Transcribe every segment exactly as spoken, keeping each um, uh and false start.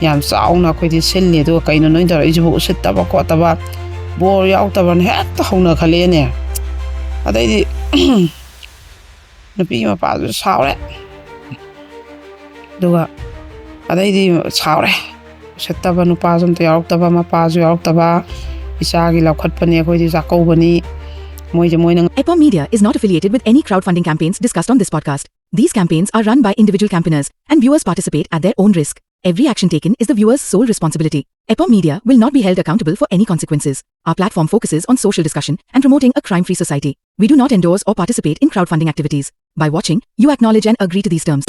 ꯌꯥꯝ ꯆꯥꯎꯅ ꯑꯩꯈꯣꯏꯗꯤ ꯁꯤꯜꯂꯤ꯫ ꯑꯗꯨꯒ ꯀꯩꯅꯣ ꯅꯣꯏꯅ ꯇꯧꯔꯛꯏꯁꯤꯕꯨ? ꯎꯁꯤꯠꯇꯕ ꯈꯣꯠꯇꯕ, ꯕꯣꯔ ꯌꯥꯎꯗꯕꯅ ꯍꯦꯛꯇ ꯍꯧꯅꯈꯠꯂꯛꯑꯦꯅꯦ꯫ ꯑꯗꯩꯗꯤ ꯅꯨꯄꯤꯒꯤ ꯃꯄꯥꯗꯨꯁꯨ ꯁꯥꯎꯔꯦ꯫ ꯑꯗꯨꯒ ꯑꯗꯩꯗꯤ ꯁꯥꯎꯔꯦ꯫ ꯎꯁꯤꯠꯇꯕ ꯅꯨꯄꯥꯁꯨ ꯑꯝꯇ ꯌꯥꯎꯔꯛꯇꯕ, ꯃꯄꯥꯁꯨ ꯌꯥꯎꯔꯛꯇꯕ, ꯏꯆꯥꯒꯤ ꯂꯧꯈꯠꯄꯅꯤ, ꯑꯩꯈꯣꯏꯗꯤ ꯆꯥꯛꯀꯧꯕꯅꯤ, ꯃꯣꯏꯁꯦ ꯃꯣꯏꯅ Epom Media is not affiliated with any crowdfunding campaigns discussed on this podcast. These campaigns are run by individual campaigners and viewers participate at their own risk. Every action taken is the viewer's sole responsibility. Epom Media will not be held accountable for any consequences. Our platform focuses on social discussion and promoting a crime-free society. We do not endorse or participate in crowdfunding activities. By watching, you acknowledge and agree to these terms.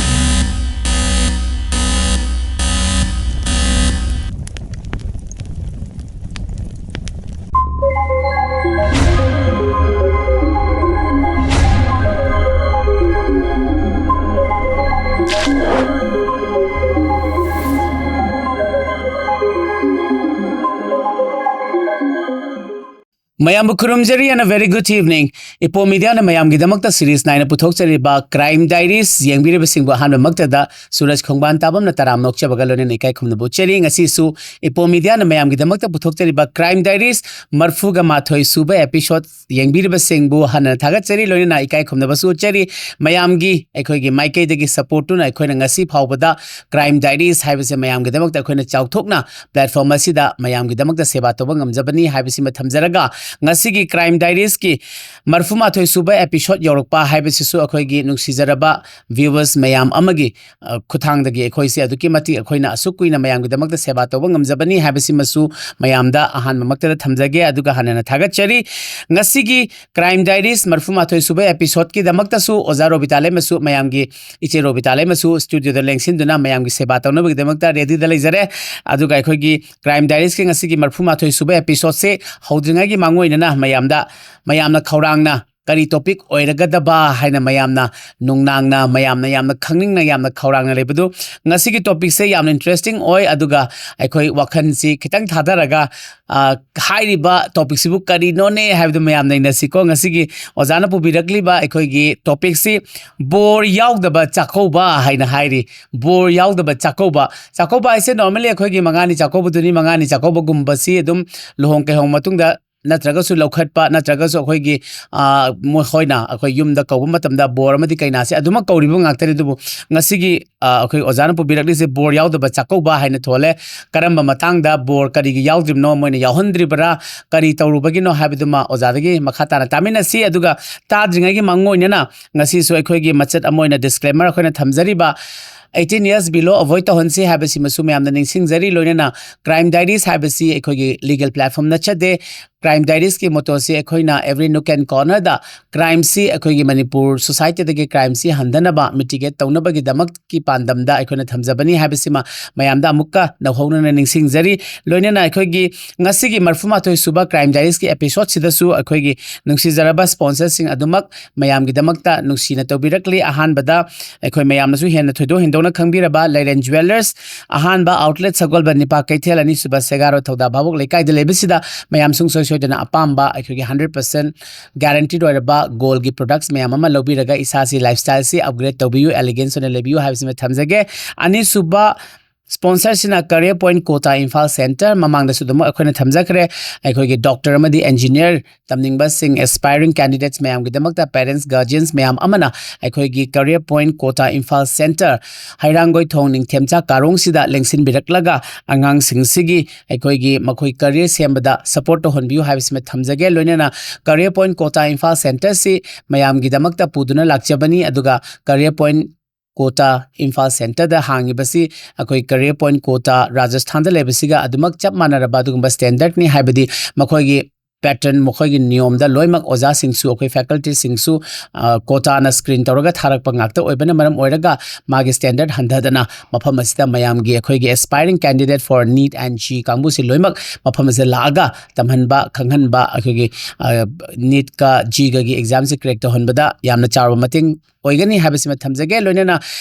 ꯃꯌꯥꯝꯕꯨ ꯈꯨꯔꯨꯝꯖꯔꯤ and a very good evening. Epom Mediaꯅ ꯃꯌꯥꯝꯒꯤꯗꯃꯛꯇ series ꯅꯥꯏꯅ ꯄꯨꯊꯣꯛꯆꯔꯤꯕ Crime Diaries ꯌꯦꯡꯕꯤꯔꯤꯕꯁꯤꯡꯕꯨ ꯑꯍꯥꯟꯕꯃꯛꯇꯗ ꯁꯨꯔꯖ ꯈꯣꯡꯕꯥꯟ ꯇꯥꯕꯝꯅ ꯇꯔꯥꯝꯅ ꯑꯣꯛꯆꯕꯒ ꯂꯣꯏꯅꯅ ꯏꯀꯥꯏ ꯈꯨꯝꯅꯕ ꯎꯠꯆꯔꯤ꯫ ꯉꯁꯤꯁꯨ Epom Mediaꯅ ꯃꯌꯥꯝꯒꯤꯗꯃꯛꯇ ꯄꯨꯊꯣꯛꯆꯔꯤꯕ Crime Diaries ꯃꯔꯤꯐꯨꯒ ꯃꯥꯊꯣꯏ ꯁꯨꯕ episode ꯌꯦꯡꯕꯤꯔꯤꯕꯁꯤꯡꯕꯨ ꯍꯟꯅ ꯊꯥꯒꯠꯆꯔꯤ, ꯂꯣꯏꯅꯅ ꯏꯀꯥꯏ ꯈꯨꯝꯅꯕꯁꯨ ꯎꯠꯆꯔꯤ꯫ ꯃꯌꯥꯝꯒꯤ ꯑꯩꯈꯣꯏꯒꯤ ꯃꯥꯏꯀꯩꯗꯒꯤ supportꯇꯨꯅ ꯑꯩꯈꯣꯏꯅ ꯉꯁꯤ ꯐꯥꯎꯕꯗ Crime Diaries ꯍꯥꯏꯕꯁꯦ ꯃꯌꯥꯝꯒꯤꯗꯃꯛꯇ ꯑꯩꯈꯣꯏꯅ ꯆꯥꯎꯊꯣꯛꯅ platform ꯑꯁꯤꯗ ꯃꯌꯥꯝꯒꯤꯗꯃꯛꯇ ꯁꯦꯕꯥ ꯇꯧꯕ ꯉꯝꯖꯕꯅꯤ ꯍꯥꯏꯕꯁꯤꯃ ꯊꯝꯖꯔꯒ, ꯉꯁꯤꯒꯤ Crime Diariesꯀꯤ ꯃꯔꯤꯐꯨꯃꯥꯊꯣꯏ ꯁꯨꯕ episode ꯌꯧꯔꯛꯄ ꯍꯥꯏꯕꯁꯤꯁꯨ ꯑꯩꯈꯣꯏꯒꯤ ꯅꯨꯡꯁꯤꯖꯔꯕ viewers ꯃꯌꯥꯝ ꯑꯃꯒꯤ, ꯑ, ꯈꯨꯠꯊꯥꯡꯗꯒꯤ ꯑꯩꯈꯣꯏꯁꯦ ꯑꯗꯨꯛꯀꯤ ꯃꯇꯤꯛ ꯑꯩꯈꯣꯏꯅ ꯑꯁꯨꯛ ꯀꯨꯏꯅ ꯃꯌꯥꯝꯒꯤꯗꯃꯛꯇ ꯁꯦꯕꯥ ꯇꯧꯕ ꯉꯝꯖꯕꯅꯤ ꯍꯥꯏꯕꯁꯤꯃꯁꯨ ꯃꯌꯥꯝꯗ ꯑꯍꯥꯟꯕꯃꯛꯇꯗ ꯊꯝꯖꯒꯦ꯫ ꯑꯗꯨꯒ ꯍꯟꯅꯅ ꯊꯥꯒꯠꯆꯔꯤ꯫ ꯉꯁꯤꯒꯤ Crime Diaries ꯃꯔꯤꯐꯨꯃꯥꯊꯣꯏ ꯁꯨꯕ episodeꯀꯤꯗꯃꯛꯇꯁꯨ ꯑꯣꯖꯥ ꯔꯣꯕꯤꯇꯥ ꯂꯩꯃꯁꯨ, ꯃꯌꯥꯝꯒꯤ ꯏꯆꯦ ꯔꯣꯕꯤꯇꯥ ꯂꯩꯃꯁꯨ studioꯗ ꯂꯦꯡꯁꯤꯟꯗꯨꯅ ꯃꯌꯥꯝꯒꯤ ꯁꯦꯕꯥ ꯇꯧꯅꯕꯒꯤꯗꯃꯛꯇ readyꯗ ꯂꯩꯖꯔꯦ꯫ ꯑꯗꯨꯒ ꯑꯩꯈꯣꯏꯒꯤ Crime Diariesꯀꯤ ꯉꯁꯤꯒꯤ ꯃꯔꯤꯐꯨꯃꯥꯊꯣꯏ ꯁꯨꯕ episodeꯁꯦ ꯍꯧꯗ꯭ꯔꯤꯉꯩꯒꯤ ꯃꯥꯡꯑꯣꯏꯅꯅ ꯃꯌꯥꯝꯗ, ꯃꯌꯥꯝꯅ ꯈꯧꯔꯥꯡꯅ ꯀꯔꯤ ꯇꯣꯄꯤꯛ ꯑꯣꯏꯔꯒꯗꯕ ꯍꯥꯏꯅ ꯃꯌꯥꯝꯅ ꯅꯨꯡꯅꯥꯡꯅ, ꯃꯌꯥꯝꯅ ꯌꯥꯝꯅ ꯈꯪꯅꯤꯡꯅ, ꯌꯥꯝꯅ ꯈꯧꯔꯥꯡꯅ ꯂꯩꯕꯗꯨ, ꯉꯁꯤꯒꯤ ꯇꯣꯄꯤꯛꯁꯦ ꯌꯥꯝꯅ ꯏꯟꯇꯔꯦꯁꯇꯤꯡ ꯑꯣꯏ꯫ ꯑꯗꯨꯒ ꯑꯩꯈꯣꯏ ꯋꯥꯈꯜꯁꯤ ꯈꯤꯇꯪ ꯊꯥꯗꯔꯒ, ꯑ, ꯍꯥꯏꯔꯤꯕ ꯇꯣꯄꯤꯛꯁꯤꯕꯨ ꯀꯔꯤꯅꯣꯅꯦ ꯍꯥꯏꯕꯗꯨ ꯃꯌꯥꯝ ꯅꯩꯅꯁꯤꯀꯣ꯫ ꯉꯁꯤꯒꯤ ꯑꯣꯖꯥꯅ ꯄꯨꯕꯤꯔꯛꯂꯤꯕ ꯑꯩꯈꯣꯏꯒꯤ ꯇꯣꯄꯤꯛꯁꯤ ꯕꯣꯔ ꯌꯥꯎꯗꯕ ꯆꯥꯛꯀꯧꯕ ꯍꯥꯏꯅ ꯍꯥꯏꯔꯤ꯫ ꯕꯣꯔ ꯌꯥꯎꯗꯕ ꯆꯥꯛꯀꯧꯕ꯫ ꯆꯥꯛꯀꯧꯕ ꯍꯥꯏꯁꯦ normally ꯑꯩꯈꯣꯏꯒꯤ ꯃꯉꯥꯅꯤ ꯆꯥꯛꯀꯧꯕꯗꯨꯅꯤ꯫ ꯃꯉꯥꯅꯤ ꯆꯥꯛꯀꯧꯕꯒꯨꯝꯕꯁꯤ ꯑꯗꯨꯝ ꯂꯨꯍꯣꯡ ꯀꯩꯍꯣꯡ ꯃꯇꯨꯡꯗ ꯅꯠꯇ꯭ꯔꯒꯁꯨ ꯂꯧꯈꯠꯄ, ꯅꯠꯇ꯭ꯔꯒꯁꯨ ꯑꯩꯈꯣꯏꯒꯤ, ꯑ, ꯃꯈꯣꯏꯅ ꯑꯩꯈꯣꯏ ꯌꯨꯝꯗ ꯀꯧꯕ ꯃꯇꯝꯗ ꯕꯣꯔ ꯑꯃꯗꯤ ꯀꯩꯅꯥꯁꯦ ꯑꯗꯨꯃꯛ ꯀꯧꯔꯤꯕ ꯉꯥꯛꯇꯅꯤ꯫ ꯑꯗꯨꯕꯨ ꯉꯁꯤꯒꯤ, ꯑ, ꯑꯩꯈꯣꯏ ꯑꯣꯖꯥꯅ ꯄꯨꯕꯤꯔꯛꯂꯤꯁꯦ ꯕꯣꯔ ꯌꯥꯎꯗꯕ ꯆꯥꯛꯀꯧꯕ ꯍꯥꯏꯅ ꯊꯣꯜꯂꯦ꯫ ꯀꯔꯝꯕ ꯃꯇꯥꯡꯗ ꯕꯣꯔ ꯀꯔꯤꯒꯤ ꯌꯥꯎꯗ꯭ꯔꯤꯕꯅꯣ, ꯃꯣꯏꯅ ꯌꯥꯎꯍꯟꯗ꯭ꯔꯤꯕꯔꯥ, ꯀꯔꯤ ꯇꯧꯔꯨꯕꯒꯤꯅꯣ ꯍꯥꯏꯕꯗꯨꯃ ꯑꯣꯖꯥꯗꯒꯤ ꯃꯈꯥ ꯇꯥꯅ ꯇꯥꯃꯤꯟꯅꯁꯤ꯫ ꯑꯗꯨꯒ ꯇꯥꯗ꯭ꯔꯤꯉꯩꯒꯤ ꯃꯥꯡꯑꯣꯏꯅꯅ ꯉꯁꯤꯁꯨ ꯑꯩꯈꯣꯏꯒꯤ ꯃꯆꯦꯠ ꯑꯃ ꯑꯣꯏꯅ disclaimer ꯑꯩꯈꯣꯏꯅ ꯊꯝꯖꯔꯤꯕ, eighteen years below avoid ꯇꯧꯍꯟꯁꯤ ꯍꯥꯏꯕꯁꯤꯃꯁꯨ ꯃꯌꯥꯝꯅ ꯅꯤꯡꯁꯤꯡꯖꯔꯤ꯫ ꯂꯣꯏꯅꯅ Crime Diaries ꯍꯥꯏꯕꯁꯤ ꯑꯩꯈꯣꯏꯒꯤ legal platform ꯅꯠꯆꯗꯦ꯫ Crime Diariesꯀꯤ mottoꯁꯤ ꯑꯩꯈꯣꯏꯅ every nook and cornerꯗ crimeꯁꯤ, ꯑꯩꯈꯣꯏꯒꯤ ꯃꯅꯤꯄꯨꯔ societyꯗꯒꯤ crimeꯁꯤ ꯍꯟꯊꯅꯕ, mitigate ꯇꯧꯅꯕꯒꯤꯗꯃꯛꯀꯤ ꯄꯥꯟꯗꯝꯗ ꯑꯩꯈꯣꯏꯅ ꯊꯝꯖꯕꯅꯤ ꯍꯥꯏꯕꯁꯤꯃ ꯃꯌꯥꯝꯗ ꯑꯃꯨꯛꯀ ꯅꯧꯍꯧꯅꯅ ꯅꯤꯡꯁꯤꯡꯖꯔꯤ꯫ ꯂꯣꯏꯅꯅ ꯑꯩꯈꯣꯏꯒꯤ ꯉꯁꯤꯒꯤ ꯃꯔꯤꯐꯨ ꯃꯥꯊꯣꯏ ꯁꯨꯕ Crime Diariesꯀꯤ episodeꯁꯤꯗꯁꯨ ꯑꯩꯈꯣꯏꯒꯤ ꯅꯨꯡꯁꯤꯖꯔꯕ sponsorꯁꯤꯡ ꯑꯗꯨꯃꯛ ꯃꯌꯥꯝꯒꯤꯗꯃꯛꯇ ꯅꯨꯡꯁꯤꯅ ꯇꯧꯕꯤꯔꯛꯂꯤ꯫ ꯑꯍꯥꯟꯕꯗ ꯑꯩꯈꯣꯏ ꯃꯌꯥꯝꯅꯁꯨ ꯍꯦꯟꯅ ꯊꯣꯏꯗꯣꯛ ꯍꯦꯟꯗꯣꯛꯅ ꯈꯪꯕꯤꯔꯕ ꯂꯩꯔꯦꯟ Jewellers, ꯑꯍꯥꯟꯕ outlet ꯁꯒꯣꯜꯕꯟ ꯅꯤꯄꯥ ꯀꯩꯊꯦꯜ, ꯑꯅꯤꯁꯨꯕ ꯁꯦꯒꯥꯔꯣ ꯊꯧꯗꯥ ꯚꯥꯕꯣꯛ ꯂꯩꯀꯥꯏꯗ ꯂꯩꯕꯁꯤꯗ ꯃꯌꯥꯝ ꯁꯨꯡꯁꯣꯏ ꯁꯣꯏꯗꯅ ꯑꯄꯥꯝꯕ ꯑꯩꯈꯣꯏꯒꯤ hundred percent guaranteed ꯑꯣꯏꯔꯕ goldꯒꯤ products ꯃꯌꯥꯝ ꯑꯃ ꯂꯧꯕꯤꯔꯒ ꯏꯁꯥꯁꯤ, lifestyleꯁꯤ upgrade ꯇꯧꯕꯤꯌꯨ, eleganceꯑꯣꯏꯅ ꯂꯩꯕꯤꯌꯨ ꯍꯥꯏꯕꯁꯤꯃ ꯊꯝꯖꯒꯦ꯫ ꯑꯅꯤꯁꯨꯕ sponsorꯁꯤꯅ Career Point Kota Imphal Centre, ꯃꯃꯥꯡꯗꯁꯨ ꯑꯗꯨꯝ ꯑꯩꯈꯣꯏꯅ ꯊꯝꯖꯈ꯭ꯔꯦ꯫ ꯑꯩꯈꯣꯏꯒꯤ doctor ꯑꯃꯗꯤ engineer ꯇꯝꯅꯤꯡꯕꯁꯤꯡ, aspiring candidates ꯃꯌꯥꯝꯒꯤꯗꯃꯛꯇ parents, guardians ꯃꯌꯥꯝ ꯑꯃꯅ ꯑꯩꯈꯣꯏꯒꯤ Career Point Kota Imphal Centre, ꯍꯩꯔꯥꯡꯒꯣꯏ ꯊꯣꯡ ꯅꯤꯡꯊꯦꯝꯆꯥ ꯀꯥꯔꯣꯡꯁꯤꯗ ꯂꯦꯡꯁꯤꯟꯕꯤꯔꯛꯂꯒ ꯑꯉꯥꯡꯁꯤꯡꯁꯤꯒꯤ ꯑꯩꯈꯣꯏꯒꯤ ꯃꯈꯣꯏ career ꯁꯦꯝꯕꯗ support ꯇꯧꯍꯟꯕꯤꯌꯨ ꯍꯥꯏꯕꯁꯤꯃ ꯊꯝꯖꯒꯦ꯫ ꯂꯣꯏꯅꯅ Career Point Kota Imphal Centreꯁꯤ ꯃꯌꯥꯝꯒꯤꯗꯃꯛꯇ ꯄꯨꯗꯨꯅ ꯂꯥꯛꯆꯕꯅꯤ꯫ ꯑꯗꯨꯒ Career Point Kota Imphal Centreꯗ ꯍꯥꯡꯉꯤꯕꯁꯤ ꯑꯩꯈꯣꯏ Career Point Kota ꯔꯥꯖꯁꯊꯥꯟꯗ ꯂꯩꯕꯁꯤꯒ ꯑꯗꯨꯃꯛ ꯆꯞ ꯃꯥꯟꯅꯔꯕ ꯑꯗꯨꯒꯨꯝꯕ standardꯅꯤ꯫ ꯍꯥꯏꯕꯗꯤ ꯃꯈꯣꯏꯒꯤ pattern, ꯃꯈꯣꯏꯒꯤ ꯅꯤꯌꯣꯝꯗ ꯂꯣꯏꯅꯃꯛ ꯑꯣꯖꯥꯁꯤꯡꯁꯨ, ꯑꯩꯈꯣꯏ facultyꯁꯤꯡꯁꯨ, ꯑ, quotaꯅ screen ꯇꯧꯔꯒ ꯊꯥꯔꯛꯄ ꯉꯥꯛꯇ ꯑꯣꯏꯕꯅ ꯃꯔꯝ ꯑꯣꯏꯔꯒ ꯃꯥꯒꯤ standard ꯍꯟꯊꯗꯅ ꯃꯐꯝ ꯑꯁꯤꯗ ꯃꯌꯥꯝꯒꯤ, ꯑꯩꯈꯣꯏꯒꯤ aspiring candidate for NEET and JEE ꯀꯥꯡꯕꯨꯁꯤ ꯂꯣꯏꯅꯃꯛ ꯃꯐꯝ ꯑꯁꯤꯗ ꯂꯥꯛꯑꯒ ꯇꯝꯍꯟꯕ, ꯈꯪꯍꯟꯕ, ꯑꯩꯈꯣꯏꯒꯤ, ꯑ, NEETꯀ JEEꯒꯒꯤ examꯁꯤ crack ꯇꯧꯍꯟꯕꯗ ꯌꯥꯝꯅ ꯆꯥꯎꯔꯕ ꯃꯇꯦꯡ ꯑꯣꯏꯒꯅꯤ ꯍꯥꯏꯕꯁꯤꯃ ꯊꯝꯖꯒꯦ꯫ ꯂꯣꯏꯅꯅ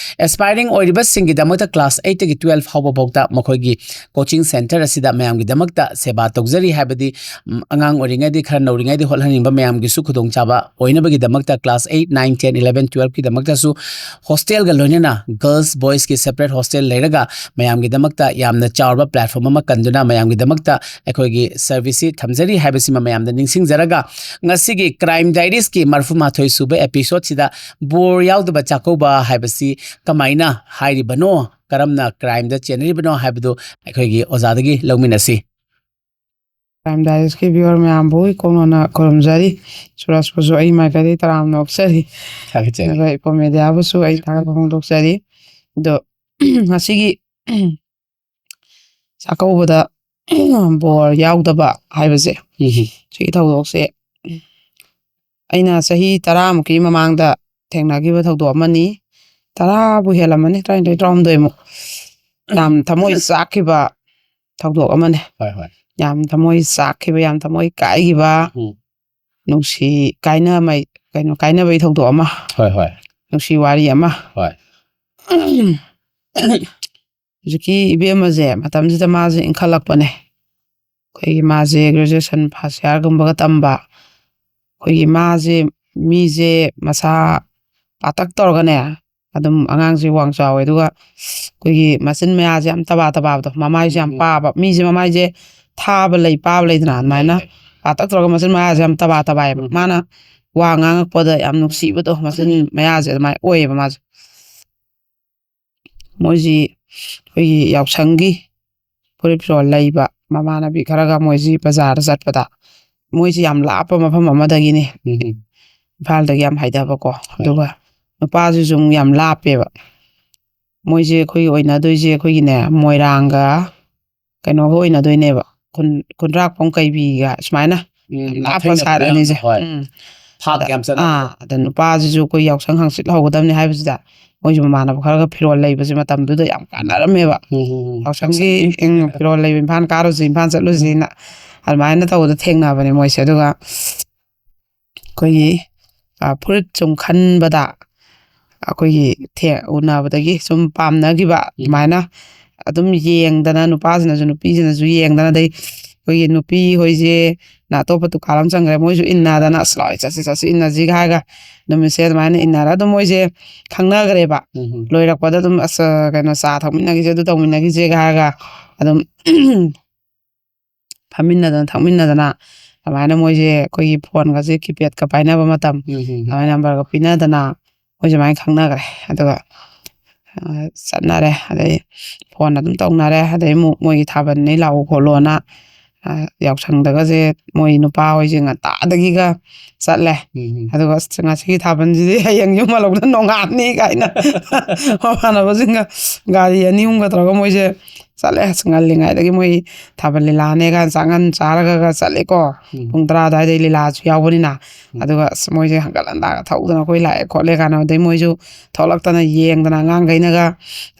aspiring ꯑꯣꯏꯔꯤꯕꯁꯤꯡꯒꯤꯗꯃꯛꯇ class eightꯇꯒꯤ twelve ꯐꯥꯎꯕ ꯐꯥꯎꯗ ꯃꯈꯣꯏꯒꯤ coaching centre ꯑꯁꯤꯗ ꯃꯌꯥꯝꯒꯤꯗꯃꯛꯇ ꯁꯦꯕꯥ ꯇꯧꯖꯔꯤ ꯍꯥꯏꯕꯗꯤ, ꯎꯝ, ꯑꯉꯥꯡ ꯑꯣꯏꯔꯤꯉꯩꯗꯤ ꯈꯔ ꯅꯧꯔꯤꯉꯩꯗꯤ ꯍꯣꯠꯍꯟꯅꯤꯡꯕ ꯃꯌꯥꯝꯒꯤꯁꯨ ꯈꯨꯗꯣꯡꯆꯥꯕ ꯑꯣꯏꯅꯕꯒꯤꯗꯃꯛꯇ class eight, nine, ten, eleven, twelveꯀꯤꯗꯃꯛꯇꯁꯨ hostelꯒ ꯂꯣꯏꯅꯅ girls boysꯀꯤ separate hostel ꯂꯩꯔꯒ ꯃꯌꯥꯝꯒꯤꯗꯃꯛꯇ ꯌꯥꯝꯅ ꯆꯥꯎꯔꯕ platform ꯑꯃ ꯀꯟꯗꯨꯅ ꯃꯌꯥꯝꯒꯤꯗꯃꯛꯇ ꯑꯩꯈꯣꯏꯒꯤ serviceꯁꯤ ꯊꯝꯖꯔꯤ ꯍꯥꯏꯕꯁꯤꯃ ꯃꯌꯥꯝꯗ ꯅꯤꯡꯁꯤꯡꯖꯔꯒ ꯉꯁꯤꯒꯤ Crime Diariesꯀꯤ ꯃꯔꯤꯐꯨ ꯃꯥꯊꯣꯏ ꯁꯨꯕ episodeꯁꯤꯗ ꯕꯣꯔ ꯌꯥꯎꯗꯕ ꯆꯥꯛꯀꯧꯕ ꯍꯥꯏꯕꯁꯤ ꯀꯃꯥꯏꯅ ꯍꯥꯏꯔꯤꯕꯅꯣ, ꯀꯔꯝꯅ crimeꯗ ꯆꯦꯟꯅꯔꯤꯕꯅꯣ ꯍꯥꯏꯕꯗꯨ ꯑꯩꯈꯣꯏꯒꯤ ꯑꯣꯖꯥꯗꯒꯤ ꯂꯧꯃꯤꯟꯅꯁꯤ꯫ Crime Diariesꯀꯤ viewer ꯃꯌꯥꯝꯕꯨ ꯏꯀꯣꯛꯅꯅ ꯈꯨꯔꯨꯝꯖꯔꯤ꯫ ꯁꯨꯔꯖꯄꯨꯁꯨ ꯑꯩ ꯃꯥꯏꯀꯩꯗꯒꯤ ꯇꯔꯥꯝꯅ ꯑꯣꯛꯆꯔꯤ꯫ ꯊꯥꯒꯠꯆꯔꯤ꯫ ꯑꯗꯨꯒ ꯏꯄꯣꯝ mediaꯕꯨꯁꯨ ꯑꯩ ꯊꯥꯒꯠꯄ ꯐꯣꯡꯗꯣꯛꯆꯔꯤ꯫ ꯑꯗꯣ ꯉꯁꯤꯒꯤ ꯆꯥꯛꯀꯧꯕꯗ ꯕꯣꯔ ꯌꯥꯎꯗꯕ ꯍꯥꯏꯕꯁꯦ, ꯎꯝ꯫ ꯁꯤꯒꯤ ꯊꯧꯗꯣꯛꯁꯦ ꯑꯩꯅ ꯆꯍꯤ ꯇꯔꯥꯃꯨꯛꯀꯤ ꯃꯃꯥꯡꯗ ꯊꯦꯡꯅꯈꯤꯕ ꯊꯧꯗꯣꯛ ꯑꯃꯅꯤ꯫ ꯇꯔꯥꯕꯨ ꯍꯦꯜꯂꯝꯃꯅꯤ, ꯇꯔꯥꯅꯤꯊꯣꯏ, ꯇꯔꯥꯍꯨꯝꯗꯣꯏꯃꯨꯛ꯫ ꯌꯥꯝ ꯊꯃꯣꯏ ꯆꯥꯛꯈꯤꯕ ꯊꯧꯗꯣꯛ ꯑꯃꯅꯤ꯫ ꯍꯣꯏ, ꯍꯣꯏ꯫ ꯌꯥꯝ ꯊꯃꯣꯏ ꯆꯥꯛꯈꯤꯕ, ꯌꯥꯝ ꯊꯃꯣꯏ ꯀꯥꯏꯈꯤꯕ, ꯎꯝ꯫ ꯅꯨꯡꯁꯤ ꯀꯥꯏꯅꯃꯩ-, ꯀꯩꯅꯣ, ꯀꯥꯏꯅꯕꯩ ꯊꯧꯗꯣꯛ ꯑꯃ꯫ ꯍꯣꯏ, ꯍꯣꯏ꯫ ꯅꯨꯡꯁꯤ ꯋꯥꯔꯤ ꯑꯃ꯫ ꯍꯣꯏ꯫ ꯍꯧꯖꯤꯛꯀꯤ ꯏꯕꯦꯝꯃꯁꯦ ꯃꯇꯝꯁꯤꯗ ꯃꯥꯁꯦ ꯏꯟꯈꯠꯂꯛꯄꯅꯦ꯫ ꯑꯩꯈꯣꯏꯒꯤ ꯃꯥꯁꯦ graduation first yearꯒꯨꯝꯕꯒ ꯇꯝꯕ꯫ ꯑꯩꯈꯣꯏꯒꯤ ꯃꯥꯁꯦ, ꯃꯤꯁꯦ ꯃꯁꯥ ꯄꯥꯇꯛ ꯇꯧꯔꯒꯅꯦ, ꯑꯗꯨꯝ ꯑꯉꯥꯡꯁꯦ ꯋꯥꯡ ꯆꯥꯎꯋꯦ, ꯑꯗꯨꯒ ꯑꯩꯈꯣꯏꯒꯤ ꯃꯆꯤꯟ ꯃꯌꯥꯁꯦ ꯌꯥꯝ ꯇꯕꯥ ꯇꯕꯥꯕꯗꯣ, ꯃꯃꯥꯏꯁꯦ ꯌꯥꯝ ꯎꯝ꯫ ꯄꯥꯕ, ꯃꯤꯁꯦ ꯃꯃꯥꯏꯁꯦ ꯊꯥꯕ ꯂꯩ, ꯄꯥꯕ ꯂꯩꯗꯅ, ꯑꯗꯨꯃꯥꯏꯅ ꯂꯩ, ꯂꯩ꯫ ꯄꯥꯇꯛ ꯇꯧꯔꯒ ꯃꯆꯤꯟ ꯃꯌꯥꯁꯦ ꯌꯥꯝ ꯇꯕꯥ ꯇꯕꯥꯏꯌꯦꯕ꯫ ꯎꯝ꯫ ꯃꯥꯅ ꯋꯥ ꯉꯥꯡꯉꯛꯄꯗ ꯌꯥꯝ ꯅꯨꯡꯁꯤꯕꯗꯣ, ꯃꯆꯤꯟ ꯃꯌꯥꯁꯦ ꯑꯗꯨꯃꯥꯏꯅ ꯑꯣꯏꯌꯦꯕ ꯃꯥꯁꯦ꯫ ꯃꯣꯏꯁꯤ ꯑꯩꯈꯣꯏꯒꯤ ꯌꯥꯎꯁꯪꯒꯤ ꯐꯨꯔꯤꯠ ꯐꯤꯔꯣꯜ ꯂꯩꯕ ꯃꯃꯥꯟꯅꯕꯤ ꯈꯔꯒ ꯃꯣꯏꯁꯤ ꯕꯖꯥꯔꯗ ꯆꯠꯄꯗ, ꯃꯣꯏꯁꯤ ꯌꯥꯝ ꯂꯥꯞꯄ ꯃꯐꯝ ꯑꯃꯗꯒꯤꯅꯤ, ꯎꯝ꯫ ꯏꯝꯐꯥꯜꯗꯒꯤ ꯌꯥꯝ ꯍꯥꯏꯊꯕꯀꯣ꯫ ꯍꯣꯏ꯫ ꯑꯗꯨꯒ ꯅꯨꯄꯥꯁꯤꯁꯨ ꯑꯃꯨꯛ ꯌꯥꯝ ꯂꯥꯞꯄꯦꯕ꯫ ꯃꯣꯏꯁꯦ ꯑꯩꯈꯣꯏꯒꯤ ꯑꯣꯏꯅꯗꯣꯏꯁꯦ ꯑꯩꯈꯣꯏꯒꯤꯅꯦ, ꯃꯣꯏꯔꯥꯡꯒ ꯀꯩꯅꯣꯒ ꯑꯣꯏꯅꯗꯣꯏꯅꯦꯕ, ꯈꯨꯟ-, ꯈꯨꯟꯗ꯭ꯔꯥꯛꯄꯝ ꯀꯩꯕꯤꯒ ꯁꯨꯃꯥꯏꯅ꯫ ꯎꯝ, ꯌꯥꯝ ꯂꯥꯞꯄ ꯅꯥꯊꯩꯅꯕꯗꯣ ꯁꯥꯏꯠ ꯌꯥꯝ, ꯑꯅꯤꯁꯦ꯫ ꯍꯣꯏ꯫ ꯎꯝ꯫ ꯐꯥꯛ ꯑꯗ-, ꯌꯥꯝ ꯆꯠꯅꯕꯗꯣ꯫ ꯑꯥ, ꯑꯗ ꯅꯨꯄꯥꯁꯤꯁꯨ ꯑꯩꯈꯣꯏ ꯌꯥꯎꯁꯪ ꯍꯪꯆꯤꯠ ꯍꯧꯒꯗꯕꯅꯤ ꯍꯥꯏꯕꯁꯤꯗ ꯃꯣꯏꯁꯨ ꯃꯃꯥꯟꯅꯕ ꯈꯔꯒ ꯐꯤꯔꯣꯜ ꯂꯩꯕꯁꯦ ꯃꯇꯝꯗꯨꯗ ꯌꯥꯝ ꯀꯥꯟꯅꯔꯝꯃꯦꯕ꯫ ꯎꯝ, ꯎꯝ, ꯎꯝ꯫ ꯌꯥꯎꯁꯪꯒꯤ, ꯌꯥꯎꯁꯪꯒꯤ꯫ ꯎꯝ, ꯐꯤꯔꯣꯜ ꯂꯩꯕ ꯏꯝꯐꯥꯜ ꯀꯥꯔꯨꯁꯤ, ꯏꯝꯐꯥꯜ ꯆꯠꯂꯨꯁꯤꯅ ꯑꯗꯨꯃꯥꯏꯅ ꯇꯧꯕꯗ ꯊꯦꯡꯅꯕꯅꯦ ꯃꯣꯏꯁꯦ꯫ ꯑꯗꯨꯒ ꯑꯩꯈꯣꯏꯒꯤ, ꯑ, ꯐꯨꯔꯤꯠ ꯁꯨꯝ ꯈꯟꯕꯗ ꯑꯩꯈꯣꯏꯒꯤ ꯊꯦ-, ꯎꯅꯕꯗꯒꯤ ꯁꯨꯝ ꯄꯥꯝꯅꯈꯤꯕ ꯎꯝ꯫ ꯑꯗꯨꯃꯥꯏꯅ ꯑꯗꯨꯝ ꯌꯦꯡꯗꯅ, ꯅꯨꯄꯥꯁꯤꯅꯁꯨ ꯅꯨꯄꯤꯁꯤꯅꯁꯨ ꯌꯦꯡꯗꯅ, ꯑꯗꯩ ꯑꯩꯈꯣꯏꯒꯤ ꯅꯨꯄꯤ ꯍꯣꯏꯁꯦ ꯅ ꯑꯇꯣꯞꯄ ꯗꯨꯀꯥꯟ ꯑꯃ ꯆꯪꯈ꯭ꯔꯦ, ꯃꯣꯏꯁꯨ ꯏꯟꯅꯗꯅ "ꯑꯁ ꯂꯥꯛꯑꯣ, ꯆꯠꯁꯤ, ꯆꯠꯁꯤ, ꯏꯟꯅꯁꯤꯒ" ꯍꯥꯏꯔꯒ ꯅꯨꯃꯤꯠꯁꯦ ꯑꯗꯨꯃꯥꯏꯅ ꯏꯟꯅꯔ ꯑꯗꯨꯝ ꯃꯣꯏꯁꯦ ꯈꯪꯅꯈ꯭ꯔꯦꯕ꯫ ꯎꯝ꯫ ꯂꯣꯏꯔꯛꯄꯗ ꯑꯗꯨꯝ "ꯑꯁ, ꯀꯩꯅꯣ, ꯆꯥ ꯊꯛꯃꯤꯟꯅꯈꯤꯁꯦ, ꯑꯗꯨ ꯇꯧꯃꯤꯟꯅꯈꯤꯁꯦꯒ" ꯍꯥꯏꯔꯒ ꯑꯗꯨꯝ ꯐꯝꯃꯤꯟꯅꯗꯅ ꯊꯛꯃꯤꯟꯅꯗꯅ ꯑꯗꯨꯃꯥꯏꯅ ꯃꯣꯏꯁꯦ ꯑꯩꯈꯣꯏꯒꯤ ꯐꯣꯟꯒꯁꯦ ꯀꯤꯄꯦꯗꯀ ꯄꯥꯏꯅꯕ ꯃꯇꯝ, ꯎꯝ, ꯎꯝ, ꯎꯝ꯫ ꯑꯗꯨꯃꯥꯏꯅ ꯅꯝꯕꯔꯒ ꯄꯤꯅꯗꯅ ꯃꯣꯏ ꯁꯨꯃꯥꯏꯅ ꯈꯪꯅꯈ꯭ꯔꯦ꯫ ꯑꯗꯨꯒ, ꯑ, ꯆꯠꯅꯔꯦ꯫ ꯑꯗꯩ ꯐꯣꯟ ꯑꯗꯨꯝ ꯇꯧꯅꯔꯦ꯫ ꯑꯗꯩ ꯑꯃꯨꯛ ꯃꯣꯏꯒꯤ ꯊꯥꯕꯜꯅꯦ, ꯂꯥꯛꯑꯣ ꯈꯣꯠꯂꯣꯅ, ꯑ, ꯌꯥꯎꯁꯪꯗꯒꯁꯦ ꯃꯣꯏ ꯅꯨꯄꯥ ꯍꯣꯏꯁꯦ ꯉꯟꯇꯥꯗꯒꯤꯒ ꯆꯠꯂꯦ꯫ ꯎꯝ, ꯎꯝ꯫ ꯑꯗꯨꯒ "ꯑꯁ, ꯉꯁꯤꯒꯤ ꯊꯥꯕꯜꯁꯤꯗꯤ ꯍꯌꯦꯡ ꯌꯨꯝ ꯍꯜꯂꯛꯄꯗ ꯅꯣꯡꯉꯥꯟꯅꯤ" ꯀꯥꯏꯅ ꯃꯃꯥꯟꯅꯕꯁꯤꯡꯒ ꯒꯥꯔꯤ ꯑꯅꯤ ꯑꯍꯨꯝꯒ ꯇꯧꯔꯒ ꯃꯣꯏꯁꯦ ꯆꯠꯂꯦ꯫ ꯑꯁ, ꯉꯜꯂꯤꯉꯩꯗꯒꯤ ꯃꯣꯏ ꯊꯥꯕꯜ ꯂꯤꯂꯥꯅꯦ ꯀꯥꯏꯅ ꯆꯥꯛꯉꯟ ꯆꯥꯔꯒ ꯆꯠꯂꯦꯀꯣ꯫ ꯎꯝ꯫ ꯄꯨꯡ ꯇꯔꯥ ꯑꯗꯨꯋꯥꯏꯗꯩ ꯂꯤꯂꯥꯁꯨ ꯌꯥꯎꯕꯅꯤꯅ꯫ ꯎꯝ꯫ ꯑꯗꯨꯒ ꯑꯁ, ꯃꯣꯏꯁꯦ ꯍꯪꯒꯠ ꯍꯟꯗꯥꯒ ꯊꯧꯗꯅ ꯑꯩꯈꯣꯏ ꯂꯥꯛꯑꯦ ꯈꯣꯠꯂꯦ ꯀꯥꯏꯅ, ꯑꯗꯩ ꯃꯣꯏꯁꯨ ꯊꯣꯛꯂꯛꯇꯅ ꯌꯦꯡꯗꯅ ꯑꯉꯥꯡꯈꯩꯅꯒ,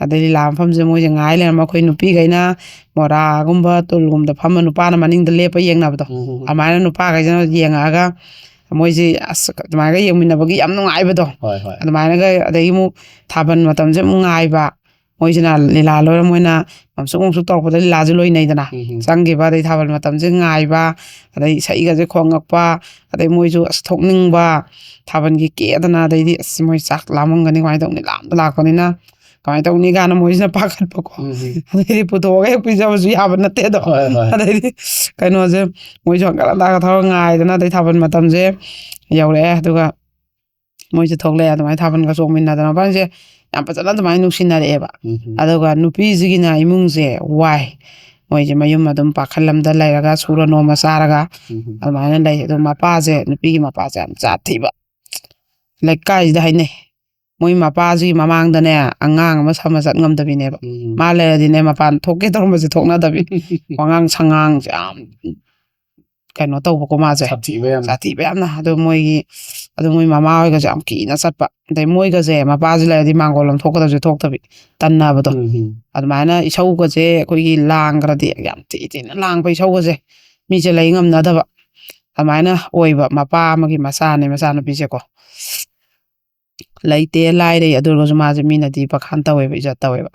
ꯑꯗꯩ ꯂꯤꯂꯥ ꯃꯐꯝꯁꯦ ꯃꯣꯏꯁꯦ ꯉꯥꯏ ꯂꯩꯔꯝꯃ ꯑꯩꯈꯣꯏ ꯅꯨꯄꯤꯈꯩꯅ ꯃꯣꯔꯥꯒꯨꯝꯕ ꯇꯨꯜꯒꯨꯝꯕꯗ ꯐꯝꯃ ꯅꯨꯄꯥꯅ ꯃꯅꯤꯡꯗ ꯂꯦꯞꯄ ꯌꯦꯡꯅꯕꯗꯣ, ꯎꯝ, ꯎꯝ, ꯎꯝ꯫ ꯑꯗꯨꯃꯥꯏꯅ ꯅꯨꯄꯥꯈꯩꯁꯤꯅ ꯌꯦꯡꯉꯛꯑꯒ ꯃꯣꯏꯁꯦ ꯑꯁ ꯑꯗꯨꯃꯥꯏꯅꯒ ꯌꯦꯡꯃꯤꯟꯅꯕꯒꯤ ꯌꯥꯝ ꯅꯨꯡꯉꯥꯏꯕꯗꯣ꯫ ꯍꯣꯏ, ꯍꯣꯏ꯫ ꯑꯗꯨꯃꯥꯏꯅꯒ, ꯑꯗꯒꯤ ꯑꯃꯨꯛ ꯊꯥꯕꯜ ꯃꯇꯝꯁꯦ ꯑꯃꯨꯛ ꯉꯥꯏꯕ, ꯃꯣꯏꯁꯤꯅ ꯂꯤꯂꯥ ꯂꯣꯏꯔ ꯃꯣꯏꯅ ꯃꯝꯁꯨꯛ ꯃꯝꯁꯨꯛ ꯇꯧꯔꯛꯄꯗ ꯂꯤꯂꯥꯁꯦ ꯂꯣꯏꯅꯩꯗꯅ꯫ ꯎꯝ, ꯎꯝ꯫ ꯆꯪꯈꯤꯕ, ꯑꯗꯩ ꯊꯥꯕꯜ ꯃꯇꯝꯁꯦ ꯉꯥꯏꯕ, ꯑꯗꯩ ꯏꯁꯩꯒꯁꯦ ꯈꯣꯡꯉꯛꯄ, ꯑꯗꯩ ꯃꯣꯏꯁꯨ ꯑꯁ ꯊꯣꯛꯅꯤꯡꯕ, ꯊꯥꯕꯜꯒꯤ ꯀꯦꯗꯅ, ꯑꯗꯩꯗꯤ ꯑꯁ ꯃꯣꯏ ꯆꯥꯛ ꯂꯥꯝꯃꯝꯒꯅꯤ, ꯀꯃꯥꯏꯅ ꯇꯧꯅꯤ, ꯂꯥꯝꯗ ꯂꯥꯛꯄꯅꯤꯅ ꯀꯃꯥꯏꯅ ꯇꯧꯅꯤ ꯀꯥꯏꯅ ꯃꯣꯏꯁꯤꯅ ꯄꯥꯈꯠꯄꯀꯣ꯫ ꯎꯝ, ꯎꯝ꯫ ꯑꯗꯩꯗꯤ ꯄꯨꯊꯣꯛꯑꯒ ꯍꯦꯛ ꯄꯤꯖꯕꯁꯨ ꯌꯥꯕ ꯅꯠꯇꯦꯗꯣ꯫ ꯍꯣꯏ, ꯍꯣꯏ꯫ ꯑꯗꯩꯗꯤ ꯀꯩꯅꯣꯁꯦ, ꯃꯣꯏꯁꯨ ꯍꯪꯒꯠ ꯍꯟꯗꯥꯒ ꯊꯧꯔ ꯉꯥꯏꯗꯅ, ꯑꯗꯩ ꯊꯥꯕꯜ ꯃꯇꯝꯁꯦ ꯌꯧꯔꯛꯑꯦ꯫ ꯑꯗꯨꯒ ꯃꯣꯏꯁꯦ ꯊꯣꯛꯂꯛꯑꯦ, ꯑꯗꯨꯃꯥꯏꯅ ꯊꯥꯕꯜꯒ ꯆꯣꯡꯃꯤꯟꯅꯗꯅ ꯃꯕꯥꯅꯤꯁꯦ ꯌꯥꯝ ꯐꯖꯅ ꯑꯗꯨꯃꯥꯏꯅ ꯅꯨꯡꯁꯤꯅꯔꯛꯑꯦꯕ꯫ ꯎꯝ, ꯎꯝ꯫ ꯑꯗꯨꯒ ꯅꯨꯄꯤꯁꯤꯒꯤꯅ ꯏꯃꯨꯡꯁꯦ ꯋꯥꯏ, ꯃꯣꯏꯁꯦ ꯃꯌꯨꯝ ꯑꯗꯨꯝ ꯄꯥꯈꯜ ꯑꯃꯗ ꯂꯩꯔꯒ ꯁꯨꯔ ꯅꯣꯝꯃ ꯆꯥꯔꯒ ꯎꯝ, ꯎꯝ꯫ ꯑꯗꯨꯃꯥꯏꯅ ꯂꯩ꯫ ꯑꯗꯣ ꯃꯄꯥꯁꯦ, ꯅꯨꯄꯤꯒꯤ ꯃꯄꯥꯁꯦ ꯌꯥꯝ ꯖꯥꯠ ꯊꯤꯕ, ꯂꯩꯀꯥꯏꯁꯤꯗ ꯍꯥꯏꯅꯩ꯫ ꯃꯣꯏ ꯃꯄꯥꯁꯤꯒꯤ ꯃꯃꯥꯡꯗꯅꯦ ꯑꯉꯥꯡ ꯑꯃ ꯁꯝꯃ ꯆꯠ ꯉꯝꯗꯕꯤꯅꯦꯕ꯫ ꯎꯝ꯫ ꯃꯥ ꯂꯩꯔꯗꯤꯅꯦ ꯃꯄꯥꯟ ꯊꯣꯛꯀꯦ ꯇꯧꯔꯝꯕꯁꯦ ꯊꯣꯛꯅꯗꯕꯤ꯫ ꯋꯥꯉꯥꯡ ꯁꯉꯥꯡꯁꯦ ꯌꯥꯝ ꯀꯩꯅꯣ ꯇꯧꯕꯀꯣ ꯃꯥꯁꯦ꯫ ꯁꯥꯊꯤꯕ ꯌꯥꯝ ꯁꯥꯊꯤꯕ ꯌꯥꯝꯅ꯫ ꯑꯗꯣ ꯃꯣꯏꯒꯤ, ꯑꯗꯣ ꯃꯣꯏ ꯃꯃꯥ ꯍꯣꯏꯒꯁꯦ ꯌꯥꯝ ꯀꯤꯅ ꯆꯠꯄ꯫ ꯑꯗꯩ ꯃꯣꯏꯒꯁꯦ, ꯃꯄꯥꯁꯦ ꯂꯩꯔꯗꯤ ꯃꯥꯡꯒꯣꯜ ꯑꯃ ꯊꯣꯛꯀꯗꯕꯁꯦ ꯊꯣꯛꯇꯕꯤ, ꯇꯟꯅꯕꯗꯣ꯫ ꯎꯝ, ꯎꯝ. ꯑꯗꯨꯃꯥꯏꯅ ꯏꯁꯧꯒꯁꯦ ꯑꯩꯈꯣꯏꯒꯤ ꯂꯥꯡꯈ꯭ꯔꯗꯤ ꯌꯥꯝ ꯊꯤ ꯊꯤꯅ ꯂꯥꯡꯕ ꯏꯁꯧꯒꯁꯦ, ꯃꯤꯁꯦ ꯂꯩ ꯉꯝꯅꯗꯕ꯫ ꯑꯗꯨꯃꯥꯏꯅ ꯑꯣꯏꯕ ꯃꯄꯥ ꯑꯃꯒꯤ ꯃꯆꯥꯅꯦ, ꯃꯆꯥꯅꯨꯄꯤꯁꯦꯀꯣ꯫ ꯂꯩꯇꯦ, ꯂꯥꯏꯔꯩ, ꯑꯗꯨ ꯑꯣꯏꯔꯒꯁꯨ ꯃꯥꯁꯦ ꯃꯤꯅꯗꯤ ꯕꯈꯥꯟ ꯇꯧꯋꯦꯕ, ꯏꯖꯠ ꯇꯧꯋꯦꯕ꯫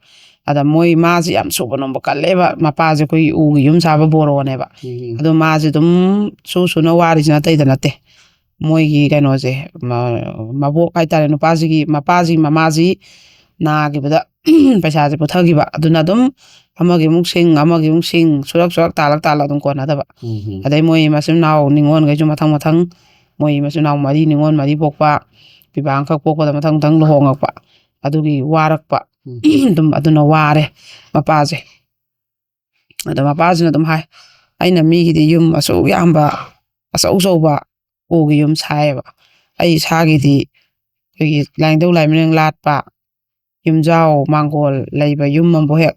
ꯑꯗ ꯃꯣꯏ, ꯃꯥꯁꯦ ꯌꯥꯝ ꯁꯨꯕ ꯅꯣꯝꯕ ꯀꯜꯂꯦꯕ꯫ ꯃꯄꯥꯁꯦ ꯑꯩꯈꯣꯏꯒꯤ ꯎꯒꯤ ꯌꯨꯝ ꯁꯥꯕ ꯕꯣꯔꯣꯅꯦꯕ꯫ ꯎꯝ. ꯑꯗꯣ ꯃꯥꯁꯦ ꯑꯗꯨꯝ ꯁꯨ ꯁꯨꯅ ꯋꯥꯔꯤꯁꯤ ꯅꯥꯇꯩꯗ ꯅꯠꯇꯦ꯫ ꯃꯣꯏꯒꯤ ꯀꯩꯅꯣꯁꯦ, ꯃ-, ꯃꯕꯣꯛ ꯍꯥꯏꯇꯥꯔꯦ, ꯅꯨꯄꯥꯁꯤꯒꯤ, ꯃꯄꯥꯁꯤ, ꯃꯃꯥꯁꯤ ꯅꯥꯈꯤꯕꯗ ꯄꯩꯁꯥꯁꯦ ꯄꯨꯊꯈꯤꯕ꯫ ꯑꯗꯨꯅ ꯑꯗꯨꯝ ꯑꯃꯒꯤ ꯑꯃꯨꯛ ꯁꯤꯡ, ꯑꯃꯒꯤ ꯑꯃꯨꯛ ꯁꯤꯡ, ꯁꯨꯔꯛ ꯁꯨꯔꯛ, ꯇꯥꯜꯂꯛ ꯇꯥꯜꯂꯛ ꯑꯗꯨꯝ ꯀꯣꯟꯅꯗꯕ꯫ ꯎꯝ. ꯑꯗꯩ ꯃꯣꯏ ꯃꯆꯤꯟ ꯃꯅꯥꯎ ꯅꯤꯉꯣꯜꯈꯩꯁꯨ ꯃꯊꯪ ꯃꯊꯪ, ꯃꯣꯏ ꯃꯆꯤꯟ ꯃꯅꯥꯎ ꯃꯔꯤ, ꯅꯤꯉꯣꯜ ꯃꯔꯤ ꯄꯣꯛꯄ, ꯄꯤꯕꯥ ꯑꯃꯈꯛ ꯄꯣꯛꯄꯗ ꯃꯊꯪ ꯃꯊꯪ ꯂꯨꯍꯣꯡꯉꯛꯄ꯫ ꯑꯗꯨꯒꯤ ꯋꯥꯔꯛꯄ꯫ ꯎꯝ. ꯑꯗꯨꯝ ꯑꯗꯨꯅ ꯋꯥꯔꯦ ꯃꯄꯥꯁꯦ꯫ ꯑꯗꯣ ꯃꯄꯥꯁꯤꯅ ꯑꯗꯨꯝ ꯍꯥꯏ, "ꯑꯩꯅ ꯃꯤꯒꯤꯗꯤ ꯌꯨꯝ ꯑꯁꯨꯛ ꯌꯥꯝꯕ, ꯑꯆꯧ ꯑꯆꯧꯕ ꯎꯒꯤ ꯌꯨꯝ ꯁꯥꯏꯌꯦꯕ꯫ ꯑꯩ ꯏꯁꯥꯒꯤꯗꯤ ꯑꯩꯈꯣꯏꯒꯤ ꯂꯥꯏꯅꯤꯡꯊꯧ ꯂꯥꯏꯃꯔꯦꯟ ꯂꯥꯠꯄ, ꯌꯨꯝꯖꯥꯎ ꯃꯥꯡꯒꯣꯜ ꯂꯩꯕ ꯌꯨꯝ ꯑꯃꯕꯨ ꯍꯦꯛ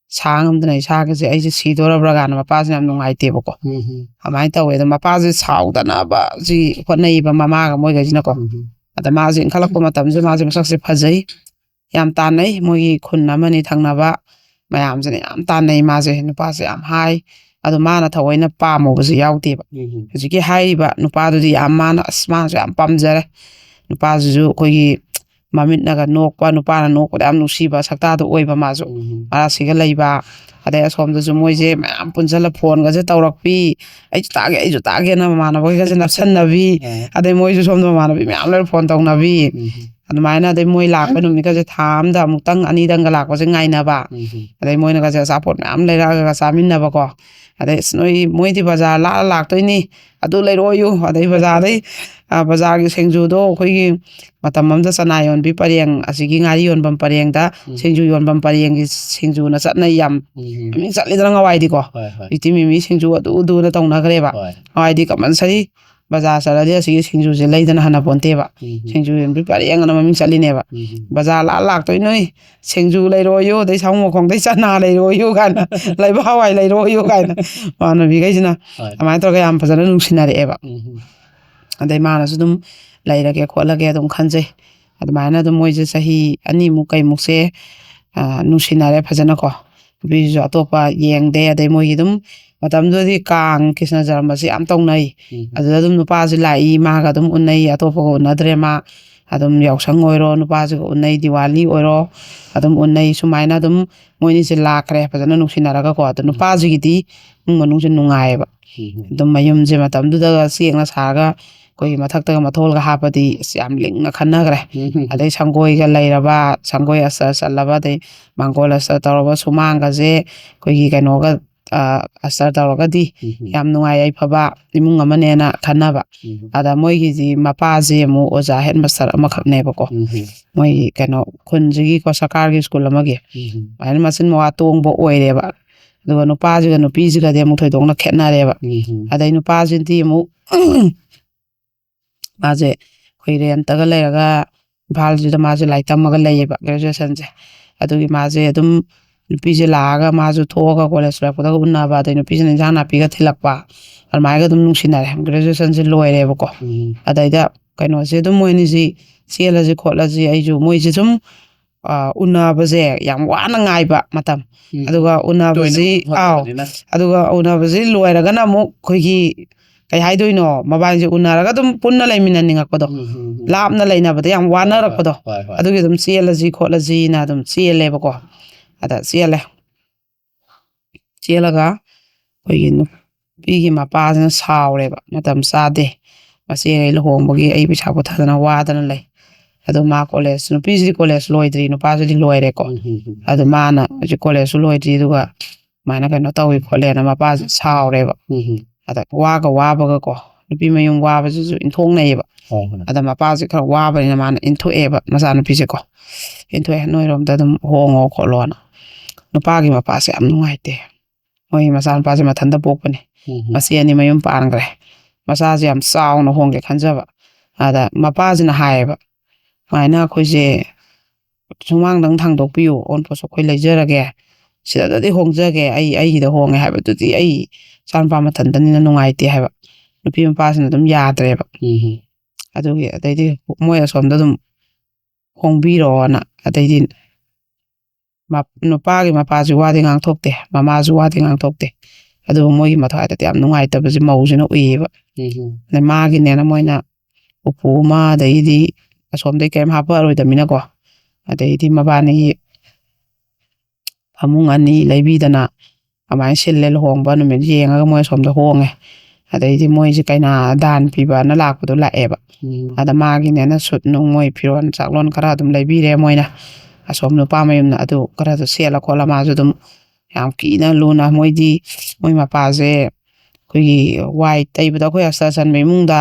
ꯁꯥ ꯉꯝꯗꯅ ꯏꯁꯥꯒꯤꯁꯦ, ꯑꯩꯁꯦ ꯁꯤꯗꯣꯔꯕ꯭ꯔꯥ?" ꯀꯥꯏꯅ ꯃꯄꯥꯁꯤꯅ ꯌꯥꯝ ꯅꯨꯡꯉꯥꯏꯇꯦꯕꯀꯣ꯫ ꯎꯝ. ꯑꯗꯨꯃꯥꯏꯅ ꯇꯧꯋꯦ꯫ ꯑꯗꯣ ꯃꯄꯥꯁꯦ ꯁꯥꯎꯗꯅꯕ ꯁꯤ ꯍꯣꯠꯅꯩꯕ, ꯃꯃꯥꯒ ꯃꯣꯏꯈꯩꯁꯤꯅꯀꯣ꯫ ꯎꯝ. ꯑꯗ ꯃꯥꯁꯦ ꯏꯟꯈꯠꯂꯛꯄ ꯃꯇꯝꯁꯤꯗ ꯃꯥꯁꯦ ꯃꯁꯛꯁꯦ ꯐꯖꯩ, ꯌꯥꯝ ꯇꯥꯟꯅꯩ꯫ ꯃꯣꯏꯒꯤ ꯈꯨꯟ ꯑꯃꯅꯤ ꯊꯪꯅꯕ ꯃꯌꯥꯝꯁꯤꯅ ꯌꯥꯝ ꯇꯥꯟꯅꯩ ꯃꯥꯁꯦ꯫ ꯅꯨꯄꯥꯁꯦ ꯌꯥꯝ ꯍꯥꯏ꯫ ꯑꯗꯣ ꯃꯥꯅ ꯊꯑꯣꯏꯅ ꯄꯥꯝꯃꯨꯕꯁꯦ ꯌꯥꯎꯗꯦꯕ꯫ ꯎꯝ. ꯍꯧꯖꯤꯛꯀꯤ ꯍꯥꯏꯔꯤꯕ ꯅꯨꯄꯥꯗꯨꯗꯤ ꯌꯥꯝ, ꯃꯥꯅ, ꯑꯁ, ꯃꯥꯅꯁꯨ ꯌꯥꯝ ꯄꯥꯝꯖꯔꯦ꯫ ꯅꯨꯄꯥꯁꯤꯁꯨ ꯑꯩꯈꯣꯏꯒꯤ ꯃꯃꯤꯠꯅꯒ ꯅꯣꯛꯄ, ꯅꯨꯄꯥꯅ ꯅꯣꯛꯄꯗ ꯌꯥꯝ ꯅꯨꯡꯁꯤꯕ ꯁꯛꯇꯥꯗꯣ ꯑꯣꯏꯕ ꯃꯥꯁꯨ꯫ ꯎꯝ. ꯃꯔꯥꯁꯤꯒ ꯂꯩꯕ꯫ ꯑꯗꯩ ꯑꯁꯣꯝꯗꯁꯨ ꯃꯣꯏꯁꯦ ꯃꯌꯥꯝ ꯄꯨꯟꯁꯤꯜꯂ ꯐꯣꯟꯒꯁꯦ ꯇꯧꯔꯛꯄꯤ, "ꯑꯩꯁꯨ ꯇꯥꯒꯦ, ꯑꯩꯁꯨ ꯇꯥꯒꯦꯅ" ꯃꯃꯥꯟꯅꯕꯈꯩꯒꯁꯦ ꯅꯞꯁꯟꯅꯕꯤ꯫ ꯑꯦ. ꯑꯗꯩ ꯃꯣꯏꯁꯨ ꯁꯣꯝꯗ ꯃꯃꯥꯟꯅꯕꯤ ꯃꯌꯥꯝ ꯂꯩꯔ ꯐꯣꯟ ꯇꯧꯅꯕꯤ꯫ ꯎꯝ. ꯑꯗꯨꯃꯥꯏꯅ, ꯑꯗꯩ ꯃꯣꯏ ꯂꯥꯛꯄ ꯅꯨꯃꯤꯠꯀꯁꯦ ꯊꯥ ꯑꯃꯗ ꯑꯃꯨꯛꯇꯪ ꯑꯅꯤꯗꯪꯒ ꯂꯥꯛꯄꯁꯦ ꯉꯥꯏꯅꯕ꯫ ꯎꯝ. ꯑꯗꯩ ꯃꯣꯏꯅꯒꯁꯦ ꯑꯆꯥꯄꯣꯠ ꯃꯌꯥꯝ ꯂꯩꯔꯛꯑꯒ ꯆꯥꯃꯤꯟꯅꯕꯀꯣ꯫ ꯑꯗꯩ, "ꯑꯁ, ꯅꯣꯏ, ꯃꯣꯏꯗꯤ ꯕꯖꯥꯔ ꯂꯥꯛꯑ ꯂꯥꯛꯇꯣꯏꯅꯤ, ꯑꯗꯨ ꯂꯩꯔꯛꯑꯣꯌꯨ"꯫ ꯑꯗꯩ ꯕꯖꯥꯔꯗꯩ, ꯑ, ꯕꯖꯥꯔꯒꯤ ꯁꯤꯡꯖꯨꯗꯣ ꯑꯩꯈꯣꯏꯒꯤ ꯃꯇꯝ ꯑꯃꯗ ꯆꯅꯥ ꯌꯣꯟꯕꯤ ꯄꯔꯦꯡ, ꯑꯁꯤꯒꯤ ꯉꯥꯔꯤ ꯌꯣꯟꯐꯝ ꯄꯔꯦꯡꯗ ꯎꯝ. ꯁꯤꯡꯖꯨ ꯌꯣꯟꯐꯝ ꯄꯔꯦꯡꯒꯤ ꯁꯤꯡꯖꯨꯅ ꯆꯠꯅꯩ ꯌꯥꯝ꯫ ꯎꯝ. ꯃꯃꯤꯡ ꯆꯠꯂꯤꯗꯅ ꯉꯋꯥꯏꯗꯤꯀꯣ꯫ ꯍꯣꯏ, ꯍꯣꯏ. ꯍꯧꯖꯤꯛꯇꯤ ꯃꯤꯃꯤ ꯁꯤꯡꯖꯨ ꯑꯗꯨ ꯑꯗꯨꯅ ꯇꯧꯅꯈ꯭ꯔꯦꯕ꯫ ꯍꯣꯏ. ꯉꯋꯥꯏꯗꯤ ꯀꯝꯄꯜꯁꯔꯤ ꯕꯖꯥꯔ ꯆꯠꯂꯗꯤ ꯑꯁꯤꯒꯤ ꯁꯤꯡꯖꯨꯁꯦ ꯂꯩꯗꯅ ꯍꯟꯅ ꯄꯣꯟꯇꯦꯕ꯫ ꯎꯝ꯫ ꯁꯤꯡꯖꯨ ꯌꯣꯟꯕꯤ ꯄꯔꯦꯡ ꯑꯅ ꯃꯃꯤꯡ ꯆꯠꯂꯤꯅꯦꯕ꯫ ꯎꯝ꯫ "ꯕꯖꯥꯔ ꯂꯥꯛ ꯂꯥꯛꯇꯣꯏ ꯅꯣꯏ, ꯁꯤꯡꯖꯨ ꯂꯩꯔꯣꯌꯨ, ꯑꯗꯩ ꯁꯥꯃꯨ ꯃꯈꯣꯡꯗꯩ ꯆꯅꯥ ꯂꯩꯔꯣꯌꯨ" ꯀꯥꯏꯅ, "ꯂꯩꯕꯥꯛ ꯍꯋꯥꯏ ꯂꯩꯔꯣꯌꯨ" ꯀꯥꯏꯅ ꯏꯃꯥꯟꯅꯕꯤꯈꯩꯁꯤꯅ꯫ ꯍꯣꯏ꯫ ꯑꯗꯨꯃꯥꯏꯅ ꯇꯧꯔꯒ ꯌꯥꯝ ꯐꯖꯅ ꯅꯨꯡꯁꯤꯅꯔꯛꯑꯦꯕ꯫ ꯎꯝ꯫ ꯑꯗꯩ ꯃꯥꯅꯁꯨ ꯑꯗꯨꯝ "ꯂꯩꯔꯒꯦ ꯈꯣꯠꯂꯒꯦ" ꯑꯗꯨꯝ ꯈꯟꯖꯩ꯫ ꯑꯗꯨꯃꯥꯏꯅ ꯑꯗꯨꯝ ꯃꯣꯏꯁꯦ ꯆꯍꯤ ꯑꯅꯤꯃꯨꯛ ꯀꯩꯃꯨꯛꯁꯦ, ꯑ, ꯅꯨꯡꯁꯤꯅꯔꯦ ꯐꯖꯅꯀꯣ꯫ ꯅꯨꯄꯤꯁꯨ ꯑꯇꯣꯞꯄ ꯌꯦꯡꯗꯦ꯫ ꯑꯗꯩ ꯃꯣꯏꯒꯤ ꯑꯗꯨꯝ ꯃꯇꯝꯗꯨꯗꯗꯤ ꯀꯥꯡ, ꯀ꯭ꯔꯤꯁꯅ ꯖꯔꯃꯁꯤ ꯌꯥꯝ ꯇꯧꯅꯩ꯫ ꯎꯝ꯫ ꯑꯗꯨꯗ ꯑꯗꯨꯝ ꯅꯨꯄꯥꯁꯤ ꯂꯥꯛꯏ, ꯃꯥꯒ ꯑꯗꯨꯝ ꯎꯅꯩ, ꯑꯇꯣꯞꯄꯒ ꯎꯅꯗ꯭ꯔꯦ ꯃꯥ꯫ ꯑꯗꯨꯝ ꯌꯥꯎꯁꯪ ꯑꯣꯏꯔꯣ, ꯅꯨꯄꯥꯁꯤꯒ ꯎꯅꯩ, ꯗꯤꯋꯥꯂꯤ ꯑꯣꯏꯔꯣ, ꯑꯗꯨꯝ ꯎꯅꯩ꯫ ꯁꯨꯃꯥꯏꯅ ꯑꯗꯨꯝ ꯃꯣꯏꯅꯤꯁꯦ ꯂꯥꯛꯈ꯭ꯔꯦ ꯐꯖꯅ ꯅꯨꯡꯁꯤꯅꯔꯒꯀꯣ꯫ ꯑꯗꯣ ꯅꯨꯄꯥꯁꯤꯒꯤꯗꯤ ꯏꯃꯨꯡ ꯃꯅꯨꯡꯁꯦ ꯅꯨꯡꯉꯥꯏꯌꯦꯕ꯫ ꯎꯝ꯫ ꯑꯗꯨꯝ ꯃꯌꯨꯝꯁꯦ ꯃꯇꯝꯗꯨꯗꯒ ꯆꯦꯛꯅ ꯁꯥꯔꯒ ꯑꯩꯈꯣꯏꯒꯤ ꯃꯊꯛꯇꯒ ꯃꯊꯣꯜꯒ ꯍꯥꯞꯄꯗꯤ ꯑꯁ ꯌꯥꯝ ꯂꯤꯡꯅ ꯈꯟꯅꯈ꯭ꯔꯦ꯫ ꯎꯝ꯫ ꯑꯗꯩ ꯁꯪꯒꯣꯏꯒ ꯂꯩꯔꯕ, ꯁꯪꯒꯣꯏ ꯑꯁꯇꯔ ꯆꯜꯂꯕ, ꯑꯗꯩ ꯃꯥꯡꯒꯣꯜ ꯑꯁꯇꯔ ꯇꯧꯔꯕ ꯁꯨꯃꯥꯡꯒꯁꯦ ꯑꯩꯈꯣꯏꯒꯤ ꯀꯩꯅꯣꯒ, ꯑ, ꯑꯁꯇꯔ ꯇꯧꯔꯒꯗꯤ ꯎꯝ꯫ ꯌꯥꯝ ꯅꯨꯡꯉꯥꯏ ꯌꯥꯏꯐꯕ ꯏꯃꯨꯡ ꯑꯃꯅꯦꯅ ꯈꯟꯅꯕ꯫ ꯎꯝ꯫ ꯑꯗ ꯃꯣꯏꯒꯤꯁꯤ ꯃꯄꯥꯁꯦ ꯑꯃꯨꯛ ꯑꯣꯖꯥ ꯍꯦꯠ ꯃꯥꯁꯇꯔ ꯑꯃꯈꯛꯅꯦꯕꯀꯣ꯫ ꯎꯝ꯫ ꯃꯣꯏꯒꯤ ꯀꯩꯅꯣ ꯈꯨꯟꯁꯤꯒꯤꯀꯣ ꯁꯔꯀꯥꯔꯒꯤ ꯁ꯭ꯀꯨꯜ ꯑꯃꯒꯤ꯫ ꯎꯝ꯫ ꯑꯗꯨꯃꯥꯏꯅ ꯃꯆꯤꯟ ꯃꯋꯥ ꯇꯣꯡꯕ ꯑꯣꯏꯔꯦꯕ꯫ ꯑꯗꯨꯒ ꯅꯨꯄꯥꯁꯤꯒ ꯅꯨꯄꯤꯁꯤꯒꯗꯤ ꯑꯃꯨꯛ ꯊꯣꯏꯗꯣꯛꯅ ꯈꯦꯠꯅꯔꯦꯕ꯫ ꯎꯝ꯫ ꯑꯗꯩ ꯅꯨꯄꯥꯁꯤꯗꯤ ꯑꯃꯨꯛ ꯃꯥꯁꯦ ꯑꯩꯈꯣꯏ ꯔꯦꯟꯇꯒ ꯂꯩꯔꯒ ꯏꯝꯐꯥꯜꯁꯤꯗ ꯃꯥꯁꯦ ꯂꯥꯏꯔꯤꯛ ꯇꯝꯃꯒ ꯂꯩꯌꯦꯕ ꯒ꯭ꯔꯦꯖꯨꯑꯦꯁꯟꯁꯦ꯫ ꯑꯗꯨꯒꯤ ꯃꯥꯁꯦ ꯑꯗꯨꯝ ꯅꯨꯄꯤꯁꯦ ꯂꯥꯛꯑꯒ ꯃꯥꯁꯨ ꯊꯣꯛꯑꯒ ꯀꯣꯂꯦꯖ ꯂꯣꯏꯔꯛꯄꯗꯒ ꯎꯅꯕ, ꯑꯗꯩ ꯅꯨꯄꯤꯁꯤꯅ ꯏꯟꯖꯥꯡ ꯅꯥꯄꯤꯒ ꯊꯤꯜꯂꯛꯄ, ꯑꯗꯨꯃꯥꯏꯅꯒ ꯑꯗꯨꯝ ꯅꯨꯡꯁꯤꯅꯔꯦ ꯒ꯭ꯔꯦꯖꯨꯑꯦꯁꯟꯁꯦ ꯂꯣꯏꯔꯦꯕꯀꯣ꯫ ꯎꯝ꯫ ꯑꯗꯩꯗ ꯀꯩꯅꯣꯁꯦ ꯑꯗꯨꯝ ꯃꯣꯏ ꯑꯅꯤꯁꯤ ꯆꯦꯜꯂꯁꯤ ꯈꯣꯠꯂꯁꯤ, ꯑꯩꯁꯨ ꯃꯣꯏꯁꯦ ꯁꯨꯝ, ꯑ, ꯎꯅꯕꯁꯦ ꯌꯥꯝ ꯋꯥꯅ ꯉꯥꯏꯕ ꯃꯇꯝ꯫ ꯎꯝ꯫ ꯑꯗꯨꯒ ꯎꯅꯕꯁꯤ, ꯇꯣꯏꯅ ꯑꯥꯎ, ꯐꯪꯗꯕꯅꯤꯅ꯫ ꯑꯗꯨꯒ ꯎꯅꯕꯁꯤ ꯂꯣꯏꯔꯒꯅ ꯑꯃꯨꯛ ꯑꯩꯈꯣꯏꯒꯤ, ꯀꯩ ꯍꯥꯏꯗꯣꯏꯅꯣ, ꯃꯕꯥꯏꯁꯦ ꯎꯅꯔꯒ ꯑꯗꯨꯝ ꯄꯨꯟꯅ ꯂꯩꯃꯤꯟꯅꯅꯤꯡꯉꯛꯄꯗꯣ, ꯎꯝ, ꯎꯝ, ꯎꯝ꯫ ꯂꯥꯞꯅ ꯂꯩꯅꯕꯗ ꯌꯥꯝ ꯋꯥꯅꯔꯛꯄꯗꯣ, ꯍꯣꯏ, ꯍꯣꯏ꯫ ꯑꯗꯨꯒꯤ ꯑꯗꯨꯝ ꯆꯦꯜꯂꯁꯤ ꯈꯣꯠꯂꯁꯤꯅ ꯑꯗꯨꯝ ꯆꯦꯜꯂꯦꯕꯀꯣ꯫ ꯑꯗ ꯆꯦꯜꯂꯦ꯫ ꯆꯦꯜꯂꯒ ꯑꯩꯈꯣꯏꯒꯤ ꯅꯨꯄꯤꯒꯤ ꯃꯄꯥꯁꯤꯅ ꯁꯥꯎꯔꯦꯕ, "ꯃꯇꯝ ꯆꯥꯗꯦ, ꯃꯆꯦꯈꯩ ꯂꯨꯍꯣꯡꯕꯒꯤ ꯑꯩ ꯄꯩꯁꯥ ꯄꯨꯊꯗꯅ ꯋꯥꯗꯅ ꯂꯩ"꯫ ꯑꯗꯣ ꯃꯥ ꯀꯣꯂꯦꯖ, ꯅꯨꯄꯤꯁꯤꯗꯤ ꯀꯣꯂꯦꯖ ꯂꯣꯏꯗ꯭ꯔꯤ, ꯅꯨꯄꯥꯁꯤꯗꯤ ꯂꯣꯏꯔꯦꯀꯣ꯫ ꯎꯝ, ꯎꯝ, ꯎꯝ꯫ ꯑꯗꯣ ꯃꯥꯅ ꯍꯧꯖꯤꯛ ꯀꯣꯂꯦꯖꯁꯨ ꯂꯣꯏꯗ꯭ꯔꯤ, ꯑꯗꯨꯒ ꯑꯗꯨꯃꯥꯏꯅ ꯀꯩꯅꯣ ꯇꯧꯏ ꯈꯣꯠꯂꯦꯅ ꯃꯄꯥꯁꯦ ꯁꯥꯎꯔꯦꯕ꯫ ꯎꯝ, ꯎꯝ꯫ ꯑꯗ ꯋꯥꯒ ꯋꯥꯕꯒꯀꯣ, ꯅꯨꯄꯤ ꯃꯌꯨꯝ ꯋꯥꯕꯁꯤꯁꯨ ꯏꯟꯊꯣꯛꯅꯩꯌꯦꯕ꯫ ꯍꯣꯏ, ꯍꯣꯏ꯫ ꯑꯗ ꯃꯄꯥꯁꯦ ꯈꯔ ꯋꯥꯕꯅꯤꯅ ꯃꯥꯅ ꯏꯟꯊꯣꯛꯑꯦꯕ ꯃꯆꯥꯅꯨꯄꯤꯁꯦꯀꯣ꯫ ꯏꯟꯊꯣꯛꯑꯦ, "ꯅꯣꯏꯔꯣꯝꯗ ꯑꯗꯨꯝ ꯍꯣꯡꯉꯣ ꯈꯣꯠꯂꯣꯅ"꯫ ꯅꯨꯄꯥꯒꯤ ꯃꯄꯥꯁꯦ ꯌꯥꯝ ꯅꯨꯡꯉꯥꯏꯇꯦ꯫ ꯃꯣꯏ ꯃꯆꯥꯅꯨꯄꯥꯁꯦ ꯃꯊꯟꯇ ꯄꯣꯛꯄꯅꯦ꯫ ꯎꯝ꯫ ꯃꯆꯦ ꯑꯅꯤ ꯃꯌꯨꯝ ꯄꯥꯟꯈ꯭ꯔꯦ꯫ ꯃꯆꯥꯁꯦ ꯌꯥꯝ ꯆꯥꯎꯅ ꯍꯣꯡꯒꯦ ꯈꯟꯖꯕ꯫ ꯑꯗ ꯃꯄꯥꯁꯤꯅ ꯍꯥꯏꯌꯦꯕ, "ꯁꯨꯃꯥꯏꯅ ꯑꯩꯈꯣꯏꯁꯦ ꯁꯨꯃꯥꯡꯗꯪ ꯊꯥꯡꯗꯣꯛꯄꯤꯌꯨ, ꯑꯣꯟꯄꯣꯠꯁꯨ ꯑꯩꯈꯣꯏ ꯂꯩꯖꯔꯒꯦ, ꯁꯤꯗꯗꯤ ꯍꯣꯡꯖꯒꯦ, ꯑꯩ ꯑꯩꯒꯤꯗ ꯍꯣꯡꯉꯦ" ꯍꯥꯏꯕꯗꯨꯗꯤ ꯑꯩ ꯏꯆꯥꯅꯨꯄꯥ ꯃꯊꯟꯇꯅꯤꯅ ꯅꯨꯡꯉꯥꯏꯇꯦ ꯍꯥꯏꯕ꯫ ꯅꯨꯄꯤ ꯃꯄꯥꯁꯤꯅ ꯑꯗꯨꯝ ꯌꯥꯗ꯭ꯔꯦꯕ꯫ ꯎꯝ꯫ ꯑꯗꯨꯒꯤ ꯑꯗꯩꯗꯤ ꯃꯣꯏ ꯑꯁꯣꯝꯗ ꯑꯗꯨꯝ ꯍꯣꯡꯕꯤꯔꯣꯅ꯫ ꯑꯗꯩꯗꯤ ꯃꯞ-, ꯅꯨꯄꯥꯒꯤ ꯃꯄꯥꯁꯨ ꯋꯥꯗꯤ ꯉꯥꯡꯊꯣꯛꯇꯦ, ꯃꯃꯥꯁꯨ ꯋꯥꯗꯤ ꯉꯥꯡꯊꯣꯛꯇꯦ꯫ ꯑꯗꯨꯕꯨ ꯃꯣꯏꯒꯤ ꯃꯊ꯭ꯋꯥꯏꯗꯗꯤ ꯌꯥꯝ ꯅꯨꯡꯉꯥꯏꯇꯕꯁꯦ ꯃꯧꯁꯤꯅ ꯎꯏꯌꯦꯕ꯫ ꯎꯝ꯫ ꯑꯗꯩ ꯃꯥꯒꯤꯅꯦꯅ ꯃꯣꯏꯅ ꯎꯄꯨ ꯑꯃ, ꯑꯗꯩꯗꯤ ꯑꯁꯣꯝꯗꯩ ꯀꯔꯤꯝ ꯍꯥꯞꯄꯛꯑꯔꯣꯏꯗꯕꯅꯤꯅꯀꯣ, ꯑꯗꯩꯗꯤ ꯃꯕꯥꯅꯤꯒꯤ ꯐꯃꯨꯡ ꯑꯅꯤ ꯂꯩꯕꯤꯗꯅ ꯑꯗꯨꯃꯥꯏꯅ ꯁꯤꯜꯂꯦ꯫ ꯂꯨꯍꯣꯡꯕ ꯅꯨꯃꯤꯠ ꯌꯦꯡꯉꯒ ꯃꯣꯏ ꯑꯁꯣꯝꯗ ꯍꯣꯡꯉꯦ꯫ ꯑꯗꯩꯗꯤ ꯃꯣꯏꯁꯦ ꯀꯩꯅꯥ ꯗꯥꯟ ꯄꯤꯕꯅ ꯂꯥꯛꯄꯗꯣ ꯂꯥꯛꯑꯦꯕ꯫ ꯎꯝ꯫ ꯑꯗ ꯃꯥꯒꯤꯅꯦꯅ ꯁꯨꯠ ꯅꯨꯡ, ꯃꯣꯏ ꯐꯤꯔꯣꯜ ꯆꯥꯛꯂꯣꯟ ꯈꯔ ꯑꯗꯨꯝ ꯂꯩꯕꯤꯔꯦ ꯃꯣꯏꯅ꯫ ꯑꯁꯣꯝ ꯅꯨꯄꯥ ꯃꯌꯨꯝꯅ ꯑꯗꯨ ꯈꯔꯁꯨ ꯁꯦꯠꯂ ꯈꯣꯠꯂ ꯃꯥꯁꯨ ꯑꯗꯨꯝ ꯌꯥꯝ ꯀꯤꯅ ꯂꯨꯅ, ꯃꯣꯏꯗꯤ, ꯃꯣꯏ ꯃꯄꯥꯁꯦ ꯑꯩꯈꯣꯏꯒꯤ ꯋꯥꯏ ꯇꯩꯕꯗ ꯑꯩꯈꯣꯏ ꯑꯁꯇꯔ ꯆꯟꯕ ꯏꯃꯨꯡꯗ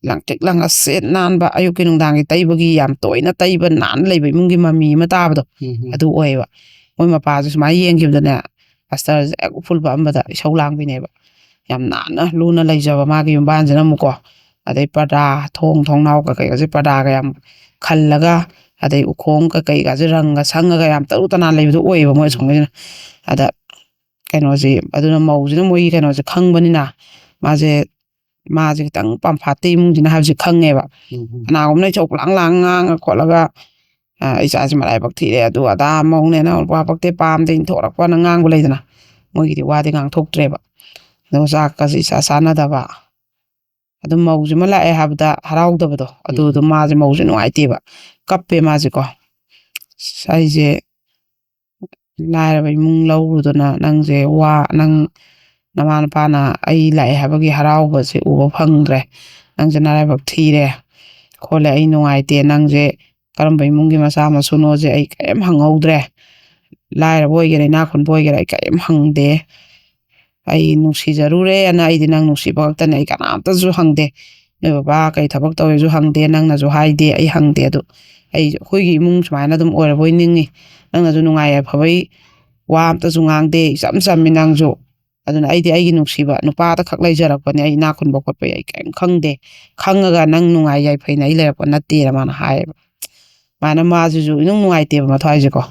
ꯂꯪꯇ꯭ꯔꯤꯛ ꯂꯪꯉ ꯁꯤꯠ ꯅꯥꯟꯕ, ꯑꯌꯨꯛꯀꯤ ꯅꯨꯡꯗꯥꯡꯒꯤ ꯇꯩꯕꯒꯤ ꯌꯥꯝ ꯇꯣꯏꯅ ꯇꯩꯕ, ꯅꯥꯟꯅ ꯂꯩꯕ ꯏꯃꯨꯡꯒꯤ ꯃꯃꯤ ꯑꯃ ꯇꯥꯕꯗꯣ, ꯎꯝ꯫ ꯑꯗꯨ ꯑꯣꯏꯌꯦꯕ꯫ ꯃꯣꯏ ꯃꯄꯥꯁꯦ ꯁꯨꯃꯥꯏꯅ ꯌꯦꯡꯈꯤꯕꯗꯅꯦ, ꯑꯁꯇꯔꯁꯦ ꯍꯦꯛ ꯎꯐꯨꯜ ꯄꯛꯑꯝꯕꯗ ꯏꯁꯧ ꯂꯥꯡꯕꯤꯅꯦꯕ꯫ ꯌꯥꯝ ꯅꯥꯟꯅ ꯂꯨꯅ ꯂꯩꯖꯕ ꯃꯥꯒꯤ ꯌꯨꯝꯕꯥꯟꯁꯤꯅ ꯑꯃꯨꯛꯀꯣ꯫ ꯑꯗꯩ ꯄꯔꯗꯥ, ꯊꯣꯡ ꯊꯣꯡꯅꯥꯎ ꯀꯩꯀꯩꯒꯁꯦ ꯄꯔꯗꯥꯒ ꯌꯥꯝ ꯈꯜꯂꯒ, ꯑꯗꯩ ꯎꯈꯣꯡ ꯀꯩꯀꯩꯒꯁꯦ ꯔꯪꯒ ꯁꯪꯉꯒ ꯌꯥꯝ ꯇꯔꯨ ꯇꯅꯥꯟ ꯂꯩꯕꯗꯣ ꯑꯣꯏꯌꯦꯕ ꯃꯣꯏ ꯑꯁꯣꯝꯒꯤꯁꯤꯅ꯫ ꯑꯗ ꯀꯩꯅꯣꯁꯦ, ꯑꯗꯨꯅ ꯃꯧꯁꯤꯅ ꯃꯣꯏꯒꯤ ꯀꯩꯅꯣꯁꯦ ꯈꯪꯕꯅꯤꯅ, ꯃꯥꯁꯦ, ꯃꯥꯁꯦ ꯈꯤꯇꯪ ꯄꯥꯝꯐꯥꯠꯇꯦ ꯏꯃꯨꯡꯁꯤꯅ ꯍꯥꯏꯕꯁꯦ ꯈꯪꯉꯦꯕ꯫ ꯎꯝ꯫ ꯀꯅꯥꯒꯨꯝꯕꯅ ꯏꯆꯧ ꯂꯥꯡ ꯂꯥꯡ ꯉꯥꯡꯉ ꯈꯣꯠꯂꯒ, "ꯑ, ꯏꯆꯥꯁꯤ ꯃꯔꯥꯏꯕꯛ ꯊꯤꯔꯦ, ꯑꯗꯨ ꯑꯗꯥ, ꯃꯧꯅꯦꯅ ꯃꯄꯥ ꯄꯛꯇꯦ, ꯄꯥꯝꯗꯦ, ꯏꯟꯊꯣꯛꯔꯛꯄꯅ" ꯉꯥꯡꯕ ꯂꯩꯗꯅ, ꯃꯣꯏꯒꯤꯗꯤ ꯋꯥꯗꯤ ꯉꯥꯡꯊꯣꯛꯇ꯭ꯔꯦꯕ꯫ ꯑꯗꯨꯒ ꯆꯥꯛꯀꯁꯦ ꯏꯆꯥ ꯆꯥꯟꯅꯗꯕ, ꯑꯗꯨꯝ ꯃꯧꯁꯤꯃ ꯂꯥꯛꯑꯦ ꯍꯥꯏꯕꯗ ꯍꯔꯥꯎꯗꯕꯗꯣ, ꯑꯗꯨ ꯎꯝ꯫ ꯑꯗꯨꯝ ꯃꯥꯁꯦ, ꯃꯧꯁꯦ ꯅꯨꯡꯉꯥꯏꯇꯦꯕ, ꯀꯞꯄꯦ ꯃꯥꯁꯦꯀꯣ꯫ "ꯑꯁ, ꯑꯩꯁꯦ ꯂꯥꯏꯔꯕ ꯏꯃꯨꯡ ꯂꯧꯔꯨꯗꯅ ꯅꯪꯁꯦ ꯋꯥ-, ꯅꯪ ꯅꯃꯥ ꯅꯄꯥꯅ ꯑꯩ ꯂꯥꯛꯑꯦ ꯍꯥꯏꯕꯒꯤ ꯍꯔꯥꯎꯕꯁꯦ ꯎꯕ ꯐꯪꯗ꯭ꯔꯦ꯫ ꯅꯪꯁꯦ ꯅꯔꯥꯏꯕꯛ ꯊꯤꯔꯦ ꯈꯣꯠꯂꯦ, ꯑꯩ ꯅꯨꯡꯉꯥꯏꯇꯦ, ꯅꯪꯁꯦ ꯀꯔꯝꯕ ꯏꯃꯨꯡꯒꯤ ꯃꯆꯥ ꯃꯁꯨꯅꯣꯁꯦ ꯑꯩ ꯀꯔꯤꯝ ꯍꯪꯍꯧꯗ꯭ꯔꯦ꯫ ꯂꯥꯏꯔꯕ ꯑꯣꯏꯒꯦꯔꯥ, ꯏꯅꯥꯛ ꯈꯨꯟꯕ ꯑꯣꯏꯒꯦꯔꯥ, ꯑꯩ ꯀꯔꯤꯝ ꯍꯪꯗꯦ꯫ ꯑꯩ ꯅꯨꯡꯁꯤꯖꯔꯨꯔꯦꯅ ꯑꯩꯗꯤ ꯅꯪ ꯅꯨꯡꯁꯤꯕ ꯈꯛꯇꯅꯦ, ꯑꯩ ꯀꯅꯥꯝꯇꯁꯨ ꯍꯪꯗꯦ꯫ ꯅꯣꯏ ꯕꯕꯥ ꯀꯩ ꯊꯕꯛ ꯇꯧꯋꯦꯁꯨ ꯍꯪꯗꯦ, ꯅꯪꯅꯁꯨ ꯍꯥꯏꯗꯦ, ꯑꯩ ꯍꯪꯗꯦ꯫ ꯑꯗꯨ ꯑꯩ, ꯑꯩꯈꯣꯏꯒꯤ ꯏꯃꯨꯡ ꯁꯨꯃꯥꯏꯅ ꯑꯗꯨꯝ ꯑꯣꯏꯔꯕꯣꯏ ꯅꯤꯡꯉꯤ꯫ ꯅꯪꯅꯁꯨ ꯅꯨꯡꯉꯥꯏ ꯌꯥꯏꯐꯕꯩ ꯋꯥ ꯑꯝꯇꯁꯨ ꯉꯥꯡꯗꯦ, ꯏꯆꯝ ꯆꯝꯃꯤ ꯅꯪꯁꯨ꯫ ꯑꯗꯨꯅ ꯑꯩꯗꯤ ꯑꯩꯒꯤ ꯅꯨꯡꯁꯤꯕ ꯅꯨꯄꯥꯗ ꯈꯛ ꯂꯩꯖꯔꯛꯄꯅꯦ, ꯑꯩ ꯏꯅꯥꯛ ꯈꯨꯟꯕ ꯈꯣꯠꯄ ꯑꯩ ꯀꯔꯤꯝ ꯈꯪꯗꯦ, ꯈꯪꯉꯒ ꯅꯪ ꯅꯨꯡꯉꯥꯏ ꯌꯥꯏꯐꯩꯅ ꯑꯩ ꯂꯩꯔꯛꯄ ꯅꯠꯇꯦꯅ ꯃꯥꯅ ꯍꯥꯏꯌꯦꯕ꯫ ꯃꯥꯅ ꯃꯥꯁꯤꯁꯨ ꯏꯅꯨꯡ ꯅꯨꯡꯉꯥꯏꯇꯦꯕ ꯃꯊ꯭ꯋꯥꯏꯁꯦꯀꯣ꯫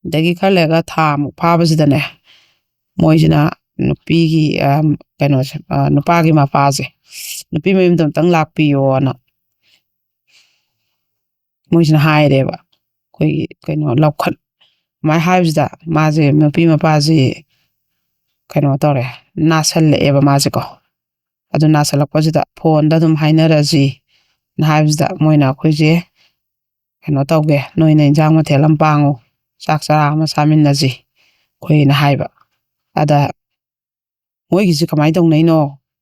ꯑꯗꯒꯤ ꯈꯔ ꯂꯩꯔꯒ ꯊꯥ ꯑꯃꯨꯛ ꯐꯥꯕꯁꯤꯗꯅꯦ, ꯃꯣꯏꯁꯤꯅ ꯅꯨꯄꯤꯒꯤ ꯀꯩꯅꯣꯁꯦ, ꯅꯨꯄꯥꯒꯤ ꯃꯄꯥꯁꯦ, ꯅꯨꯄꯤ ꯃꯌꯨꯝꯗ ꯑꯝꯇꯪ ꯂꯥꯛꯄꯤꯌꯣꯅ ꯃꯣꯏꯁꯤꯅ ꯍꯥꯏꯔꯦꯕ꯫ ꯑꯩꯈꯣꯏꯒꯤ ꯀꯩꯅꯣ ꯂꯧꯈꯠ ꯑꯗꯨꯃꯥꯏꯅ ꯍꯥꯏꯕꯁꯤꯗ ꯃꯥꯁꯦ, ꯅꯨꯄꯤ ꯃꯄꯥꯁꯤ ꯀꯩꯅꯣ ꯇꯧꯔꯦ, ꯅꯥꯁꯜꯂꯛꯑꯦꯕ ꯃꯥꯁꯦꯀꯣ꯫ ꯑꯗꯨ ꯅꯥꯁꯜꯂꯛꯄꯁꯤꯗ ꯐꯣꯟꯗ ꯑꯗꯨꯝ ꯍꯥꯏꯅꯔꯁꯤ ꯍꯥꯏꯕꯁꯤꯗ ꯃꯣꯏꯅ ꯑꯩꯈꯣꯏꯁꯦ ꯀꯩꯅꯣ ꯇꯧꯒꯦ, ꯅꯣꯏꯅ ꯏꯟꯁꯥꯡ ꯃꯊꯦꯜ ꯑꯃ ꯄꯥꯡꯉꯨ, ꯆꯥꯛ ꯆꯔꯥ ꯑꯃ ꯆꯥꯃꯤꯟꯅꯁꯤ ꯑꯩꯈꯣꯏꯅ ꯍꯥꯏꯕ꯫ ꯑꯗ ꯃꯣꯏꯒꯤꯁꯦ ꯀꯃꯥꯏꯅ ꯇꯧꯅꯩꯅꯣ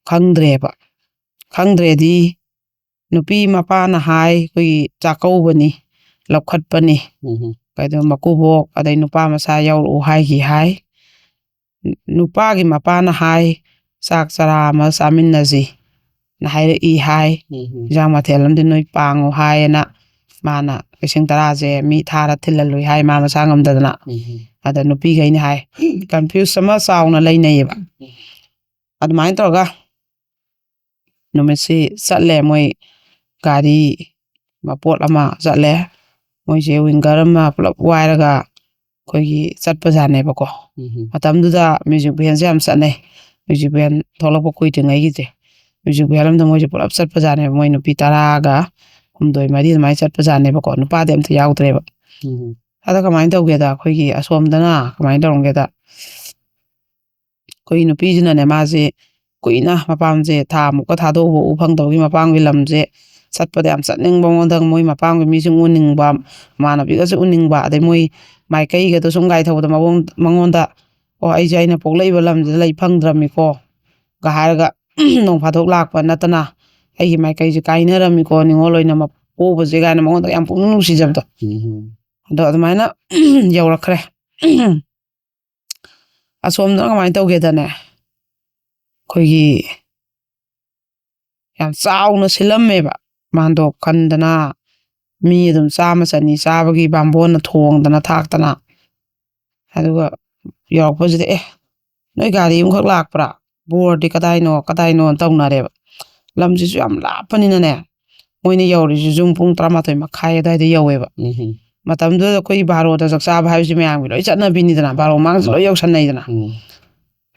ꯈꯪꯗ꯭ꯔꯦꯕ꯫ ꯈꯪꯗ꯭ꯔꯦꯗꯤ ꯅꯨꯄꯤ ꯃꯄꯥꯅ ꯍꯥꯏ ꯑꯩꯈꯣꯏꯒꯤ ꯆꯥꯛꯀꯧꯕꯅꯤ, ꯂꯧꯈꯠꯄꯅꯤ, ꯎꯝ꯫ ꯀꯩꯗꯧ ꯃꯀꯨꯕꯣꯛ ꯑꯗꯩ ꯅꯨꯄꯥ ꯃꯆꯥ ꯌꯥꯎꯔꯛꯎ ꯍꯥꯏꯈꯤ ꯍꯥꯏ꯫ ꯅꯨꯄꯥꯒꯤ ꯃꯄꯥꯅ ꯍꯥꯏ ꯆꯥꯛ ꯆꯔꯥ ꯑꯃ ꯆꯥꯃꯤꯟꯅꯁꯤ ꯅ ꯍꯥꯏꯔꯛꯏ ꯍꯥꯏ꯫ ꯎꯝ꯫ ꯏꯟꯖꯥꯡ ꯃꯊꯦꯜ ꯑꯃꯗꯤ ꯅꯣꯏ ꯄꯥꯡꯉꯨ ꯍꯥꯏꯌꯦꯅ ꯃꯥꯅ ꯂꯤꯁꯤꯡ ꯇꯔꯥꯁꯦ ꯃꯤ ꯊꯥꯔ ꯊꯤꯜꯍꯜꯂꯨꯏ ꯍꯥꯏ ꯃꯥ ꯃꯁꯥ ꯉꯝꯗꯗꯅ꯫ ꯎꯝ꯫ ꯑꯗ ꯅꯨꯄꯤꯈꯩꯅ ꯍꯥꯏ, ꯀꯟꯐ꯭ꯌꯨꯁ ꯑꯃ ꯆꯥꯎꯅ ꯂꯩꯅꯩꯌꯦꯕ꯫ ꯎꯝ꯫ ꯑꯗꯨꯃꯥꯏꯅ ꯇꯧꯔꯒ ꯅꯨꯃꯤꯠꯁꯤ ꯆꯠꯂꯦ꯫ ꯃꯣꯏ ꯒꯥꯔꯤ ꯃꯄꯣꯠ ꯑꯃ ꯆꯠꯂꯦ꯫ ꯃꯣꯏꯁꯦ ꯋꯤꯡꯒꯔ ꯑꯃ ꯄꯨꯂꯞ ꯋꯥꯏꯔꯒ ꯑꯩꯈꯣꯏꯒꯤ ꯆꯠꯄꯖꯥꯠꯅꯦꯕꯀꯣ꯫ ꯎꯝ꯫ ꯃꯇꯝꯗꯨꯗ ꯃ꯭ꯌꯨꯖꯤꯛ ꯚꯦꯟꯁꯦ ꯌꯥꯝ ꯆꯠꯅꯩ꯫ ꯃ꯭ꯌꯨꯖꯤꯛ ꯚꯦꯟ ꯊꯣꯛꯂꯛꯄ ꯀꯨꯏꯗ꯭ꯔꯤꯉꯩꯒꯤꯁꯦ, ꯃ꯭ꯌꯨꯖꯤꯛ ꯚꯦꯟ ꯑꯃꯗ ꯃꯣꯏꯁꯦ ꯄꯨꯂꯞ ꯆꯠꯄꯖꯥꯠꯅꯦꯕ꯫ ꯃꯣꯏ ꯅꯨꯄꯤ ꯇꯔꯥꯒ ꯍꯨꯝꯗꯣꯏ ꯃꯔꯤ ꯑꯗꯨꯃꯥꯏꯅ ꯆꯠꯄꯖꯥꯠꯅꯦꯕꯀꯣ, ꯅꯨꯄꯥꯗꯤ ꯑꯝꯇ ꯌꯥꯎꯗ꯭ꯔꯦꯕ꯫ ꯎꯝ꯫ ꯑꯗ ꯀꯃꯥꯏꯅ ꯇꯧꯒꯦꯗ, ꯑꯩꯈꯣꯏꯒꯤ ꯑꯁꯣꯝꯗꯅ ꯀꯃꯥꯏꯅ ꯇꯧꯔꯝꯒꯦꯗ, ꯑꯩꯈꯣꯏꯒꯤ ꯅꯨꯄꯤꯁꯤꯅꯅꯦ, ꯃꯥꯁꯦ ꯀꯨꯏꯅ ꯃꯄꯥꯝꯁꯦ ꯊꯥ ꯑꯃꯨꯛꯀ ꯊꯥꯗꯣꯛꯎꯕ ꯎ ꯐꯪꯗꯕꯒꯤ ꯃꯄꯥꯝꯒꯤ ꯂꯝꯁꯦ ꯆꯠꯄꯗ ꯌꯥꯝ ꯆꯠꯅꯤꯡꯕ, ꯃꯉꯣꯟꯗ ꯃꯣꯏ ꯃꯄꯥꯝꯒꯤ ꯃꯤꯁꯤꯡ ꯎꯅꯤꯡꯕ, ꯃꯃꯥꯟꯅꯕꯤꯒꯁꯨ ꯎꯅꯤꯡꯕ, ꯑꯗꯩ ꯃꯣꯏ ꯃꯥꯏꯀꯩꯒꯗꯣ ꯁꯨꯝ ꯒꯥꯔꯤ ꯊꯧꯕꯗ ꯃꯉꯣꯟ-, ꯃꯉꯣꯟꯗ, "ꯑꯣ, ꯑꯩꯁꯦ ꯑꯩꯅ ꯄꯣꯛꯂꯛꯏꯕ ꯂꯝꯁꯤꯗ ꯂꯩ ꯐꯪꯗ꯭ꯔꯕꯅꯤꯀꯣ" ꯒ ꯍꯥꯏꯔꯒ ꯅꯣꯡ ꯐꯥꯗꯣꯛ ꯂꯥꯛꯄ ꯅꯠꯇꯅ ꯑꯩꯒꯤ ꯃꯥꯏꯀꯩꯁꯦ ꯀꯥꯏꯅꯔꯝꯃꯤꯀꯣ, ꯅꯤꯉꯣꯜ ꯑꯣꯏꯅ ꯃ-, ꯄꯣꯛꯎꯕꯁꯦ ꯀꯥꯏꯅ ꯃꯉꯣꯟꯗ ꯌꯥꯝ ꯄꯨꯛꯅꯤꯡ ꯅꯨꯡꯁꯤꯖꯕꯗꯣ꯫ ꯎꯝ꯫ ꯑꯗꯣ ꯑꯗꯨꯃꯥꯏꯅ ꯌꯧꯔꯛꯈ꯭ꯔꯦ꯫ ꯑꯁꯣꯝꯗꯅ ꯀꯃꯥꯏꯅ ꯇꯧꯒꯦꯗꯅꯦ, ꯑꯩꯈꯣꯏꯒꯤ ꯌꯥꯝ ꯆꯥꯎꯅ ꯁꯤꯜꯂꯝꯃꯦꯕ꯫ ꯃꯥꯟꯗꯣꯞ ꯈꯟꯗꯅ, ꯃꯤ ꯑꯗꯨꯝ ꯆꯥꯝꯃ ꯆꯅꯤ ꯆꯥꯕꯒꯤ ꯕꯥꯝꯕꯣꯟꯅ ꯊꯣꯡꯗꯅ ꯊꯥꯛꯇꯅ꯫ ꯑꯗꯨꯒ ꯌꯧꯔꯛꯄꯁꯤꯗ, "ꯑꯦ, "ꯅꯣꯏ ꯒꯥꯔꯤ ꯑꯃꯈꯛ ꯂꯥꯛꯄ꯭ꯔꯥ? ꯕꯣꯔꯗꯤ ꯀꯗꯥꯏꯅꯣ, ꯀꯗꯥꯏꯅꯣ?" ꯇꯧꯅꯔꯦꯕ꯫ ꯂꯝꯁꯤꯁꯨ ꯌꯥꯝ ꯂꯥꯞꯄꯅꯤꯅꯅꯦ, ꯃꯣꯏꯅ ꯌꯧꯔꯤꯁꯤꯁꯨ ꯄꯨꯡ ꯇꯔꯥꯃꯥꯊꯣꯏ ꯃꯈꯥꯏ ꯑꯗꯨꯋꯥꯏꯗ ꯌꯧꯋꯦꯕ꯫ ꯎꯝ꯫ ꯃꯇꯝꯗꯨꯗ ꯑꯩꯈꯣꯏꯒꯤ ꯕꯥꯔꯣꯗ ꯆꯥꯛ ꯆꯥꯕ ꯍꯥꯏꯕꯁꯤ ꯃꯌꯥꯝꯒꯤ ꯂꯣꯏ ꯆꯠꯅꯕꯤꯅꯤꯗꯅ, ꯕꯥꯔꯣ ꯃꯃꯥꯡꯁꯨ ꯂꯣꯏ ꯌꯧꯁꯟꯅꯩꯗꯅ꯫ ꯎꯝ꯫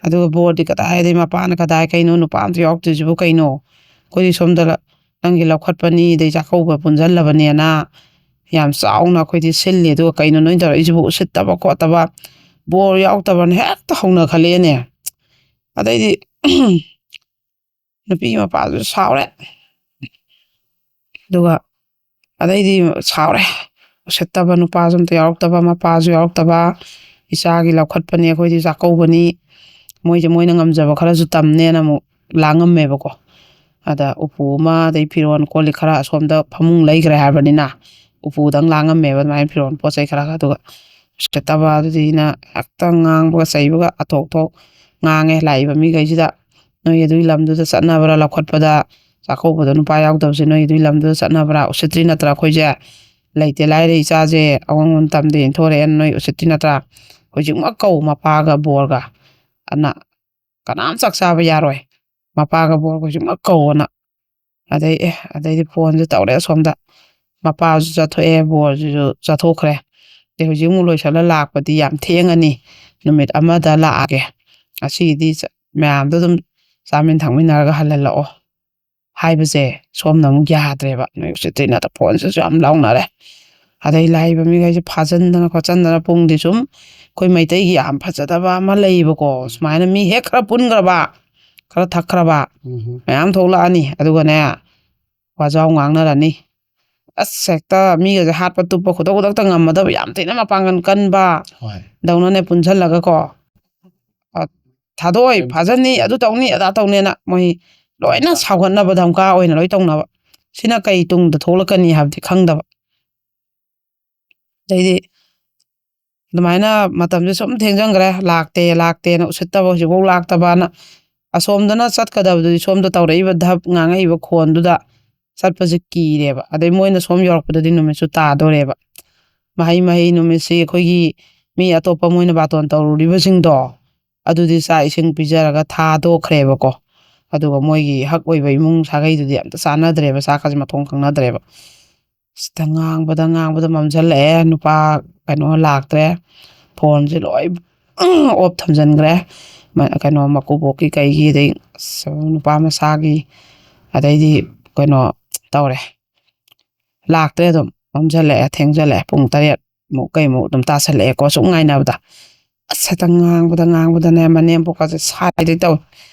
ꯑꯗꯨꯒ ꯕꯣꯔꯗꯤ ꯀꯗꯥꯏꯗꯩ, ꯃꯄꯥꯅ ꯀꯗꯥꯏ, "ꯀꯩꯅꯣ, ꯅꯨꯄꯥ ꯑꯝꯇ ꯌꯥꯎꯔꯛꯇ꯭ꯔꯤꯁꯤꯕꯨ ꯀꯩꯅꯣ? ꯑꯩꯈꯣꯏꯗꯤ ꯁꯣꯝꯗ ꯂ-, ꯅꯪꯒꯤ ꯂꯧꯈꯠꯄꯅꯤ, ꯑꯗꯩ ꯆꯥꯛꯀꯧꯕ ꯄꯨꯟꯁꯤꯜꯂꯕꯅꯦꯅ ꯌꯥꯝ ꯆꯥꯎꯅ ꯑꯩꯈꯣꯏꯗꯤ ꯁꯤꯜꯂꯤ, ꯑꯗꯨꯒ ꯀꯩꯅꯣ ꯅꯣꯏꯅ ꯇꯧꯔꯛꯏꯁꯤꯕꯨ? ꯎꯁꯤꯠꯇꯕ ꯈꯣꯠꯇꯕ, ꯕꯣꯔ ꯌꯥꯎꯔꯛꯇꯕꯅ" ꯍꯦꯛꯇ ꯍꯧꯅꯈꯠꯂꯛꯑꯦꯅꯦ꯫ ꯑꯗꯩꯗꯤ ꯅꯨꯄꯤ ꯃꯄꯥꯗꯨꯁꯨ ꯁꯥꯎꯔꯦ꯫ ꯑꯗꯨꯒ ꯑꯗꯩꯗꯤ ꯁꯥꯎꯔꯦ꯫ ꯎꯁꯤꯠꯇꯕ, ꯅꯨꯄꯥꯁꯨ ꯑꯝꯇ ꯌꯥꯎꯔꯛꯇꯕ, ꯃꯄꯥꯁꯨ ꯌꯥꯎꯔꯛꯇꯕ, "ꯏꯆꯥꯒꯤ ꯂꯧꯈꯠꯄꯅꯤ, ꯑꯩꯈꯣꯏꯗꯤ ꯆꯥꯛꯀꯧꯕꯅꯤ", ꯃꯣꯏꯁꯦ ꯃꯣꯏꯅ ꯉꯝꯖꯕ ꯈꯔꯁꯨ ꯇꯝꯅꯦꯅ ꯑꯃꯨꯛ ꯂꯥꯡꯉꯝꯃꯦꯕꯀꯣ꯫ ꯑꯗ ꯎꯄꯨ ꯑꯃ, ꯑꯗꯩ ꯐꯤꯔꯣꯟ ꯀꯣꯜ ꯂꯤꯛ ꯈꯔ ꯑꯁꯣꯝꯗ ꯐꯃꯨꯡ ꯂꯩꯈ꯭ꯔꯦ ꯍꯥꯏꯕꯅꯤꯅ, ꯎꯄꯨꯗꯪ ꯂꯥꯡꯉꯝꯃꯦꯕ, ꯑꯗꯨꯃꯥꯏꯅ ꯐꯤꯔꯣꯟ ꯄꯣꯠ ꯆꯩ ꯈꯔ꯫ ꯑꯗꯨꯒ ꯎꯁꯤꯠꯇꯕ ꯑꯗꯨꯗꯤꯅ ꯍꯦꯛꯇ ꯉꯥꯡꯕꯒ ꯆꯩꯕꯒ ꯑꯊꯣꯛ ꯊꯣꯛ ꯉꯥꯡꯉꯦ ꯂꯥꯛꯏꯕ ꯃꯤꯈꯩꯁꯤꯗ꯫ "ꯅꯣꯏ ꯑꯗꯨꯒꯤ ꯂꯝꯗꯨꯗ ꯆꯠꯅꯕ꯭ꯔꯥ ꯂꯧꯈꯠꯄꯗ? ꯆꯥꯛꯀꯧꯕꯗ ꯅꯨꯄꯥ ꯌꯥꯎꯗꯕꯁꯦ ꯅꯣꯏ ꯑꯗꯨꯒꯤ ꯂꯝꯗꯨꯗ ꯆꯠꯅꯕ꯭ꯔꯥ? ꯎꯁꯤꯠꯇ꯭ꯔꯤ ꯅꯠꯇ꯭ꯔꯥ ꯑꯩꯈꯣꯏꯁꯦ? ꯂꯩꯇꯦ ꯂꯥꯏꯔꯦ ꯏꯆꯥꯁꯦ ꯑꯑꯣꯟ ꯇꯝꯗꯦ ꯏꯟꯊꯣꯔꯛꯑꯦꯅ ꯅꯣꯏ ꯎꯁꯤꯠꯇ꯭ꯔꯤ ꯅꯠꯇ꯭ꯔꯥ? ꯍꯧꯖꯤꯛꯃꯛ ꯀꯧ ꯃꯄꯥꯒ ꯕꯣꯔꯒ꯫ ꯑꯅ ꯀꯅꯥꯝ ꯆꯥꯛ ꯆꯥꯕ ꯌꯥꯔꯣꯏ꯫ ꯃꯄꯥꯒ ꯕꯣꯔꯒ ꯍꯧꯖꯤꯛꯃꯛ ꯀꯧꯑꯣꯅ"꯫ ꯑꯗꯩ ꯑꯦ, ꯑꯗꯩꯗꯤ ꯐꯣꯟꯁꯦ ꯇꯧꯔꯦ ꯑꯁꯣꯝꯗ꯫ ꯃꯄꯥꯁꯨ ꯆꯠꯊꯣꯛꯑꯦ, ꯕꯣꯔꯁꯤꯁꯨ ꯆꯠꯊꯣꯛꯈ꯭ꯔꯦ꯫ ꯑꯗꯩ ꯍꯧꯖꯤꯛ ꯑꯃꯨꯛ ꯂꯣꯏꯁꯜꯂ ꯂꯥꯛꯄꯗꯤ ꯌꯥꯝ ꯊꯦꯡꯉꯅꯤ, ꯅꯨꯃꯤꯠ ꯑꯃꯗ ꯂꯥꯛꯑꯒꯦ, ꯉꯁꯤꯒꯤꯗꯤ ꯆ-, ꯃꯌꯥꯝꯗꯣ ꯑꯗꯨꯝ ꯆꯥꯃꯤꯟ ꯊꯛꯃꯤꯟꯅꯔꯒ ꯍꯜꯍꯜꯂꯛꯑꯣ ꯍꯥꯏꯕꯁꯦ ꯁꯣꯝꯅ ꯑꯃꯨꯛ ꯌꯥꯗ꯭ꯔꯦꯕ꯫ ꯅꯣꯏ ꯎꯁꯤꯠꯇ꯭ꯔꯤ ꯅꯠꯇ꯭ꯔꯥ ꯐꯣꯟꯁꯤꯁꯨ ꯌꯥꯝ ꯂꯥꯎꯅꯔꯦ꯫ ꯑꯗꯩ ꯂꯥꯛꯏꯕ ꯃꯤꯈꯩꯁꯦ ꯐꯥꯖꯤꯟꯗꯅ ꯈꯣꯠꯆꯟꯗꯅ, ꯄꯨꯡꯗꯤ ꯁꯨꯝ ꯑꯩꯈꯣꯏ ꯃꯩꯇꯩꯒꯤ ꯌꯥꯝ ꯐꯖꯗꯕ ꯑꯃ ꯂꯩꯌꯦꯕꯀꯣ, ꯁꯨꯃꯥꯏꯅ ꯃꯤ ꯍꯦꯛ ꯈꯔ ꯄꯨꯟꯈ꯭ꯔꯕ, ꯈꯔ ꯊꯛꯈ꯭ꯔꯕ, ꯎꯝ꯫ ꯃꯌꯥꯝ ꯊꯣꯛꯂꯛꯑꯅꯤ꯫ ꯑꯗꯨꯒꯅꯦ, ꯋꯥꯖꯥꯎ ꯉꯥꯡꯅꯔꯅꯤ꯫ ꯑꯁ, ꯍꯦꯛꯇ ꯃꯤꯒꯁꯦ ꯍꯥꯠꯄ ꯇꯨꯞꯄ, ꯈꯨꯗꯛ ꯈꯨꯗꯛꯇ ꯉꯝꯃꯗꯕ, ꯌꯥꯝ ꯊꯤꯅ ꯃꯄꯥꯡꯒꯜ ꯀꯟꯕ ꯍꯣꯏ꯫ ꯗꯧꯅꯅꯦ ꯄꯨꯟꯁꯜꯂꯒꯀꯣ꯫ ꯑ, "ꯊꯥꯗꯣꯛꯑꯣꯏ, ꯐꯥꯖꯟꯅꯤ, ꯑꯗꯨ ꯇꯧꯅꯤ, ꯑꯗꯥ ꯇꯧꯅꯦꯅ" ꯃꯣꯏ ꯂꯣꯏꯅ ꯁꯥꯎꯒꯠꯅꯕ, ꯙꯝꯀꯥ ꯑꯣꯏꯅ ꯂꯣꯏ ꯇꯧꯅꯕ꯫ ꯁꯤꯅ ꯀꯩ ꯇꯨꯡꯗ ꯊꯣꯛꯂꯛꯀꯅꯤ ꯍꯥꯏꯕꯗꯤ ꯈꯪꯗꯕ꯫ ꯑꯗꯩꯗꯤ ꯑꯗꯨꯃꯥꯏꯅ ꯃꯇꯝꯁꯦ ꯁꯨꯝ ꯊꯦꯡꯖꯟꯈ꯭ꯔꯦ, ꯂꯥꯛꯇꯦ, ꯂꯥꯛꯇꯦꯅ, ꯎꯁꯤꯠꯇꯕ, ꯍꯧꯖꯤꯛꯐꯥꯎ ꯂꯥꯛꯇꯕꯅ꯫ ꯑꯁꯣꯝꯗꯅ ꯆꯠꯀꯗꯕꯗꯨꯗꯤ ꯁꯣꯝꯗ ꯇꯧꯔꯛꯏꯕ ꯙꯞ, ꯉꯥꯡꯉꯛꯏꯕ ꯈꯣꯟꯗꯨꯗ ꯆꯠꯄꯁꯦ ꯀꯤꯔꯦꯕ꯫ ꯑꯗꯩ ꯃꯣꯏꯅ ꯁꯣꯝ ꯌꯧꯔꯛꯄꯗꯗꯤ ꯅꯨꯃꯤꯠꯁꯨ ꯇꯥꯗꯣꯔꯦꯕ꯫ ꯃꯍꯩ ꯃꯍꯩ ꯅꯨꯃꯤꯠꯁꯤ ꯑꯩꯈꯣꯏꯒꯤ ꯃꯤ ꯑꯇꯣꯞꯄ ꯃꯣꯏꯅ ꯕꯥꯇꯣꯟ ꯇꯧꯔꯨꯔꯤꯕꯁꯤꯡꯗꯣ, ꯑꯗꯨꯗꯤ ꯆꯥꯛ ꯏꯁꯤꯡ ꯄꯤꯖꯔꯒ ꯊꯥꯗꯣꯛꯈ꯭ꯔꯦꯕꯀꯣ꯫ ꯑꯗꯨꯒ ꯃꯣꯏꯒꯤ ꯍꯛ ꯑꯣꯏꯕ ꯏꯃꯨꯡ ꯁꯥꯒꯩꯗꯨꯗꯤ ꯑꯝꯇ ꯆꯥꯟꯅꯗ꯭ꯔꯦꯕ, ꯆꯥꯛꯀꯁꯦ ꯃꯊꯣꯡ ꯈꯪꯅꯗ꯭ꯔꯦꯕ꯫ ꯁꯤꯗ ꯉꯥꯡꯕꯗ ꯉꯥꯡꯕꯗ ꯃꯝꯁꯤꯜꯂꯛꯑꯦ, ꯅꯨꯄꯥ ꯀꯩꯅꯣ ꯂꯥꯛꯇ꯭ꯔꯦ, ꯐꯣꯟꯁꯦ ꯂꯣꯏ ꯑꯣꯞ ꯊꯝꯖꯤꯟꯈ꯭ꯔꯦ꯫ ꯃ-, ꯀꯩꯅꯣ ꯃꯀꯨꯕꯣꯛꯀꯤ ꯀꯩꯒꯤ, ꯑꯗꯩ ꯑꯁ, ꯅꯨꯄꯥ ꯃꯁꯥꯒꯤ, ꯑꯗꯩꯗꯤ ꯀꯩꯅꯣ ꯇꯧꯔꯦ, ꯂꯥꯛꯇ꯭ꯔꯦ꯫ ꯑꯗꯨꯝ ꯃꯝꯁꯤꯜꯂꯛꯑꯦ, ꯊꯦꯡꯖꯤꯜꯂꯛꯑꯦ, ꯄꯨꯡ ꯇꯔꯦꯠ ꯃꯨꯛ ꯀꯩꯃꯨꯛ ꯑꯗꯨꯝ ꯇꯥꯁꯜꯂꯛꯑꯦꯀꯣ, ꯁꯨꯝ ꯉꯥꯏꯅꯕꯗ꯫ ꯑꯁ, ꯍꯦꯛꯇ ꯉꯥꯡꯕꯗ ꯉꯥꯡꯕꯗꯅꯦ, ꯃꯅꯦꯝꯄꯣꯛꯀꯁꯦ ꯁꯥꯏꯗꯩ ꯇꯧꯋꯦ꯫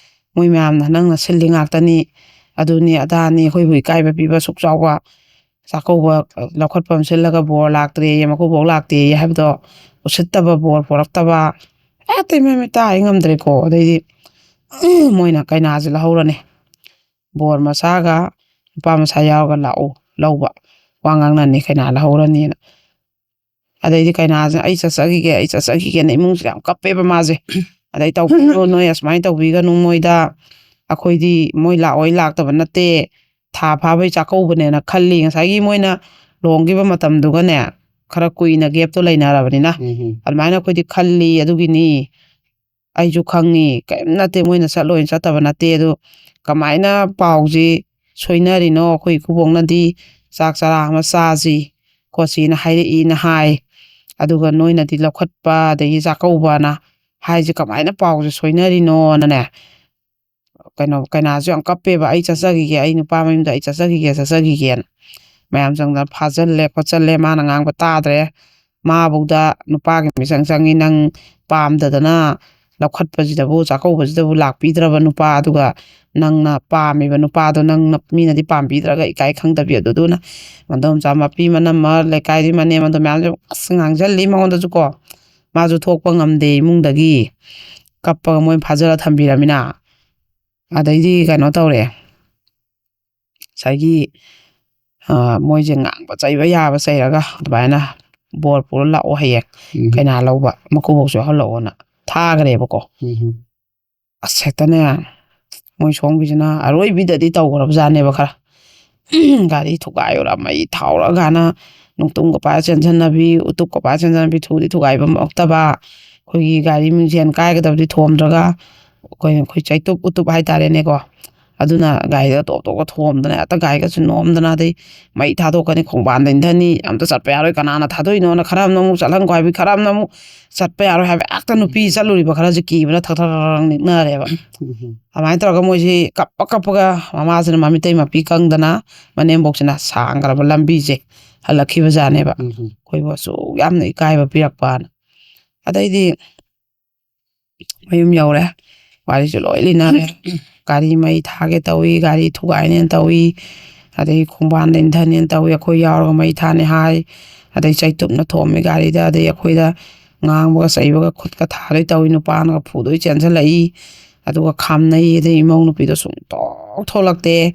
ꯃꯣꯏ ꯃꯌꯥꯝꯅ "ꯅꯪꯅ ꯁꯤꯜꯂꯤ ꯉꯥꯛꯇꯅꯤ, ꯑꯗꯨꯅꯤ ꯑꯗꯥꯅꯤ, ꯑꯩꯈꯣꯏꯕꯨ ꯏꯀꯥꯏꯕ ꯄꯤꯕ ꯑꯁꯨꯛ ꯆꯥꯎꯕ ꯆꯥꯛꯀꯧꯕ, ꯑ, ꯂꯧꯈꯠꯐꯝ ꯁꯤꯜꯂꯒ ꯕꯣꯔ ꯂꯥꯛꯇ꯭ꯔꯦꯌꯦ, ꯃꯀꯨꯕꯣꯛ ꯂꯥꯛꯇꯦꯌꯦ" ꯍꯥꯏꯕꯗꯣ ꯎꯁꯤꯠꯇꯕ, ꯕꯣꯔ ꯄꯣꯔꯛꯇꯕ꯫ ꯍꯦꯛꯇ ꯏꯃꯩ ꯃꯩ ꯇꯥ, ꯑꯩ ꯉꯝꯗ꯭ꯔꯦꯀꯣ꯫ ꯑꯗꯩꯗꯤ ꯃꯣꯏꯅ ꯀꯩꯅꯥꯁꯦ ꯂꯧꯍꯧꯔꯅꯤ, ꯕꯣꯔ ꯃꯆꯥꯒ ꯅꯨꯄꯥ ꯃꯆꯥ ꯌꯥꯎꯔꯒ ꯂꯥꯛꯎ ꯂꯧꯕ, ꯋꯥ ꯉꯥꯡꯅꯅꯤ, ꯀꯩꯅꯥ ꯂꯧꯍꯧꯔꯅꯤꯅ꯫ ꯑꯗꯩꯗꯤ ꯀꯩꯅꯥꯁꯤꯅ "ꯑꯩ ꯆꯠꯆꯈꯤꯒꯦ, ꯑꯩ ꯆꯠꯆꯈꯤꯒꯦꯅ" ꯏꯃꯨꯡꯁꯤꯗ ꯌꯥꯝ ꯀꯞꯄꯦꯕ ꯃꯥꯁꯦ꯫ "ꯑꯗꯩ ꯇꯧꯕꯤꯅꯨ, ꯅꯣꯏ ꯑꯁꯨꯃꯥꯏꯅ ꯇꯧꯕꯤꯒꯅꯨ ꯃꯣꯏꯗ, ꯑꯩꯈꯣꯏꯗꯤ ꯃꯣꯏ ꯂꯥꯛꯑꯣꯏ ꯂꯥꯛꯇꯕ ꯅꯠꯇꯦ, ꯊꯥ ꯐꯥꯕꯩ ꯆꯥꯛꯀꯧꯕꯅꯦꯅ" ꯈꯜꯂꯤ꯫ ꯉꯁꯥꯏꯒꯤ ꯃꯣꯏꯅ ꯂꯨꯍꯣꯡꯈꯤꯕ ꯃꯇꯝꯗꯨꯒꯅꯦ ꯈꯔ ꯀꯨꯏꯅ ꯒꯦꯞꯇꯣ ꯂꯩꯅꯔꯕꯅꯤꯅ꯫ ꯎꯝ꯫ ꯑꯗꯨꯃꯥꯏꯅ ꯑꯩꯈꯣꯏꯗꯤ ꯈꯜꯂꯤ, ꯑꯗꯨꯒꯤꯅꯤ꯫ ꯑꯩꯁꯨ ꯈꯪꯉꯤ, ꯀꯔꯤꯝ ꯅꯠꯇꯦ, ꯃꯣꯏꯅ ꯆꯠꯂꯣꯏꯅ ꯆꯠꯇꯕ ꯅꯠꯇꯦ꯫ ꯑꯗꯨ ꯀꯃꯥꯏꯅ ꯄꯥꯎꯁꯤ ꯁꯣꯏꯅꯔꯤꯅꯣ? ꯑꯩꯈꯣꯏ ꯏꯀꯨꯕꯣꯛꯅꯗꯤ "ꯆꯥꯛ ꯆꯔꯥ ꯑꯃ ꯆꯥꯁꯤ ꯈꯣꯠꯁꯤꯅ" ꯍꯥꯏꯔꯛꯏꯅ ꯍꯥꯏ, ꯑꯗꯨꯒ ꯅꯣꯏꯅꯗꯤ ꯂꯧꯈꯠꯄ ꯑꯗꯒꯤ ꯆꯥꯛꯀꯧꯕꯅ ꯍꯥꯏꯁꯦ ꯀꯃꯥꯏꯅ ꯄꯥꯎꯁꯦ ꯁꯣꯏꯅꯔꯤꯅꯣꯅꯅꯦ, ꯀꯩꯅꯣ, ꯀꯩꯅꯥꯁꯨ ꯌꯥꯝ ꯀꯞꯄꯦꯕ, "ꯑꯩ ꯆꯠꯆꯈꯤꯒꯦ, ꯑꯩ ꯅꯨꯄꯥ ꯃꯌꯨꯝꯗ ꯑꯩ ꯆꯠꯆꯈꯤꯒꯦ, ꯆꯠꯆꯈꯤꯒꯦꯅ"꯫ ꯃꯌꯥꯝ ꯆꯪꯗꯅ ꯐꯥꯖꯤꯜꯂꯦ ꯈꯣꯠꯆꯜꯂꯦ, ꯃꯥꯅ ꯉꯥꯡꯕ ꯇꯥꯗ꯭ꯔꯦ꯫ ꯃꯥꯕꯧꯗ ꯅꯨꯄꯥꯒꯤ ꯃꯤꯆꯪ ꯆꯪꯉꯤ, ꯅꯪ ꯄꯥꯝꯗꯗꯅ ꯂꯧꯈꯠꯄꯁꯤꯗꯕꯨ, ꯆꯥꯛꯀꯧꯕꯁꯤꯗꯕꯨ ꯂꯥꯛꯄꯤꯗ꯭ꯔꯕ ꯅꯨꯄꯥ, ꯑꯗꯨꯒ ꯅꯪꯅ ꯄꯥꯝꯃꯤꯕ ꯅꯨꯄꯥꯗꯣ ꯅꯪꯅ, ꯃꯤꯅꯗꯤ ꯄꯥꯝꯕꯤꯗ꯭ꯔꯒ ꯏꯀꯥꯏ ꯈꯪꯗꯕꯤ ꯑꯗꯨꯗꯨꯅ꯫ ꯃꯗꯣꯝꯆꯥ ꯃꯄꯤ ꯃꯅꯝꯃ, ꯂꯩꯀꯥꯏꯗꯤ ꯃꯅꯦꯝ ꯑꯗꯣ ꯃꯌꯥꯝꯁꯦ ꯑꯁ ꯉꯥꯡꯁꯤꯜꯂꯤ ꯃꯉꯣꯟꯗꯁꯨ ꯀꯣ꯫ ꯃꯥꯁꯨ ꯊꯣꯛꯄ ꯉꯝꯗꯦ ꯏꯃꯨꯡꯗꯒꯤ꯫ ꯀꯞꯄꯒ ꯃꯣꯏ ꯐꯥꯖꯤꯜꯂ ꯊꯝꯕꯤꯔꯃꯤꯅ꯫ ꯑꯗꯩꯗꯤ ꯀꯩꯅꯣ ꯇꯧꯔꯦ꯫ ꯉꯁꯥꯏꯒꯤ, ꯑ, ꯃꯣꯏꯁꯦ ꯉꯥꯡꯕ ꯆꯩꯕ ꯌꯥꯕ ꯆꯩꯔꯒ ꯑꯗꯨꯃꯥꯏꯅ "ꯕꯣꯔ ꯄꯨꯔ ꯂꯥꯛꯑꯣ ꯍꯌꯦꯡ ꯎꯝ꯫ ꯀꯩꯅꯥ ꯂꯧꯕ, ꯃꯀꯨꯕꯣꯛꯁꯨ ꯌꯥꯎꯍꯜꯂꯛꯑꯣꯅ" ꯊꯥꯈ꯭ꯔꯦꯕꯀꯣ꯫ ꯎꯝ꯫ ꯑꯁ, ꯍꯦꯛꯇꯅꯦ, ꯃꯣꯏ ꯁꯣꯝꯒꯤꯁꯤꯅ ꯑꯔꯣꯏꯕꯤꯗꯗꯤ ꯇꯧꯈ꯭ꯔꯕꯖꯥꯠꯅꯦꯕ ꯈꯔ꯫ ꯒꯥꯔꯤ ꯊꯨꯒꯥꯏꯔꯨꯔ ꯃꯩ ꯊꯥꯎꯔꯒꯅ ꯅꯨꯡꯇꯨꯝꯒ ꯄꯥꯏꯔ ꯆꯦꯟꯁꯤꯟꯅꯕꯤ, ꯎꯇꯨꯞꯀ ꯄꯥꯏꯔ ꯆꯦꯟꯁꯤꯟꯅꯕꯤ, ꯊꯨꯗꯤ ꯊꯨꯒꯥꯏꯕ ꯉꯝꯃꯛꯇꯕ꯫ ꯑꯩꯈꯣꯏꯒꯤ ꯒꯥꯔꯤ ꯃꯤꯡꯁꯦꯜ ꯀꯥꯏꯒꯗꯕꯗꯤ ꯊꯣꯝꯗ꯭ꯔꯒ ꯑꯩꯈꯣꯏ ꯑꯩꯈꯣꯏ ꯆꯩꯇꯨꯞ ꯎꯇꯨꯞ ꯍꯥꯏꯇꯥꯔꯦꯅꯦꯀꯣ, ꯑꯗꯨꯅ ꯒꯥꯔꯤꯗ ꯇꯣꯞ ꯇꯣꯞꯀ ꯊꯣꯝꯗꯅ ꯍꯦꯛꯇ ꯒꯥꯔꯤꯒꯁꯨ ꯅꯣꯝꯗꯅ, ꯑꯗꯩ ꯃꯩ ꯊꯥꯗꯣꯛꯀꯅꯤ, ꯈꯣꯡꯕꯥꯟꯗ ꯏꯟꯊꯅꯤ, ꯑꯝꯇ ꯆꯠꯄ ꯌꯥꯔꯣꯏ, ꯀꯅꯥꯅ ꯊꯥꯗꯣꯛꯏꯅꯣꯅ ꯈꯔ ꯑꯃꯅ ꯑꯃꯨꯛ ꯆꯠꯍꯟꯈꯣ ꯍꯥꯏꯕꯒꯤ, ꯈꯔ ꯑꯃꯅ ꯑꯃꯨꯛ ꯆꯠꯄ ꯌꯥꯔꯣꯏ ꯍꯥꯏꯕ, ꯍꯦꯛꯇ ꯅꯨꯄꯤ ꯆꯠꯂꯨꯔꯤꯕ ꯈꯔꯁꯦ ꯀꯤꯕꯅ ꯊꯛ ꯊꯛ ꯊꯛ ꯊꯛ ꯅꯤꯛꯅꯔꯦꯕ꯫ ꯑꯗꯨꯃꯥꯏꯅ ꯇꯧꯔꯒ ꯃꯣꯏꯁꯤ ꯀꯞꯄ ꯀꯞꯄꯒ ꯃꯃꯥꯁꯤꯅ ꯃꯃꯤꯠꯇꯩ ꯃꯄꯤ ꯀꯪꯗꯅ ꯃꯅꯦꯝꯕꯣꯛꯁꯤꯅ ꯁꯥꯡꯈ꯭ꯔꯕ ꯂꯝꯕꯤꯁꯦ ꯍꯜꯂꯛꯈꯤꯕꯖꯥꯠꯅꯦꯕ꯫ ꯑꯩꯈꯣꯏꯕꯨ ꯑꯁꯨꯛ ꯌꯥꯝꯅ ꯏꯀꯥꯏꯕ ꯄꯤꯔꯛꯄꯅ꯫ ꯑꯗꯩꯗꯤ ꯃꯌꯨꯝ ꯌꯧꯔꯦ, ꯋꯥꯔꯤꯁꯨ ꯂꯣꯏ ꯂꯤꯅꯔꯦ꯫ ꯒꯥꯔꯤ ꯃꯩ ꯊꯥꯒꯦ ꯇꯧꯏ, ꯒꯥꯔꯤ ꯊꯨꯒꯥꯏꯅꯦꯅ ꯇꯧꯏ, ꯑꯗꯩ ꯈꯣꯡꯕꯥꯟꯗ ꯏꯟꯊꯅꯦꯅ ꯇꯧꯏ꯫ ꯑꯩꯈꯣꯏ ꯌꯥꯎꯔꯒ ꯃꯩ ꯊꯥꯅꯤ ꯍꯥꯏ, ꯑꯗꯩ ꯆꯩꯇꯨꯞꯅ ꯊꯣꯝꯃꯤ ꯒꯥꯔꯤꯗ, ꯑꯗꯩ ꯑꯩꯈꯣꯏꯗ ꯉꯥꯡꯕꯒ ꯆꯩꯕꯒ ꯈꯨꯠꯀ ꯊꯥꯗꯣꯏ ꯇꯧꯏ, ꯅꯨꯄꯥꯅꯒ ꯐꯨꯗꯣꯏ ꯆꯦꯟꯁꯤꯜꯂꯛꯏ꯫ ꯑꯗꯨꯒ ꯈꯥꯝꯅꯩ, ꯑꯗꯩ ꯏꯃꯧ ꯅꯨꯄꯤꯗꯣ ꯁꯨꯡꯊꯣꯛ ꯊꯣꯛꯂꯛꯇꯦ꯫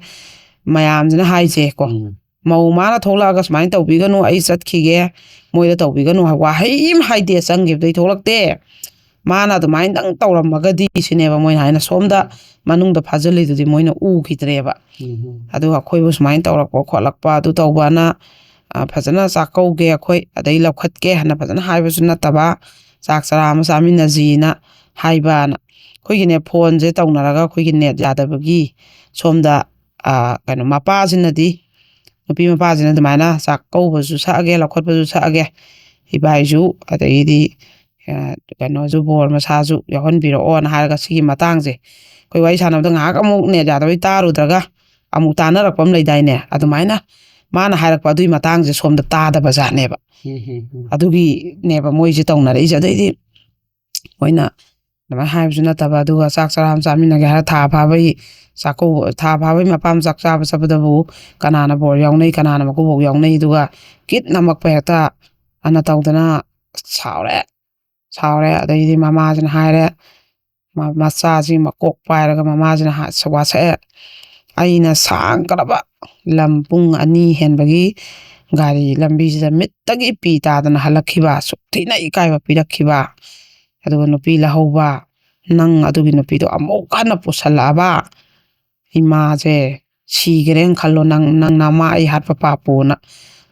ꯃꯌꯥꯝꯁꯤꯅ ꯍꯥꯏꯁꯦ ꯀꯣ, ꯎꯝ꯫ "ꯃꯧ ꯃꯥꯅ ꯊꯣꯛꯂꯛꯑꯒ ꯁꯨꯃꯥꯏꯅ ꯇꯧꯕꯤꯒꯅꯨ, ꯑꯩ ꯆꯠꯈꯤꯒꯦ, ꯃꯣꯏꯗ ꯇꯧꯕꯤꯒꯅꯨ" ꯍꯥꯏ ꯋꯥꯍꯩ ꯑꯃ ꯍꯥꯏꯗꯦ, ꯆꯪꯈꯤꯕꯗꯩ ꯊꯣꯛꯂꯛꯇꯦ꯫ ꯃꯥꯅ ꯑꯗꯨꯃꯥꯏꯅꯗꯪ ꯇꯧꯔꯝꯃꯒꯗꯤ ꯁꯤꯅꯦꯕ ꯃꯣꯏꯅ ꯍꯥꯏꯅ, ꯁꯣꯝꯗ ꯃꯅꯨꯡꯗ ꯐꯥꯖꯤꯜꯂꯤꯗꯨꯗꯤ ꯃꯣꯏꯅ ꯎꯈꯤꯗ꯭ꯔꯦꯕ꯫ ꯎꯝ꯫ ꯑꯗꯨꯒ ꯑꯩꯈꯣꯏꯕꯨ ꯁꯨꯃꯥꯏꯅ ꯇꯧꯔꯛꯄ ꯈꯣꯠꯂꯛꯄ ꯑꯗꯨ ꯇꯧꯕꯅ, ꯑ, ꯐꯖꯅ ꯆꯥꯛꯀꯧꯒꯦ ꯑꯩꯈꯣꯏ, ꯑꯗꯩ ꯂꯧꯈꯠꯀꯦ ꯍꯥꯏꯅ ꯐꯖꯅ ꯍꯥꯏꯕꯁꯨ ꯅꯠꯇꯕ, ꯆꯥꯛ ꯆꯔꯥ ꯑꯃ ꯆꯥꯃꯤꯟꯅꯁꯤꯅ ꯍꯥꯏꯕꯅ꯫ ꯑꯩꯈꯣꯏꯒꯤꯅꯦ, ꯐꯣꯟꯁꯦ ꯇꯧꯅꯔꯒ ꯑꯩꯈꯣꯏꯒꯤ ꯅꯦꯠ ꯌꯥꯗꯕꯒꯤ ꯁꯣꯝꯗ, ꯑ, ꯀꯩꯅꯣ, ꯃꯄꯥꯁꯤꯅꯗꯤ, ꯅꯨꯄꯤ ꯃꯄꯥꯁꯤꯅ ꯑꯗꯨꯃꯥꯏꯅ ꯆꯥꯛꯀꯧꯕꯁꯨ ꯁꯛꯑꯒꯦ, ꯂꯧꯈꯠꯄꯁꯨ ꯁꯛꯑꯒꯦ, ꯏꯕꯥꯏꯁꯨ, ꯑꯗꯒꯤꯗꯤ, ꯑ, ꯀꯩꯅꯣꯁꯨ, ꯕꯣꯔ ꯃꯁꯥꯁꯨ ꯌꯥꯎꯍꯟꯕꯤꯔꯛꯑꯣꯅ ꯍꯥꯏꯔꯒ, ꯁꯤꯒꯤ ꯃꯇꯥꯡꯁꯦ ꯑꯩꯈꯣꯏ ꯋꯥꯔꯤ ꯁꯥꯟꯅꯕꯗ ꯉꯥꯏꯍꯥꯛ ꯑꯃꯨꯛ ꯅꯦꯠ ꯌꯥꯗꯕꯩ ꯇꯥꯔꯨꯗ꯭ꯔꯒ ꯑꯃꯨꯛ ꯇꯥꯟꯅꯔꯛꯄ ꯑꯃ ꯂꯩꯗꯥꯏꯅꯦ? ꯑꯗꯨꯃꯥꯏꯅ ꯃꯥꯅ ꯍꯥꯏꯔꯛꯄ ꯑꯗꯨꯒꯤ ꯃꯇꯥꯡꯁꯦ ꯁꯣꯝꯗ ꯇꯥꯗꯕ ꯖꯥꯠꯅꯦꯕ꯫ ꯎꯝ, ꯎꯝ, ꯎꯝ꯫ ꯑꯗꯨꯒꯤꯅꯦꯕ ꯃꯣꯏꯁꯦ ꯇꯧꯅꯔꯛꯏꯁꯦ꯫ ꯑꯗꯩꯗꯤ ꯃꯣꯏꯅ ꯑꯗꯨꯃꯥꯏꯅ ꯍꯥꯏꯕꯁꯨ ꯅꯠꯇꯕ, ꯑꯗꯨꯒ ꯆꯥꯛ ꯆꯔꯥ ꯑꯃ ꯆꯥꯃꯤꯟꯅꯒꯦ ꯍꯥꯏꯔ ꯊꯥ ꯐꯥꯕꯩ ꯆꯥꯛꯀꯧꯕ, ꯊꯥ ꯐꯥꯕꯩ ꯃꯄꯥꯝ ꯆꯥꯛ ꯆꯥꯕ ꯆꯠꯄꯗꯕꯨ ꯀꯅꯥꯅ ꯕꯣꯔ ꯌꯥꯎꯅꯩ, ꯀꯅꯥꯅ ꯃꯀꯨꯕꯣꯛ ꯌꯥꯎꯅꯩ, ꯑꯗꯨꯒ ꯀꯤꯠ ꯅꯝꯃꯛꯄ ꯍꯦꯛꯇ ꯑꯅ ꯇꯧꯗꯅ ꯁꯥꯎꯔꯦ, ꯁꯥꯎꯔꯦ꯫ ꯑꯗꯩꯗꯤ ꯃꯃꯥꯁꯤꯅ ꯍꯥꯏꯔꯦ, ꯃ-, ꯃꯆꯥꯁꯤ ꯃꯀꯣꯛ ꯄꯥꯏꯔꯒ ꯃꯃꯥꯁꯤꯅ ꯍꯥ-, ꯋꯥꯁꯛꯑꯦ, "ꯑꯩꯅ ꯁꯥꯡꯈ꯭ꯔꯕ ꯂꯝ ꯄꯨꯡ ꯑꯅꯤ ꯍꯦꯟꯕꯒꯤ ꯒꯥꯔꯤ ꯂꯝꯕꯤꯁꯤꯗ ꯃꯤꯠꯇꯒꯤ ꯄꯤ ꯇꯥꯗꯅ ꯍꯜꯂꯛꯈꯤꯕ, ꯑꯁꯨꯛ ꯊꯤꯅ ꯏꯀꯥꯏꯕ ꯄꯤꯔꯛꯈꯤꯕ, ꯑꯗꯨꯒ ꯅꯨꯄꯤ ꯂꯧꯍꯧꯕ, ꯅꯪ ꯑꯗꯨꯒꯤ ꯅꯨꯄꯤꯗꯣ ꯑꯃꯨꯛ ꯍꯟꯅ ꯄꯨꯁꯜꯂꯛꯑꯕ, ꯏꯃꯥꯁꯦ ꯁꯤꯈ꯭ꯔꯦꯅ ꯈꯜꯂꯣ, ꯅꯪ, ꯅꯪ ꯅꯃꯥ ꯑꯩ ꯍꯥꯠꯄ ꯄꯥꯞꯄꯨꯅ"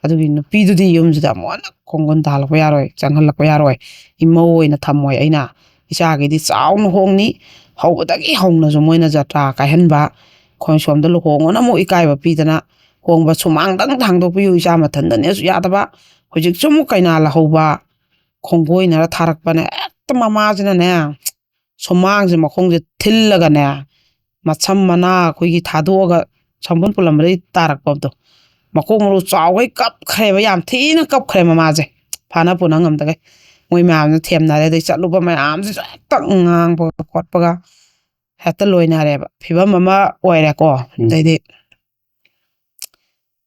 ꯑꯗꯨꯒꯤ ꯅꯨꯄꯤꯗꯨꯗꯤ ꯌꯨꯝꯁꯤꯗ ꯑꯃꯨꯛ ꯍꯟꯅ ꯈꯣꯡꯒꯨꯟ ꯇꯥꯍꯜꯂꯛꯄ ꯌꯥꯔꯣꯏ, ꯆꯪꯍꯜꯂꯛꯄ ꯌꯥꯔꯣꯏ, ꯏꯃꯧ ꯑꯣꯏꯅ ꯊꯝꯃꯣꯏ ꯑꯩꯅ꯫ ꯏꯆꯥꯒꯤꯗꯤ ꯆꯥꯎꯅ ꯍꯣꯡꯅꯤ, ꯍꯧꯕꯗꯒꯤ ꯍꯧꯅꯁꯨ ꯃꯣꯏꯅ ꯖꯇ꯭ꯔꯥ ꯀꯥꯏꯍꯟꯕ, ꯑꯩꯈꯣꯏ ꯁꯣꯝꯗ ꯂꯨꯍꯣꯡꯉꯣꯅ ꯑꯃꯨꯛ ꯏꯀꯥꯏꯕ ꯄꯤꯗꯅ ꯍꯣꯡꯕ ꯁꯨꯃꯥꯡꯗꯪ ꯊꯥꯡꯗꯣꯛꯄꯤꯌꯨ, ꯏꯆꯥ ꯃꯊꯟꯗꯅꯦꯁꯨ ꯌꯥꯗꯕ, ꯍꯧꯖꯤꯛꯁꯨ ꯑꯃꯨꯛ ꯀꯩꯅꯥ ꯂꯧꯍꯧꯕ, ꯈꯣꯡꯒꯣꯏꯅꯔ ꯊꯥꯔꯛꯄꯅꯦ꯫ ꯍꯦꯛꯇ ꯃꯃꯥꯁꯤꯅꯅꯦ, ꯁꯨꯃꯥꯡꯁꯦ ꯃꯈꯣꯡꯁꯦ ꯊꯤꯜꯂꯒꯅꯦ, ꯃꯁꯝ ꯃꯅꯥ ꯑꯩꯈꯣꯏꯒꯤ ꯊꯥꯗꯣꯛꯑꯒ ꯁꯝꯕꯨꯟ ꯄꯨꯜꯂꯝꯕꯗꯒꯤ ꯇꯥꯔꯛꯄꯗꯣ, ꯃꯀꯣꯛ ꯃꯔꯨ ꯆꯥꯎꯈꯩ ꯀꯞꯈ꯭ꯔꯦꯕ, ꯌꯥꯝ ꯊꯤꯅ ꯀꯞꯈ꯭ꯔꯦ ꯃꯃꯥꯁꯦ, ꯐꯥꯅ ꯄꯨꯅ ꯉꯝꯗꯒꯩ꯫ ꯃꯣꯏ ꯃꯌꯥꯝꯁꯨ ꯊꯦꯝꯅꯔꯦ, ꯑꯗꯩ ꯆꯠꯂꯨꯕ ꯃꯌꯥꯝꯁꯤꯁꯨ ꯍꯦꯛꯇ ꯉꯥꯡꯕꯒ ꯈꯣꯠꯄꯒ ꯍꯦꯛꯇ ꯂꯣꯏꯅꯔꯦꯕ꯫ ꯐꯤꯕꯝ ꯑꯃ ꯑꯣꯏꯔꯦꯀꯣ꯫ ꯎꯝ꯫ ꯑꯗꯩꯗꯤ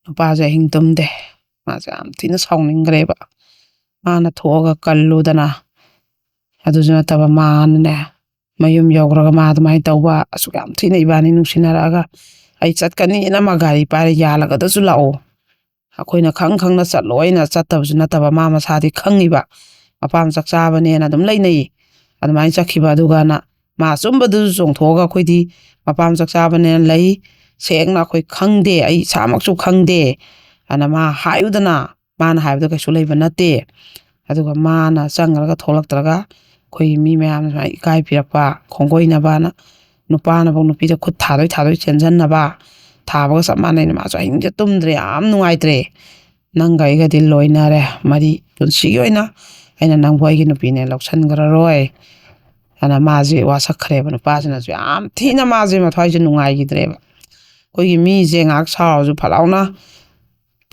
ꯅꯨꯄꯥꯁꯦ ꯑꯍꯤꯡ ꯇꯨꯝꯗꯦ, ꯃꯥꯁꯦ ꯌꯥꯝ ꯊꯤꯅ ꯁꯥꯎꯅꯤꯡꯈ꯭ꯔꯦꯕ꯫ ꯃꯥꯅ ꯊꯣꯛꯑꯒ ꯀꯜꯂꯨꯗꯅ, ꯑꯗꯨꯁꯨ ꯅꯠꯇꯕ ꯃꯥꯅꯅꯦ, ꯃꯌꯨꯝ ꯌꯧꯈ꯭ꯔꯒ ꯃꯥ ꯑꯗꯨꯃꯥꯏꯅ ꯇꯧꯕ, ꯑꯁꯨꯛ ꯌꯥꯝ ꯊꯤꯅ ꯏꯕꯥꯅꯤ ꯅꯨꯡꯁꯤꯅꯔꯛꯑꯒ ꯑꯩ ꯆꯠꯀꯅꯤꯅ ꯃꯥ ꯒꯥꯔꯤ ꯄꯥꯏꯔ ꯌꯥꯜꯂꯒꯗꯁꯨ ꯂꯥꯛꯑꯣ, ꯑꯩꯈꯣꯏꯅ ꯈꯪ ꯈꯪꯅ ꯆꯠꯂꯣ, ꯑꯩꯅ ꯆꯠꯇꯕꯁꯨ ꯅꯠꯇꯕ, ꯃꯥ ꯃꯁꯥꯗꯤ ꯈꯪꯉꯤꯕ, ꯃꯄꯥꯝ ꯆꯥꯛ ꯆꯥꯕꯅꯦꯅ ꯑꯗꯨꯝ ꯂꯩꯅꯩ꯫ ꯑꯗꯨꯃꯥꯏꯅ ꯆꯠꯈꯤꯕ ꯑꯗꯨꯒꯅ ꯃꯥ ꯑꯆꯨꯝꯕꯗꯨꯁꯨ ꯆꯣꯡꯊꯣꯛꯑꯒ ꯑꯩꯈꯣꯏꯗꯤ ꯃꯄꯥꯝ ꯆꯥꯛ ꯆꯥꯕꯅꯦꯅ ꯂꯩ, ꯁꯦꯡꯅ ꯑꯩꯈꯣꯏ ꯈꯪꯗꯦ, ꯑꯩ ꯏꯁꯥꯃꯛꯁꯨ ꯈꯪꯗꯦ꯫ ꯑꯗꯨꯅ ꯃꯥ ꯍꯥꯏꯌꯨꯗꯅ, ꯃꯥꯅ ꯍꯥꯏꯕꯗ ꯀꯩꯁꯨ ꯂꯩꯕ ꯅꯠꯇꯦ꯫ ꯑꯗꯨꯒ ꯃꯥꯅ ꯆꯪꯈ꯭ꯔꯒ ꯊꯣꯛꯂꯛꯇ꯭ꯔꯒ ꯑꯩꯈꯣꯏꯒꯤ ꯃꯤ ꯃꯌꯥꯝꯅ ꯁꯨꯃꯥꯏꯅ ꯏꯀꯥꯏ ꯄꯤꯔꯛꯄ, ꯈꯣꯡꯒꯣꯏꯅꯕꯅ, ꯅꯨꯄꯥꯅꯐꯧ ꯅꯨꯄꯤꯗ ꯈꯨꯠ ꯊꯥꯗꯣꯏ ꯊꯥꯗꯣꯏ ꯆꯦꯟꯁꯤꯟꯅꯕ, ꯊꯥꯕꯒ ꯆꯞ ꯃꯥꯟꯅꯩꯅ꯫ ꯃꯥꯁꯨ ꯑꯍꯤꯡꯁꯦ ꯇꯨꯝꯗ꯭ꯔꯦ, ꯌꯥꯝ ꯅꯨꯡꯉꯥꯏꯇ꯭ꯔꯦ꯫ "ꯅꯪꯒ ꯑꯩꯒꯗꯤ ꯂꯣꯏꯅꯔꯦ, ꯃꯔꯤ ꯄꯨꯟꯁꯤꯒꯤ ꯑꯣꯏꯅ ꯑꯩꯅ ꯅꯪꯕꯨ ꯑꯩꯒꯤ ꯅꯨꯄꯤꯅꯦ ꯂꯧꯁꯟꯈ꯭ꯔꯔꯣꯏ" ꯑꯅ ꯃꯥꯁꯦ ꯋꯥꯁꯛꯈ꯭ꯔꯦꯕ꯫ ꯅꯨꯄꯥꯁꯤꯅꯁꯨ ꯌꯥꯝ ꯊꯤꯅ ꯃꯥꯁꯦ ꯃꯊ꯭ꯋꯥꯏꯁꯦ ꯅꯨꯡꯉꯥꯏꯈꯤꯗ꯭ꯔꯦꯕ꯫ ꯑꯩꯈꯣꯏꯒꯤ ꯃꯤꯁꯦ ꯉꯥꯏꯍꯥꯛ ꯁꯥꯎꯔꯁꯨ ꯐꯠ ꯂꯥꯎꯅ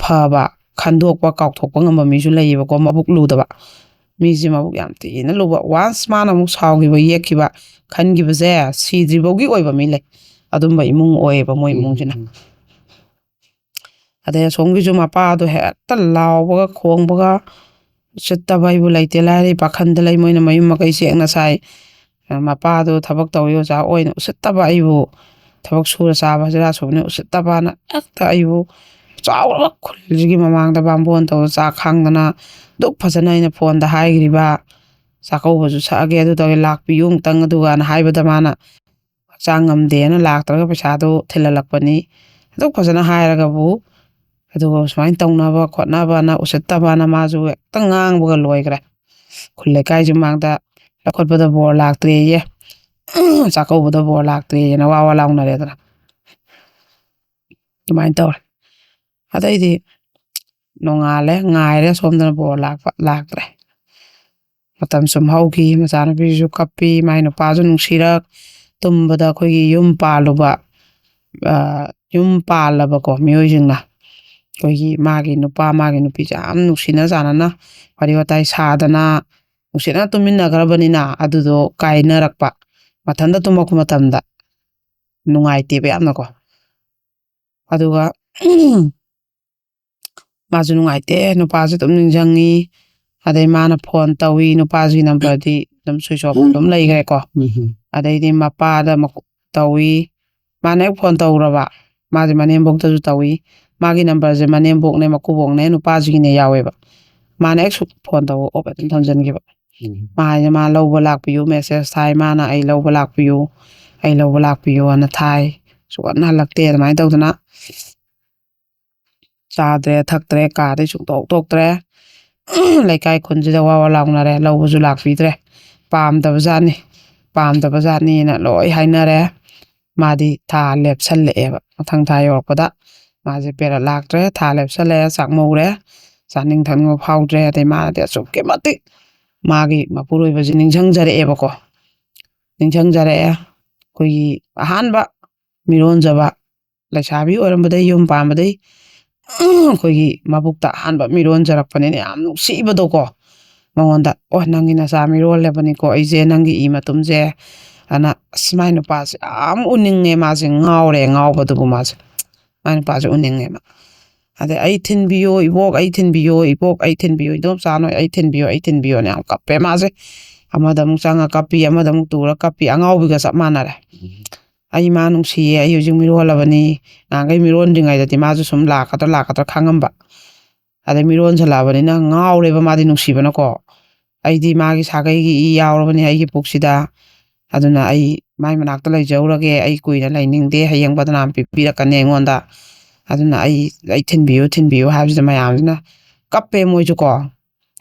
ꯐꯕ, ꯈꯟꯗꯣꯛꯄ, ꯀꯥꯎꯊꯣꯛꯄ ꯉꯝꯕ ꯃꯤꯁꯨ ꯂꯩꯌꯦꯕꯀꯣ, ꯃꯕꯨꯛ ꯂꯨꯗꯕ꯫ ꯃꯤꯁꯦ ꯃꯕꯨꯛ ꯌꯥꯝ ꯊꯤꯅ ꯂꯨꯕ꯫ Once ꯃꯥꯅ ꯑꯃꯨꯛ ꯁꯥꯎꯈꯤꯕ, ꯌꯦꯛꯈꯤꯕ, ꯈꯟꯈꯤꯕꯁꯦ ꯁꯤꯗ꯭ꯔꯤꯐꯥꯎꯒꯤ ꯑꯣꯏꯕ ꯃꯤ ꯂꯩ꯫ ꯑꯗꯨꯝꯕ ꯏꯃꯨꯡ ꯑꯣꯏꯌꯦꯕ ꯃꯣꯏ ꯏꯃꯨꯡꯁꯤꯅ꯫ ꯎꯝ꯫ ꯑꯗꯩ ꯑꯁꯣꯝꯒꯤꯁꯨ ꯃꯄꯥꯗꯣ ꯍꯦꯛꯇ ꯂꯥꯎꯕꯒ ꯈꯣꯡꯕꯒ, ꯎꯁꯤꯠꯇꯕ ꯑꯩꯕꯨ ꯂꯩꯇꯦ ꯂꯥꯏꯔ ꯄꯥꯈꯟꯗ ꯂꯩ, ꯃꯣꯏꯅ ꯃꯌꯨꯝ ꯃꯀꯩ ꯁꯦꯡꯅ ꯁꯥꯏ꯫ ꯃꯄꯥꯗꯣ ꯊꯕꯛ ꯇꯧꯔꯤ ꯑꯣꯖꯥ ꯑꯣꯏꯅ ꯎꯁꯤꯠꯇꯕ ꯑꯩꯕꯨ, ꯊꯕꯛ ꯁꯨꯔ ꯆꯥꯕ ꯍꯖꯤꯔꯥ ꯁꯨꯕꯅꯤ ꯎꯁꯤꯠꯇꯕꯅ ꯍꯦꯛꯇ ꯑꯩꯕꯨ ꯆꯥꯎꯔꯕ ꯈꯨꯜꯁꯤꯒꯤ ꯃꯃꯥꯡꯗ ꯕꯥꯝꯕꯣꯟ ꯇꯧꯗ ꯆꯥꯛ ꯈꯥꯡꯗꯅ ꯑꯗꯨꯛ ꯐꯖꯅ ꯑꯩꯅ ꯐꯣꯟꯗ ꯍꯥꯏꯈ꯭ꯔꯤꯕ, ꯆꯥꯛꯀꯧꯕꯁꯨ ꯁꯛꯑꯒꯦ ꯑꯗꯨ ꯇꯧꯒꯦ ꯂꯥꯛꯄꯤꯌꯨ ꯑꯃꯨꯛꯇꯪ ꯑꯗꯨꯒꯅ ꯍꯥꯏꯕꯗ ꯃꯥꯅ ꯍꯛꯆꯥꯡ ꯉꯝꯗꯦꯅ ꯂꯥꯛꯇ꯭ꯔꯒ ꯄꯩꯁꯥꯗꯣ ꯊꯤꯜꯍꯜꯂꯛꯄꯅꯤ꯫ ꯑꯗꯨꯛ ꯐꯖꯅ ꯍꯥꯏꯔꯒꯕꯨ ꯑꯗꯨꯒ ꯁꯨꯃꯥꯏꯅ ꯇꯧꯅꯕ ꯈꯣꯠꯅꯕꯅ ꯎꯁꯤꯠꯇꯕꯅ ꯃꯥꯁꯨ ꯍꯦꯛꯇ ꯉꯥꯡꯕꯒ ꯂꯣꯏꯈ꯭ꯔꯦ꯫ ꯈꯨꯜ ꯂꯩꯀꯥꯏꯁꯤ ꯃꯥꯡꯗ ꯂꯧꯈꯠꯄꯗ ꯕꯣꯔ ꯂꯥꯛꯇ꯭ꯔꯦꯌꯦ꯫ ꯆꯥꯛꯀꯧꯕꯗ ꯕꯣꯔ ꯂꯥꯛꯇ꯭ꯔꯦꯌꯦꯅ ꯋꯥ ꯋꯥ ꯂꯥꯎꯅꯔꯦꯗꯅ꯫ ꯑꯗꯨꯃꯥꯏꯅ ꯇꯧꯔꯦ꯫ ꯑꯗꯩꯗꯤ ꯅꯣꯡꯉꯥꯜꯂꯦ, ꯉꯥꯏꯔꯦ ꯁꯣꯝꯗꯅ ꯕꯣꯔ ꯂꯥꯛꯄ ꯂꯥꯛꯇ꯭ꯔꯦ꯫ ꯃꯇꯝ ꯁꯨꯝ ꯍꯧꯈꯤ, ꯃꯆꯥꯅꯨꯄꯤꯁꯨ ꯀꯞꯄꯤ, ꯃꯥꯏ ꯅꯨꯄꯥꯁꯨ ꯅꯨꯡꯁꯤꯔꯛ꯫ ꯇꯨꯝꯕꯗ ꯑꯩꯈꯣꯏꯒꯤ ꯌꯨꯝ ꯄꯥꯜꯂꯨꯕ, ꯑ, ꯌꯨꯝ ꯄꯥꯜꯂꯕꯀꯣ ꯃꯤꯑꯣꯏꯁꯤꯡꯅ ꯑꯩꯈꯣꯏꯒꯤ ꯃꯥꯒꯤ ꯅꯨꯄꯥ ꯃꯥꯒꯤ ꯅꯨꯄꯤꯁꯦ ꯌꯥꯝ ꯅꯨꯡꯁꯤꯅ ꯆꯥꯟꯅꯅ ꯋꯥꯔꯤ ꯋꯥꯇꯥꯏ ꯁꯥꯗꯅ ꯅꯨꯡꯁꯤꯅ ꯇꯨꯝꯃꯤꯟꯅꯈ꯭ꯔꯕꯅꯤꯅ ꯑꯗꯨꯗꯣ ꯀꯥꯏꯅꯔꯛꯄ, ꯃꯊꯟꯇ ꯇꯨꯝꯃꯛꯄ ꯃꯇꯝꯗ ꯅꯨꯡꯉꯥꯏꯇꯦꯕ ꯌꯥꯝꯅꯀꯣ꯫ ꯑꯗꯨꯒ ꯃꯥꯁꯨ ꯅꯨꯡꯉꯥꯏꯇꯦ, ꯅꯨꯄꯥꯁꯨ ꯑꯗꯨꯝ ꯅꯤꯡꯁꯤꯡꯉꯤ꯫ ꯑꯗꯩ ꯃꯥꯅ ꯐꯣꯟ ꯇꯧꯏ, ꯅꯨꯄꯥꯁꯤꯒꯤ ꯅꯝꯕꯔꯗꯤ ꯑꯗꯨꯝ ꯁ꯭ꯋꯤꯆ ꯑꯣꯐ ꯑꯗꯨꯝ ꯂꯩꯈ꯭ꯔꯦꯀꯣ꯫ ꯎꯝ꯫ ꯑꯗꯩꯗꯤ ꯃꯄꯥꯗ ꯃꯈꯨ-, ꯇꯧꯏ, ꯃꯥꯅ ꯍꯦꯛ ꯐꯣꯟ ꯇꯧꯔꯕ ꯃꯥꯁꯦ ꯃꯅꯦꯝꯕꯣꯛꯇꯁꯨ ꯇꯧꯏ꯫ ꯃꯥꯒꯤ ꯅꯝꯕꯔꯁꯦ ꯃꯅꯦꯝꯕꯣꯛꯅꯦ, ꯃꯀꯨꯕꯣꯛꯅꯦ, ꯅꯨꯄꯥꯁꯤꯒꯤꯅꯦ ꯌꯥꯎꯋꯦꯕ꯫ ꯃꯥꯅ ꯍꯦꯛ ꯁꯨ-, ꯐꯣꯟ ꯇꯧꯕ ꯑꯣꯐ ꯑꯗꯨꯝ ꯊꯝꯖꯤꯟꯈꯤꯕ꯫ ꯎꯝ꯫ ꯃꯥ ꯍꯥꯏꯁꯦ ꯃꯥ ꯂꯧꯕ ꯂꯥꯛꯄꯤꯌꯨ, ꯃꯦꯁꯦꯖ ꯊꯥꯏ, ꯃꯥꯅ "ꯑꯩ ꯂꯧꯕ ꯂꯥꯛꯄꯤꯌꯨ, ꯑꯩ ꯂꯧꯕ ꯂꯥꯛꯄꯤꯌꯨ" ꯑꯅ ꯊꯥꯏ꯫ ꯁꯨꯛꯍꯟ ꯍꯜꯂꯛꯇꯦ꯫ ꯑꯗꯨꯃꯥꯏꯅ ꯇꯧꯗꯅ ꯆꯥꯗ꯭ꯔꯦ, ꯊꯛꯇ꯭ꯔꯦ, ꯀꯥꯗꯩ ꯁꯨꯡꯊꯣꯛ ꯊꯣꯛꯇ꯭ꯔꯦ꯫ ꯂꯩꯀꯥꯏ ꯈꯨꯟꯁꯤꯗ ꯋꯥ ꯋꯥ ꯂꯥꯎꯅꯔꯦ, ꯂꯧꯕꯁꯨ ꯂꯥꯛꯄꯤꯗ꯭ꯔꯦ꯫ ꯄꯥꯝꯗꯕ ꯖꯥꯠꯅꯤ, ꯄꯥꯝꯗꯕ ꯖꯥꯠꯅꯤꯅ ꯂꯣꯏ ꯍꯥꯏꯅꯔꯦ꯫ ꯃꯥꯗꯤ ꯊꯥ ꯂꯦꯞꯁꯜꯂꯛꯑꯦꯕ꯫ ꯃꯊꯪ ꯊꯥ ꯌꯧꯔꯛꯄꯗ ꯃꯥꯁꯦ ꯄꯦꯔꯠ ꯂꯥꯛꯇ꯭ꯔꯦ, ꯊꯥ ꯂꯦꯞꯁꯜꯂꯛꯑꯦ, ꯆꯥꯛꯃꯧꯔꯦ, ꯆꯥꯅꯤꯡ ꯊꯛꯅꯤꯡꯕ ꯐꯥꯎꯗ꯭ꯔꯦ꯫ ꯑꯗꯩ ꯃꯥꯅꯗꯤ ꯑꯁꯨꯛꯀꯤ ꯃꯇꯤꯛ ꯃꯥꯒꯤ ꯃꯄꯨꯔꯣꯏꯕꯁꯦ ꯅꯤꯡꯁꯤꯡꯖꯔꯛꯑꯦꯕꯀꯣ꯫ ꯅꯤꯡꯁꯤꯡꯖꯔꯛꯑꯦ꯫ ꯑꯩꯈꯣꯏꯒꯤ ꯑꯍꯥꯟꯕ ꯃꯤꯔꯣꯟꯖꯕ ꯂꯩꯁꯥꯕꯤ ꯑꯣꯏꯔꯝꯕꯗꯩ, ꯌꯨꯝ ꯄꯥꯟꯕꯗꯩ ꯑꯩꯈꯣꯏꯒꯤ ꯃꯕꯨꯛꯇ ꯑꯍꯥꯟꯕ ꯃꯤꯔꯣꯟꯖꯔꯛꯄꯅꯤꯅ ꯌꯥꯝ ꯅꯨꯡꯁꯤꯕꯗꯣꯀꯣ꯫ ꯃꯉꯣꯟꯗ, "ꯑꯣ, ꯅꯪꯒꯤ ꯅꯆꯥ ꯃꯤꯔꯣꯜꯂꯕꯅꯤꯀꯣ, ꯑꯩꯁꯦ ꯅꯪꯒꯤ ꯏ ꯃꯇꯨꯝꯁꯦ" ꯑꯅ꯫ ꯑꯁ, ꯃꯥꯏ ꯅꯨꯄꯥꯁꯦ ꯌꯥꯝ ꯎꯅꯤꯡꯉꯦ, ꯃꯥꯁꯦ ꯉꯥꯎꯔꯦ, ꯉꯥꯎꯕꯗꯨꯕꯨ ꯃꯥꯁꯦ꯫ ꯃꯥꯏ ꯅꯨꯄꯥꯁꯦ ꯎꯅꯤꯡꯉꯦꯕ꯫ ꯑꯗꯩ, "ꯑꯩ ꯊꯤꯟꯕꯤꯌꯣ ꯏꯕꯣꯛ, ꯑꯩ ꯊꯤꯟꯕꯤꯌꯣ ꯏꯕꯣꯛ, ꯑꯩ ꯊꯤꯟꯕꯤꯌꯣ ꯏꯗꯣꯝꯆꯥ ꯅꯣꯏ, ꯑꯩ ꯊꯤꯟꯕꯤꯌꯣ, ꯑꯩ ꯊꯤꯟꯕꯤꯌꯣꯅ" ꯌꯥꯝ ꯀꯞꯄꯦ ꯃꯥꯁꯦ꯫ ꯑꯃꯗ ꯑꯃꯨꯛ ꯆꯪꯉ ꯀꯞꯄꯤ, ꯑꯃꯗ ꯑꯃꯨꯛ ꯇꯨꯔ ꯀꯞꯄꯤ, ꯑꯉꯥꯎꯕꯤꯒ ꯆꯞ ꯃꯥꯟꯅꯔꯦ꯫ ꯎꯝ꯫ "ꯑꯩ ꯃꯥ ꯅꯨꯡꯁꯤꯌꯦ, ꯑꯩ ꯍꯧꯖꯤꯛ ꯃꯤꯔꯣꯜꯂꯕꯅꯤ"꯫ ꯅꯍꯥꯟꯈꯩ ꯃꯤꯔꯣꯟꯗ꯭ꯔꯤꯉꯩꯗꯗꯤ ꯃꯥꯁꯨ ꯁꯨꯝ ꯂꯥꯛꯀꯗ꯭ꯔꯥ ꯂꯥꯛꯀꯗ꯭ꯔꯥ ꯈꯪꯉꯝꯕ꯫ ꯑꯗꯩ ꯃꯤꯔꯣꯟꯁꯜꯂꯛꯑꯕꯅꯤꯅ ꯉꯥꯎꯔꯦꯕ ꯃꯥꯗꯤ ꯅꯨꯡꯁꯤꯕꯅꯀꯣ꯫ "ꯑꯩꯗꯤ ꯃꯥꯒꯤ ꯁꯥꯒꯩꯒꯤ ꯏ ꯌꯥꯎꯔꯕꯅꯤ ꯑꯩꯒꯤ ꯄꯨꯛꯁꯤꯗ꯫ ꯑꯗꯨꯅ ꯑꯩ ꯃꯥꯏ ꯃꯅꯥꯛꯇ ꯂꯩꯖꯧꯔꯒꯦ, ꯑꯩ ꯀꯨꯏꯅ ꯂꯩꯅꯤꯡꯗꯦ, ꯍꯌꯦꯡ ꯕꯗꯅꯥꯝ ꯄꯤꯕꯤꯔꯛꯀꯅꯤ ꯑꯩꯉꯣꯟꯗ"꯫ ꯑꯗꯨꯅ ꯑꯩ ꯑꯩ ꯊꯤꯟꯕꯤꯌꯨ, ꯊꯤꯟꯕꯤꯌꯨ ꯍꯥꯏꯕꯁꯤꯗ ꯃꯌꯥꯝꯁꯤꯅ ꯀꯞꯄꯦ ꯃꯣꯏꯁꯨ ꯀꯣ꯫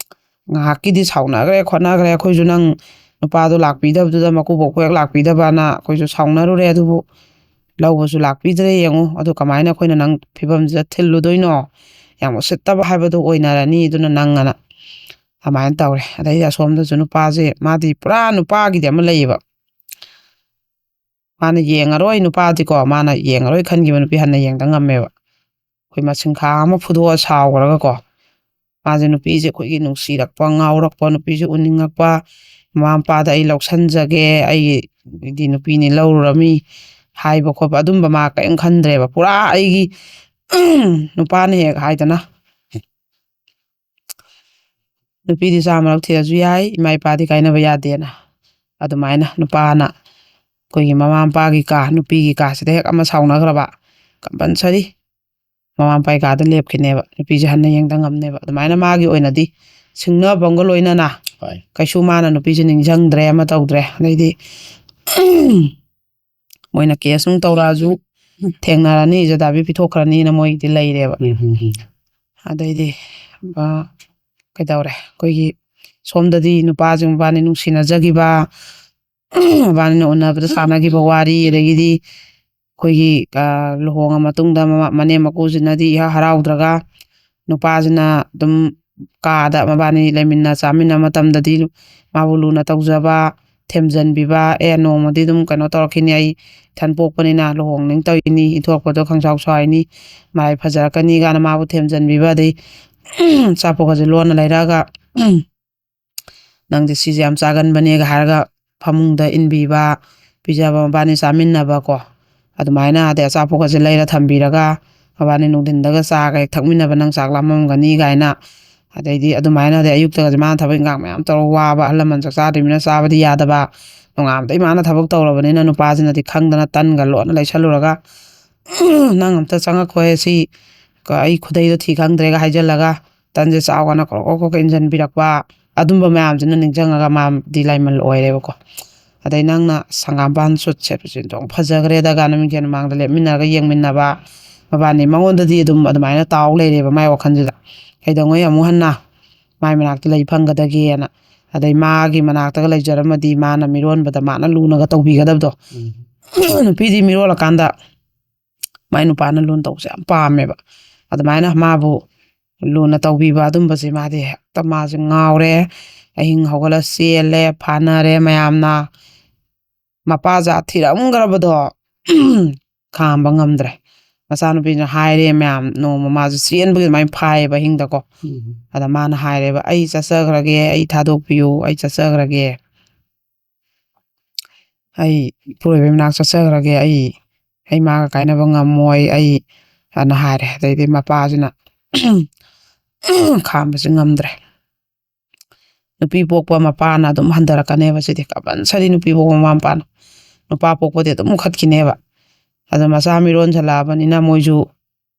ꯉꯥꯏꯍꯥꯛꯀꯤꯗꯤ ꯁꯥꯎꯅꯈ꯭ꯔꯦ ꯈꯣꯠꯅꯈ꯭ꯔꯦ, ꯑꯩꯈꯣꯏꯁꯨ ꯅꯪ ꯅꯨꯄꯥꯗꯣ ꯂꯥꯛꯄꯤꯗꯕꯗꯨꯗ, ꯃꯀꯨꯕꯣꯛꯄꯨ ꯍꯦꯛ ꯂꯥꯛꯄꯤꯗꯕꯅ ꯑꯩꯈꯣꯏꯁꯨ ꯁꯥꯎꯅꯔꯨꯔꯦ꯫ ꯑꯗꯨꯕꯨ ꯂꯧꯕꯁꯨ ꯂꯥꯛꯄꯤꯗ꯭ꯔꯦ꯫ ꯌꯦꯡꯉꯨ, ꯑꯗꯨ ꯀꯃꯥꯏꯅ ꯑꯩꯈꯣꯏꯅ ꯅꯪ ꯐꯤꯕꯝꯁꯤꯗ ꯊꯤꯜꯂꯨꯗꯣꯏꯅꯣ? ꯌꯥꯝ ꯎꯁꯤꯠꯇꯕ ꯍꯥꯏꯕꯗꯨ ꯑꯣꯏꯅꯔꯅꯤ꯫ ꯑꯗꯨꯅ ꯅꯪ ꯑꯅ ꯑꯗꯨꯃꯥꯏꯅ ꯇꯧꯔꯦ꯫ ꯑꯗꯩꯗꯤ ꯑꯁꯣꯝꯗꯁꯨ ꯅꯨꯄꯥꯁꯦ, ꯃꯥꯗꯤ ꯄꯨꯔꯥ ꯅꯨꯄꯥꯒꯤꯗꯤ ꯑꯃ ꯂꯩꯌꯦꯕ, ꯃꯥꯅ ꯌꯦꯡꯉꯔꯣꯏ ꯅꯨꯄꯥꯗꯤꯀꯣ, ꯃꯥꯅ ꯌꯦꯡꯉꯔꯣꯏ ꯈꯟꯈꯤꯕ ꯅꯨꯄꯤ ꯍꯟꯅ ꯌꯦꯡꯗ ꯉꯝꯃꯦꯕ꯫ ꯑꯩꯈꯣꯏ ꯃꯁꯤꯡꯈꯥ ꯑꯃ ꯐꯨꯗꯣꯛꯑ ꯁꯥꯎꯈ꯭ꯔꯒꯀꯣ, ꯃꯥꯁꯦ ꯅꯨꯄꯤꯁꯦ ꯑꯩꯈꯣꯏꯒꯤ ꯅꯨꯡꯁꯤꯔꯛꯄ, ꯉꯥꯎꯔꯛꯄ, ꯅꯨꯄꯤꯁꯦ ꯎꯅꯤꯡꯉꯛꯄ, ꯃꯃꯥ ꯃꯄꯥꯗ ꯑꯩ ꯂꯧꯁꯟꯖꯒꯦ, ꯑꯩꯒꯤꯗꯤ ꯅꯨꯄꯤꯅꯤ ꯂꯧꯔꯨꯔꯃꯤ ꯍꯥꯏꯕ ꯈꯣꯠꯄ, ꯑꯗꯨꯝꯕ ꯃꯥ ꯀꯔꯤꯝ ꯈꯟꯗ꯭ꯔꯦꯕ꯫ ꯄꯨꯔꯥ ꯑꯩꯒꯤ ꯅꯨꯄꯥꯅ ꯍꯦꯛ ꯍꯥꯏꯗꯅ, ꯅꯨꯄꯤꯗꯤ ꯆꯥꯝꯃꯔꯛ ꯊꯤꯔꯁꯨ ꯌꯥꯏ, ꯏꯃꯥ ꯏꯄꯥꯗꯤ ꯀꯥꯏꯅꯕ ꯌꯥꯗꯦꯅ꯫ ꯑꯗꯨꯃꯥꯏꯅ ꯅꯨꯄꯥꯅ ꯑꯩꯈꯣꯏꯒꯤ ꯃꯃꯥ ꯃꯄꯥꯒꯤ ꯀꯥ, ꯅꯨꯄꯤꯒꯤ ꯀꯥꯁꯤꯗ ꯍꯦꯛ ꯑꯃ ꯁꯥꯎꯅꯈ꯭ꯔꯕ, ꯀꯝꯄꯜꯁꯔꯤ ꯃꯃꯥ ꯃꯄꯥꯒꯤ ꯀꯥꯗ ꯂꯦꯞꯈꯤꯅꯦꯕ, ꯅꯨꯄꯤꯁꯦ ꯍꯟꯅ ꯌꯦꯡꯗ ꯉꯝꯅꯦꯕ꯫ ꯑꯗꯨꯃꯥꯏꯅ ꯃꯥꯒꯤ ꯑꯣꯏꯅꯗꯤ ꯁꯤꯡꯅꯕ ꯑꯃꯒ ꯂꯣꯏꯅꯅ ꯍꯣꯏ꯫ ꯀꯩꯁꯨ ꯃꯥꯅ ꯅꯨꯄꯤꯁꯦ ꯅꯤꯡꯁꯤꯡꯗ꯭ꯔꯦ, ꯑꯃ ꯇꯧꯗ꯭ꯔꯦ꯫ ꯑꯗꯩꯗꯤ ꯃꯣꯏꯅ ꯀꯦꯁ ꯅꯨꯡ ꯇꯧꯔꯛꯑꯁꯨ ꯊꯦꯡꯅꯔꯅꯤ, ꯖꯗꯥꯕꯤ ꯄꯤꯊꯣꯛꯈ꯭ꯔꯅꯤꯅ ꯃꯣꯏꯒꯤꯗꯤ ꯂꯩꯔꯦꯕ꯫ ꯎꯝ, ꯎꯝ, ꯎꯝ꯫ ꯑꯗꯩꯗꯤ ꯑ, ꯀꯩꯗꯧꯔꯦ, ꯑꯩꯈꯣꯏꯒꯤ ꯁꯣꯝꯗꯗꯤ ꯅꯨꯄꯥꯁꯤꯡ ꯃꯕꯥꯅꯤ ꯅꯨꯡꯁꯤꯅꯖꯈꯤꯕ, ꯃꯕꯥꯅꯤꯅ ꯎꯅꯕꯗ ꯁꯥꯟꯅꯈꯤꯕ ꯋꯥꯔꯤ, ꯑꯗꯒꯤꯗꯤ ꯑꯩꯈꯣꯏꯒꯤ ꯑ, ꯂꯨꯍꯣꯡꯉ ꯃꯇꯨꯡꯗ ꯃꯃꯥ- ꯃꯅꯦꯝ ꯃꯀꯨꯁꯤꯅꯗꯤ ꯏꯍꯥ ꯍꯔꯥꯎꯗ꯭ꯔꯒ, ꯅꯨꯄꯥꯁꯤꯅ ꯑꯗꯨꯝ ꯀꯥꯗ ꯃꯕꯥꯅꯤ ꯂꯩꯃꯤꯟꯅ ꯆꯥꯃꯤꯟꯅ ꯃꯇꯝꯗꯗꯤ ꯃꯥꯕꯨ ꯂꯨꯅ ꯇꯧꯖꯕ, ꯊꯦꯝꯖꯤꯟꯕꯤꯕ, "ꯑꯦ, ꯅꯣꯡꯃꯗꯤ ꯑꯗꯨꯝ ꯀꯩꯅꯣ ꯇꯧꯔꯛꯈꯤꯅꯤ, ꯑꯩ ꯏꯊꯟ ꯄꯣꯛꯄꯅꯤꯅ ꯂꯨꯍꯣꯡꯅꯤꯡ ꯇꯧꯔꯤꯅꯤ, ꯏꯟꯊꯣꯛꯄꯗꯣ ꯈꯪꯁꯥꯎ ꯁꯥꯎꯔꯤꯅꯤ, ꯃꯥꯏ ꯐꯖꯔꯛꯀꯅꯤ" ꯀꯥꯏꯅ ꯃꯥꯕꯨ ꯊꯦꯝꯖꯤꯟꯕꯤꯕ, ꯑꯗꯩ ꯑꯆꯥꯄꯣꯠꯀꯁꯦ ꯂꯣꯟꯅ ꯂꯩꯔꯛꯑꯒ, "ꯅꯪꯗꯤ ꯁꯤꯁꯦ ꯌꯥꯝ ꯆꯥꯒꯟꯕꯅꯦꯒ" ꯍꯥꯏꯔꯒ ꯐꯃꯨꯡꯗ ꯏꯟꯕꯤꯕ, ꯄꯤꯖꯕ, ꯃꯕꯥꯅꯤ ꯆꯥꯃꯤꯟꯅꯕꯀꯣ, ꯑꯗꯨꯃꯥꯏꯅ, ꯑꯗꯩ ꯑꯆꯥꯄꯣꯠꯀꯁꯦ ꯂꯩꯔ ꯊꯝꯕꯤꯔꯒ ꯃꯕꯥꯅꯤ ꯅꯨꯡꯊꯤꯟꯗꯒ ꯆꯥꯒ ꯍꯦꯛ ꯊꯛꯃꯤꯟꯅꯕ, "ꯅꯪ ꯆꯥꯛ ꯂꯥꯝꯃꯝꯒꯅꯤ" ꯀꯥꯏꯅ꯫ ꯑꯗꯩꯗꯤ ꯑꯗꯨꯃꯥꯏꯅ, ꯑꯗꯩ ꯑꯌꯨꯛꯇꯒꯁꯦ ꯃꯥꯅ ꯊꯕꯛ ꯏꯟꯈꯥꯡ ꯃꯌꯥꯝ ꯇꯧꯔꯒ ꯋꯥꯕ, ꯑꯍꯜ ꯂꯃꯟ ꯆꯥꯛ ꯆꯥꯗ꯭ꯔꯤꯕꯅꯤꯅ ꯆꯥꯕꯗꯤ ꯌꯥꯗꯕ, ꯅꯣꯡꯉꯥꯟꯕꯗꯩ ꯃꯥꯅ ꯊꯕꯛ ꯇꯧꯔꯕꯅꯤꯅ ꯅꯨꯄꯥꯁꯤꯅꯗꯤ ꯈꯪꯗꯅ ꯇꯟꯒ ꯂꯣꯟꯅ ꯂꯩꯁꯜꯂꯨꯔꯒ, "ꯅꯪ ꯑꯝꯇ ꯆꯪꯉꯛꯈꯣꯍꯦ, ꯁꯤ ꯀ-, ꯑꯩ ꯈꯨꯗꯩꯗꯣ ꯊꯤ ꯈꯪꯗ꯭ꯔꯦꯒ" ꯍꯥꯏꯖꯜꯂꯒ, ꯇꯟꯁꯦ ꯆꯥꯎ ꯀꯥꯏꯅ ꯀ꯭ꯔꯣꯛ ꯀ꯭ꯔꯣꯛ ꯀ꯭ꯔꯣꯛ ꯏꯟꯁꯤꯟꯕꯤꯔꯛꯄ, ꯑꯗꯨꯝꯕ ꯃꯌꯥꯝꯁꯤꯅ ꯅꯤꯡꯁꯤꯡꯉꯒ ꯃꯥꯗꯤ ꯂꯥꯏꯃꯜ ꯑꯣꯏꯔꯦꯕꯀꯣ꯫ ꯑꯗꯩ ꯅꯪꯅ ꯍꯪꯒꯥꯝꯄꯥꯟ ꯁꯨꯠ ꯁꯦꯠꯄꯁꯦ ꯑꯗꯨꯝ ꯐꯖꯈ꯭ꯔꯦꯗ ꯀꯥꯏꯅ ꯃꯤꯡꯁꯦꯜ ꯃꯃꯥꯡꯗ ꯂꯦꯞꯃꯤꯟꯅꯔꯒ ꯌꯦꯡꯃꯤꯟꯅꯕ, ꯃꯕꯥꯅꯤ ꯃꯉꯣꯟꯗꯗꯤ ꯑꯗꯨꯝ ꯑꯗꯨꯃꯥꯏꯅ ꯇꯥꯎ ꯂꯩꯔꯦꯕ ꯃꯥꯏ ꯋꯥꯈꯜꯁꯤꯗ꯫ ꯀꯩꯗꯧꯉꯩ ꯑꯃꯨꯛ ꯍꯟꯅ ꯃꯥꯏ ꯃꯅꯥꯛꯇ ꯂꯩ ꯐꯪꯒꯗꯒꯦꯅ꯫ ꯑꯗꯩ ꯃꯥꯒꯤ ꯃꯅꯥꯛꯇꯒ ꯂꯩꯖꯔꯝꯃꯗꯤ ꯃꯥꯅ ꯃꯤꯔꯣꯟꯕꯗ ꯃꯥꯅ ꯂꯨꯅꯒ ꯇꯧꯕꯤꯒꯗꯕꯗꯣ꯫ ꯎꯝ꯫ ꯅꯨꯄꯤꯗꯤ ꯃꯤꯔꯣꯜꯂꯀꯥꯟꯗ ꯃꯥꯏ ꯅꯨꯄꯥꯅ ꯂꯨꯅ ꯇꯧꯕꯁꯦ ꯌꯥꯝ ꯄꯥꯝꯃꯦꯕ꯫ ꯑꯗꯨꯃꯥꯏꯅ ꯃꯥꯕꯨ ꯂꯨꯅ ꯇꯧꯕꯤꯕ ꯑꯗꯨꯝꯕꯁꯦ ꯃꯥꯗꯤ ꯍꯦꯛꯇ ꯃꯥꯁꯦ ꯉꯥꯎꯔꯦ꯫ ꯑꯍꯤꯡ ꯍꯧꯒꯠꯂ ꯆꯦꯜꯂꯦ, ꯐꯥꯅꯔꯦ ꯃꯌꯥꯝꯅ꯫ ꯃꯄꯥ ꯖꯥꯠ ꯊꯤꯔꯝꯈ꯭ꯔꯕꯗꯣ ꯈꯥꯝꯕ ꯉꯝꯗ꯭ꯔꯦ꯫ ꯃꯆꯥꯅꯨꯄꯤꯅ ꯍꯥꯏꯔꯦ ꯃꯌꯥꯝ, ꯅꯣꯡꯃ ꯃꯥꯁꯨ ꯆꯦꯟꯕꯒꯤ ꯑꯗꯨꯃꯥꯏꯅ ꯐꯥꯏꯌꯦꯕ ꯑꯍꯤꯡꯗꯀꯣ꯫ ꯎꯝ꯫ ꯑꯗ ꯃꯥꯅ ꯍꯥꯏꯔꯦꯕ, "ꯑꯩ ꯆꯠꯆꯈ꯭ꯔꯒꯦ, ꯑꯩ ꯊꯥꯗꯣꯛꯄꯤꯌꯨ, ꯑꯩ ꯆꯠꯆꯈ꯭ꯔꯒꯦ꯫ ꯑꯩ ꯏꯄꯨꯔꯣꯏꯕꯩ ꯃꯅꯥꯛ ꯆꯠꯆꯈ꯭ꯔꯒꯦ, ꯑꯩ, ꯑꯩ ꯃꯥꯒ ꯀꯥꯏꯅꯕ ꯉꯝꯃꯣꯏ ꯑꯩ", ꯑꯅ ꯍꯥꯏꯔꯦ꯫ ꯑꯗꯩꯗꯤ ꯃꯄꯥꯁꯤꯅ ꯈꯥꯝꯕꯁꯦ ꯉꯝꯗ꯭ꯔꯦ꯫ ꯅꯨꯄꯤ ꯄꯣꯛꯄ ꯃꯄꯥꯅ ꯑꯗꯨꯝ ꯍꯟꯊꯔꯛꯀꯅꯦꯕ ꯁꯤꯗꯤ꯫ ꯀꯝꯄꯜꯁꯔꯤ ꯅꯨꯄꯤ ꯄꯣꯛꯄ ꯃꯃꯥ ꯃꯄꯥꯅ꯫ ꯅꯨꯄꯥ ꯄꯣꯛꯄꯗꯤ ꯑꯗꯨꯝ ꯃꯨꯈꯠꯈꯤꯅꯦꯕ꯫ ꯑꯗꯣ ꯃꯆꯥ ꯃꯤꯔꯣꯟꯁꯜꯂꯛꯑꯕꯅꯤꯅ ꯃꯣꯏꯁꯨ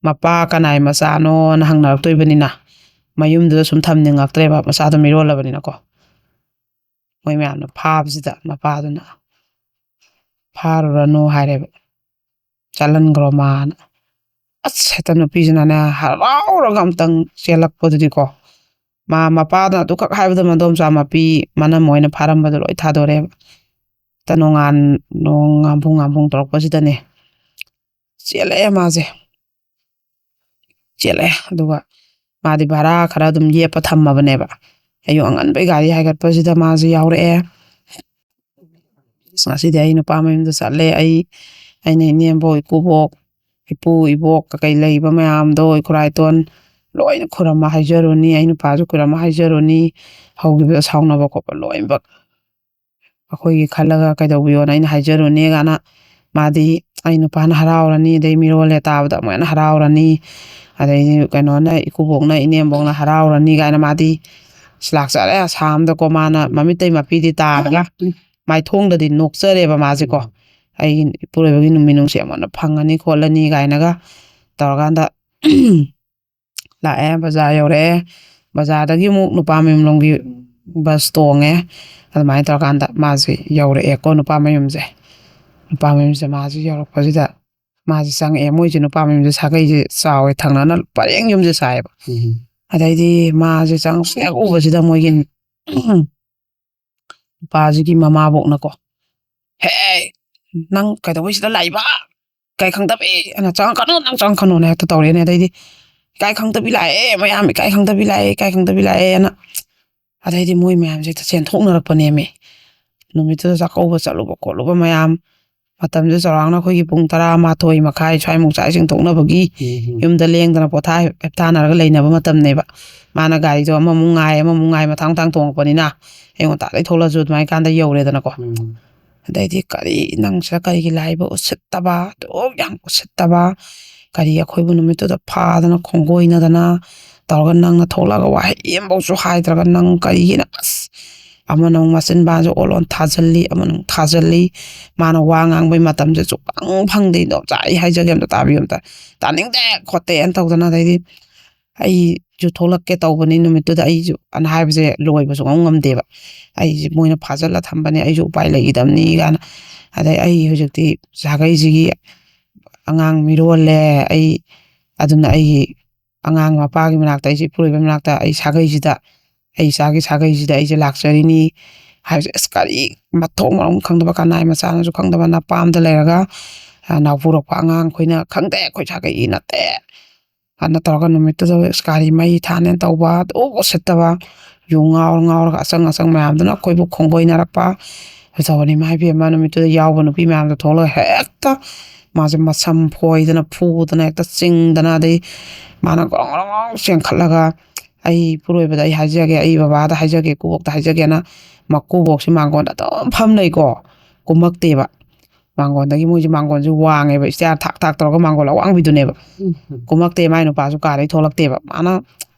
ꯃꯄꯥ ꯀꯅꯥꯏ ꯃꯆꯥꯅꯣꯅ ꯍꯪꯅꯔꯛꯇꯣꯏꯕꯅꯤꯅ ꯃꯌꯨꯝꯗꯨꯗ ꯁꯨꯝ ꯊꯝꯅꯤꯡꯉꯛꯇ꯭ꯔꯦꯕ ꯃꯆꯥꯗꯣ ꯃꯤꯔꯣꯜꯂꯕꯅꯤꯅꯀꯣ꯫ ꯃꯣꯏ ꯃꯌꯥꯝꯅ ꯐꯥꯕꯁꯤꯗ ꯃꯄꯥꯗꯨꯅ, "ꯐꯥꯔꯨꯔꯅꯨ" ꯍꯥꯏꯔꯦꯕ, "ꯆꯠꯍꯟꯈ꯭ꯔꯣ ꯃꯥꯅ"꯫ ꯑꯁ, ꯍꯦꯛꯇ ꯅꯨꯄꯤꯁꯤꯅꯅꯦ ꯍꯔꯥꯎꯔꯒ ꯑꯝꯇꯪ ꯆꯦꯜꯂꯛꯄꯗꯨꯗꯤꯀꯣ꯫ ꯃꯥ ꯃꯄꯥꯗꯨꯅ ꯑꯗꯨꯈꯛ ꯍꯥꯏꯕꯗ ꯃꯗꯣꯝꯆꯥ ꯃꯄꯤ ꯃꯅꯝ ꯑꯣꯏꯅ ꯐꯥꯔꯝꯕꯗꯣ ꯂꯣꯏ ꯊꯥꯗꯣꯔꯦꯕ꯫ ꯍꯦꯛꯇ ꯅꯣꯡꯉꯥꯟ-, ꯅꯣꯡ ꯉꯥꯟꯐꯨꯡ ꯉꯥꯟꯐꯨꯡ ꯇꯧꯔꯛꯄꯁꯤꯗꯅꯦ ꯆꯦꯜꯂꯛꯑꯦ ꯃꯥꯁꯦ꯫ ꯆꯦꯜꯂꯛꯑꯦ꯫ ꯑꯗꯨꯒ ꯃꯥꯗꯤ ꯚꯔꯥ ꯈꯔ ꯑꯗꯨꯝ ꯌꯦꯞꯄ ꯊꯝꯃꯕꯅꯦꯕ꯫ ꯑꯌꯨꯛ ꯑꯉꯟꯕꯩ ꯒꯥꯔꯤ ꯍꯥꯏꯒꯠꯄꯁꯤꯗ ꯃꯥꯁꯦ ꯌꯥꯎꯔꯛꯑꯦ꯫ "ꯑꯁ, ꯉꯁꯤꯗꯤ ꯑꯩ ꯅꯨꯄꯥ ꯃꯌꯨꯝꯗ ꯆꯠꯂꯦ꯫ ꯑꯩ, ꯑꯩꯅ ꯏꯅꯦꯝꯕꯣꯛ, ꯏꯀꯨꯕꯣꯛ, ꯏꯄꯨ, ꯏꯕꯣꯛ ꯀꯩꯀꯩ ꯂꯩꯕ ꯃꯌꯥꯝꯗꯣ, ꯏꯈꯨꯔꯥ ꯏꯇꯣꯟ ꯂꯣꯏꯅ ꯈꯨꯔꯝꯃ ꯍꯥꯏꯖꯔꯨꯅꯤ꯫ ꯑꯩ ꯅꯨꯄꯥꯁꯨ ꯈꯨꯔꯝꯃ ꯍꯥꯏꯖꯔꯨꯅꯤ꯫ ꯍꯧꯈꯤꯕꯗ ꯁꯥꯎꯅꯕ ꯈꯣꯠꯄ ꯂꯣꯏꯅꯃꯛ ꯑꯩꯈꯣꯏꯒꯤ ꯈꯜꯂꯒ ꯀꯩꯗꯧꯕꯤꯌꯣꯅ ꯑꯩꯅ ꯍꯥꯏꯖꯔꯨꯅꯤ" ꯀꯥꯏꯅ ꯃꯥꯗꯤ ꯑꯩ ꯅꯨꯄꯥꯅ ꯍꯔꯥꯎꯔꯅꯤ, ꯑꯗꯩ ꯃꯤꯔꯣꯜꯂꯦ ꯇꯥꯕꯗ ꯑꯃꯨꯛ ꯍꯦꯟꯅ ꯍꯔꯥꯎꯔꯅꯤ, ꯑꯗꯩ ꯀꯩꯅꯣꯅ, ꯏꯀꯨꯕꯣꯛꯅ, ꯏꯅꯦꯝꯕꯣꯛꯅ ꯍꯔꯥꯎꯔꯅꯤ ꯀꯥꯏꯅ ꯃꯥꯗꯤ ꯑꯁ ꯂꯥꯛꯆꯔꯦ ꯑꯁꯥꯝꯗꯀꯣ꯫ ꯃꯥꯅ ꯃꯃꯤꯠꯇꯩ ꯃꯄꯤꯗꯤ ꯇꯥꯔꯒ ꯃꯥꯏꯊꯣꯡꯗꯗꯤ ꯅꯣꯛꯆꯔꯦꯕ ꯃꯥꯁꯦꯀꯣ꯫ "ꯑꯩꯒꯤ ꯏꯄꯨꯔꯣꯏꯕꯒꯤ ꯅꯨꯃꯤꯠ ꯅꯨꯡꯁꯤ ꯑꯃꯨꯛ ꯍꯟꯅ ꯐꯪꯉꯅꯤ ꯈꯣꯠꯂꯅꯤ" ꯀꯥꯏꯅꯒ ꯇꯧꯔꯀꯥꯟꯗ ꯂꯥꯛꯑꯦ, ꯕꯖꯥꯔ ꯌꯧꯔꯛꯑꯦ꯫ ꯕꯖꯥꯔꯗꯒꯤ ꯑꯃꯨꯛ ꯅꯨꯄꯥ ꯃꯌꯨꯝꯂꯣꯝꯒꯤ ꯕꯁ ꯇꯣꯡꯉꯦ꯫ ꯑꯗꯨꯃꯥꯏꯅ ꯇꯧꯔꯀꯥꯟꯗ ꯃꯥꯁꯦ ꯌꯧꯔꯛꯑꯦꯀꯣ, ꯅꯨꯄꯥ ꯃꯌꯨꯝꯁꯦ꯫ ꯅꯨꯄꯥ ꯃꯌꯨꯝꯁꯦ ꯃꯥꯁꯦ ꯌꯧꯔꯛꯄꯁꯤꯗ ꯃꯥꯁꯦ ꯆꯪꯉꯛꯑꯦ꯫ ꯃꯣꯏꯁꯦ ꯅꯨꯄꯥ ꯃꯌꯨꯝꯁꯦ ꯁꯥꯒꯩꯁꯦ ꯆꯥꯎꯋꯦ, ꯊꯪꯅꯅ ꯄꯔꯦꯡ ꯌꯨꯝꯁꯦ ꯁꯥꯏꯌꯦꯕ꯫ ꯎꯝ꯫ ꯑꯗꯩꯗꯤ ꯃꯥꯁꯦ ꯆꯪꯉꯛꯄ ꯍꯦꯛ ꯎꯕꯁꯤꯗ ꯃꯣꯏꯒꯤ ꯅꯨꯄꯥꯁꯤꯒꯤ ꯃꯃꯥꯕꯣꯛꯅꯀꯣ, "ꯍꯦ, ꯅꯪ ꯀꯩꯗꯧꯕꯩ ꯁꯤꯗ ꯂꯥꯛꯏꯕ? ꯏꯀꯥꯏ ꯈꯪꯗꯕꯤ ꯑꯅ ꯆꯪꯉꯛꯀꯅꯨ, ꯅꯪ ꯆꯪꯉꯛꯀꯅꯨꯅ" ꯍꯦꯛꯇ ꯇꯧꯔꯛꯑꯦꯅꯦ꯫ ꯑꯗꯩꯗꯤ, "ꯏꯀꯥꯏ ꯈꯪꯗꯕꯤ ꯂꯥꯛꯑꯦ, ꯃꯌꯥꯝ ꯏꯀꯥꯏ ꯈꯪꯗꯕꯤ ꯂꯥꯛꯑꯦ, ꯏꯀꯥꯏ ꯈꯪꯗꯕꯤ ꯂꯥꯛꯑꯦꯅ"꯫ ꯑꯗꯩꯗꯤ ꯃꯣꯏ ꯃꯌꯥꯝꯁꯦ ꯍꯦꯛꯇ ꯆꯦꯟꯊꯣꯛꯅꯔꯛꯄꯅꯦꯃꯤ꯫ ꯅꯨꯃꯤꯠꯇꯨꯗ ꯆꯥꯛꯀꯧꯕ ꯆꯠꯂꯨꯕ ꯈꯣꯠꯂꯨꯕ ꯃꯌꯥꯝ, ꯃꯇꯝꯗꯨꯗ ꯆꯥꯎꯔꯥꯛꯅ ꯑꯩꯈꯣꯏꯒꯤ ꯄꯨꯡ ꯇꯔꯥꯃꯥꯊꯣꯏ ꯃꯈꯥꯏ ꯁ꯭ꯋꯥꯏꯃꯨꯛ ꯆꯥꯛ ꯏꯁꯤꯡ ꯊꯣꯛꯅꯕꯒꯤ ꯎꯝ꯫ ꯌꯨꯝꯗ ꯂꯦꯡꯗꯅ ꯄꯣꯊꯥ ꯍꯦꯞꯊꯥꯅꯔꯒ ꯂꯩꯅꯕ ꯃꯇꯝꯅꯦꯕ꯫ ꯃꯥꯅ ꯒꯥꯔꯤꯗꯣ ꯑꯃꯃꯨꯛ ꯉꯥꯏ, ꯑꯃꯃꯨꯛ ꯉꯥꯏ, ꯃꯊꯥꯡ ꯃꯊꯥꯡ ꯇꯣꯡꯉꯛꯄꯅꯤꯅ ꯑꯌꯨꯛ ꯉꯟꯇꯥꯗꯩ ꯊꯣꯛꯂꯛꯑꯁꯨ ꯑꯗꯨꯃꯥꯏꯅ ꯀꯥꯟꯗ ꯌꯧꯔꯦꯗꯅꯀꯣ꯫ ꯎꯝ꯫ ꯑꯗꯩꯗꯤ, "ꯀꯔꯤ ꯅꯪꯁꯤꯗ ꯀꯔꯤꯒꯤ ꯂꯥꯛꯏꯕ ꯎꯁꯤꯠꯇꯕ, ꯑꯗꯨꯛ ꯌꯥꯝ ꯎꯁꯤꯠꯇꯕ, ꯀꯔꯤ ꯑꯩꯈꯣꯏꯕꯨ ꯅꯨꯃꯤꯠꯇꯨꯗ ꯐꯥꯗꯅ ꯈꯣꯡꯒꯣꯏꯅꯗꯅ ꯇꯧꯔꯒ ꯅꯪꯅ ꯊꯣꯛꯂꯛꯑꯒ ꯋꯥꯍꯩ ꯑꯃꯐꯧꯁꯨ ꯍꯥꯏꯗ꯭ꯔꯒ ꯅꯪ ꯀꯔꯤꯒꯤꯅ?" ꯑꯁ! ꯑꯃꯅ ꯑꯃꯨꯛ ꯃꯆꯤꯟꯕꯥꯟꯁꯦ ꯑꯣꯠꯂꯣꯟ ꯊꯥꯖꯤꯜꯂꯤ, ꯑꯃꯅ ꯑꯃꯨꯛ ꯊꯥꯖꯤꯜꯂꯤ꯫ ꯃꯥꯅ ꯋꯥ ꯉꯥꯡꯕꯩ ꯃꯇꯝꯁꯦ ꯁꯨꯛꯐꯪ ꯐꯪꯗꯦ꯫ "ꯏꯟꯗꯣꯝꯆꯥ, ꯑꯩ ꯍꯥꯏꯖꯒꯦ ꯑꯝꯇ ꯇꯥꯕꯤꯌꯨ ꯑꯝꯇ꯫ ꯇꯥꯅꯤꯡꯗꯦ ꯈꯣꯠꯇꯦ" ꯑꯅ ꯇꯧꯗꯅ꯫ ꯑꯗꯩꯗꯤ, "ꯑꯩꯁꯨ ꯊꯣꯛꯂꯛꯀꯦ ꯇꯧꯕꯅꯤ ꯅꯨꯃꯤꯠꯇꯨꯗ, ꯑꯩꯁꯨ" ꯑꯅ ꯍꯥꯏꯕꯁꯦ ꯂꯣꯏꯕꯁꯨ ꯉꯝ ꯉꯝꯗꯦꯕ꯫ "ꯑꯩꯁꯦ ꯃꯣꯏꯅ ꯐꯥꯖꯤꯜꯂ ꯊꯝꯕꯅꯦ, ꯑꯩꯁꯨ ꯎꯄꯥꯏ ꯂꯩꯈꯤꯗꯕꯅꯤ" ꯀꯥꯏꯅ꯫ "ꯑꯗꯩ ꯑꯩ ꯍꯧꯖꯤꯛꯇꯤ ꯁꯥꯒꯩꯁꯤꯒꯤ ꯑꯉꯥꯡ ꯃꯤꯔꯣꯜꯂꯦ꯫ ꯑꯩ ꯑꯗꯨꯅ ꯑꯩꯒꯤ ꯑꯉꯥꯡ ꯃꯄꯥꯒꯤ ꯃꯅꯥꯛꯇ, ꯑꯩꯁꯦ ꯏꯄꯨꯔꯣꯏꯕꯩ ꯃꯅꯥꯛꯇ, ꯑꯩ ꯁꯥꯒꯩꯁꯤꯗ, ꯑꯩ ꯏꯆꯥꯒꯤ ꯁꯥꯒꯩꯁꯤꯗ ꯑꯩꯁꯦ ꯂꯥꯛꯆꯔꯤꯅꯤ" ꯍꯥꯏꯕꯁꯦ, ꯑꯁ, ꯀꯔꯤ ꯃꯊꯣꯡ ꯃꯔꯝ ꯈꯪꯗꯕ, ꯀꯅꯥꯏ ꯃꯆꯥꯅꯣꯁꯨ ꯈꯪꯗꯕ ꯅꯄꯥꯝꯗ ꯂꯩꯔꯒ, ꯑ, ꯅꯥꯎꯄꯨꯔꯛꯄ ꯑꯉꯥꯡ ꯑꯩꯈꯣꯏꯅ "ꯈꯪꯗꯦ, ꯑꯩꯈꯣꯏ ꯁꯥꯒꯩꯒꯤ ꯅꯠꯇꯦ" ꯑꯅ ꯇꯧꯔꯒ ꯅꯨꯃꯤꯠꯇꯨꯗ ꯑꯁ ꯒꯥꯔꯤ ꯃꯩ ꯊꯥꯅꯦꯅ ꯇꯧꯕ, ꯑꯗꯨ ꯎꯁꯤꯠꯇꯕ, ꯌꯨ ꯉꯥꯎꯔ ꯉꯥꯎꯔꯒ ꯑꯆꯪ ꯑꯆꯪ ꯃꯌꯥꯝꯗꯨꯅ ꯑꯩꯈꯣꯏꯕꯨ ꯈꯣꯡꯒꯣꯏꯅꯔꯛꯄ꯫ ꯇꯧꯕꯅꯤ꯫ ꯏꯃꯥ ꯏꯕꯦꯝꯃ, ꯅꯨꯃꯤꯠꯇꯨꯗ ꯌꯥꯎꯕ ꯅꯨꯄꯤ ꯃꯌꯥꯝꯗꯣ ꯊꯣꯛꯂꯒ ꯍꯦꯛꯇ ꯃꯥꯁꯦ ꯃꯁꯝ ꯐꯣꯏꯗꯅ, ꯐꯨꯗꯅ, ꯍꯦꯛꯇ ꯆꯤꯡꯗꯅ, ꯑꯗꯩ ꯃꯥꯅ ꯒ꯭ꯔꯣꯡ ꯒ꯭ꯔꯣꯡ ꯒ꯭ꯔꯣꯡ ꯆꯦꯟꯈꯠꯂꯒ, "ꯑꯩ ꯏꯄꯨꯔꯣꯏꯕꯗ ꯑꯩ ꯍꯥꯏꯖꯒꯦ, ꯑꯩ ꯕꯕꯥꯗ ꯍꯥꯏꯖꯒꯦ, ꯏꯀꯨꯕꯣꯛꯇ ꯍꯥꯏꯖꯒꯦꯅ" ꯃꯀꯨꯕꯣꯛꯁꯦ ꯃꯥꯡꯒꯣꯟꯗ ꯑꯗꯨꯝ ꯐꯝ ꯂꯩꯀꯣ꯫ ꯀꯨꯝꯃꯛꯇꯦꯕ꯫ ꯃꯥꯡꯒꯣꯟꯗꯒꯤ, ꯃꯣꯏꯁꯦ ꯃꯥꯡꯒꯣꯟꯁꯦ ꯋꯥꯡꯉꯦꯕ, ꯏꯁꯇꯤꯌꯥꯔ ꯊꯥꯛ ꯊꯥꯛ ꯇꯧꯔꯒ ꯃꯥꯡꯒꯣꯟ ꯑꯋꯥꯡꯕꯤꯗꯨꯅꯦꯕ꯫ ꯎꯝ꯫ ꯀꯨꯝꯃꯛꯇꯦ, ꯃꯥꯏ ꯅꯨꯄꯥꯁꯨ ꯀꯥꯗꯩ ꯊꯣꯛꯂꯛꯇꯦꯕ꯫ ꯃꯥꯅ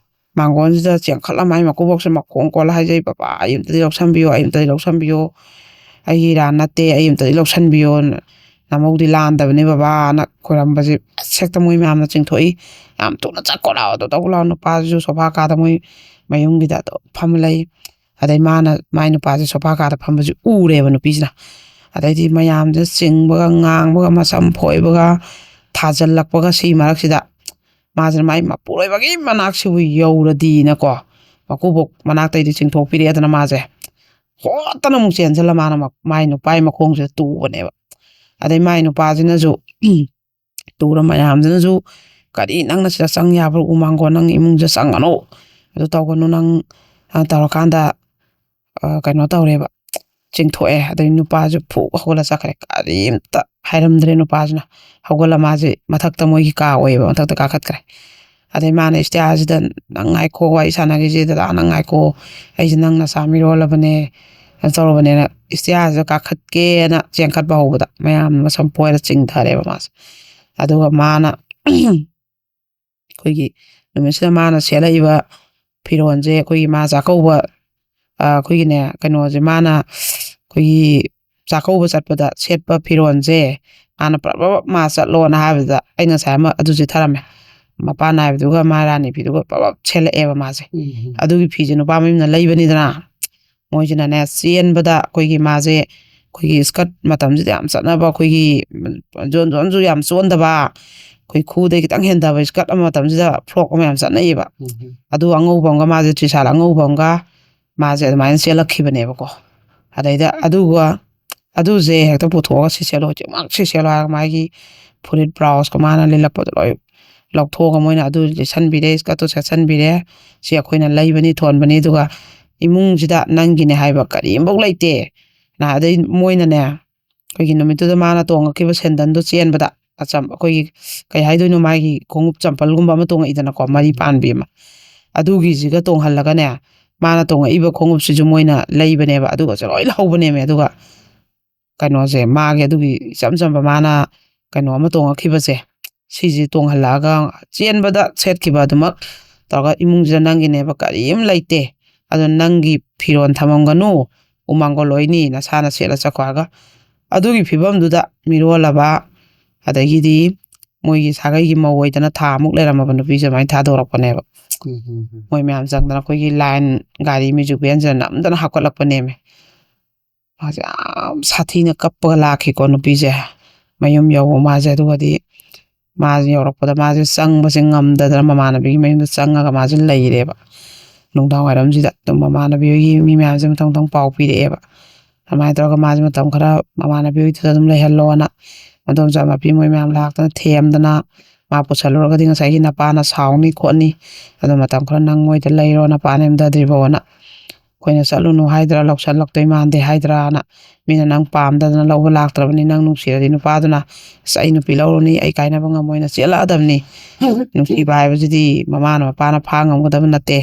ꯃꯥꯡꯒꯣꯟꯁꯤꯗ ꯆꯦꯟꯈꯠꯂ ꯃꯥꯏ ꯃꯀꯨꯕꯣꯛꯁꯦ ꯃꯈꯣꯡ ꯀꯣꯜꯂ ꯍꯥꯏꯖꯩ, "ꯕꯕꯥ, ꯑꯩ ꯑꯝꯇꯗꯤ ꯂꯧꯁꯟꯕꯤꯌꯣ, ꯑꯩ ꯑꯝꯇꯗꯤ ꯂꯧꯁꯟꯕꯤꯌꯣ, ꯑꯩꯒꯤ ꯏꯔꯥꯟ ꯅꯠꯇꯦ, ꯑꯩ ꯑꯝꯇꯗꯤ ꯂꯧꯁꯟꯕꯤꯌꯣ, ꯅꯃꯧꯗꯤ ꯂꯥꯟꯗꯕꯅꯦ ꯕꯕꯥꯅ" ꯈꯣꯏꯔꯝꯕꯁꯦ꯫ ꯑꯁ, ꯍꯦꯛꯇ ꯃꯣꯏ ꯃꯌꯥꯝꯅ ꯆꯤꯡꯊꯣꯛꯏ, "ꯌꯥꯝ ꯊꯨꯅ ꯆꯠꯈꯣ ꯂꯥꯛꯑꯣ, ꯑꯗꯨ ꯇꯧ ꯂꯥꯛꯑꯣ", ꯅꯨꯄꯥꯁꯤꯁꯨ ꯁꯣꯐꯥ ꯀꯥꯗ ꯃꯣꯏ ꯃꯌꯨꯝꯒꯤꯗ ꯑꯗꯨꯝ ꯐꯝ ꯂꯩ꯫ ꯑꯗꯩ ꯃꯥꯅ ꯃꯥꯏ ꯅꯨꯄꯥꯁꯦ ꯁꯣꯐꯥ ꯀꯥꯗ ꯐꯝꯕꯁꯦ ꯎꯔꯦꯕ ꯅꯨꯄꯤꯁꯤꯅ꯫ ꯑꯗꯩꯗꯤ ꯃꯌꯥꯝꯁꯦ ꯆꯤꯡꯕꯒ ꯉꯥꯡꯕꯒ ꯃꯁꯝ ꯐꯣꯏꯕꯒ ꯊꯥꯖꯤꯜꯂꯛꯄꯒ ꯁꯤ ꯃꯔꯛꯁꯤꯗ ꯃꯥꯁꯤꯅ ꯃꯥꯏ ꯃꯄꯨꯔꯣꯏꯕꯒꯤ ꯃꯅꯥꯛꯁꯤꯕꯨ ꯌꯧꯔꯗꯤꯅꯀꯣ, ꯃꯀꯨꯕꯣꯛ ꯃꯅꯥꯛꯇꯩꯗꯤ ꯆꯤꯡꯊꯣꯛꯄꯤꯔꯛꯑꯦꯗꯅ ꯃꯥꯁꯦ꯫ ꯍꯣꯠꯇꯅ ꯑꯃꯨꯛ ꯆꯦꯟꯁꯤꯜꯂ ꯃꯥꯅ ꯃ-, ꯃꯥꯏ ꯅꯨꯄꯥꯒꯤ ꯃꯈꯣꯡꯁꯤꯗ ꯇꯨꯕꯅꯦꯕ꯫ ꯑꯗꯩ ꯃꯥꯏ ꯅꯨꯄꯥꯁꯤꯅꯁꯨ ꯇꯨꯔ ꯃꯌꯥꯝꯁꯤꯅꯁꯨ, "ꯀꯔꯤ ꯅꯪꯅ ꯁꯤꯗ ꯆꯪ ꯌꯥꯕ꯭ꯔꯣ? ꯎꯃꯥꯡꯒꯣꯟ ꯅꯪ ꯏꯃꯨꯡꯁꯤꯗ ꯆꯪꯒꯅꯨ, ꯑꯗꯨ ꯇꯧꯒꯅꯨ ꯅꯪ", ꯑ, ꯇꯧꯔꯀꯥꯟꯗ, ꯑ, ꯀꯩꯅꯣ ꯇꯧꯔꯦꯕ, ꯆꯤꯡꯊꯣꯛꯑꯦ꯫ ꯑꯗꯩ ꯅꯨꯄꯥꯁꯨ ꯐꯨꯛ ꯍꯧꯒꯠꯂ ꯆꯠꯈ꯭ꯔꯦ꯫ ꯀꯔꯤꯝꯇ ꯍꯥꯏꯔꯝꯗ꯭ꯔꯦ ꯅꯨꯄꯥꯁꯤꯅ꯫ ꯍꯧꯒꯠꯂ ꯃꯥꯁꯦ ꯃꯊꯛꯇ, ꯃꯣꯏꯒꯤ ꯀꯥ ꯑꯣꯏꯌꯦꯕ, ꯃꯊꯛꯇ ꯀꯥꯈꯠꯈ꯭ꯔꯦ꯫ ꯑꯗꯩ ꯃꯥꯅ ꯏꯁꯇꯤꯌꯥꯔꯁꯤꯗ, "ꯅꯪ ꯉꯥꯏꯈꯣ, ꯋꯥꯔꯤ ꯁꯥꯟꯅꯈꯤꯁꯦ ꯗꯗꯥ, ꯅꯪ ꯉꯥꯏꯈꯣ, ꯑꯩꯁꯦ ꯅꯪ ꯅꯆꯥ ꯃꯤꯔꯣꯜꯂꯕꯅꯦ", ꯀꯩꯅꯣ ꯇꯧꯔꯕꯅꯦꯅ ꯏꯁꯇꯤꯌꯥꯔꯁꯤꯗ ꯀꯥꯈꯠꯀꯦꯅ ꯆꯦꯟꯈꯠꯄ ꯍꯧꯕꯗ ꯃꯌꯥꯝ ꯃꯁꯝ ꯐꯣꯏꯔ ꯆꯤꯡꯊꯔꯦꯕ ꯃꯥꯁꯦ꯫ ꯑꯗꯨꯒ ꯃꯥꯅ ꯑꯩꯈꯣꯏꯒꯤ ꯅꯨꯃꯤꯠꯁꯤꯗ ꯃꯥꯅ ꯁꯦꯠꯂꯛꯏꯕ ꯐꯤꯔꯣꯜꯁꯦ, ꯑꯩꯈꯣꯏꯒꯤ ꯃꯥ ꯆꯥꯛꯀꯧꯕ, ꯑ, ꯑꯩꯈꯣꯏꯒꯤꯅꯦ, ꯀꯩꯅꯣꯁꯦ, ꯃꯥꯅ ꯑꯩꯈꯣꯏꯒꯤ ꯆꯥꯛꯀꯧꯕ ꯆꯠꯄꯗ ꯁꯦꯠꯄ ꯐꯤꯔꯣꯜꯁꯦ, ꯃꯥꯅ ꯄ꯭ꯔꯞ ꯄ꯭ꯔꯞ ꯃꯥ ꯆꯠꯂꯣꯅ ꯍꯥꯏꯕꯗ ꯑꯩꯅ ꯉꯁꯥꯏ ꯑꯃ ꯑꯗꯨꯁꯦ ꯊꯔꯝꯃꯦ꯫ ꯃꯄꯥꯟ ꯅꯥꯏꯕꯗꯨꯒ ꯃꯥ ꯔꯥꯅꯤ ꯐꯤꯗꯨꯒ ꯄ꯭ꯔꯞ ꯄ꯭ꯔꯞ ꯁꯦꯠꯂꯛꯑꯦꯕ ꯃꯥꯁꯦ꯫ ꯎꯝ꯫ ꯑꯗꯨꯒꯤ ꯐꯤꯁꯦ ꯅꯨꯄꯥ ꯃꯌꯨꯝꯅ ꯂꯩꯕꯅꯤꯗꯅ꯫ ꯃꯣꯏꯁꯤꯅꯅꯦ, ꯆꯦꯟꯕꯗ ꯑꯩꯈꯣꯏꯒꯤ ꯃꯥꯁꯦ, ꯑꯩꯈꯣꯏꯒꯤ skirt ꯃꯇꯝꯁꯤꯗ ꯌꯥꯝ ꯆꯠꯅꯕ, ꯑꯩꯈꯣꯏꯒꯤ ꯖꯣꯟ ꯖꯣꯟꯁꯨ ꯌꯥꯝ ꯆꯣꯟꯗꯕ, ꯑꯩꯈꯣꯏ ꯈꯨꯗꯩ ꯈꯤꯇꯪ ꯍꯦꯟꯊꯕ skirt ꯑꯃ, ꯃꯇꯝꯁꯤꯗ frock ꯑꯃ ꯌꯥꯝ ꯆꯠꯅꯩꯌꯦꯕ꯫ ꯎꯝ꯫ ꯑꯗꯨ ꯑꯉꯧꯕ ꯑꯃꯒ, ꯃꯥꯁꯦ ꯇ꯭ꯔꯤꯁꯥꯜ ꯑꯉꯧꯕ ꯑꯃꯒ ꯃꯥꯁꯦ ꯑꯗꯨꯃꯥꯏꯅ ꯆꯦꯜꯂꯛꯈꯤꯕꯅꯦꯕꯀꯣ꯫ ꯑꯗꯩꯗ ꯑꯗꯨꯒ, "ꯑꯗꯨꯁꯦ ꯍꯦꯛꯇ ꯄꯨꯊꯣꯛꯑꯒ ꯁꯤ ꯁꯦꯠꯂꯣ, ꯍꯧꯖꯤꯛꯃꯛ ꯁꯤ ꯁꯦꯠꯂꯣ" ꯍꯥꯏꯔꯒ ꯃꯥꯒꯤ ꯐꯨꯔꯤꯠ ꯕ꯭ꯂꯥꯎꯁꯀ ꯃꯥꯅ ꯂꯤꯠꯂꯛꯄꯗꯣ ꯂꯣꯏ ꯂꯧꯊꯣꯛꯑꯒ ꯃꯣꯏꯅ ꯑꯗꯨ ꯂꯤꯠꯁꯟꯕꯤꯔꯦ, skirtꯇꯨ ꯁꯦꯠꯁꯟꯕꯤꯔꯦ꯫ "ꯁꯤ ꯑꯩꯈꯣꯏꯅ ꯂꯩꯕꯅꯤ, ꯊꯣꯟꯕꯅꯤ, ꯑꯗꯨꯒ ꯏꯃꯨꯡꯁꯤꯗ ꯅꯪꯒꯤꯅꯦ ꯍꯥꯏꯕ ꯀꯔꯤꯝꯐꯥꯎ ꯂꯩꯇꯦ" ꯅ꯫ ꯑꯗꯩ ꯃꯣꯏꯅꯅꯦ, ꯑꯩꯈꯣꯏꯒꯤ ꯅꯨꯃꯤꯠꯇꯨꯗ ꯃꯥꯅ ꯇꯣꯡꯉꯛꯈꯤꯕ ꯁꯦꯟꯗꯟꯗꯣ ꯆꯦꯟꯕꯗ, ꯑꯆꯝ-, ꯑꯩꯈꯣꯏꯒꯤ, ꯀꯩ ꯍꯥꯏꯗꯣꯏꯅꯣ, ꯃꯥꯒꯤ ꯈꯣꯡꯎꯞ ꯆꯝꯄꯜꯒꯨꯝꯕ ꯑꯃ ꯇꯣꯡꯉꯛꯏꯗꯅꯀꯣ, ꯃꯔꯤ ꯄꯥꯟꯕꯤ ꯑꯃ, ꯑꯗꯨꯒꯤꯁꯤꯒ ꯇꯣꯡꯍꯜꯂꯒꯅꯦ, ꯃꯥꯅ ꯇꯣꯡꯉꯛꯏꯕ ꯈꯣꯡꯎꯞꯁꯤꯁꯨ ꯃꯣꯏꯅ ꯂꯩꯕꯅꯦꯕ, ꯑꯗꯨꯒꯁꯨ ꯂꯣꯏ ꯂꯧꯍꯧꯕꯅꯦꯃꯦ꯫ ꯑꯗꯨꯒ ꯀꯩꯅꯣꯁꯦ, ꯃꯥꯒꯤ ꯑꯗꯨꯒꯤ ꯏꯆꯝ ꯆꯝꯕ ꯃꯥꯅ ꯀꯩꯅꯣ ꯑꯃ ꯇꯣꯡꯉꯛꯈꯤꯕꯁꯦ, ꯁꯤꯁꯦ ꯇꯣꯡꯍꯜꯂꯛꯑꯒ ꯆꯦꯟꯕꯗ ꯁꯦꯠꯈꯤꯕ ꯑꯗꯨꯃꯛ ꯇꯧꯔꯒ, "ꯏꯃꯨꯡꯁꯤꯗ ꯅꯪꯒꯤꯅꯦꯕ ꯀꯔꯤꯝ ꯂꯩꯇꯦ, ꯑꯗꯣ ꯅꯪꯒꯤ ꯐꯤꯔꯣꯜ ꯊꯝꯃꯝꯒꯅꯨ, ꯎꯃꯥꯡꯒꯣꯜ ꯂꯣꯏꯅꯤ, ꯅꯁꯥꯅ ꯁꯦꯠꯂ ꯆꯠꯈꯣ" ꯍꯥꯏꯔꯒ, ꯑꯗꯨꯒꯤ ꯐꯤꯕꯝꯗꯨꯗ ꯃꯤꯔꯣꯜꯂꯕ, ꯑꯗꯒꯤꯗꯤ ꯃꯣꯏꯒꯤ ꯁꯥꯒꯩꯒꯤ ꯃꯧ ꯑꯣꯏꯗꯅ ꯊꯥ ꯑꯃꯨꯛ ꯂꯩꯔꯝꯃꯕ ꯅꯨꯄꯤꯁꯦ ꯑꯗꯨꯃꯥꯏꯅ ꯊꯥꯗꯣꯔꯛꯄꯅꯦꯕ꯫ ꯎꯝ, ꯎꯝ, ꯎꯝ꯫ ꯃꯣꯏ ꯃꯌꯥꯝ ꯆꯪꯗꯅ ꯑꯩꯈꯣꯏꯒꯤ line, ꯒꯥꯔꯤ, magic vanꯁꯤꯗ ꯅꯝꯗꯅ ꯍꯥꯞꯀꯠꯂꯛꯄꯅꯦꯃꯦ꯫ ꯃꯥꯁꯦ ꯌꯥꯝ ꯁꯥꯊꯤꯅ ꯀꯞꯄꯒ ꯂꯥꯛꯈꯤꯀꯣ ꯅꯨꯄꯤꯁꯦ꯫ ꯃꯌꯨꯝ ꯌꯧꯕ ꯃꯥꯁꯦ, ꯑꯗꯨꯒꯗꯤ ꯃꯥꯁꯦ ꯌꯧꯔꯛꯄꯗ ꯃꯥꯁꯦ ꯆꯪꯕꯁꯦ ꯉꯝꯗꯗꯅ ꯃꯃꯥꯟꯅꯕꯤꯒꯤ ꯃꯌꯨꯝꯗ ꯆꯪꯉꯒ ꯃꯥꯁꯦ ꯂꯩꯔꯦꯕ꯫ ꯅꯨꯡꯗꯥꯡ ꯋꯥꯏꯔꯝꯁꯤꯗ ꯑꯗꯨꯝ ꯃꯃꯥꯟꯅꯕꯤ ꯍꯣꯏꯒꯤ ꯃꯤ ꯃꯌꯥꯝꯁꯦ ꯃꯊꯪ ꯃꯊꯪ ꯄꯥꯎ ꯄꯤꯔꯛꯑꯦꯕ꯫ ꯑꯗꯨꯃꯥꯏꯅ ꯇꯧꯔꯒ ꯃꯥꯁꯦ ꯃꯇꯝ ꯈꯔ ꯃꯃꯥꯟꯅꯕꯤ ꯍꯣꯏꯗꯨꯗ ꯑꯗꯨꯝ ꯂꯩꯍꯜꯂꯣꯅ, ꯃꯗꯣꯝꯆꯥ ꯃꯄꯤ ꯃꯣꯏ ꯃꯌꯥꯝ ꯂꯥꯛꯇꯅ ꯊꯦꯝꯗꯅ, ꯃꯥ ꯄꯨꯁꯜꯂꯨꯔꯒꯗꯤ ꯉꯁꯥꯏꯒꯤ ꯅꯄꯥꯅ ꯁꯥꯎꯅꯤ ꯈꯣꯠꯅꯤ, ꯑꯗꯨ ꯃꯇꯝ ꯈꯔ ꯅꯪ ꯃꯣꯏꯗ ꯂꯩꯔꯣ, ꯅꯄꯥ ꯅꯦꯝꯊꯗ꯭ꯔꯤꯕꯣꯅ꯫ ꯑꯩꯈꯣꯏꯅ ꯆꯠꯂꯨꯅꯨ ꯍꯥꯏꯗ꯭ꯔꯥ, ꯂꯧꯁꯜꯂꯛꯇꯣꯏ ꯃꯥꯟꯗꯦ ꯍꯥꯏꯗ꯭ꯔꯥꯅ, ꯃꯤꯅ ꯅꯪ ꯄꯥꯝꯗꯗꯅ ꯂꯧꯕ ꯂꯥꯛꯇ꯭ꯔꯕꯅꯤ, ꯅꯪ ꯅꯨꯡꯁꯤꯔꯗꯤ ꯅꯨꯄꯥꯗꯨꯅ "ꯑꯁ, ꯑꯩ ꯅꯨꯄꯤ ꯂꯧꯔꯨꯅꯤ, ꯑꯩ ꯀꯥꯏꯅꯕ ꯉꯝꯃꯣꯏꯅ" ꯆꯦꯜꯂꯛꯑꯗꯕꯅꯤ꯫ ꯅꯨꯡꯁꯤꯕ ꯍꯥꯏꯕꯁꯤꯗꯤ ꯃꯃꯥꯅ ꯃꯄꯥꯅ ꯐꯥ ꯉꯝꯒꯗꯕ ꯅꯠꯇꯦ꯫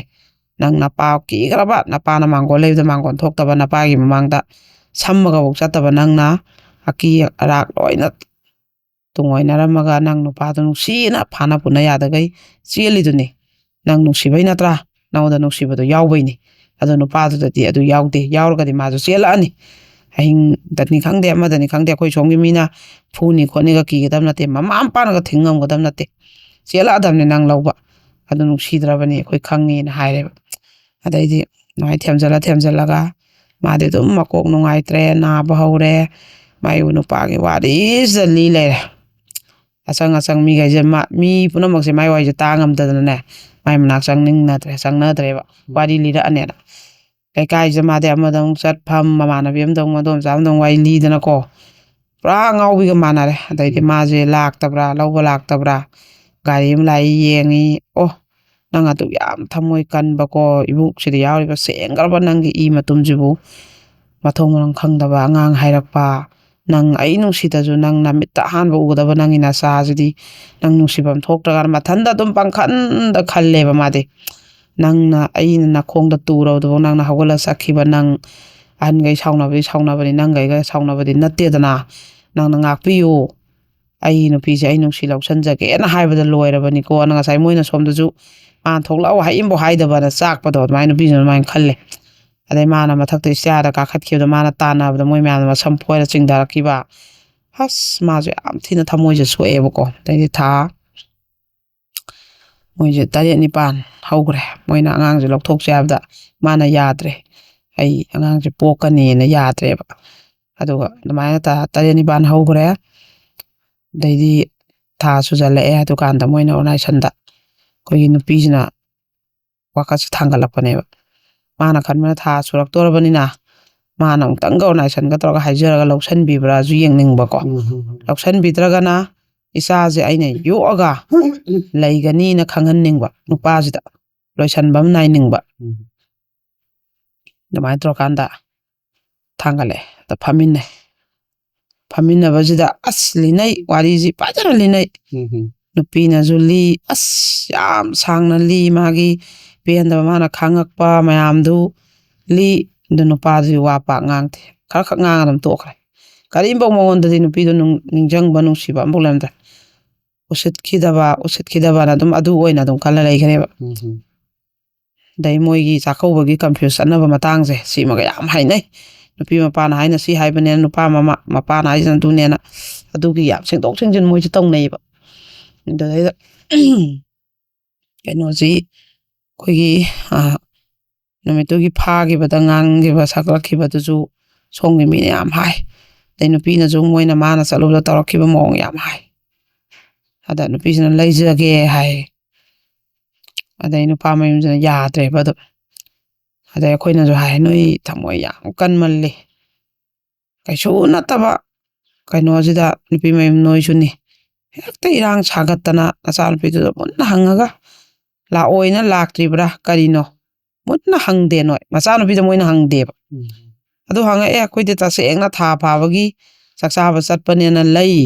ꯅꯪ ꯅꯄꯥ ꯀꯤꯈ꯭ꯔꯕ, ꯅꯄꯥꯅ ꯃꯥꯡꯒꯣꯜ ꯂꯩꯕꯗ ꯃꯥꯡꯒꯣꯜ ꯊꯣꯛꯇꯕ, ꯅꯄꯥꯒꯤ ꯃꯃꯥꯡꯗ ꯁꯝꯃꯒꯐꯥꯎ ꯆꯠꯇꯕ ꯅꯪꯅ ꯑꯀꯤ ꯑꯔꯥꯛ ꯂꯣꯏꯅ ꯇꯨꯡꯑꯣꯏꯅꯔꯝꯃꯒ ꯅꯪ ꯅꯨꯄꯥꯗꯨ ꯅꯨꯡꯁꯤꯅ ꯐꯥꯅ ꯄꯨꯅ ꯌꯥꯗꯈꯩ ꯆꯦꯜꯂꯤꯗꯨꯅꯤ꯫ ꯅꯪ ꯅꯨꯡꯁꯤꯕꯩ ꯅꯠꯇ꯭ꯔꯥ? ꯅꯉꯣꯟꯗ ꯅꯨꯡꯁꯤꯕꯗꯣ ꯌꯥꯎꯕꯩꯅꯤ꯫ ꯑꯗꯣ ꯅꯨꯄꯥꯗꯨꯗꯗꯤ ꯑꯗꯨ ꯌꯥꯎꯗꯦ꯫ ꯌꯥꯎꯔꯒꯗꯤ ꯃꯥꯁꯨ ꯆꯦꯜꯂꯛꯑꯅꯤ꯫ ꯑꯍꯤꯡꯗꯅꯤ ꯈꯪꯗꯦ, ꯑꯃꯗꯅꯤ ꯈꯪꯗꯦ, ꯑꯩꯈꯣꯏ ꯁꯣꯝꯒꯤ ꯃꯤꯅ ꯐꯨꯅꯤ ꯈꯣꯠꯅꯤꯒ ꯀꯤꯒꯗꯕ ꯅꯠꯇꯦ, ꯃꯃꯥ ꯃꯄꯥꯅꯒ ꯊꯤꯡ ꯉꯝꯒꯗꯕ ꯅꯠꯇꯦ꯫ ꯆꯦꯜꯂꯛꯑꯗꯕꯅꯤ ꯅꯪ ꯂꯧꯕ꯫ ꯑꯗꯨ ꯅꯨꯡꯁꯤꯗ꯭ꯔꯕꯅꯤ ꯑꯩꯈꯣꯏ ꯈꯪꯉꯦꯅ ꯍꯥꯏꯔꯦꯕ꯫ ꯑꯗꯩꯗꯤ ꯑꯗꯨꯃꯥꯏꯅ ꯊꯦꯝꯖꯤꯜꯂ ꯊꯦꯝꯖꯤꯜꯂꯒ ꯃꯥꯗꯤ ꯑꯗꯨꯝ ꯃꯀꯣꯛ ꯅꯨꯡꯉꯥꯏꯇ꯭ꯔꯦ, ꯅꯥꯕ ꯍꯧꯔꯦ꯫ ꯃꯥꯏ ꯅꯨꯄꯥꯒꯤ ꯋꯥꯔꯤꯁꯤꯗ ꯂꯤ ꯂꯩꯔꯦ꯫ ꯑꯆꯪ ꯑꯆꯪ ꯃꯤꯈꯩꯁꯦ ꯃꯥ-, ꯃꯤ ꯄꯨꯝꯅꯃꯛꯁꯦ ꯃꯥꯏ ꯋꯥꯔꯤꯁꯦ ꯇꯥ ꯉꯝꯗꯗꯅꯅꯦ, ꯃꯥꯏ ꯃꯅꯥꯛ ꯆꯪꯅꯤꯡꯅꯗ꯭ꯔꯦ, ꯆꯪꯅꯗ꯭ꯔꯦꯕ꯫ ꯋꯥꯔꯤ ꯂꯤꯔꯛꯑꯅꯦꯅ꯫ ꯂꯩꯀꯥꯏꯁꯦ ꯃꯥꯗꯤ ꯑꯃꯗ ꯑꯃꯨꯛ ꯆꯠꯐꯝ, ꯃꯃꯥꯟꯅꯕꯤ ꯑꯃꯗ ꯑꯃꯨꯛ, ꯃꯗꯣꯝꯆꯥ ꯑꯃꯗ ꯑꯃꯨꯛ ꯋꯥꯔꯤ ꯂꯤꯗꯅꯀꯣ꯫ ꯄꯨꯔꯥ ꯑꯉꯥꯎꯕꯤꯒ ꯃꯥꯟꯅꯔꯦ꯫ ꯑꯗꯩꯗꯤ ꯃꯥꯁꯦ ꯂꯥꯛꯇꯕ꯭ꯔꯥ, ꯂꯧꯕ ꯂꯥꯛꯇꯕ꯭ꯔꯥ, ꯒꯥꯔꯤ ꯑꯃ ꯂꯥꯛꯏ ꯌꯦꯡꯉꯤ꯫ ꯑꯣ, ꯅꯪ ꯑꯗꯨꯛ ꯌꯥꯝ ꯊꯃꯣꯏ ꯀꯟꯕꯀꯣ, ꯏꯕꯨꯛꯁꯤꯗ ꯌꯥꯎꯔꯤꯕ ꯁꯦꯡꯈ꯭ꯔꯕ ꯅꯪꯒꯤ ꯏ ꯃꯇꯨꯝꯁꯤꯕꯨ ꯃꯊꯣꯡ ꯃꯔꯝ ꯈꯪꯗꯕ ꯑꯉꯥꯡ ꯍꯥꯏꯔꯛꯄ, ꯅꯪ ꯑꯩ ꯅꯨꯡꯁꯤꯗꯁꯨ ꯅꯪ ꯅꯃꯤꯠꯇ ꯑꯍꯥꯟꯕ ꯎꯒꯗꯕ ꯅꯪꯒꯤ ꯅꯆꯥꯁꯤꯗꯤ ꯅꯪ ꯅꯨꯡꯁꯤꯐꯝ ꯊꯣꯛꯇ꯭ꯔꯀꯥꯟꯗ ꯃꯊꯟꯇ ꯑꯗꯨꯝ ꯄꯪꯈꯟꯗ ꯈꯜꯂꯦꯕ ꯃꯥꯗꯤ꯫ ꯅꯪꯅ ꯑꯩꯅ ꯅꯈꯣꯡꯗ ꯇꯨꯔꯕꯗꯨꯐꯥꯎ ꯅꯪꯅ ꯍꯧꯒꯠꯂ ꯆꯠꯈꯤꯕ ꯅꯪ, ꯑꯍꯟꯈꯩ ꯁꯥꯎꯅꯕꯗꯤ ꯁꯥꯎꯅꯕꯅꯤ, ꯅꯪꯒꯩꯒ ꯁꯥꯎꯅꯕꯗꯤ ꯅꯠꯇꯦꯗꯅ, ꯅꯪꯅ ꯉꯥꯛꯄꯤꯌꯨ꯫ ꯑꯩ ꯅꯨꯄꯤꯁꯦ ꯑꯩ ꯅꯨꯡꯁꯤ ꯂꯧꯁꯟꯖꯒꯦꯅ ꯍꯥꯏꯕꯗ ꯂꯣꯏꯔꯕꯅꯤꯀꯣꯅ ꯉꯁꯥꯏ ꯃꯣꯏꯅ ꯁꯣꯝꯗꯁꯨ ꯃꯥꯅ ꯊꯣꯛꯂꯛꯑꯣ ꯍꯥꯏꯏꯟꯕꯨ ꯍꯥꯏꯗꯕꯅ ꯆꯥꯛꯄꯗꯣ ꯑꯗꯨꯃꯥꯏꯅ ꯅꯨꯄꯤꯁꯤꯅ ꯑꯗꯨꯃꯥꯏꯅ ꯈꯜꯂꯦ꯫ ꯑꯗꯩ ꯃꯥꯅ ꯃꯊꯛꯇ ꯏꯁꯇꯤꯌꯥꯔꯗ ꯀꯥꯈꯠꯈꯤꯕꯗ ꯃꯥꯅ ꯇꯥꯟꯅꯕꯗ ꯃꯣꯏ ꯃꯌꯥꯝꯅ ꯃꯁꯝ ꯐꯣꯏꯔ ꯆꯤꯡꯊꯔꯛꯈꯤꯕ꯫ ꯑꯁ, ꯃꯥꯁꯨ ꯌꯥꯝ ꯊꯤꯅ ꯊꯃꯣꯏꯁꯦ ꯁꯣꯛꯑꯦꯕꯀꯣ꯫ ꯑꯗꯩꯗꯤ ꯊꯥ ꯃꯣꯏꯁꯦ ꯇꯔꯦꯠ ꯅꯤꯄꯥꯟ ꯍꯧꯈ꯭ꯔꯦ꯫ ꯃꯣꯏꯅ ꯑꯉꯥꯡꯁꯦ ꯂꯧꯊꯣꯛꯁꯦ ꯍꯥꯏꯕꯗ ꯃꯥꯅ ꯌꯥꯗ꯭ꯔꯦ꯫ ꯑꯩ ꯑꯉꯥꯡꯁꯦ ꯄꯣꯛꯀꯅꯤꯅ ꯌꯥꯗ꯭ꯔꯦꯕ꯫ ꯑꯗꯨꯒ ꯑꯗꯨꯃꯥꯏꯅ ꯇ-, ꯇꯔꯦꯠ ꯅꯤꯄꯥꯟ ꯍꯧꯈ꯭ꯔꯦ꯫ ꯑꯗꯩꯗꯤ ꯊꯥ ꯁꯨꯖꯜꯂꯛꯑꯦ꯫ ꯑꯗꯨꯀꯥꯟꯗ ꯃꯣꯏꯅ ꯑꯣꯔꯒꯅꯥꯏꯖꯦꯁꯟꯗ ꯑꯩꯈꯣꯏꯒꯤ ꯅꯨꯄꯤꯁꯤꯅ ꯋꯥꯀꯠꯁꯦ ꯊꯥꯡꯒꯠꯂꯛꯄꯅꯦꯕ꯫ ꯃꯥꯅ ꯈꯟꯕꯅ ꯊꯥ ꯁꯨꯔꯛꯇꯣꯔꯕꯅꯤꯅ ꯃꯥꯅ ꯑꯃꯨꯛꯇꯪꯒ ꯑꯣꯔꯒꯅꯥꯏꯖꯦꯁꯟꯒ ꯇꯧꯔꯒ ꯍꯥꯏꯖꯔꯒ ꯂꯧꯁꯟꯕꯤꯕ꯭ꯔꯥꯁꯨ ꯌꯦꯡꯅꯤꯡꯕꯀꯣ꯫ ꯎꯝ, ꯎꯝ, ꯎꯝ꯫ ꯂꯧꯁꯟꯕꯤꯗ꯭ꯔꯒꯅ ꯏꯆꯥꯁꯦ ꯑꯩꯅ ꯌꯣꯛꯑꯒ ꯂꯩꯒꯅꯤꯅ ꯈꯪꯍꯟꯅꯤꯡꯕ ꯅꯨꯄꯥꯁꯤꯗ, ꯂꯣꯏꯁꯟꯕ ꯑꯃ ꯅꯥꯏꯅꯤꯡꯕ꯫ ꯎꯝ꯫ ꯑꯗꯨꯃꯥꯏꯅ ꯇꯧꯔꯀꯥꯟꯗ ꯊꯥꯡꯒꯠꯂꯛꯑꯦ꯫ ꯑꯗ ꯐꯝꯃꯤꯟꯅꯩ꯫ ꯐꯝꯃꯤꯟꯅꯕꯁꯤꯗ ꯑꯁ ꯂꯤꯅꯩ, ꯋꯥꯔꯤꯁꯤ ꯐꯖꯅ ꯂꯤꯅꯩ꯫ ꯎꯝ, ꯎꯝ꯫ ꯅꯨꯄꯤꯅꯁꯨ ꯂꯤ, ꯑꯁ ꯌꯥꯝ ꯁꯥꯡꯅ ꯂꯤ, ꯃꯥꯒꯤ ꯄꯦꯟꯗꯕ ꯃꯥꯅ ꯈꯥꯡꯉꯛꯄ ꯃꯌꯥꯝꯗꯨ ꯂꯤ꯫ ꯑꯗꯨ ꯅꯨꯄꯥꯗꯨꯗꯤ ꯋꯥ ꯄꯥꯛ ꯉꯥꯡꯗꯦ, ꯈꯔ ꯈꯛ ꯉꯥꯡꯉ ꯑꯗꯨꯝ ꯇꯣꯛꯈ꯭ꯔꯦ꯫ ꯀꯔꯤꯝꯐꯧ ꯃꯉꯣꯟꯗꯗꯤ ꯅꯨꯄꯤꯗꯣ ꯅꯨꯡ-, ꯅꯤꯡꯁꯤꯡꯕ ꯅꯨꯡꯁꯤꯕ ꯑꯃꯐꯥꯎ ꯂꯩꯔꯝꯗ꯭ꯔꯦ꯫ ꯎꯁꯤꯠꯈꯤꯗꯕ, ꯎꯁꯤꯠꯈꯤꯗꯕꯅ ꯑꯗꯨꯝ ꯑꯗꯨ ꯑꯣꯏꯅ ꯑꯗꯨꯝ ꯈꯜꯂ ꯂꯩꯈ꯭ꯔꯦꯕ꯫ ꯎꯝ, ꯎꯝ꯫ ꯑꯗꯩ ꯃꯣꯏꯒꯤ ꯆꯥꯛꯀꯧꯕꯒꯤ ꯀꯟꯐ꯭ꯌꯨꯁ ꯆꯠꯅꯕ ꯃꯇꯥꯡꯁꯦ ꯁꯤꯃꯒ ꯌꯥꯝ ꯍꯥꯏꯅꯩ꯫ ꯅꯨꯄꯤ ꯃꯄꯥꯅ ꯍꯥꯏꯅ ꯁꯤ ꯍꯥꯏꯕꯅꯦꯅ, ꯅꯨꯄꯥ ꯃꯃꯥ-, ꯃꯄꯥꯅ ꯍꯥꯏꯁꯤꯅ ꯑꯗꯨꯅꯦꯅ, ꯑꯗꯨꯒꯤ ꯌꯥꯝ ꯁꯦꯡꯗꯣꯛ ꯁꯦꯡꯖꯤꯟ ꯃꯣꯏꯁꯦ ꯇꯧꯅꯩꯌꯦꯕ꯫ ꯑꯗꯨꯗꯩꯗ ꯀꯩꯅꯣꯁꯤ ꯑꯩꯈꯣꯏꯒꯤ, ꯑ, ꯅꯨꯃꯤꯠꯇꯨꯒꯤ ꯐꯥꯈꯤꯕꯗ ꯉꯥꯡꯈꯤꯕ ꯁꯛꯂꯛꯈꯤꯕꯗꯨꯁꯨ ꯁꯣꯝꯒꯤ ꯃꯤꯅ ꯌꯥꯝ ꯍꯥꯏ꯫ ꯑꯗꯩ ꯅꯨꯄꯤꯅꯁꯨ ꯃꯣꯏꯅ ꯃꯥꯅ ꯆꯠꯂꯨꯕꯗ ꯇꯧꯔꯛꯈꯤꯕ ꯃꯑꯣꯡ ꯌꯥꯝ ꯍꯥꯏ꯫ ꯑꯗ ꯅꯨꯄꯤꯁꯤꯅ "ꯂꯩꯖꯒꯦ" ꯍꯥꯏ꯫ ꯑꯗꯩ ꯅꯨꯄꯥ ꯃꯌꯨꯝꯁꯤꯅ ꯌꯥꯗ꯭ꯔꯦꯕ ꯑꯗꯨꯝ꯫ ꯑꯗꯩ ꯑꯩꯈꯣꯏꯅꯁꯨ ꯍꯥꯏ, "ꯅꯣꯏ ꯊꯃꯣꯏ ꯌꯥꯝ ꯀꯟꯃꯜꯂꯤ꯫ ꯀꯩꯁꯨ ꯅꯠꯇꯕ ꯀꯩꯅꯣꯁꯤꯗ ꯅꯨꯄꯤ ꯃꯌꯨꯝ ꯅꯣꯏꯁꯨꯅꯤ꯫ ꯍꯦꯛꯇ ꯏꯔꯥꯡ ꯁꯥꯒꯠꯇꯅ ꯅꯆꯥꯅꯨꯄꯤꯗꯨꯗ ꯃꯨꯟꯅ ꯍꯪꯉꯒ ꯂꯥꯛꯑꯣꯏꯅ ꯂꯥꯛꯇ꯭ꯔꯤꯕ꯭ꯔꯥ ꯀꯔꯤꯅꯣ? ꯃꯨꯟꯅ ꯍꯪꯗꯦ ꯅꯣꯏ꯫ ꯃꯆꯥꯅꯨꯄꯤꯗ ꯃꯣꯏꯅ ꯍꯪꯗꯦꯕ꯫ ꯎꯝ꯫ ꯑꯗꯨ ꯍꯪꯉꯛꯑꯦ, ꯑꯩꯈꯣꯏꯗꯤ ꯇꯁꯦꯡꯅ ꯊꯥ ꯐꯥꯕꯒꯤ ꯆꯥꯛ ꯆꯥꯕ ꯆꯠꯄꯅꯦꯅ ꯂꯩ꯫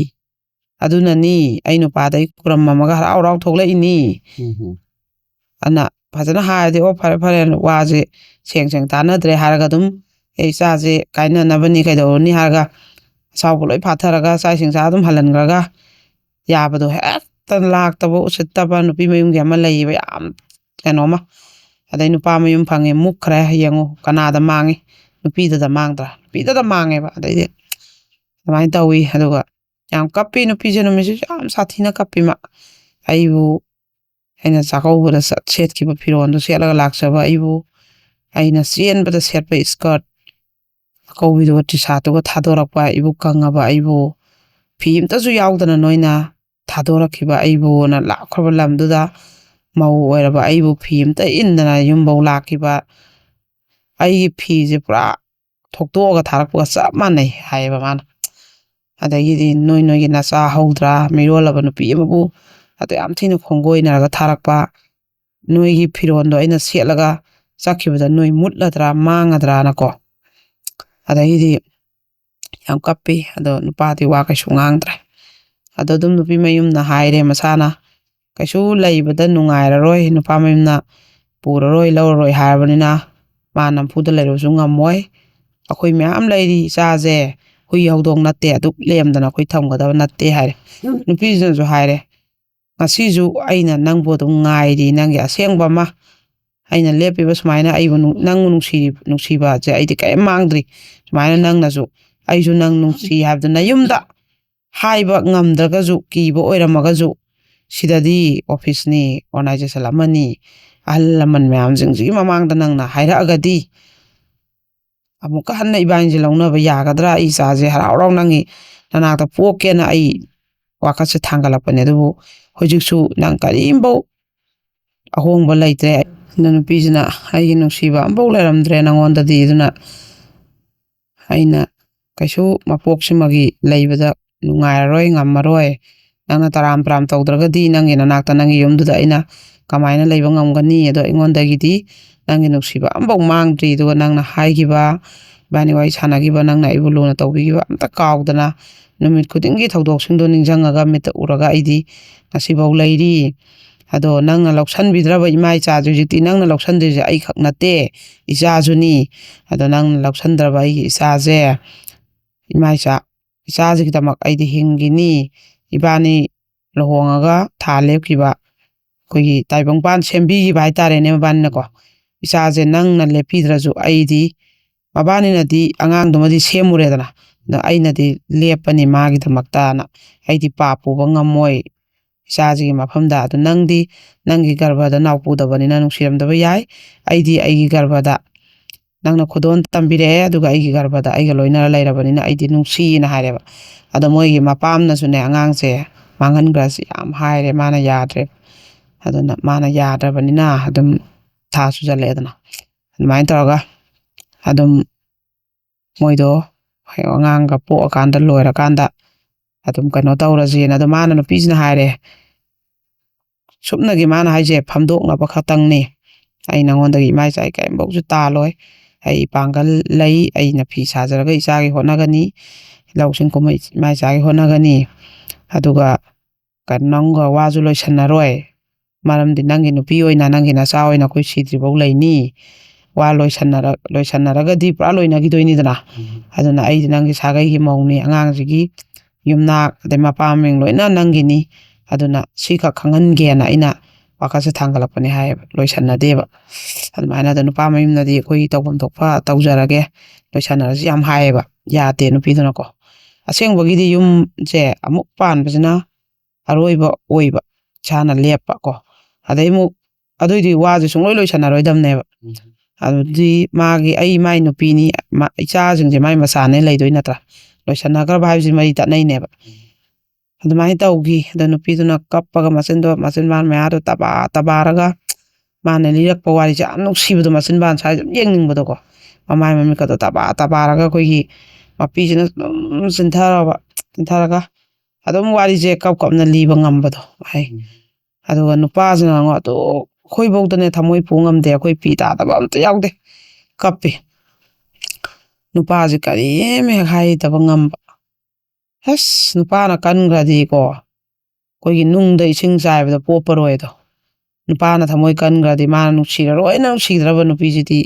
ꯑꯗꯨꯅꯅꯤ ꯑꯩ ꯅꯨꯄꯥꯗꯩ ꯈꯨꯔꯝꯃꯝꯃꯒ ꯍꯔꯥꯎ ꯍꯔꯥꯎ ꯊꯣꯛꯂꯛꯏꯅꯤ"꯫ ꯎꯝ꯫ ꯑꯗꯨꯅ ꯐꯖꯅ ꯍꯥꯏꯔꯗꯤ, "ꯑꯣ, ꯐꯔꯦ, ꯐꯔꯦ, ꯋꯥꯁꯦ ꯁꯦꯡ ꯁꯦꯡ ꯇꯥꯟꯅꯗ꯭ꯔꯦ" ꯍꯥꯏꯔꯒ ꯑꯗꯨꯝ, "ꯑꯦ, ꯏꯆꯥꯁꯦ ꯀꯥꯏꯅꯅꯕꯅꯤ ꯀꯩꯗꯧꯔꯨꯅꯤ" ꯍꯥꯏꯔꯒ ꯑꯁꯥꯎꯕ ꯂꯣꯏ ꯐꯥꯊꯔꯒ ꯆꯥꯛ ꯏꯁꯤꯡ ꯆꯥ ꯑꯗꯨꯝ ꯍꯜꯍꯟꯈ꯭ꯔꯒ ꯌꯥꯕꯗꯣ ꯍꯦꯛꯇ ꯂꯥꯛꯇꯕ, ꯎꯁꯤꯠꯇꯕ ꯅꯨꯄꯤ ꯃꯌꯨꯝꯒꯤ ꯑꯃ ꯂꯩꯌꯦꯕ, ꯌꯥꯝ ꯀꯩꯅꯣꯃ꯫ ꯑꯗꯩ ꯅꯨꯄꯥ ꯃꯌꯨꯝ ꯐꯪꯉꯦ, ꯃꯨꯛꯈ꯭ꯔꯦ꯫ ꯌꯦꯡꯉꯨ, ꯀꯅꯥꯗ ꯃꯥꯡꯉꯤ? ꯅꯨꯄꯤꯗꯨꯗ ꯃꯥꯡꯗ꯭ꯔꯥ? ꯅꯨꯄꯤꯗꯨꯗ ꯃꯥꯡꯉꯦꯕ꯫ ꯑꯗꯩꯗꯤ ꯑꯗꯨꯃꯥꯏꯅ ꯇꯧꯋꯤ꯫ ꯑꯗꯨꯒ ꯌꯥꯝ ꯀꯞꯄꯤ ꯅꯨꯄꯤꯁꯦ, ꯅꯨꯃꯤꯠꯁꯤꯁꯨ ꯌꯥꯝ ꯁꯥꯊꯤꯅ ꯀꯞꯄꯤ ꯃꯥ꯫ ꯑꯩꯕꯨ, ꯑꯩꯅ ꯆꯥꯛꯀꯧꯕꯗ ꯆꯠ-, ꯁꯦꯠꯈꯤꯕ ꯐꯤꯔꯣꯜꯗꯣ ꯁꯦꯠꯂꯒ ꯂꯥꯛꯆꯕ ꯑꯩꯕꯨ, ꯑꯩꯅ ꯆꯦꯟꯕꯗ ꯁꯦꯠꯄ skirt ꯑꯀꯧꯕꯤꯗꯨꯒ T-shirtꯇꯨꯒ ꯊꯥꯗꯣꯔꯛꯄ, ꯏꯕꯨꯛ ꯀꯪꯉꯕ ꯑꯩꯕꯨ, ꯐꯤ ꯑꯝꯇꯁꯨ ꯌꯥꯎꯗꯅ ꯅꯣꯏꯅ ꯊꯥꯗꯣꯔꯛꯈꯤꯕ ꯑꯩꯕꯨꯅ ꯂꯥꯞꯈ꯭ꯔꯕ ꯂꯝꯗꯨꯗ ꯃꯧ ꯑꯣꯏꯔꯕ ꯑꯩꯕꯨ ꯐꯤ ꯑꯝꯇ ꯏꯟꯗꯅ ꯌꯨꯝꯐꯧ ꯂꯥꯛꯈꯤꯕ, ꯑꯩꯒꯤ ꯐꯤꯁꯦ ꯄꯨꯔꯥ ꯊꯣꯛꯇꯣꯛꯑꯒ ꯊꯥꯔꯛꯄꯒ ꯆꯞ ꯃꯥꯟꯅꯩ ꯍꯥꯏꯌꯦꯕ ꯃꯥꯅ꯫ ꯑꯗꯒꯤꯗꯤ ꯅꯣꯏ ꯅꯣꯏꯒꯤ ꯅꯆꯥ ꯍꯧꯗ꯭ꯔꯥ, ꯃꯤꯔꯣꯜꯂꯕ ꯅꯨꯄꯤ ꯑꯃꯕꯨ ꯑꯗꯨ ꯌꯥꯝ ꯊꯤꯅ ꯈꯣꯡꯒꯣꯏꯅꯔꯒ ꯊꯥꯔꯛꯄ, ꯅꯣꯏꯒꯤ ꯐꯤꯔꯣꯜꯗꯣ ꯑꯩꯅ ꯁꯦꯠꯂꯒ ꯆꯠꯈꯤꯕꯗ ꯅꯣꯏ ꯃꯨꯠꯂꯗ꯭ꯔꯥ ꯃꯥꯡꯉꯗ꯭ꯔꯥꯅꯀꯣ꯫ ꯑꯗꯒꯤꯗꯤ ꯌꯥꯝ ꯀꯞꯄꯤ꯫ ꯑꯗꯣ ꯅꯨꯄꯥꯗꯤ ꯋꯥ ꯀꯩꯁꯨ ꯉꯥꯡꯗ꯭ꯔꯦ꯫ ꯑꯗꯣ ꯑꯗꯨꯝ ꯅꯨꯄꯤ ꯃꯌꯨꯝꯅ ꯍꯥꯏꯔꯦ ꯃꯁꯥꯅ, ꯀꯩꯁꯨ ꯂꯩꯕꯗ ꯅꯨꯡꯉꯥꯏꯔꯔꯣꯏ, ꯅꯨꯄꯥ ꯃꯌꯨꯝꯅ ꯄꯨꯔꯔꯣꯏ ꯂꯧꯔꯔꯣꯏ ꯍꯥꯏꯔꯕꯅꯤꯅ ꯃꯥ ꯅꯝꯐꯨꯗ ꯂꯩꯔꯨꯕꯁꯨ ꯉꯝꯃꯣꯏ꯫ ꯑꯩꯈꯣꯏ ꯃꯌꯥꯝ ꯂꯩꯔꯤ, ꯏꯆꯥꯁꯦ ꯍꯨꯏ ꯍꯧꯗꯣꯡ ꯅꯠꯇꯦ, ꯑꯗꯨꯛ ꯂꯦꯝꯗꯅ ꯑꯩꯈꯣꯏ ꯊꯝꯒꯗꯕ ꯅꯠꯇꯦ ꯍꯥꯏꯔꯦ꯫ ꯅꯨꯄꯤꯁꯤꯅꯁꯨ ꯍꯥꯏꯔꯦ, ꯉꯁꯤꯁꯨ ꯑꯩꯅ ꯅꯪꯕꯨ ꯑꯗꯨꯝ ꯉꯥꯏꯔꯤ, ꯅꯪꯒꯤ ꯑꯁꯦꯡꯕ ꯑꯃ꯫ ꯑꯩꯅ ꯂꯦꯞꯄꯤꯕ ꯁꯨꯃꯥꯏꯅ ꯑꯩꯕꯨ ꯅꯨꯡ-, ꯅꯪꯕꯨ ꯅꯨꯡꯁꯤ-, ꯅꯨꯡꯁꯤꯕꯁꯦ ꯑꯩꯗꯤ ꯀꯔꯤꯝ ꯃꯥꯡꯗ꯭ꯔꯤ꯫ ꯁꯨꯃꯥꯏꯅ ꯅꯪꯅꯁꯨ ꯑꯩꯁꯨ ꯅꯪ ꯅꯨꯡꯁꯤ ꯍꯥꯏꯕꯗꯨ ꯅꯌꯨꯝꯗ ꯍꯥꯏꯕ ꯉꯝꯗ꯭ꯔꯒꯁꯨ, ꯀꯤꯕ ꯑꯣꯏꯔꯝꯃꯒꯁꯨ, ꯁꯤꯗꯗꯤ officeꯅꯤ, organization ꯑꯃꯅꯤ, ꯑꯍꯜ ꯂꯃꯟ ꯃꯌꯥꯝꯁꯤꯡꯁꯤꯒꯤ ꯃꯃꯥꯡꯗ ꯅꯪꯅ ꯍꯥꯏꯔꯛꯑꯒꯗꯤ ꯑꯃꯨꯛꯀ ꯍꯟꯅ ꯏꯕꯥꯅꯤꯁꯦ ꯂꯧꯅꯕ ꯌꯥꯒꯗ꯭ꯔꯥ? ꯑꯩ ꯏꯆꯥꯁꯦ ꯍꯔꯥꯎ ꯍꯔꯥꯎ ꯅꯪꯒꯤ ꯅꯅꯥꯛꯇ ꯄꯣꯛꯀꯦꯅ ꯑꯩ ꯋꯥꯈꯜꯁꯦ ꯊꯥꯡꯒꯠꯂꯛꯄꯅꯦ꯫ ꯑꯗꯨꯕꯨ ꯍꯧꯖꯤꯛꯁꯨ ꯅꯪ ꯀꯔꯤꯝꯐꯧ ꯑꯍꯣꯡꯕ ꯂꯩꯇ꯭ꯔꯦ꯫ ꯅꯨꯄꯤꯁꯤꯅ ꯑꯩꯒꯤ ꯅꯨꯡꯁꯤꯕ ꯑꯃꯐꯥꯎ ꯂꯩꯔꯝꯗ꯭ꯔꯦ ꯅꯪꯉꯣꯟꯗꯗꯤ꯫ ꯑꯗꯨꯅ ꯑꯩꯅ ꯀꯩꯁꯨ ꯃꯄꯣꯛꯁꯤꯃꯒꯤ ꯂꯩꯕꯗ ꯅꯨꯡꯉꯥꯏꯔꯔꯣꯏ, ꯉꯝꯃꯔꯣꯏ꯫ ꯅꯪꯅ ꯇꯔꯥꯝ ꯇꯔꯥꯝ ꯇꯧꯗ꯭ꯔꯒꯗꯤ ꯅꯪꯒꯤ ꯅꯅꯥꯛꯇ, ꯅꯪꯒꯤ ꯌꯨꯝꯗꯨꯗ ꯑꯩꯅ ꯀꯃꯥꯏꯅ ꯂꯩꯕ ꯉꯝꯒꯅꯤ? ꯑꯗꯣ ꯑꯩꯉꯣꯟꯗꯒꯤꯗꯤ ꯅꯪꯒꯤ ꯅꯨꯡꯁꯤꯕ ꯑꯃꯐꯥꯎ ꯃꯥꯡꯗ꯭ꯔꯤ꯫ ꯑꯗꯨꯒ ꯅꯪꯅ ꯍꯥꯏꯈꯤꯕ, ꯏꯕꯥꯅꯤ ꯋꯥꯔꯤ ꯁꯥꯟꯅꯈꯤꯕ, ꯅꯪꯅ ꯑꯩꯕꯨ ꯂꯨꯅ ꯇꯧꯕꯤꯈꯤꯕ ꯑꯝꯇ ꯀꯥꯎꯗꯅ ꯅꯨꯃꯤꯠ ꯈꯨꯗꯤꯡꯒꯤ ꯊꯧꯗꯣꯛꯁꯤꯡꯗꯣ ꯅꯤꯡꯁꯤꯡꯉꯒ ꯃꯤꯠꯇ ꯎꯔꯒ ꯑꯩꯗꯤ ꯉꯁꯤꯐꯥꯎ ꯂꯩꯔꯤ꯫ ꯑꯗꯣ ꯅꯪꯅ ꯂꯧꯁꯟꯕꯤꯗ꯭ꯔꯕ ꯏꯃꯥ ꯏꯆꯥꯁꯦ, ꯍꯧꯖꯤꯛꯇꯤ ꯅꯪꯅ ꯂꯧꯁꯟꯗꯣꯏꯁꯦ ꯑꯩꯈꯛ ꯅꯠꯇꯦ, ꯏꯆꯥꯁꯨꯅꯤ꯫ ꯑꯗꯣ ꯅꯪꯅ ꯂꯧꯁꯟꯗ꯭ꯔꯕ ꯑꯩꯒꯤ ꯏꯆꯥꯁꯦ, ꯏꯃꯥ ꯏꯆꯥ, ꯏꯆꯥꯁꯤꯒꯤꯗꯃꯛ ꯑꯩꯗꯤ ꯍꯤꯡꯈꯤꯅꯤ꯫ ꯏꯕꯥꯅꯤ ꯂꯨꯍꯣꯡꯉꯒ ꯊꯥ ꯂꯦꯞꯈꯤꯕ ꯑꯩꯈꯣꯏꯒꯤ ꯇꯥꯏꯕꯪꯄꯥꯟ ꯁꯦꯝꯕꯤꯈꯤꯕ ꯍꯥꯏꯇꯥꯔꯦꯅꯦ ꯃꯕꯥꯅꯤꯅꯀꯣ꯫ ꯏꯆꯥꯁꯦ ꯅꯪꯅ ꯂꯦꯞꯄꯤꯗ꯭ꯔꯁꯨ ꯑꯩꯗꯤ, ꯃꯕꯥꯅꯤꯅꯗꯤ ꯑꯉꯥꯡꯗꯨꯃꯗꯤ ꯁꯦꯝꯃꯨꯔꯦꯗꯅ, ꯑꯗꯣ ꯑꯩꯅꯗꯤ ꯂꯦꯞꯄꯅꯤ ꯃꯥꯒꯤꯗꯃꯛꯇꯅ꯫ ꯑꯩꯗꯤ ꯄꯥꯞ ꯄꯨꯕ ꯉꯝꯃꯣꯏ, ꯏꯆꯥꯁꯤꯒꯤ ꯃꯐꯝꯗ꯫ ꯑꯗꯨ ꯅꯪꯗꯤ ꯅꯪꯒꯤ ꯒꯔꯚꯗ ꯅꯥꯎ ꯄꯨꯗꯕꯅꯤꯅ ꯅꯨꯡꯁꯤꯔꯝꯗꯕ ꯌꯥꯏ꯫ ꯑꯩꯗꯤ ꯑꯩꯒꯤ ꯒꯔꯚꯗ ꯅꯪꯅ ꯈꯨꯗꯣꯜ ꯇꯝꯕꯤꯔꯛꯑꯦ, ꯑꯗꯨꯒ ꯑꯩꯒꯤ ꯒꯔꯚꯗ ꯑꯩꯒ ꯂꯣꯏꯅꯔ ꯂꯩꯔꯕꯅꯤꯅ ꯑꯩꯗꯤ ꯅꯨꯡꯁꯤꯅ ꯍꯥꯏꯔꯦꯕ꯫ ꯑꯗꯣ ꯃꯣꯏꯒꯤ ꯃꯄꯥꯝꯅꯁꯨꯅꯦ ꯑꯉꯥꯡꯁꯦ ꯃꯥꯡꯍꯟꯈ꯭ꯔꯁꯤ ꯌꯥꯝ ꯍꯥꯏꯔꯦ, ꯃꯥꯅ ꯌꯥꯗ꯭ꯔꯦ꯫ ꯑꯗꯨꯅ ꯃꯥꯅ ꯌꯥꯗ꯭ꯔꯕꯅꯤꯅ ꯑꯗꯨꯝ ꯊꯥ ꯁꯨꯖꯜꯂꯛꯑꯦꯗꯅ꯫ ꯑꯗꯨꯃꯥꯏꯅ ꯇꯧꯔꯒ ꯑꯗꯨꯝ ꯃꯣꯏꯗꯣ ꯑꯉꯥꯡꯒ ꯄꯣꯛꯑꯀꯥꯟꯗ, ꯂꯣꯏꯔꯀꯥꯟꯗ ꯑꯗꯨꯝ ꯀꯩꯅꯣ ꯇꯧꯔꯁꯦꯅ꯫ ꯑꯗꯣ ꯃꯥꯅ, ꯅꯨꯄꯤꯁꯤꯅ ꯍꯥꯏꯔꯦ, ꯁꯨꯞꯅꯒꯤ ꯃꯥꯅ ꯍꯥꯏꯁꯦ ꯐꯝꯗꯣꯛꯅꯕ ꯈꯛꯇꯪꯅꯤ꯫ ꯑꯩ ꯅꯉꯣꯟꯗꯒꯤ ꯏꯃꯥ ꯏꯆꯥꯒꯤ ꯀꯔꯤꯝꯐꯥꯎꯁꯨ ꯇꯥꯜꯂꯣꯏ꯫ ꯑꯩ ꯏꯄꯥꯡꯒꯜ ꯂꯩ, ꯑꯩꯅ ꯐꯤ ꯁꯥꯖꯔꯒ ꯏꯆꯥꯒꯤ ꯍꯣꯠꯅꯒꯅꯤ, ꯂꯧꯁꯤꯡ ꯀꯨꯝꯍꯩ ꯏꯃꯥ ꯏꯆꯥꯒꯤ ꯍꯣꯠꯅꯒꯅꯤ꯫ ꯑꯗꯨꯒ ꯀꯩꯅꯣ, ꯅꯪꯒ ꯋꯥꯁꯨ ꯂꯣꯏꯁꯟꯅꯔꯣꯏ꯫ ꯃꯔꯝꯗꯤ ꯅꯪꯒꯤ ꯅꯨꯄꯤ ꯑꯣꯏꯅ, ꯅꯪꯒꯤ ꯅꯆꯥ ꯑꯣꯏꯅ ꯑꯩꯈꯣꯏ ꯁꯤꯗ꯭ꯔꯤꯐꯥꯎ ꯂꯩꯅꯤ꯫ ꯋꯥ ꯂꯣꯏꯁꯟꯅꯔ-, ꯂꯣꯏꯁꯟꯅꯔꯒꯗꯤ ꯄꯨꯔꯥ ꯂꯣꯏꯅꯈꯤꯗꯣꯏꯅꯤꯗꯅ꯫ ꯎꯝ꯫ ꯑꯗꯨꯅ ꯑꯩꯗꯤ ꯅꯪꯒꯤ ꯁꯥꯒꯩꯒꯤ ꯃꯧꯅꯤ, ꯑꯉꯥꯡꯁꯤꯒꯤ ꯌꯨꯝꯅꯥꯛ, ꯑꯗꯩ ꯃꯄꯥ ꯃꯃꯤꯡ ꯂꯣꯏꯅ ꯅꯪꯒꯤꯅꯤ꯫ ꯑꯗꯨꯅ ꯁꯤꯈꯛ ꯈꯪꯍꯟꯒꯦꯅ ꯑꯩꯅ ꯋꯥꯈꯜꯁꯦ ꯊꯥꯡꯒꯠꯂꯛꯄꯅꯦ ꯍꯥꯏꯌꯦꯕ, ꯂꯣꯏꯁꯟꯅꯗꯦꯕ꯫ ꯑꯗꯨꯃꯥꯏꯅ ꯑꯗꯣ ꯅꯨꯄꯥ ꯃꯌꯨꯝꯅꯗꯤ ꯑꯩꯈꯣꯏ ꯇꯧꯐꯝ ꯊꯣꯛꯄ ꯇꯧꯖꯔꯒꯦ, ꯂꯣꯏꯁꯟꯅꯔꯁꯤ ꯌꯥꯝ ꯍꯥꯏꯌꯦꯕ, ꯌꯥꯗꯦ ꯅꯨꯄꯤꯗꯨꯅꯀꯣ꯫ ꯑꯁꯦꯡꯕꯒꯤꯗꯤ ꯌꯨꯝꯁꯦ ꯑꯃꯨꯛ ꯄꯥꯟꯕꯁꯤꯅ ꯑꯔꯣꯏꯕ ꯑꯣꯏꯕ, ꯏꯁꯥꯅ ꯂꯦꯞꯄ ꯀꯣ꯫ ꯑꯗꯩ ꯑꯃꯨꯛ ꯑꯗꯨꯏꯗꯤ ꯋꯥꯁꯦ ꯁꯨꯡꯂꯣꯏ ꯂꯣꯏꯁꯟꯅꯔꯣꯏꯗꯕꯅꯦꯕ꯫ ꯎꯝ꯫ ꯑꯗꯨꯗꯤ ꯃꯥꯒꯤ, ꯑꯩ ꯃꯥꯏ ꯅꯨꯄꯤꯅꯤ, ꯃꯥ-, ꯏꯆꯥꯁꯤꯡꯁꯦ ꯃꯥꯏ ꯃꯆꯥꯅꯦ ꯂꯩꯗꯣꯏ ꯅꯠꯇ꯭ꯔꯥ? ꯂꯣꯏꯁꯟꯅꯈ꯭ꯔꯕ ꯍꯥꯏꯕꯁꯤ ꯃꯔꯤ ꯇꯠꯅꯩꯅꯦꯕ꯫ ꯎꯝ꯫ ꯑꯗꯨꯃꯥꯏꯅ ꯇꯧꯈꯤ꯫ ꯑꯗꯣ ꯅꯨꯄꯤꯗꯨꯅ ꯀꯞꯄꯒ ꯃꯆꯤꯟꯗꯣ, ꯃꯆꯤꯟ ꯕꯥꯟ ꯃꯌꯥꯗꯣ ꯇꯕꯥ ꯇꯕꯥꯔꯒ, ꯃꯥꯅ ꯂꯤꯔꯛꯄ ꯋꯥꯔꯤꯁꯦ ꯌꯥꯝ ꯅꯨꯡꯁꯤꯕꯗꯣ, ꯃꯆꯤꯟ ꯕꯥꯟ ꯁ꯭ꯋꯥꯏꯗ ꯑꯗꯨꯝ ꯌꯦꯡꯅꯤꯡꯕꯗꯣꯀꯣ꯫ ꯃꯃꯥꯏ ꯃꯃꯤꯠꯀꯗꯣ ꯇꯕꯥ ꯇꯕꯥꯔꯒ ꯑꯩꯈꯣꯏꯒꯤ ꯃꯄꯤꯁꯤꯅ ꯑꯗꯨꯝ ꯆꯤꯟꯊꯔꯕ, ꯆꯤꯟꯊꯔꯒ ꯑꯗꯨꯝ ꯋꯥꯔꯤꯁꯦ ꯀꯞ ꯀꯞꯅ ꯂꯤꯕ ꯉꯝꯕꯗꯣ ꯍꯥꯏ꯫ ꯎꯝ꯫ ꯑꯗꯨꯒ ꯅꯨꯄꯥꯁꯤꯅ ꯑꯃꯨꯛ ꯑꯗꯨ ꯑꯩꯈꯣꯏꯐꯧꯗꯅꯦ ꯊꯃꯣꯏ ꯄꯨ ꯉꯝꯗꯦ, ꯑꯩꯈꯣꯏ ꯄꯤ ꯇꯥꯗꯕ ꯑꯝꯇ ꯌꯥꯎꯗꯦ, ꯀꯞꯄꯤ꯫ ꯅꯨꯄꯥꯁꯦ ꯀꯔꯤꯝ ꯍꯦꯛ ꯍꯥꯏꯗꯕ ꯉꯝꯕ꯫ ꯑꯁ, ꯅꯨꯄꯥꯅ ꯀꯟꯈ꯭ꯔꯗꯤꯀꯣ, ꯑꯩꯈꯣꯏꯒꯤ ꯅꯨꯡꯗ ꯏꯁꯤꯡ ꯆꯥꯏꯕꯗ ꯄꯣꯞꯄꯔꯣꯏ ꯑꯗꯣ꯫ ꯅꯨꯄꯥꯅ ꯊꯃꯣꯏ ꯀꯟꯈ꯭ꯔꯗꯤ ꯃꯥꯅ ꯅꯨꯡꯁꯤꯔꯔꯣꯏꯅ ꯅꯨꯡꯁꯤꯗ꯭ꯔꯕ ꯅꯨꯄꯤꯁꯤꯗꯤ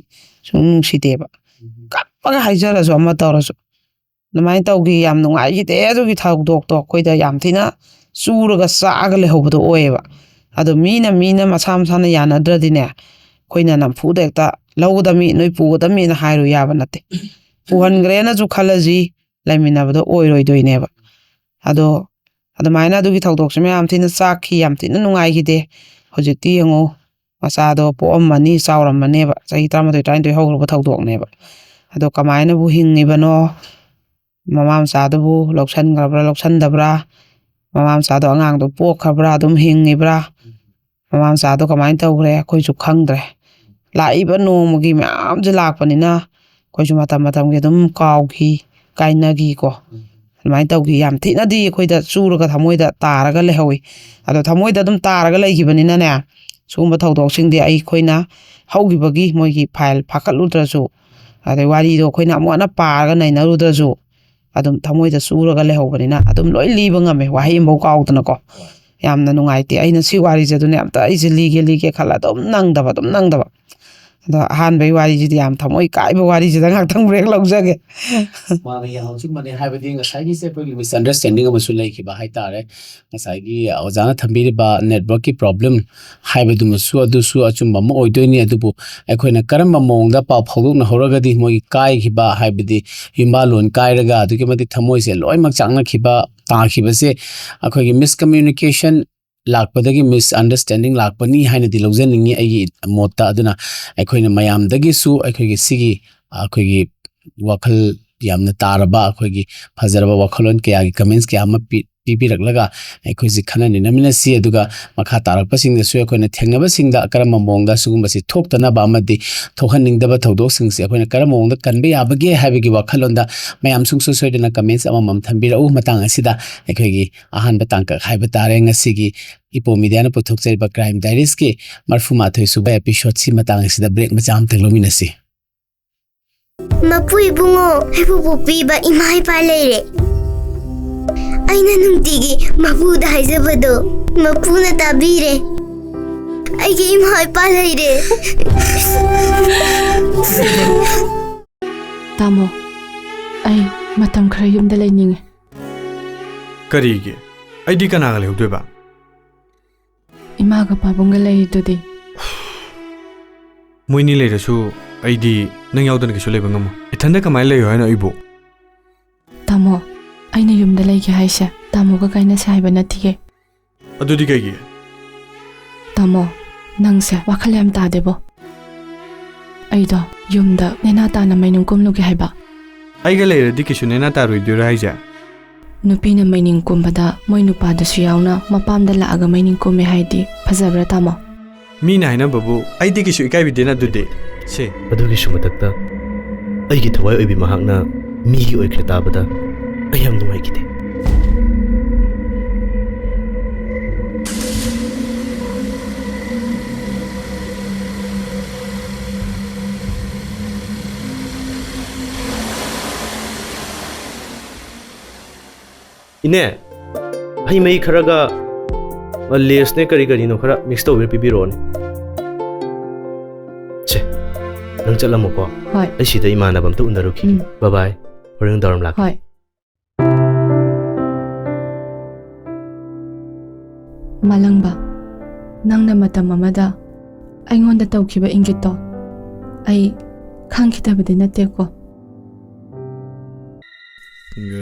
ꯁꯨꯝ ꯅꯨꯡꯁꯤꯗꯦꯕ꯫ ꯎꯝ꯫ ꯀꯞꯄꯒ ꯍꯥꯏꯖꯔꯁꯨ, ꯑꯃ ꯇꯧꯔꯁꯨ꯫ ꯑꯗꯨꯃꯥꯏꯅ ꯇꯧꯈꯤ꯫ ꯌꯥꯝ ꯅꯨꯡꯉꯥꯏꯈꯤꯗꯦ ꯑꯗꯨꯒꯤ ꯊꯧꯗꯣꯛꯇꯣ꯫ ꯑꯩꯈꯣꯏꯗ ꯌꯥꯝ ꯊꯤꯅ ꯆꯨꯔꯒ ꯆꯥꯛꯑꯒ ꯂꯩꯍꯧꯕꯗꯣ ꯑꯣꯏꯌꯦꯕ꯫ ꯑꯗꯣ ꯃꯤꯅ, ꯃꯤꯅ ꯃꯁꯥ ꯃꯁꯥꯅ ꯌꯥꯅꯗ꯭ꯔꯗꯤꯅꯦ, ꯑꯩꯈꯣꯏꯅ ꯅꯝꯐꯨꯗ ꯍꯦꯛꯇ ꯂꯧꯒꯗꯕꯅꯤ, ꯅꯣꯏ ꯄꯨꯒꯗꯕꯅꯤꯅ ꯍꯥꯏꯔꯨ ꯌꯥꯕ ꯅꯠꯇꯦ꯫ ꯄꯨꯍꯟꯈ꯭ꯔꯦꯅꯁꯨ ꯈꯜꯂꯁꯤ, ꯂꯩꯃꯤꯟꯅꯕꯗꯣ ꯑꯣꯏꯔꯣꯏꯗꯣꯏꯅꯦꯕ꯫ ꯑꯗꯣ ꯑꯗꯨꯃꯥꯏꯅ ꯑꯗꯨꯒꯤ ꯊꯧꯗꯣꯛꯁꯦ ꯃꯌꯥꯝ ꯊꯤꯅ ꯆꯥꯛꯈꯤ, ꯌꯥꯝ ꯊꯤꯅ ꯅꯨꯡꯉꯥꯏꯈꯤꯗꯦ꯫ ꯍꯧꯖꯤꯛꯇꯤ ꯌꯦꯡꯉꯨ, ꯃꯆꯥꯗꯣ ꯄꯣꯛꯑꯝꯃꯅꯤ, ꯆꯥꯎꯔꯝꯃꯅꯦꯕ, ꯆꯍꯤ ꯇꯔꯥꯃꯥꯊꯣꯏ, ꯇꯔꯥꯅꯤꯊꯣꯏ ꯍꯧꯈ꯭ꯔꯕ ꯊꯧꯗꯣꯛꯅꯦꯕ꯫ ꯑꯗꯣ ꯀꯃꯥꯏꯅꯕꯨ ꯍꯤꯡꯉꯤꯕꯅꯣ? ꯃꯃꯥ ꯃꯆꯥꯗꯨꯕꯨ ꯂꯧꯁꯟꯈ꯭ꯔꯕ꯭ꯔꯥ, ꯂꯧꯁꯟꯗꯕ꯭ꯔꯥ? ꯃꯃꯥ ꯃꯆꯥꯗꯣ, ꯑꯉꯥꯡꯗꯣ ꯄꯣꯛꯈ꯭ꯔꯕ꯭ꯔꯥ, ꯑꯗꯨꯝ ꯍꯤꯡꯉꯤꯕ꯭ꯔꯥ? ꯃꯃꯥ ꯃꯆꯥꯗꯣ ꯀꯃꯥꯏꯅ ꯇꯧꯈ꯭ꯔꯦ, ꯑꯩꯈꯣꯏꯁꯨ ꯈꯪꯗ꯭ꯔꯦ꯫ ꯂꯥꯛꯏꯕ ꯅꯣꯡꯃꯒꯤ ꯃꯌꯥꯝꯁꯦ ꯂꯥꯛꯄꯅꯤꯅ ꯑꯩꯈꯣꯏꯁꯨ ꯃꯇꯝ ꯃꯇꯝꯒꯤ ꯑꯗꯨꯝ ꯀꯥꯎꯈꯤ, ꯀꯥꯏꯅꯈꯤꯀꯣ꯫ ꯑꯗꯨꯃꯥꯏꯅ ꯇꯧꯈꯤ꯫ ꯌꯥꯝ ꯊꯤꯅꯗꯤ ꯑꯩꯈꯣꯏꯗ ꯆꯨꯔꯒ ꯊꯃꯣꯏꯗ ꯇꯥꯔꯒ ꯂꯩꯍꯧꯋꯤ꯫ ꯑꯗꯣ ꯊꯃꯣꯏꯗ ꯑꯗꯨꯝ ꯇꯥꯔꯒ ꯂꯩꯈꯤꯕꯅꯤꯅꯅꯦ, ꯁꯤꯒꯨꯝꯕ ꯊꯧꯗꯣꯛꯁꯤꯡꯗꯤ ꯑꯩꯈꯣꯏꯅ ꯍꯧꯈꯤꯕꯒꯤ ꯃꯣꯏꯒꯤ ꯐꯥꯏꯜ ꯐꯥꯀꯠꯂꯨꯗ꯭ꯔꯁꯨ, ꯑꯗꯩ ꯋꯥꯔꯤꯗꯣ ꯑꯩꯈꯣꯏꯅ ꯑꯃꯨꯛ ꯍꯟꯅ ꯄꯥꯔꯒ ꯅꯩꯅꯔꯨꯗ꯭ꯔꯁꯨ, ꯑꯗꯨꯝ ꯊꯃꯣꯏꯗ ꯆꯨꯔꯒ ꯂꯩꯍꯧꯕꯅꯤꯅ ꯑꯗꯨꯝ ꯂꯣꯏ ꯂꯤꯕ ꯉꯝꯃꯦ, ꯋꯥꯍꯩ ꯑꯃꯐꯥꯎ ꯀꯥꯎꯗꯅꯀꯣ꯫ ꯌꯥꯝꯅ ꯅꯨꯡꯉꯥꯏꯇꯦ꯫ ꯑꯩꯅ ꯁꯤ ꯋꯥꯔꯤꯁꯦ ꯑꯗꯨꯅꯦ ꯑꯝꯇ ꯑꯩꯁꯦ ꯂꯤꯒꯦ ꯂꯤꯒꯦ ꯈꯜꯂ ꯑꯗꯨꯝ ꯅꯪꯗꯕ, ꯑꯗꯨꯝ ꯅꯪꯗꯕ꯫ ꯑꯗꯣ ꯑꯍꯥꯟꯕꯒꯤ ꯋꯥꯔꯤꯁꯤꯗꯤ ꯌꯥꯝ ꯊꯃꯣꯏ ꯀꯥꯏꯕ ꯋꯥꯔꯤꯁꯤꯗ ꯉꯥꯛꯇꯪ ꯕ꯭ꯔꯦꯛ ꯂꯧꯖꯒꯦ꯫ ꯃꯥꯅ ꯌꯥꯍꯧꯁꯤꯡꯕꯅꯦ ꯍꯥꯏꯕꯗꯤ ꯉꯁꯥꯏꯒꯤꯁꯦ ꯑꯩꯈꯣꯏꯒꯤ ꯃꯤꯁꯑꯟꯗꯔꯁꯇꯦꯟꯗꯤꯡ ꯑꯃꯁꯨ ꯂꯩꯈꯤꯕ ꯍꯥꯏꯇꯥꯔꯦ꯫ ꯉꯁꯥꯏꯒꯤ ꯑꯣꯖꯥꯅ ꯊꯝꯕꯤꯔꯤꯕ ꯅꯦꯠꯋꯔꯛꯀꯤ ꯄ꯭ꯔꯣꯕ꯭ꯂꯦꯝ ꯍꯥꯏꯕꯗꯨꯃꯁꯨ ꯑꯗꯨꯁꯨ ꯑꯆꯨꯝꯕ ꯑꯃ ꯑꯣꯏꯗꯣꯏꯅꯤ꯫ ꯑꯗꯨꯕꯨ ꯑꯩꯈꯣꯏꯅ ꯀꯔꯝꯕ ꯃꯑꯣꯡꯗ ꯄꯥꯎ ꯐꯥꯎꯗꯣꯛꯅꯍꯧꯔꯒꯗꯤ ꯃꯣꯏꯒꯤ ꯀꯥꯏꯈꯤꯕ ꯍꯥꯏꯕꯗꯤ ꯌꯨꯝꯕꯥꯂꯣꯟ ꯀꯥꯏꯔꯒ ꯑꯗꯨꯛꯀꯤ ꯃꯇꯤꯛ ꯊꯃꯣꯏꯁꯦ ꯂꯣꯏꯅꯃꯛ ꯆꯥꯛꯅꯈꯤꯕ, ꯇꯥꯈꯤꯕꯁꯦ ꯑꯩꯈꯣꯏꯒꯤ ꯃꯤꯁꯀꯝꯃ꯭ꯌꯨꯅꯤꯀꯦꯁꯟ ꯂꯥꯛꯄꯗꯒꯤ ꯃꯤꯁꯑꯟꯗꯔꯁꯇꯦꯟꯗꯤꯡ ꯂꯥꯛꯄꯅꯤ ꯍꯥꯏꯅꯗꯤ ꯂꯧꯖꯅꯤꯡꯉꯤ ꯑꯩꯒꯤ ꯃꯣꯠꯇ꯫ ꯑꯗꯨꯅ ꯑꯩꯈꯣꯏꯅ ꯃꯌꯥꯝꯗꯒꯤꯁꯨ ꯑꯩꯈꯣꯏꯒꯤ ꯁꯤꯒꯤ ꯑꯩꯈꯣꯏꯒꯤ ꯋꯥꯈꯜ ꯌꯥꯝꯅ ꯇꯥꯔꯕ, ꯑꯩꯈꯣꯏꯒꯤ ꯐꯖꯔꯕ ꯋꯥꯈꯜꯂꯣꯟ ꯀꯌꯥꯒꯤ ꯀꯃꯦꯟꯁ ꯀꯌꯥ ꯑꯃ ꯄꯤ-, ꯄꯤꯕꯤꯔꯛꯂꯒ ꯑꯩꯈꯣꯏꯁꯤ ꯈꯟꯅ ꯅꯩꯅꯃꯤꯟꯅꯁꯤ꯫ ꯑꯗꯨꯒ ꯃꯈꯥ ꯇꯥꯔꯛꯄꯁꯤꯡꯗꯁꯨ ꯑꯩꯈꯣꯏꯅ ꯊꯦꯡꯅꯕꯁꯤꯡꯗ ꯀꯔꯝꯕ ꯃꯑꯣꯡꯗ ꯁꯤꯒꯨꯝꯕꯁꯤ ꯊꯣꯛꯇꯅꯕ ꯑꯃꯗꯤ ꯊꯣꯛꯍꯟꯅꯤꯡꯗꯕ ꯊꯧꯗꯣꯛꯁꯤꯡꯁꯦ ꯑꯩꯈꯣꯏꯅ ꯀꯔꯝꯕ ꯃꯑꯣꯡꯗ ꯀꯟꯕ ꯌꯥꯕꯒꯦ ꯍꯥꯏꯕꯒꯤ ꯋꯥꯈꯜꯂꯣꯟꯗ ꯃꯌꯥꯝ ꯁꯨꯡꯁꯣꯏ ꯁꯣꯏꯗꯅ ꯀꯃꯦꯟꯁ ꯑꯃꯃꯝ ꯊꯝꯕꯤꯔꯛꯎ꯫ ꯃꯇꯥꯡ ꯑꯁꯤꯗ ꯑꯩꯈꯣꯏꯒꯤ ꯑꯍꯥꯟꯕ ꯇꯥꯡꯀꯛ ꯍꯥꯏꯕ ꯇꯥꯔꯦ ꯉꯁꯤꯒꯤ ꯏꯄꯣ ꯃꯤꯗꯤꯌꯥꯅ ꯄꯨꯊꯣꯛꯆꯔꯤꯕ ꯀ꯭ꯔꯥꯏꯝ ꯗꯥꯏꯔꯤꯁꯀꯤ ꯃꯔꯐꯨ ꯃꯥꯊꯣꯏ ꯁꯨꯕ ꯑꯦꯄꯤꯁꯣꯗꯁꯤ ꯃꯇꯥꯡ ꯑꯁꯤꯗ ꯕ꯭ꯔꯦꯛ ꯃꯆꯥ ꯑꯃꯇꯪ ꯂꯧꯃꯤꯟꯅꯁꯤ꯫ ꯃꯄꯨ ꯏꯕꯨꯡꯉꯣ, ꯑꯩꯕꯨ ꯄꯣꯛꯄꯤꯕ ꯏꯃꯥ ꯏꯄꯥ ꯂꯩꯔꯦ꯫ ꯑꯩꯅ ꯅꯨꯡꯇꯤꯒꯤ ꯃꯄꯨꯗ ꯍꯥꯏꯖꯕꯗꯣ ꯃꯄꯨꯅ ꯇꯥꯕꯤꯔꯦ꯫ ꯑꯩꯒꯤ ꯏꯃꯥ ꯏꯄꯥ ꯂꯩꯔꯦ꯫ ꯇꯥꯃꯣ, ꯑꯩ ꯃꯇꯝ ꯈꯔ ꯌꯨꯝꯗ ꯂꯩꯅꯤꯡꯉꯦ꯫ ꯀꯔꯤꯒꯤ? ꯑꯩꯗꯤ ꯀꯅꯥꯒ ꯂꯩꯍꯧꯗꯣꯏꯕ? ꯏꯃꯥꯒ ꯄꯥꯕꯨꯡꯒ ꯂꯩꯔꯤꯗꯨꯗꯤ꯫ ꯃꯣꯏꯅꯤ ꯂꯩꯔꯁꯨ ꯑꯩꯗꯤ ꯅꯪ ꯌꯥꯎꯗꯅ ꯀꯩꯁꯨ ꯂꯩꯕ ꯉꯝꯃꯣꯏ꯫ ꯏꯊꯟꯗ ꯀꯃꯥꯏꯅ ꯂꯩꯌꯣ ꯍꯥꯏꯅꯣ ꯑꯩꯕꯨ? ꯇꯥꯃꯣ, ꯑꯩꯅ ꯌꯨꯝꯗ ꯂꯩꯒꯦ ꯍꯥꯏꯁꯦ ꯇꯥꯃꯣꯒ ꯀꯥꯏꯅꯁꯦ ꯍꯥꯏꯕ ꯅꯠꯇꯤꯌꯦ꯫ ꯑꯗꯨꯗꯤ ꯀꯩꯒꯤ? ꯇꯥꯃꯣ, ꯅꯪꯁꯦ ꯋꯥꯈꯜ ꯌꯥꯝ ꯇꯥꯗꯦꯕꯣ꯫ ꯑꯩꯗꯣ ꯌꯨꯝꯗ ꯅꯦꯅꯥ ꯇꯥꯅ ꯃꯩꯅꯨꯡ ꯀꯨꯝꯂꯨꯒꯦ ꯍꯥꯏꯕ꯫ ꯑꯩꯒ ꯂꯩꯔꯗꯤ ꯀꯩꯁꯨ ꯅꯦꯅꯥ ꯇꯥꯔꯣꯏꯗꯣꯏꯔꯣ ꯍꯥꯏꯁꯦ? ꯅꯨꯄꯤꯅ ꯃꯩꯅꯤꯡ ꯀꯨꯝꯕꯗ ꯃꯣꯏ ꯅꯨꯄꯥꯗꯨꯁꯨ ꯌꯥꯎꯅ ꯃꯄꯥꯝꯗ ꯂꯥꯛꯑꯒ ꯃꯩꯅꯤꯡ ꯀꯨꯝꯃꯦ ꯍꯥꯏꯗꯤ ꯐꯖꯕ꯭ꯔꯥ ꯇꯥꯃꯣ? ꯃꯤꯅ ꯍꯥꯏꯅꯕꯕꯨ ꯑꯩꯗꯤ ꯀꯩꯁꯨ ꯏꯀꯥꯏꯕꯤꯗꯦꯅ ꯑꯗꯨꯗꯤ꯫ ꯁꯦ꯫ ꯑꯗꯨꯒꯤꯁꯨ ꯃꯊꯛꯇ ꯑꯩꯒꯤ ꯊꯋꯥꯏ ꯑꯣꯏꯕꯤ ꯃꯍꯥꯛꯅ ꯃꯤꯒꯤ ꯑꯣꯏꯈ꯭ꯔꯦ ꯇꯥꯕꯗ ꯑꯩ ꯌꯥꯝ ꯅꯨꯡꯉꯥꯏꯈꯤꯗꯦ꯫ ꯏꯅꯦ, ꯍꯩ ꯃꯍꯤ ꯈꯔꯒ, ꯑ, ꯂꯦꯁꯅꯦ ꯀꯔꯤ ꯀꯔꯤꯅꯣ ꯈꯔ ꯃꯤꯛꯁ ꯇꯧꯕꯤꯔ ꯄꯤꯕꯤꯔꯛꯑꯣꯅꯦ꯫ ꯁꯦ, ꯅꯪ ꯆꯠꯂꯝꯃꯣꯀꯣ꯫ ꯍꯣꯏ꯫ ꯑꯩ ꯁꯤꯗ ꯏꯃꯥꯟꯅꯕ ꯑꯝꯇ ꯎꯅꯔꯨꯈꯤꯒꯦ꯫ ꯎꯝ꯫ ꯕꯥꯏ ꯕꯥꯏ꯫ ꯍꯣꯔꯦꯟ ꯅꯨꯡꯗꯥꯡꯋꯥꯏꯔꯝ ꯂꯥꯛꯀꯦ꯫ ꯍꯣꯏ꯫ ꯃꯥꯂꯪꯕ, ꯅꯪꯅ ꯃꯇꯝ ꯑꯃꯗ ꯑꯩꯉꯣꯟꯗ ꯇꯧꯈꯤꯕ ꯏꯪꯒꯤꯠꯇꯣ ꯑꯩ ꯈꯪꯈꯤꯗꯕꯗꯤ ꯅꯠꯇꯦꯀꯣ꯫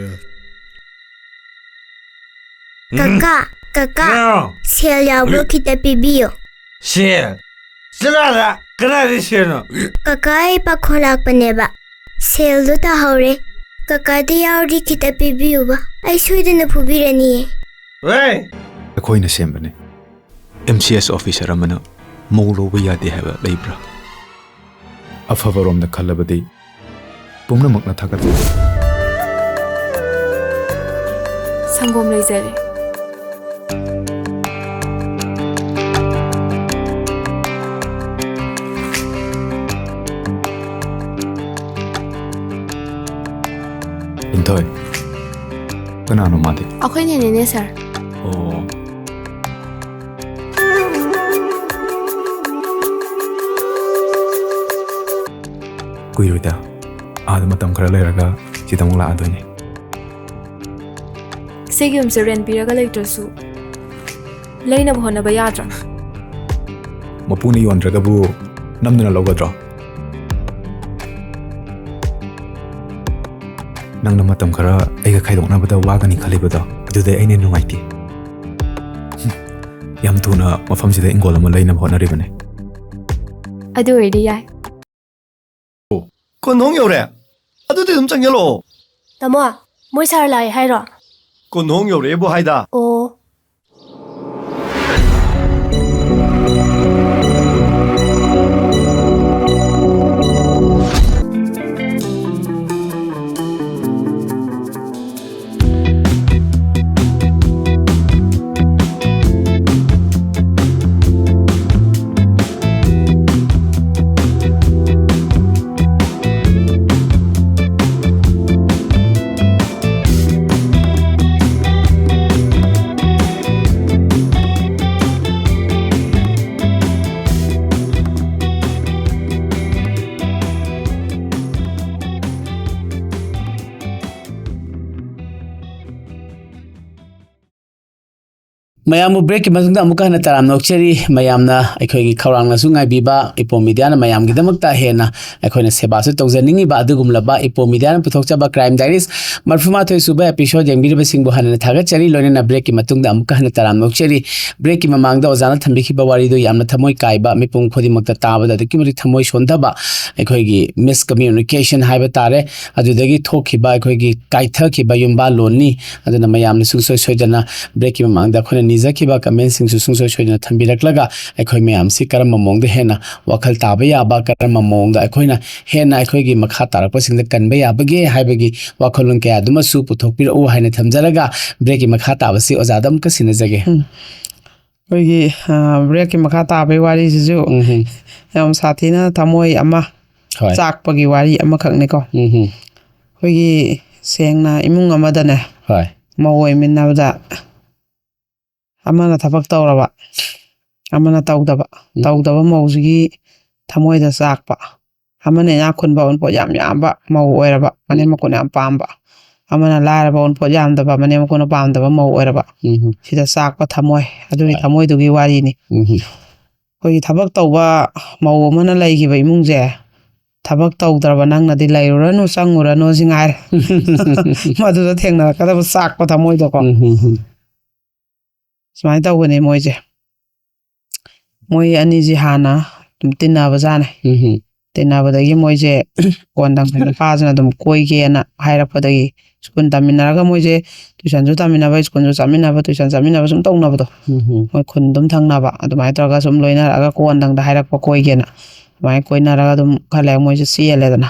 ꯀꯀꯥ, ꯀꯀꯥ, ꯍꯥꯎ꯫ ꯁꯦꯜ ꯌꯥꯎꯕ꯭ꯔꯣ? ꯈꯤꯇ ꯄꯤꯕꯤꯌꯣ꯫ ꯁꯦꯜ? ꯆꯠꯂꯣ ꯑꯥꯗ! ꯀꯗꯥꯏꯗꯩ ꯁꯦꯜꯅꯣ? ꯀꯀꯥ, ꯑꯩ ꯄꯥꯈꯣꯟ ꯂꯥꯛꯄꯅꯦꯕ꯫ ꯁꯦꯜꯗꯣ ꯇꯥꯍꯧꯔꯦ꯫ ꯀꯀꯥꯗ ꯌꯥꯎꯔꯗꯤ ꯈꯤꯇ ꯄꯤꯕꯤꯌꯨꯕ꯫ ꯑꯩ ꯁꯣꯏꯗꯅ ꯐꯨꯕꯤꯔꯅꯤꯌꯦ꯫ ꯍꯦ! ꯑꯩꯈꯣꯏꯅ ꯁꯦꯝꯕꯅꯦ꯫ ꯑꯦꯝ ꯁꯤ ꯑꯦꯁ ꯑꯣꯐꯤꯁꯔ ꯑꯃꯅ ꯃꯧ ꯂꯧꯕ ꯌꯥꯗꯦ ꯍꯥꯏꯕ ꯂꯩꯕ꯭ꯔꯥ? ꯑꯐꯕꯔꯣꯝꯗ ꯈꯜꯂꯕꯗꯤ ꯄꯨꯝꯅꯃꯛꯅ ꯊꯥꯒꯠꯂꯤ꯫ ꯁꯪꯒꯣꯝ ꯂꯩꯖꯔꯦ꯫ ꯂꯤꯟꯊꯣꯏ, ꯀꯅꯥꯅꯣ ꯃꯥꯗꯤ? ꯑꯩꯈꯣꯏ ꯅꯦꯅꯦꯅꯦ, ꯁꯥꯔ꯫ ꯑꯣ꯫ ꯀꯨꯏꯔꯣꯏꯗ, ꯑꯥꯗ ꯃꯇꯝ ꯈꯔ ꯂꯩꯔꯒ ꯁꯤꯗ ꯑꯃꯨꯛ ꯂꯥꯛꯑꯗꯣꯏꯅꯦ꯫ ꯁꯤꯒꯤ ꯌꯨꯝꯁꯦ ꯔꯦꯟ ꯄꯤꯔꯒ ꯂꯩꯇ꯭ꯔꯁꯨ ꯂꯩꯅꯕ ꯍꯣꯠꯅꯕ ꯌꯥꯗ꯭ꯔꯣ? ꯃꯄꯨꯅ ꯌꯣꯟꯗ꯭ꯔꯒꯕꯨ ꯅꯝꯗꯨꯅ ꯂꯧꯒꯗ꯭ꯔꯣ? ꯅꯪꯅ ꯃꯇꯝ ꯈꯔ ꯑꯩꯒ ꯈꯥꯏꯗꯣꯛꯅꯕꯗ ꯋꯥꯒꯅꯤ ꯈꯜꯂꯤꯕꯗꯣ, ꯑꯗꯨꯗ ꯑꯩꯅ ꯅꯨꯡꯉꯥꯏꯇꯦ꯫ ꯌꯥꯝ ꯊꯨꯅ ꯃꯐꯝꯁꯤꯗ ꯏꯪꯒꯣꯜ ꯑꯃ ꯂꯩꯅꯕ ꯍꯣꯠꯅꯔꯤꯕꯅꯦ꯫ ꯑꯗꯨ ꯑꯣꯏꯔꯗꯤ ꯌꯥꯏ꯫ ꯑꯣ, ꯀꯣꯟꯊꯣꯡ ꯌꯧꯔꯦ꯫ ꯑꯗꯨꯗꯤ ꯑꯗꯨꯝ ꯆꯪꯁꯤꯜꯂꯛꯑꯣ꯫ ꯇꯥꯃꯣ, ꯃꯣꯏ ꯁꯥꯔ ꯂꯥꯛꯑꯦ ꯍꯥꯏꯔꯣ? ꯀꯣꯟꯊꯣꯡ ꯌꯧꯔꯛꯑꯦꯕꯨ ꯍꯥꯏꯗ꯫ ꯑꯣ꯫ ꯃꯌꯥꯝꯕꯨ breakꯀꯤ ꯃꯇꯨꯡꯗ ꯑꯃꯨꯛꯀ ꯍꯟꯅ ꯇꯔꯥꯝꯅ ꯑꯣꯛꯆꯔꯤ꯫ ꯃꯌꯥꯝꯅ ꯑꯩꯈꯣꯏꯒꯤ ꯈꯧꯔꯥꯡꯅꯁꯨ ꯉꯥꯏꯕꯤꯕ, ꯏꯄꯣꯝ ꯃꯤꯗꯤꯌꯥꯅ ꯃꯌꯥꯝꯒꯤꯗꯃꯛꯇ ꯍꯦꯟꯅ ꯑꯩꯈꯣꯏꯅ ꯁꯦꯕꯥꯁꯨ ꯇꯧꯖꯅꯤꯡꯉꯤꯕ ꯑꯗꯨꯒꯨꯝꯂꯕ ꯏꯄꯣꯝ ꯃꯤꯗꯤꯌꯥꯅ ꯄꯨꯊꯣꯛꯆꯕ Crime Diaries ꯃꯔꯤꯐꯨ ꯃꯥꯊꯣꯏ ꯁꯨꯕ episode ꯌꯦꯡꯕꯤꯔꯤꯕꯁꯤꯡꯕꯨ ꯍꯟꯅ ꯊꯥꯒꯠꯆꯔꯤ꯫ ꯂꯣꯏꯅꯅ breakꯀꯤ ꯃꯇꯨꯡꯗ ꯑꯃꯨꯛꯀ ꯍꯟꯅ ꯇꯔꯥꯝꯅ ꯑꯣꯛꯆꯔꯤ꯫ Breakꯀꯤ ꯃꯃꯥꯡꯗ ꯑꯣꯖꯥꯅ ꯊꯝꯕꯤꯈꯤꯕ ꯋꯥꯔꯤꯗꯨ ꯌꯥꯝꯅ ꯊꯃꯣꯏ ꯀꯥꯏꯕ, ꯃꯤꯄꯨꯝ ꯈꯨꯗꯤꯡꯃꯛꯇ ꯇꯥꯕꯗ ꯑꯗꯨꯛꯀꯤ ꯃꯇꯤꯛ ꯊꯃꯣꯏ ꯁꯣꯟꯊꯕ, ꯑꯩꯈꯣꯏꯒꯤ miscommunication ꯍꯥꯏꯕ ꯇꯥꯔꯦ꯫ ꯑꯗꯨꯗꯒꯤ ꯊꯣꯛꯈꯤꯕ ꯑꯩꯈꯣꯏꯒꯤ ꯀꯥꯏꯊꯈꯤꯕ ꯌꯨꯝꯕꯥꯜꯂꯣꯟꯅꯤ꯫ ꯑꯗꯨꯅ ꯃꯌꯥꯝꯅ ꯁꯨꯡꯁꯣꯏ ꯁꯣꯏꯗꯅ breakꯀꯤ ꯃꯃꯥꯡꯗ ꯑꯩꯈꯣꯏꯅ ꯅꯤꯖꯈꯤꯕ commentꯁꯤꯡꯁꯨ ꯁꯨꯡꯁꯣꯏ ꯁꯣꯏꯗꯅ ꯊꯝꯕꯤꯔꯛꯂꯒ ꯑꯩꯈꯣꯏ ꯃꯌꯥꯝꯁꯤ ꯀꯔꯝꯕ ꯃꯑꯣꯡꯗ ꯍꯦꯟꯅ ꯋꯥꯈꯜ ꯇꯥꯕ ꯌꯥꯕ, ꯀꯔꯝꯕ ꯃꯑꯣꯡꯗ ꯑꯩꯈꯣꯏꯅ ꯍꯦꯟꯅ ꯑꯩꯈꯣꯏꯒꯤ ꯃꯈꯥ ꯇꯥꯔꯛꯄꯁꯤꯡꯗ ꯀꯟꯕ ꯌꯥꯕꯒꯦ ꯍꯥꯏꯕꯒꯤ ꯋꯥꯈꯜꯂꯣꯟ ꯀꯌꯥꯗꯨꯃꯁꯨ ꯄꯨꯊꯣꯛꯄꯤꯔꯛꯎ ꯍꯥꯏꯅ ꯊꯝꯖꯔꯒ breakꯀꯤ ꯃꯈꯥ ꯇꯥꯕꯁꯤ ꯑꯣꯖꯥꯗ ꯑꯃꯨꯛꯀ ꯁꯤꯟꯅꯖꯒꯦ꯫ ꯎꯝ꯫ ꯑꯩꯈꯣꯏꯒꯤ, ꯑ, breakꯀꯤ ꯃꯈꯥ ꯇꯥꯕꯒꯤ ꯋꯥꯔꯤꯁꯤꯁꯨ ꯎꯝ꯫ ꯌꯥꯝ ꯁꯥꯊꯤꯅ ꯊꯃꯣꯏ ꯑꯃ ꯍꯣꯏ꯫ ꯆꯥꯛꯄꯒꯤ ꯋꯥꯔꯤ ꯑꯃꯈꯛꯅꯤꯀꯣ꯫ ꯎꯝ꯫ ꯑꯩꯈꯣꯏꯒꯤ ꯁꯦꯡꯅ ꯏꯃꯨꯡ ꯑꯃꯗꯅꯦ ꯍꯣꯏ꯫ ꯃꯧ ꯑꯣꯏꯃꯤꯟꯅꯕꯗ ꯑꯃꯅ ꯊꯕꯛ ꯇꯧꯔꯕ, ꯑꯃꯅ ꯇꯧꯗꯕ꯫ ꯎꯝ꯫ ꯇꯧꯗꯕ ꯃꯧꯁꯤꯒꯤ ꯊꯃꯣꯏꯗ ꯆꯥꯛꯄ꯫ ꯑꯃꯅ ꯏꯅꯥꯛ ꯈꯨꯟꯕ, ꯑꯎꯟꯄꯣꯠ ꯌꯥꯝ ꯌꯥꯝꯕ ꯃꯧ ꯑꯣꯏꯔꯕ, ꯃꯅꯦꯝ ꯎꯝ꯫ ꯃꯀꯨꯟ ꯌꯥꯝ ꯄꯥꯝꯕ꯫ ꯑꯃꯅ ꯂꯥꯏꯔꯕ, ꯑꯎꯟꯄꯣꯠ ꯌꯥꯝꯗꯕ, ꯃꯅꯦꯝ ꯃꯀꯨꯟꯅ ꯄꯥꯝꯗꯕ ꯃꯧ ꯑꯣꯏꯔꯕ꯫ ꯎꯝ꯫ ꯁꯤꯗ ꯆꯥꯛꯄ ꯊꯃꯣꯏ, ꯑꯗꯨꯒꯤ ꯍꯣꯏ꯫ ꯊꯃꯣꯏꯗꯨꯒꯤ ꯋꯥꯔꯤꯅꯤ꯫ ꯎꯝ꯫ ꯑꯩꯈꯣꯏꯒꯤ ꯊꯕꯛ ꯇꯧꯕ ꯃꯧ ꯑꯃꯅ ꯂꯩꯈꯤꯕ ꯏꯃꯨꯡꯁꯦ ꯊꯕꯛ ꯇꯧꯗ꯭ꯔꯕ ꯅꯪꯅꯗꯤ ꯂꯩꯔꯨꯔꯅꯨ, ꯆꯪꯉꯨꯔꯅꯨ ꯁꯤ ꯉꯥꯏꯔꯦ꯫ ꯃꯗꯨꯗ ꯊꯦꯡꯅꯔꯛꯀꯗꯕ ꯆꯥꯛꯄ ꯊꯃꯣꯏꯗꯣꯀꯣ꯫ ꯎꯝ, ꯎꯝ, ꯎꯝ, ꯁꯨꯃꯥꯏꯅ ꯇꯧꯕꯅꯦ ꯃꯣꯏꯁꯦ꯫ ꯃꯣꯏ ꯑꯅꯤꯁꯤ ꯍꯥꯟꯅ ꯑꯗꯨꯝ ꯇꯤꯟꯅꯕꯖꯥꯠꯅꯦ꯫ ꯎꯝ, ꯎꯝ, ꯇꯤꯟꯅꯕꯗꯒꯤ ꯃꯣꯏꯁꯦ ꯀꯣꯟꯗꯪ ꯅꯨꯄꯥꯁꯤꯅ ꯑꯗꯨꯝ ꯀꯣꯏꯒꯦꯅ ꯍꯥꯏꯔꯛꯄꯗꯒꯤ, ꯁ꯭ꯀꯨꯜ ꯇꯝꯃꯤꯟꯅꯔꯒ ꯃꯣꯏꯁꯦ ꯇꯨꯏꯁꯟꯁꯨ ꯇꯝꯃꯤꯟꯅꯕ, ꯁ꯭ꯀꯨꯜꯁꯨ ꯆꯠꯃꯤꯟꯅꯕ, ꯇꯨꯏꯁꯟ ꯆꯠꯃꯤꯟꯅꯕ ꯁꯨꯝ ꯇꯧꯅꯕꯗꯣ, ꯎꯝ, ꯎꯝ, ꯃꯣꯏ ꯈꯨꯟ ꯑꯗꯨꯝ ꯊꯪꯅꯕ, ꯑꯗꯨꯃꯥꯏꯅ ꯇꯧꯔꯒ ꯁꯨꯝ ꯂꯣꯏꯅꯔꯛꯑꯒ ꯀꯣꯟꯗꯪꯗ ꯍꯥꯏꯔꯛꯄ ꯀꯣꯏꯒꯦꯅ꯫ ꯑꯗꯨꯃꯥꯏꯅ ꯀꯣꯏꯅꯔꯒ ꯑꯗꯨꯝ ꯈꯔ ꯂꯩꯔꯒ ꯃꯣꯏꯁꯦ ꯆꯦꯜꯂꯦꯗꯅ꯫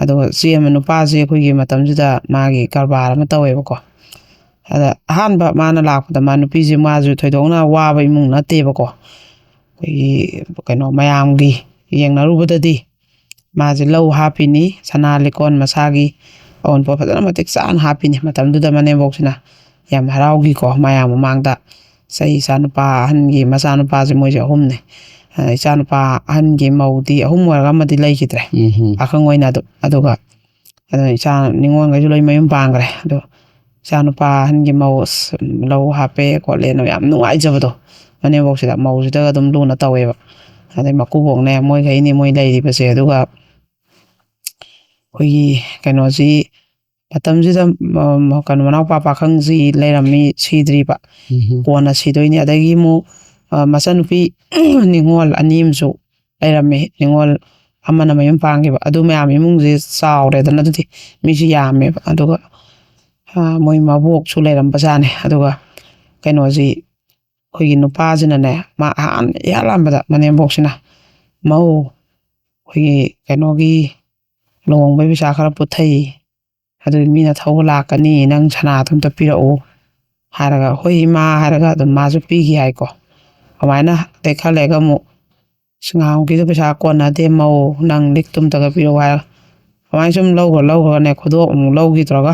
ꯑꯗꯨꯒ ꯆꯦꯟꯕ ꯅꯨꯄꯥꯁꯦ ꯑꯩꯈꯣꯏꯒꯤ ꯃꯇꯝꯁꯤꯗ ꯃꯥꯒꯤ ꯀꯔꯕꯥꯔ ꯑꯃ ꯇꯧꯋꯦꯕꯀꯣ꯫ ꯑꯗ ꯑꯍꯥꯟꯕ ꯃꯥꯅ ꯂꯥꯛꯄꯗ ꯃꯥ ꯅꯨꯄꯤꯁꯦ ꯃꯥꯁꯨ ꯊꯣꯏꯗꯣꯛꯅ ꯋꯥꯕ ꯏꯃꯨꯡ ꯅꯠꯇꯦꯕꯀꯣ꯫ ꯑꯩꯈꯣꯏꯒꯤ ꯀꯩꯅꯣ ꯃꯌꯥꯝꯒꯤ ꯌꯦꯡꯅꯔꯨꯕꯗꯗꯤ ꯃꯥꯁꯦ ꯂꯧ ꯍꯥꯞꯄꯤꯅꯤ, ꯁꯅꯥ ꯂꯤꯛꯀꯣꯟ ꯃꯁꯥꯒꯤ ꯑꯋꯨꯟꯄꯣꯠ ꯐꯖꯅ ꯃꯇꯤꯛ ꯆꯥꯅ ꯍꯥꯞꯄꯤꯅꯤ꯫ ꯃꯇꯝꯗꯨꯗ ꯃꯅꯦꯝꯕꯣꯛꯁꯤꯅ ꯌꯥꯝ ꯍꯔꯥꯎꯈꯤꯀꯣ ꯃꯌꯥꯝ ꯃꯃꯥꯡꯗ꯫ ꯆꯍꯤ ꯏꯆꯥꯅꯨꯄꯥ ꯑꯍꯟꯒꯤ ꯃꯆꯥꯅꯨꯄꯥꯁꯦ ꯃꯣꯏꯁꯦ ꯑꯍꯨꯝꯅꯦ꯫ ꯑ, ꯏꯆꯥꯅꯨꯄꯥ ꯑꯍꯟꯒꯤ ꯃꯧꯗꯤ ꯑꯍꯨꯝ ꯑꯣꯏꯔꯒ ꯑꯃꯗꯤ ꯂꯩꯈꯤꯗ꯭ꯔꯦ꯫ ꯎꯝ, ꯎꯝ, ꯄꯥꯈꯪ ꯑꯣꯏꯅ ꯑꯗꯨꯝ꯫ ꯑꯗꯨꯒ ꯑꯗꯨꯅ ꯏꯆꯥ ꯅꯤꯉꯣꯜꯈꯩꯁꯨ ꯂꯣꯏ ꯃꯌꯨꯝ ꯄꯥꯟꯈ꯭ꯔꯦ꯫ ꯑꯗꯣ ꯏꯆꯥꯅꯨꯄꯥ ꯑꯍꯟꯒꯤ ꯃꯧ ꯑꯁ, ꯂꯧ ꯍꯥꯞꯄꯦ ꯈꯣꯠꯂꯦꯅ ꯌꯥꯝ ꯅꯨꯡꯉꯥꯏꯖꯕꯗꯣ ꯃꯅꯦꯝꯕꯣꯛꯁꯤꯗ, ꯃꯧꯁꯤꯗꯒ ꯑꯗꯨꯝ ꯂꯨꯅ ꯇꯧꯋꯦꯕ꯫ ꯑꯗꯩ ꯃꯀꯨꯕꯣꯛꯅꯦ, ꯃꯣꯏꯈꯩꯅꯦ ꯃꯣꯏ ꯂꯩꯔꯤꯕꯁꯦ꯫ ꯑꯗꯨꯒ ꯑꯩꯈꯣꯏꯒꯤ ꯀꯩꯅꯣꯁꯤ ꯃꯇꯝꯁꯤꯗ, ꯎꯝ, ꯀꯩꯅꯣ, ꯃꯅꯥꯎꯄꯥ ꯄꯥꯈꯪꯁꯤ ꯂꯩꯔꯝꯃꯤ, ꯁꯤꯗ꯭ꯔꯤꯕ꯫ ꯎꯝ, ꯎꯝ, ꯀꯣꯟꯅ ꯁꯤꯗꯣꯏꯅꯤ꯫ ꯑꯗꯒꯤ ꯑꯃꯨꯛ, ꯑ, ꯃꯆꯟꯅꯨꯄꯤ ꯅꯤꯉꯣꯜ ꯑꯅꯤ ꯑꯃꯁꯨ ꯂꯩꯔꯝꯃꯤ꯫ ꯅꯤꯉꯣꯜ ꯑꯃꯅ ꯃꯌꯨꯝ ꯄꯥꯟꯈꯤꯕ꯫ ꯑꯗꯨ ꯃꯌꯥꯝ ꯏꯃꯨꯡꯁꯦ ꯆꯥꯎꯔꯦꯗꯅ, ꯑꯗꯨꯗꯤ ꯃꯤꯁꯨ ꯌꯥꯝꯃꯦꯕ꯫ ꯑꯗꯨꯒ, ꯑ, ꯃꯣꯏ ꯃꯕꯣꯛꯁꯨ ꯂꯩꯔꯝꯕꯖꯥꯠꯅꯦ꯫ ꯑꯗꯨꯒ ꯀꯩꯅꯣꯁꯤ, ꯑꯩꯈꯣꯏꯒꯤ ꯅꯨꯄꯥꯁꯤꯅꯅꯦ, ꯃꯥ ꯑꯍꯥꯟꯕ ꯏꯍꯥꯟ ꯍꯥꯟꯕꯗ ꯃꯅꯦꯝꯕꯣꯛꯁꯤꯅ, "ꯃꯧ, ꯑꯩꯈꯣꯏꯒꯤ ꯀꯩꯅꯣꯒꯤ ꯂꯨꯍꯣꯡꯕꯩ ꯄꯩꯁꯥ ꯈꯔ ꯄꯨꯊꯩ, ꯑꯗꯨꯒꯤ ꯃꯤꯅ ꯊꯧꯕ ꯂꯥꯛꯀꯅꯤ, ꯅꯪ ꯁꯅꯥꯗꯣ ꯑꯝꯇ ꯄꯤꯔꯛꯎ" ꯍꯥꯏꯔꯒ, "ꯍꯣꯏ ꯏꯃꯥ" ꯍꯥꯏꯔꯒ ꯑꯗꯨꯝ ꯃꯥꯁꯨ ꯄꯤꯈꯤ ꯍꯥꯏꯀꯣ꯫ ꯑꯗꯨꯃꯥꯏꯅ ꯑꯗꯩ ꯈꯔ ꯂꯩꯔꯒ ꯑꯃꯨꯛ, "ꯑꯁ, ꯉꯍꯥꯟꯃꯨꯛꯀꯤꯗꯣ ꯄꯩꯁꯥ ꯀꯣꯟꯅꯗꯦ ꯃꯧ, ꯅꯪ ꯂꯤꯛꯇꯨ ꯑꯝꯇꯒ ꯄꯤꯔꯛꯎ" ꯍꯥꯏꯔꯒ, ꯑꯗꯨꯃꯥꯏꯅ ꯁꯨꯝ ꯂꯧꯈ꯭ꯔ ꯂꯧꯈ꯭ꯔꯒꯅꯦ, ꯈꯨꯗꯣꯞ ꯑꯃꯨꯛ ꯂꯧꯈꯤꯗ꯭ꯔꯒ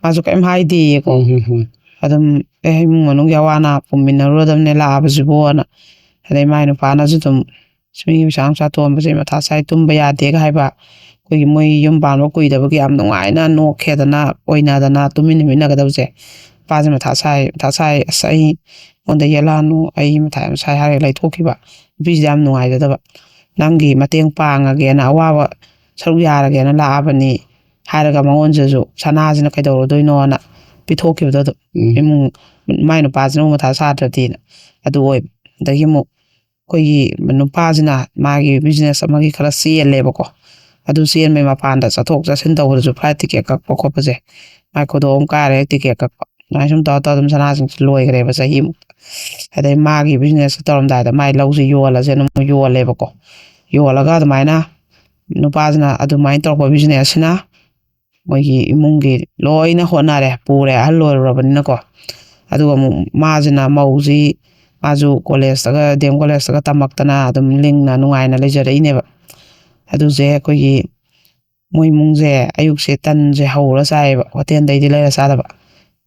ꯃꯥꯁꯨ ꯀꯔꯤꯝ ꯍꯥꯏꯗꯦꯌꯦꯀꯣ꯫ ꯎꯝ, ꯎꯝ, ꯎꯝ, ꯑꯗꯨꯝ, "ꯑꯦ, ꯏꯃꯨꯡ ꯃꯅꯨꯡꯒꯤ ꯑꯋꯥ ꯑꯅꯥ ꯄꯨꯃꯤꯟꯅꯔꯨꯔꯗꯕꯅꯦ ꯂꯥꯛꯑꯕꯁꯤꯕꯨꯅ"꯫ ꯑꯗꯩ ꯃꯥꯏ ꯅꯨꯄꯥꯅꯁꯨ ꯑꯗꯨꯝ, "ꯑꯁ, ꯃꯤꯒꯤ ꯄꯩꯁꯥ ꯅꯨꯡꯁꯥ ꯇꯣꯟꯕꯁꯦ ꯃꯊꯥ ꯁꯥꯏ, ꯇꯨꯝꯕ ꯌꯥꯗꯦꯒ" ꯍꯥꯏꯕ꯫ ꯑꯩꯈꯣꯏꯒꯤ ꯃꯣꯏ ꯌꯨꯝ ꯄꯥꯟꯕ ꯀꯨꯏꯗꯕꯒꯤ ꯌꯥꯝ ꯅꯨꯡꯉꯥꯏꯅ ꯅꯣꯛꯈꯦꯗꯅ, ꯑꯣꯏꯅꯗꯅ, ꯇꯨꯃꯤꯟ ꯇꯨꯃꯤꯟꯅꯒꯗꯕꯁꯦ꯫ ꯅꯨꯄꯥꯁꯦ ꯃꯊꯥ ꯁꯥꯏ, ꯃꯊꯥ ꯁꯥꯏ, "ꯑꯁ, ꯑꯩꯉꯣꯟꯗ ꯌꯦꯠꯂꯛꯑꯅꯨ, ꯑꯩ ꯃꯊꯥ ꯌꯥꯝ ꯁꯥꯏ" ꯍꯥꯏꯔꯒ ꯂꯩꯊꯣꯛꯈꯤꯕ꯫ ꯅꯨꯄꯤꯁꯤꯗ ꯌꯥꯝ ꯅꯨꯡꯉꯥꯏꯖꯗꯕ꯫ ꯅꯪꯒꯤ ꯃꯇꯦꯡ ꯄꯥꯡꯉꯒꯦꯅ, ꯑꯋꯥꯕ ꯁꯔꯨꯛ ꯌꯥꯔꯒꯦꯅ ꯂꯥꯛꯑꯕꯅꯤ ꯍꯥꯏꯔꯒ ꯃꯉꯣꯟꯗꯁꯨ ꯁꯅꯥꯁꯤꯅ ꯀꯩꯗꯧꯔꯨꯗꯣꯏꯅꯣꯅ ꯄꯤꯊꯣꯛꯈꯤꯕꯗꯣ ꯑꯗꯨꯝ ꯎꯝ꯫ ꯏꯃꯨꯡ ꯃꯥꯏ ꯅꯨꯄꯥꯁꯤꯅ ꯑꯃꯨꯛ ꯃꯊꯥ ꯁꯥꯗ꯭ꯔꯗꯤꯅ꯫ ꯑꯗꯨ ꯑꯣꯏꯕ꯫ ꯑꯗꯒꯤ ꯑꯃꯨꯛ ꯑꯩꯈꯣꯏꯒꯤ ꯅꯨꯄꯥꯁꯤꯅ ꯃꯥꯒꯤ ꯕꯤꯖꯤꯅꯦꯁ ꯑꯃꯒꯤ ꯈꯔ ꯆꯦꯜꯂꯦꯕꯀꯣ꯫ ꯑꯗꯨ ꯆꯦꯟꯕꯩ ꯃꯄꯥꯟꯗ ꯆꯠꯊꯣꯛ ꯆꯠꯁꯤꯟ ꯇꯧꯕꯗꯁꯨ ꯐ꯭ꯂꯥꯏꯠ ꯇꯤꯀꯦꯠ ꯀꯛꯄ ꯈꯣꯠꯄꯁꯦ ꯃꯥꯏ ꯈꯨꯗꯣꯡ ꯑꯃ ꯀꯥꯏꯔꯦ, ꯇꯤꯀꯦꯠ ꯀꯛꯄ꯫ ꯑꯗꯨꯃꯥꯏꯅ ꯁꯨꯝ ꯇꯧꯔ ꯇꯧꯔ ꯑꯗꯨꯝ ꯁꯅꯥꯁꯤꯡꯁꯦ ꯂꯣꯏꯈ꯭ꯔꯦꯕ ꯆꯍꯤꯃꯨꯛꯇ꯫ ꯑꯗꯩ ꯃꯥꯒꯤ ꯕꯤꯖꯤꯅꯦꯁ ꯇꯧꯔꯝꯗꯥꯏꯗ ꯃꯥꯏ ꯂꯧꯁꯤ ꯌꯣꯜꯂꯁꯦꯅ ꯑꯃꯨꯛ ꯌꯣꯜꯂꯦꯕꯀꯣ꯫ ꯌꯣꯜꯂꯒ ꯑꯗꯨꯃꯥꯏꯅ ꯅꯨꯄꯥꯁꯤꯅ ꯑꯗꯨꯃꯥꯏꯅ ꯇꯧꯔꯛꯄ ꯕꯤꯖꯤꯅꯦꯁꯁꯤꯅ ꯃꯣꯏꯒꯤ ꯏꯃꯨꯡꯒꯤ ꯂꯣꯏꯅ ꯍꯣꯠꯅꯔꯦ, ꯄꯨꯔꯦ, ꯑꯍꯜ ꯑꯣꯏꯔꯨꯔꯕꯅꯤꯅꯀꯣ꯫ ꯑꯗꯨꯒ ꯑꯃꯨꯛ ꯃꯥꯁꯤꯅ ꯃꯧꯁꯤ, ꯃꯥꯁꯨ ꯀꯣꯂꯦꯖꯇꯒ, ꯗꯤ ꯑꯦꯝ ꯀꯣꯂꯦꯖꯇꯒ ꯇꯝꯃꯛꯇꯅ ꯑꯗꯨꯝ ꯂꯤꯡꯅ ꯅꯨꯡꯉꯥꯏꯅ ꯂꯩꯖꯔꯛꯏꯅꯦꯕ꯫ ꯑꯗꯨꯁꯦ ꯑꯩꯈꯣꯏꯒꯤ ꯃꯣꯏ ꯏꯃꯨꯡꯁꯦ ꯑꯌꯨꯛꯁꯦ ꯇꯟꯁꯦ ꯍꯧꯔ ꯆꯥꯏꯌꯦꯕ, ꯍꯣꯇꯦꯜꯗꯩꯗꯤ ꯂꯩꯔ ꯆꯥꯗꯕ꯫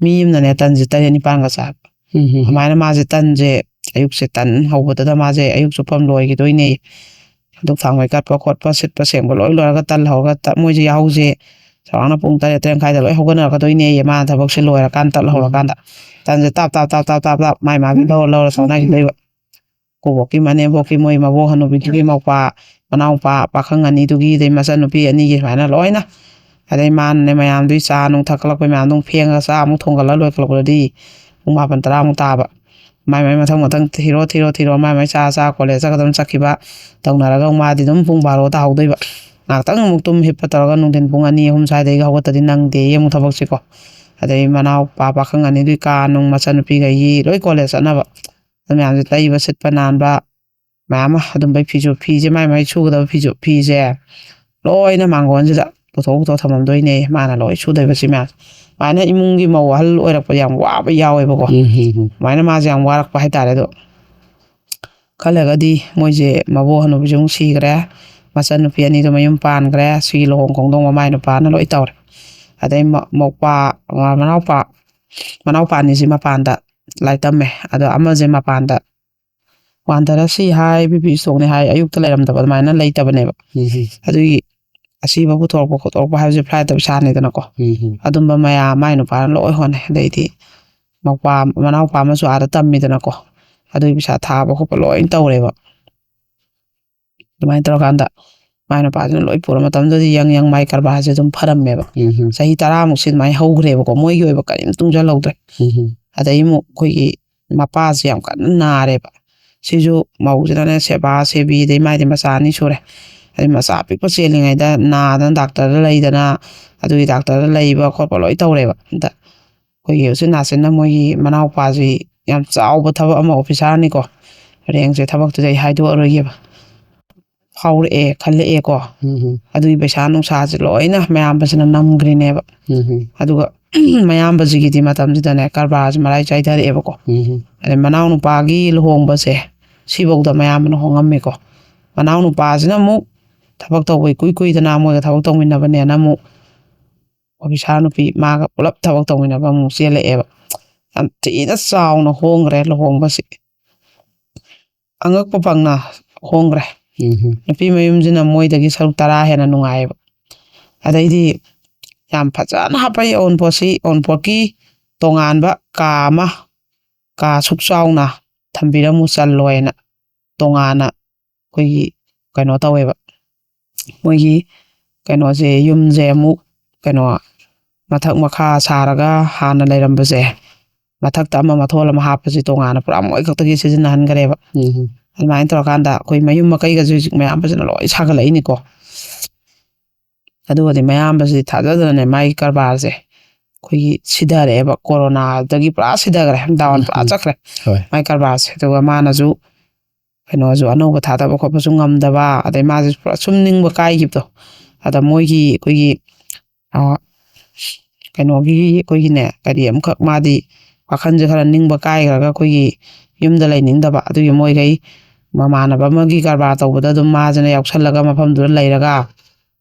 ꯃꯤ ꯑꯃꯅꯅꯦ ꯇꯟꯁꯦ ꯇꯔꯦꯠ ꯅꯤꯄꯥꯜꯒ ꯆꯥꯕ꯫ ꯎꯝ, ꯎꯝ, ꯎꯝ꯫ ꯑꯗꯨꯃꯥꯏꯅ ꯃꯥꯁꯦ ꯇꯟꯁꯦ ꯑꯌꯨꯛꯁꯦ ꯇꯟ ꯍꯧꯕꯗꯨꯗ ꯃꯥꯁꯦ ꯑꯌꯨꯛ ꯆꯨꯞꯄ ꯑꯃ ꯂꯣꯏꯈꯤꯗꯣꯏꯅꯦ꯫ ꯑꯗꯨ ꯊꯥꯡꯃꯩ ꯀꯠꯄ ꯈꯣꯠꯄ, ꯁꯤꯠꯄ ꯁꯦꯡꯕ ꯂꯣꯏ ꯂꯣꯏꯔꯒ ꯇꯜ ꯍꯧꯔꯒ ꯇ-, ꯃꯣꯏꯁꯦ ꯌꯥꯍꯧꯁꯦ ꯆꯥꯎꯔꯥꯛꯅ ꯄꯨꯡ ꯇꯔꯦꯠ, ꯇꯔꯦꯠ ꯃꯈꯥꯏꯗ ꯂꯣꯏ ꯍꯧꯒꯠꯅꯔꯛꯀꯗꯣꯏꯅꯦ, ꯃꯥꯅ ꯊꯕꯛꯁꯦ ꯂꯣꯏꯔꯀꯥꯟꯗ, ꯇꯜ ꯎꯝ꯫ ꯍꯧꯔꯀꯥꯟꯗ꯫ ꯇꯟꯁꯦ ꯇꯥꯞ, ꯇꯥꯞ, ꯇꯥꯞ, ꯇꯥꯞ, ꯇꯥꯞ, ꯇꯥꯞ, ꯃꯥꯏ ꯃꯥꯒꯤ ꯂꯧꯔ ꯂꯧꯔ ꯆꯥꯅꯈꯤꯗꯣꯏꯕ꯫ ꯀꯣꯕꯣꯛꯀꯤ ꯃꯅꯦꯝꯕꯣꯛꯀꯤ ꯃꯣꯏ ꯃꯕꯣꯛ ꯍꯅꯨꯕꯤꯗꯨꯒꯤ ꯃꯧꯄꯥ, ꯃꯅꯥꯎꯄꯥ, ꯄꯥꯈꯪ ꯑꯅꯤꯗꯨꯒꯤ, ꯑꯗꯩ ꯃꯆꯟꯅꯨꯄꯤ ꯑꯅꯤꯒꯤ ꯁꯨꯃꯥꯏꯅ ꯂꯣꯏꯅ꯫ ꯑꯗꯩ ꯃꯥꯅꯅꯦ ꯃꯌꯥꯝꯗꯨꯒꯤ ꯆꯥ ꯅꯨꯡ ꯊꯛꯀꯠꯂꯛꯄꯩ ꯃꯌꯥꯝꯗꯣ ꯑꯃꯨꯛ ꯐꯦꯡꯉꯒ ꯆꯥ ꯑꯃꯨꯛ ꯊꯣꯡꯒꯠꯂ ꯂꯣꯏꯈꯠꯂꯛꯄꯗꯗꯤ ꯄꯨꯡ ꯃꯥꯄꯟ ꯇꯔꯥꯃꯨꯛ ꯇꯥꯕ꯫ ꯃꯥꯏ ꯃꯥꯏ ꯃꯊꯪ ꯃꯊꯪ ꯊꯤꯔꯣ, ꯊꯤꯔꯣ, ꯊꯤꯔꯣ, ꯃꯥꯏ ꯃꯥꯏ ꯆꯥ ꯆꯥ ꯀꯣꯂꯦꯖ ꯆꯠꯀꯗꯕ ꯆꯠꯈꯤꯕ, ꯇꯧꯅꯔꯒ ꯑꯃꯨꯛ ꯃꯥꯗꯤ ꯑꯗꯨꯝ ꯄꯨꯡ ꯕꯥꯔꯣ ꯇꯥꯍꯧꯗꯣꯏꯕ꯫ ꯉꯥꯏꯍꯥꯛꯇꯪ ꯑꯃꯨꯛ ꯇꯨꯝ ꯍꯤꯞꯄ ꯇꯧꯔꯒ ꯅꯨꯡꯊꯤꯟ ꯄꯨꯡ ꯑꯅꯤ, ꯑꯍꯨꯝ ꯁ꯭ꯋꯥꯏꯗꯒꯤ ꯍꯧꯒꯠꯇꯗꯤ ꯅꯪꯗꯦꯌꯦ ꯑꯃꯨꯛ ꯊꯕꯛꯁꯤꯀꯣ꯫ ꯑꯗꯩ ꯃꯅꯥꯎꯄꯥ ꯄꯥꯈꯪ ꯑꯅꯤꯗꯨꯒꯤ ꯀꯥ ꯅꯨꯡ ꯃꯆꯟꯅꯨꯄꯤꯈꯩꯒꯤ ꯂꯣꯏ ꯀꯣꯂꯦꯖ ꯆꯠꯅꯕ꯫ ꯑꯗꯨ ꯃꯌꯥꯝꯁꯦ ꯇꯩꯕ ꯁꯤꯠꯄ ꯅꯥꯟꯕ ꯃꯌꯥꯝ ꯑꯃ ꯑꯗꯨꯝꯕꯩ ꯐꯤꯁꯨ, ꯐꯤꯁꯦ ꯃꯥꯏ ꯃꯥꯏ ꯁꯨꯒꯗꯕ ꯐꯤꯁꯨ, ꯐꯤꯁꯦ ꯂꯣꯏꯅ ꯃꯥꯡꯒꯣꯟꯁꯤꯗ ꯄꯨꯊꯣꯛ ꯄꯨꯊꯣꯛ ꯊꯝꯃꯝꯗꯣꯏꯅꯦ꯫ ꯃꯥꯅ ꯂꯣꯏ ꯁꯨꯗꯣꯏꯕ ꯁꯤ ꯃꯌꯥꯝ꯫ ꯑꯗꯨꯃꯥꯏꯅ ꯏꯃꯨꯡꯒꯤ ꯃꯧ ꯑꯍꯜ ꯑꯣꯏꯔꯛꯄ ꯌꯥꯝ ꯋꯥꯕ ꯌꯥꯎꯋꯦꯕꯀꯣ꯫ ꯎꯝ, ꯎꯝ, ꯎꯝ꯫ ꯑꯗꯨꯃꯥꯏꯅ ꯃꯥꯁꯦ ꯌꯥꯝ ꯋꯥꯔꯛꯄ ꯍꯥꯏꯇꯥꯔꯦ꯫ ꯑꯗꯣ ꯈꯜꯂꯒꯗꯤ ꯃꯣꯏꯁꯦ ꯃꯕꯣꯛ ꯍꯅꯨꯕꯤꯁꯨ ꯑꯃꯨꯛ ꯁꯤꯈ꯭ꯔꯦ, ꯃꯆꯟꯅꯨꯄꯤ ꯑꯅꯤꯗꯣ ꯃꯌꯨꯝ ꯄꯥꯟꯈ꯭ꯔꯦ, ꯁꯤꯒꯤ ꯂꯨꯍꯣꯡ ꯈꯣꯡꯗꯣꯡꯕ ꯃꯥꯏ ꯅꯨꯄꯥꯅ ꯂꯣꯏ ꯇꯧꯔꯦ꯫ ꯑꯗꯩ ꯃ-, ꯃꯧꯄꯥ, ꯃ-, ꯃꯅꯥꯎꯄꯥ, ꯃꯅꯥꯎꯄꯥ ꯑꯅꯤꯁꯤ ꯃꯄꯥꯟꯗ ꯂꯥꯏꯔꯤꯛ ꯇꯝꯃꯦ꯫ ꯑꯗꯣ ꯑꯃꯁꯦ ꯃꯄꯥꯟꯗ ꯋꯥꯟꯊꯔ ꯁꯤ ꯍꯥꯏ, ꯕꯤ ꯄꯤ ꯏꯁꯇ꯭ꯔꯣꯛꯅꯦ ꯍꯥꯏ, ꯑꯌꯨꯛꯇ ꯂꯩꯔꯝꯗꯕ ꯑꯗꯨꯃꯥꯏꯅ ꯂꯩꯇꯕꯅꯦꯕ꯫ ꯎꯝ, ꯎꯝ꯫ ꯑꯗꯨꯒꯤ ꯑꯁꯤꯕ ꯄꯨꯊꯣꯔꯛꯄ ꯈꯣꯠꯇꯣꯔꯛꯄ ꯍꯥꯏꯕꯁꯦ ꯐ꯭ꯂꯥꯏꯠꯇ ꯄꯩꯁꯥꯅꯤꯗꯅꯀꯣ꯫ ꯎꯝ, ꯎꯝ꯫ ꯑꯗꯨꯝꯕ ꯃꯌꯥꯝ ꯃꯥꯏ ꯅꯨꯄꯥꯅ ꯂꯣꯏ ꯍꯣꯠꯅꯩ꯫ ꯑꯗꯩꯗꯤ ꯃꯧꯄꯥ, ꯃꯅꯥꯎꯄꯥ ꯑꯃꯁꯨ ꯑꯥꯗ ꯇꯝꯃꯤꯗꯅꯀꯣ, ꯑꯗꯨꯒꯤ ꯄꯩꯁꯥ ꯊꯥꯕ ꯈꯣꯠꯄ ꯂꯣꯏ ꯇꯧꯔꯦꯕ꯫ ꯑꯗꯨꯃꯥꯏꯅ ꯇꯧꯔꯀꯥꯟꯗ ꯃꯥꯏ ꯅꯨꯄꯥꯁꯤꯅ ꯂꯣꯏ ꯄꯨꯔ ꯃꯇꯝꯗꯨꯗꯗꯤ ꯌꯪ ꯌꯪ ꯃꯥꯏ ꯀꯔꯕꯥꯔꯁꯦ ꯑꯗꯨꯝ ꯐꯔꯝꯃꯦꯕ꯫ ꯎꯝ ꯆꯍꯤ ꯇꯔꯥꯃꯨꯛꯁꯤ ꯑꯗꯨꯃꯥꯏꯅ ꯍꯧꯈ꯭ꯔꯦꯕꯀꯣ, ꯃꯣꯏꯒꯤ ꯑꯣꯏꯕ ꯀꯔꯤꯝ ꯇꯨꯡꯁꯤꯜꯍꯧꯗ꯭ꯔꯦ꯫ ꯎꯝ ꯑꯗꯩ ꯑꯃꯨꯛ ꯑꯩꯈꯣꯏꯒꯤ ꯃꯄꯥꯁꯦ ꯌꯥꯝ ꯀꯟꯅ ꯅꯥꯔꯦꯕ꯫ ꯁꯤꯁꯨ ꯃꯧꯁꯤꯅꯅꯦ ꯁꯦꯕꯥ ꯁꯦꯕꯤ, ꯑꯗꯩ ꯃꯥꯏꯗꯤ ꯃꯆꯥ ꯑꯅꯤ ꯁꯨꯔꯦ꯫ ꯑꯗꯩ ꯃꯆꯥ ꯑꯄꯤꯛꯄ ꯆꯦꯜꯂꯤꯉꯩꯗ ꯅꯥꯗꯅ ꯗꯥꯛꯇꯔꯗ ꯂꯩꯗꯅ, ꯑꯗꯨꯒꯤ ꯗꯥꯛꯇꯔꯗ ꯂꯩꯕ ꯈꯣꯠꯄ ꯂꯣꯏ ꯇꯧꯔꯦꯕ꯫ ꯑꯗ ꯑꯩꯈꯣꯏꯒꯤ ꯎꯆꯤꯟ ꯅꯥꯆꯤꯟꯅ ꯃꯣꯏꯒꯤ ꯃꯅꯥꯎꯄꯥꯁꯤ ꯌꯥꯝ ꯆꯥꯎꯕ ꯊꯕꯛ ꯑꯃ, ꯑꯣꯐꯤꯁꯥꯔꯅꯤꯀꯣ, ꯔꯦꯡꯁꯦ, ꯊꯕꯛꯇꯨꯗꯤ ꯑꯩ ꯍꯥꯏꯗꯣꯛꯑꯔꯣꯏꯒꯦꯕ꯫ ꯐꯥꯎꯔꯛꯑꯦ ꯈꯜꯂꯛꯑꯦꯀꯣ꯫ ꯎꯝ ꯑꯗꯨꯒꯤ ꯄꯩꯁꯥ ꯅꯨꯡꯁꯥꯁꯦ ꯂꯣꯏꯅ ꯃꯌꯥꯝꯕꯁꯤꯅ ꯅꯝꯈ꯭ꯔꯤꯅꯦꯕ꯫ ꯎꯝ ꯑꯗꯨꯒ ꯃꯌꯥꯝꯕꯁꯤꯒꯤꯗꯤ ꯃꯇꯝꯁꯤꯗꯅꯦ ꯀꯔꯕꯥꯔꯁꯦ ꯃꯔꯥꯏ ꯆꯥꯏꯊꯔꯛꯑꯦꯕꯀꯣ꯫ ꯎꯝ ꯑꯗꯩ ꯃꯅꯥꯎꯅꯨꯄꯥꯒꯤ ꯂꯨꯍꯣꯡꯕꯁꯦ, ꯁꯤꯐꯧꯗ ꯃꯌꯥꯝꯕꯅ ꯍꯣꯡꯉꯝꯃꯤꯀꯣ꯫ ꯃꯅꯥꯎꯅꯨꯄꯥꯁꯤꯅ ꯑꯃꯨꯛ ꯊꯕꯛ ꯇꯧꯕ ꯏꯀꯨꯏ ꯀꯨꯏꯗꯅ ꯃꯣꯏꯒ ꯊꯕꯛ ꯇꯧꯃꯤꯟꯅꯕꯅꯦꯅ ꯑꯃꯨꯛ ꯑꯣꯐꯤꯁꯥꯔ ꯅꯨꯄꯤ ꯃꯥꯒ ꯄꯨꯂꯞ ꯊꯕꯛ ꯇꯧꯃꯤꯟꯅꯕ ꯑꯃꯨꯛ ꯆꯦꯜꯂꯛꯑꯦꯕ꯫ ꯌꯥꯝ ꯊꯤꯅ ꯆꯥꯎꯅ ꯍꯣꯡꯈ꯭ꯔꯦ ꯂꯨꯍꯣꯡꯕꯁꯤ꯫ ꯑꯉꯛꯄ ꯐꯪꯅ ꯍꯣꯡꯈ꯭ꯔꯦ꯫ ꯎꯝ ꯅꯨꯄꯤ ꯃꯌꯨꯝꯁꯤꯅ ꯃꯣꯏꯗꯒꯤ ꯁꯔꯨꯛ ꯇꯔꯥ ꯍꯦꯟꯅ ꯅꯨꯡꯉꯥꯏꯌꯦꯕ꯫ ꯑꯗꯩꯗꯤ ꯌꯥꯝ ꯐꯖꯅ ꯍꯥꯞꯄꯛꯏ ꯑꯎꯟꯄꯣꯠꯁꯤ, ꯑꯎꯟꯄꯣꯠꯀꯤ ꯇꯣꯉꯥꯟꯕ ꯀꯥ ꯑꯃ, ꯀꯥ ꯁꯨꯛ ꯆꯥꯎꯅ ꯊꯝꯕꯤꯔꯝꯃꯨ ꯆꯜꯂꯣꯏꯅ ꯇꯣꯉꯥꯟꯅ ꯑꯩꯈꯣꯏꯒꯤ ꯀꯩꯅꯣ ꯇꯧꯋꯦꯕ꯫ ꯃꯣꯏꯒꯤ ꯀꯩꯅꯣꯁꯦ, ꯌꯨꯝꯁꯦ ꯑꯃꯨꯛ ꯀꯩꯅꯣ ꯃꯊꯛ ꯃꯈꯥ ꯁꯥꯔꯒ ꯍꯥꯟꯅ ꯂꯩꯔꯝꯕꯁꯦ, ꯃꯊꯛꯇ ꯑꯃ ꯃꯊꯣꯜ ꯑꯃ ꯍꯥꯞꯄꯁꯦ ꯇꯣꯉꯥꯟꯅ ꯄꯨꯔꯥ ꯃꯣꯏ ꯈꯛꯇꯒꯤ ꯁꯤꯖꯤꯟꯅꯍꯟꯈ꯭ꯔꯦꯕ꯫ ꯎꯝ ꯑꯗꯨꯃꯥꯏꯅ ꯇꯧꯔꯀꯥꯟꯗ ꯑꯩꯈꯣꯏ ꯃꯌꯨꯝ ꯃꯀꯩꯒꯁꯦ ꯍꯧꯖꯤꯛ ꯃꯌꯥꯝꯕꯁꯤꯅ ꯂꯣꯏ ꯁꯥꯒꯠꯂꯛꯏꯅꯤꯀꯣ꯫ ꯑꯗꯨꯒꯗꯤ ꯃꯌꯥꯝꯕꯁꯤ ꯊꯥꯖꯗꯅꯅꯦ ꯃꯥꯒꯤ ꯀꯔꯕꯥꯔꯁꯦ ꯑꯩꯈꯣꯏꯒꯤ ꯁꯤꯊꯔꯛꯑꯦꯕ, ꯀꯣꯔꯣꯅꯥꯗꯒꯤ ꯄꯨꯔꯥ ꯁꯤꯊꯈ꯭ꯔꯦ, ꯗꯥꯎꯟ ꯄꯨꯔꯥ ꯎꯝ꯫ ꯆꯠꯈ꯭ꯔꯦ ꯍꯣꯏ꯫ ꯃꯥꯏ ꯀꯔꯕꯥꯔꯁꯦ꯫ ꯑꯗꯨꯒ ꯃꯥꯅꯁꯨ ꯀꯩꯅꯣꯁꯨ ꯑꯅꯧꯕ ꯊꯥꯗꯕ ꯈꯣꯠꯄꯁꯨ ꯉꯝꯗꯕ, ꯑꯗꯩ ꯃꯥꯁꯦ ꯄꯨꯔꯥ ꯁꯨꯝ ꯅꯤꯡꯕ ꯀꯥꯏꯈꯤꯕꯗꯣ꯫ ꯑꯗ ꯃꯣꯏꯒꯤ ꯑꯩꯈꯣꯏꯒꯤ ꯑ, ꯀꯩꯅꯣꯒꯤ ꯑꯩꯈꯣꯏꯒꯤꯅꯦ, ꯀꯔꯤ ꯑꯃꯈꯛ, ꯃꯥꯗꯤ ꯋꯥꯈꯜꯁꯦ ꯈꯔ ꯅꯤꯡꯕ ꯀꯥꯏꯈ꯭ꯔꯒ ꯑꯩꯈꯣꯏꯒꯤ ꯌꯨꯝꯗ ꯂꯩꯅꯤꯡꯗꯕ, ꯑꯗꯨꯒꯤ ꯃꯣꯏꯈꯩ ꯃꯃꯥꯟꯅꯕ ꯑꯃꯒꯤ ꯀꯔꯕꯥꯔ ꯇꯧꯕꯗ ꯑꯗꯨꯝ ꯃꯥꯁꯤꯅ ꯌꯥꯎꯁꯜꯂꯒ ꯃꯐꯝꯗꯨꯗ ꯂꯩꯔꯒ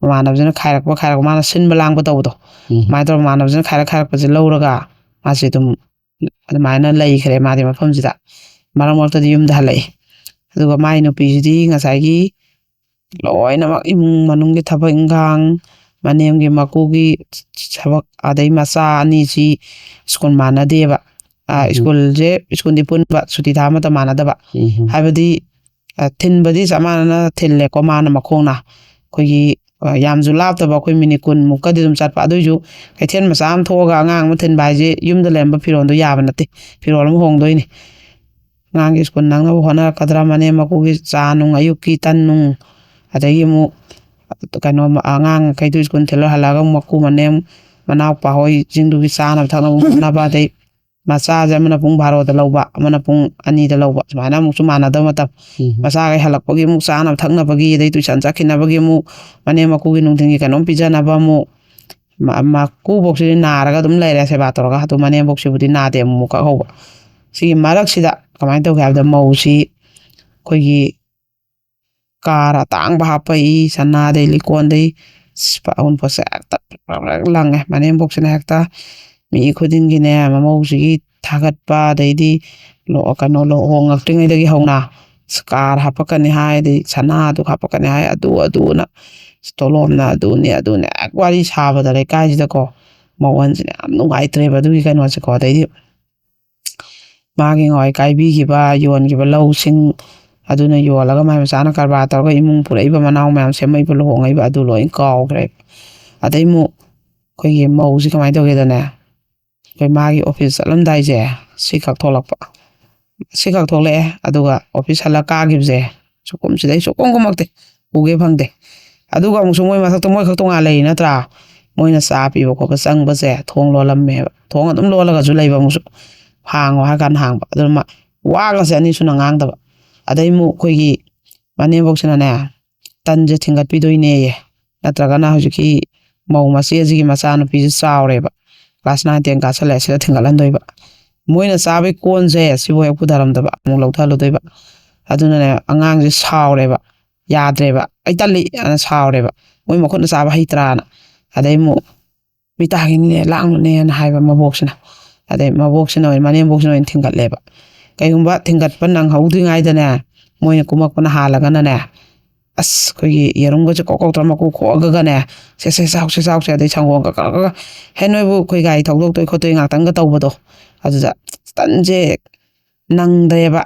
ꯃꯃꯥꯟꯅꯕꯁꯤꯅ ꯈꯥꯏꯔꯛꯄ ꯈꯥꯏꯔꯛꯄ, ꯃꯥꯅ ꯁꯤꯟꯕ ꯂꯥꯡꯕ ꯇꯧꯕꯗꯣ, ꯎꯝ ꯑꯗꯨꯃꯥꯏꯅ ꯇꯧꯔꯒ ꯃꯃꯥꯟꯅꯕꯁꯤꯅ ꯈꯥꯏꯔꯛ ꯈꯥꯏꯔꯛꯄꯁꯦ ꯂꯧꯔꯒ ꯃꯥꯁꯦ ꯑꯗꯨꯝ ꯑꯗꯨꯃꯥꯏꯅ ꯂꯩꯈ꯭ꯔꯦ ꯃꯥꯗꯤ ꯃꯐꯝꯁꯤꯗ꯫ ꯃꯔꯛ ꯃꯔꯛꯇꯗꯤ ꯌꯨꯝꯗ ꯍꯜꯂꯛꯏ꯫ ꯑꯗꯨꯒ ꯃꯥꯏ ꯅꯨꯄꯤꯁꯤꯗꯤ ꯉꯁꯥꯏꯒꯤ ꯂꯣꯏꯅꯃꯛ ꯏꯃꯨꯡ ꯃꯅꯨꯡꯒꯤ ꯊꯕꯛ ꯏꯪꯈꯥꯡ, ꯃꯅꯦꯝꯒꯤ ꯃꯀꯨꯒꯤ ꯊꯕꯛ, ꯑꯗꯩ ꯃꯆꯥ ꯑꯅꯤꯁꯤ ꯁ꯭ꯀꯨꯜ ꯃꯥꯟꯅꯗꯦꯕ꯫ ꯑ, ꯎꯝ꯫ ꯁ꯭ꯀꯨꯜꯁꯦ, ꯁ꯭ꯀꯨꯜꯗꯤ ꯄꯨꯟꯕ, ꯁꯨꯇꯤ ꯊꯥꯕ ꯃꯇꯝ ꯃꯥꯟꯅꯗꯕ꯫ ꯎꯝ ꯍꯥꯏꯕꯗꯤ ꯊꯤꯟꯕꯗꯤ ꯆꯞ ꯃꯥꯟꯅꯅ ꯊꯤꯜꯂꯦꯀꯣ, ꯃꯥꯅ ꯃꯈꯣꯡꯅ꯫ ꯑꯩꯈꯣꯏꯒꯤ ꯌꯥꯝꯁꯨ ꯂꯥꯞꯇꯕ, ꯑꯩꯈꯣꯏ ꯃꯤꯅꯤꯠ ꯀꯨꯟꯃꯨꯛꯀꯗꯤ ꯑꯗꯨꯝ ꯆꯠꯄ꯫ ꯑꯗꯨꯏꯁꯨ ꯀꯩꯊꯦꯜ ꯃꯆꯥ ꯑꯃ ꯊꯣꯛꯑꯒ ꯑꯉꯥꯡ ꯑꯃ ꯊꯤꯟꯕ ꯍꯥꯏꯁꯦ ꯌꯨꯝꯗ ꯂꯩꯔꯝꯕ ꯐꯤꯔꯣꯜꯗꯣ ꯌꯥꯕ ꯅꯠꯇꯦ꯫ ꯐꯤꯔꯣꯜ ꯑꯃ ꯍꯣꯡꯗꯣꯏꯅꯤ꯫ ꯑꯉꯥꯡꯒꯤ ꯁ꯭ꯀꯨꯜ ꯅꯪꯅꯕ ꯍꯣꯠꯅꯔꯛꯀꯗ꯭ꯔꯥ, ꯃꯅꯦꯝ ꯃꯀꯨꯒꯤ ꯆꯥ ꯅꯨꯡ, ꯑꯌꯨꯛꯀꯤ ꯇꯟ ꯅꯨꯡ, ꯑꯗꯒꯤ ꯑꯃꯨꯛ ꯀꯩꯅꯣ, ꯑꯉꯥꯡꯈꯩꯗꯨ ꯁ꯭ꯀꯨꯜ ꯊꯤꯜꯂ ꯍꯜꯂꯛꯑꯒ ꯑꯃꯨꯛ ꯃꯀꯨ ꯃꯅꯦꯝ ꯃꯅꯥꯎꯄꯥ ꯍꯣꯏꯁꯤꯡꯗꯨꯒꯤ ꯆꯥꯅꯕ ꯊꯛꯅꯕ ꯑꯃꯨꯛ ꯍꯣꯠꯅꯕ, ꯑꯗꯩ ꯃꯆꯥꯁꯦ ꯑꯃꯅ ꯄꯨꯡ ꯕꯥꯔꯣꯗ ꯂꯧꯕ, ꯑꯃꯅ ꯄꯨꯡ ꯑꯅꯤꯗ ꯂꯧꯕ, ꯁꯨꯃꯥꯏꯅ ꯑꯃꯨꯛꯁꯨ ꯃꯥꯟꯅꯗꯕ ꯃꯇꯝ꯫ ꯎꯝ꯫ ꯃꯆꯥꯈꯩ ꯍꯜꯂꯛꯄꯒꯤ ꯑꯃꯨꯛ ꯆꯥꯅꯕ ꯊꯛꯅꯕꯒꯤ, ꯑꯗꯩ ꯇꯨꯏꯁꯟ ꯆꯠꯈꯤꯅꯕꯒꯤ ꯑꯃꯨꯛ ꯃꯅꯦꯝ ꯃꯀꯨꯒꯤ ꯅꯨꯡꯊꯤꯟꯒꯤ ꯀꯩꯅꯣꯝ ꯄꯤꯖꯅꯕ ꯑꯃꯨꯛ, ꯃ-, ꯃꯀꯨꯕꯣꯛꯁꯤꯗꯤ ꯅꯥꯔꯒ ꯑꯗꯨꯝ ꯂꯩꯔꯦ ꯁꯦꯕꯥ ꯇꯧꯔꯒ꯫ ꯑꯗꯨ ꯃꯅꯦꯝꯕꯣꯛꯁꯤꯕꯨꯗꯤ ꯅꯥꯗꯦ, ꯑꯃꯨꯛ ꯑꯃꯨꯛꯈꯛ ꯍꯧꯕ꯫ ꯁꯤꯒꯤ ꯃꯔꯛꯁꯤꯗ ꯀꯃꯥꯏꯅ ꯇꯧꯒꯦ ꯍꯥꯏꯕꯗ, ꯃꯧꯁꯤ ꯑꯩꯈꯣꯏꯒꯤ ꯀꯥꯔ ꯑꯇꯥꯡꯕ ꯍꯥꯞꯄꯛꯏ, ꯁꯅꯥꯗꯩ ꯂꯤꯀꯣꯟꯗꯩ ꯑꯁ, ꯄ-, ꯑꯎꯟꯄꯣꯠꯁꯦ ꯍꯦꯛꯇ ꯄ꯭ꯔꯛ ꯄ꯭ꯔꯛ ꯂꯪꯉꯦ꯫ ꯃꯅꯦꯝꯕꯣꯛꯁꯤꯅ ꯍꯦꯛꯇ ꯃꯤ ꯈꯨꯗꯤꯡꯒꯤꯅꯦ, ꯃꯃꯧꯁꯤꯒꯤ ꯊꯥꯒꯠꯄ, ꯑꯗꯩꯗꯤ ꯂꯨ-, ꯀꯩꯅꯣ, ꯂꯨꯍꯣꯡꯉꯛꯇ꯭ꯔꯤꯉꯩꯗꯒꯤ ꯍꯧꯅ ꯑꯁ, ꯀꯥꯔ ꯍꯥꯞꯄꯛꯀꯅꯤ ꯍꯥꯏ, ꯑꯗꯩ ꯁꯅꯥꯗꯨ ꯍꯥꯞꯄꯛꯀꯅꯤ ꯍꯥꯏ, ꯑꯗꯨ, ꯑꯗꯨꯅ ꯑꯁ, ꯇꯣꯂꯣꯞꯅ ꯑꯗꯨꯅꯤ, ꯑꯗꯨꯅꯤ, ꯍꯦꯛ ꯋꯥꯔꯤ ꯁꯥꯕꯗ ꯂꯩꯀꯥꯏꯁꯤꯗꯀꯣ ꯃꯧ ꯑꯍꯟꯁꯤꯅ ꯌꯥꯝ ꯅꯨꯡꯉꯥꯏꯇ꯭ꯔꯦꯕ ꯑꯗꯨꯒꯤ ꯀꯩꯅꯣꯁꯦꯀꯣ꯫ ꯑꯗꯩꯗꯤ ꯃꯥꯒꯤ ꯉꯋꯥꯏ ꯀꯥꯏꯕꯤꯈꯤꯕ, ꯌꯣꯟꯈꯤꯕ ꯂꯧꯁꯤꯡ ꯑꯗꯨꯅ ꯌꯣꯜꯂꯒ ꯃꯥꯏ ꯃꯆꯥꯅ ꯀꯔꯕꯥꯔ ꯇꯧꯔꯒ ꯏꯃꯨꯡ ꯄꯨꯔꯛꯏꯕ, ꯃꯅꯥꯎ ꯃꯌꯥꯝ ꯁꯦꯝꯃꯛꯏꯕ, ꯂꯨꯍꯣꯡꯉꯛꯏꯕ, ꯑꯗꯨ ꯂꯣꯏ ꯀꯥꯎꯈ꯭ꯔꯦꯕ꯫ ꯑꯗꯩ ꯑꯃꯨꯛ ꯑꯩꯈꯣꯏꯒꯤ ꯃꯧꯁꯤ ꯀꯃꯥꯏꯅ ꯇꯧꯒꯦꯗꯅꯦ, ꯑꯩꯈꯣꯏ ꯃꯥꯒꯤ ꯑꯣꯐꯤꯁ ꯆꯠꯂꯝꯗꯥꯏꯁꯦ ꯁꯤꯈꯛ ꯊꯣꯛꯂꯛꯄ, ꯁꯤꯈꯛ ꯊꯣꯛꯂꯛꯑꯦ꯫ ꯑꯗꯨꯒ ꯑꯣꯐꯤꯁ ꯍꯜꯂꯛ ꯀꯥꯈꯤꯕꯁꯦ ꯁꯨꯛꯀꯨꯝ ꯁꯤꯗꯩ ꯁꯨꯛꯀꯨꯝ ꯀꯨꯝꯃꯛꯇꯦ, ꯎꯒꯦ ꯐꯪꯗꯦ꯫ ꯑꯗꯨꯒ ꯑꯃꯨꯛꯁꯨ ꯃꯣꯏ ꯃꯊꯛꯇ ꯃꯣꯏ ꯈꯛ ꯇꯣꯉꯥꯟ ꯂꯩꯔꯤ ꯅꯠꯇ꯭ꯔꯥ? ꯃꯣꯏꯅ ꯆꯥ ꯄꯤꯕ ꯈꯣꯠꯄ ꯆꯪꯕꯁꯦ ꯊꯣꯡ ꯂꯣꯜꯂꯝꯃꯦꯕ꯫ ꯊꯣꯡ ꯑꯗꯨꯝ ꯂꯣꯜꯂꯒꯁꯨ ꯂꯩꯕ, ꯑꯃꯨꯛꯁꯨ ꯍꯥꯡꯉꯣ ꯍꯥꯏ ꯀꯥꯟꯗ ꯍꯥꯡꯕ꯫ ꯑꯗꯨꯅ ꯃꯥ ꯋꯥꯒꯁꯦ ꯑꯅꯤ ꯁꯨꯅ ꯉꯥꯡꯗꯕ꯫ ꯑꯗꯩ ꯑꯃꯨꯛ ꯑꯩꯈꯣꯏꯒꯤ ꯃꯅꯦꯝꯕꯣꯛꯁꯤꯅꯅꯦ, ꯇꯟꯁꯦ ꯊꯤꯟꯒꯠꯄꯤꯗꯣꯏꯅꯦꯌꯦ, ꯅꯠꯇ꯭ꯔꯒꯅ ꯍꯧꯖꯤꯛꯀꯤ ꯃꯧ ꯃꯆꯦꯁꯤꯒꯤ ꯃꯆꯥꯅꯨꯄꯤꯁꯦ ꯆꯥꯎꯔꯦꯕ, ꯀ꯭ꯂꯥꯁ ꯅꯥꯏꯟ ꯇꯦꯟ ꯀꯥꯁꯜꯂꯛꯑꯦ, ꯁꯤꯗ ꯊꯤꯟꯒꯠꯍꯟꯗꯣꯏꯕ꯫ ꯃꯣꯏꯅ ꯆꯥꯕꯒꯤ ꯀꯣꯟꯁꯦ ꯁꯤꯕꯨ ꯍꯦꯛ ꯄꯨꯊꯔꯝꯗꯕ, ꯑꯃꯨꯛ ꯂꯧꯊꯍꯜꯂꯨꯗꯣꯏꯕ꯫ ꯑꯗꯨꯅꯅꯦ, ꯑꯉꯥꯡꯁꯦ ꯁꯥꯎꯔꯦꯕ, ꯌꯥꯗ꯭ꯔꯦꯕ, "ꯑꯩ ꯇꯜꯂꯤ" ꯑꯅ ꯁꯥꯎꯔꯦꯕ, "ꯃꯣꯏ ꯃꯈꯨꯠꯅ ꯆꯥꯕ ꯍꯩꯇ꯭ꯔꯥꯅ"꯫ ꯑꯗꯩ ꯑꯃꯨꯛ "ꯃꯤ ꯇꯥꯈꯤꯅꯤꯅꯦ, ꯂꯥꯡꯅꯨꯅꯦꯅ" ꯍꯥꯏꯕ ꯃꯕꯣꯛꯁꯤꯅ꯫ ꯑꯗꯩ ꯃꯕꯣꯛꯁꯤꯅ ꯑꯣꯏꯅ, ꯃꯅꯦꯝꯕꯣꯛꯁꯤꯅ ꯑꯣꯏꯅ ꯊꯤꯟꯒꯠꯂꯦꯕ꯫ ꯀꯩꯒꯨꯝꯕ ꯊꯤꯟꯒꯠꯄ ꯅꯪꯍꯧꯗ꯭ꯔꯤꯉꯩꯗꯅꯦ, ꯃꯣꯏꯅ ꯀꯨꯝꯃꯛꯄꯅ ꯍꯥꯜꯂꯒꯅꯅꯦ, ꯑꯁ, ꯑꯩꯈꯣꯏꯒꯤ ꯌꯦꯔꯨꯝꯒꯁꯦ ꯀꯣꯛ ꯀꯣꯛꯇꯅ ꯃꯀꯨ ꯈꯣꯛꯑꯒꯅꯦ, "ꯁꯦ, ꯁꯦ, ꯆꯥꯎꯁꯦ, ꯆꯥꯎꯁꯦ", ꯑꯗꯩ ꯁꯪꯒꯣꯝꯒ ꯀꯛ ꯀꯛ ꯀꯛ꯫ ꯍꯦ, ꯅꯣꯏꯕꯨ ꯑꯩꯈꯣꯏ ꯒꯥꯔꯤ ꯊꯧꯗꯣꯛꯇꯣꯏ ꯈꯣꯠꯇꯣꯏ ꯉꯥꯛꯇꯪꯒ ꯇꯧꯕꯗꯣ, ꯑꯗꯨꯗ ꯇꯟꯁꯦ ꯅꯪꯗ꯭ꯔꯦꯕ꯫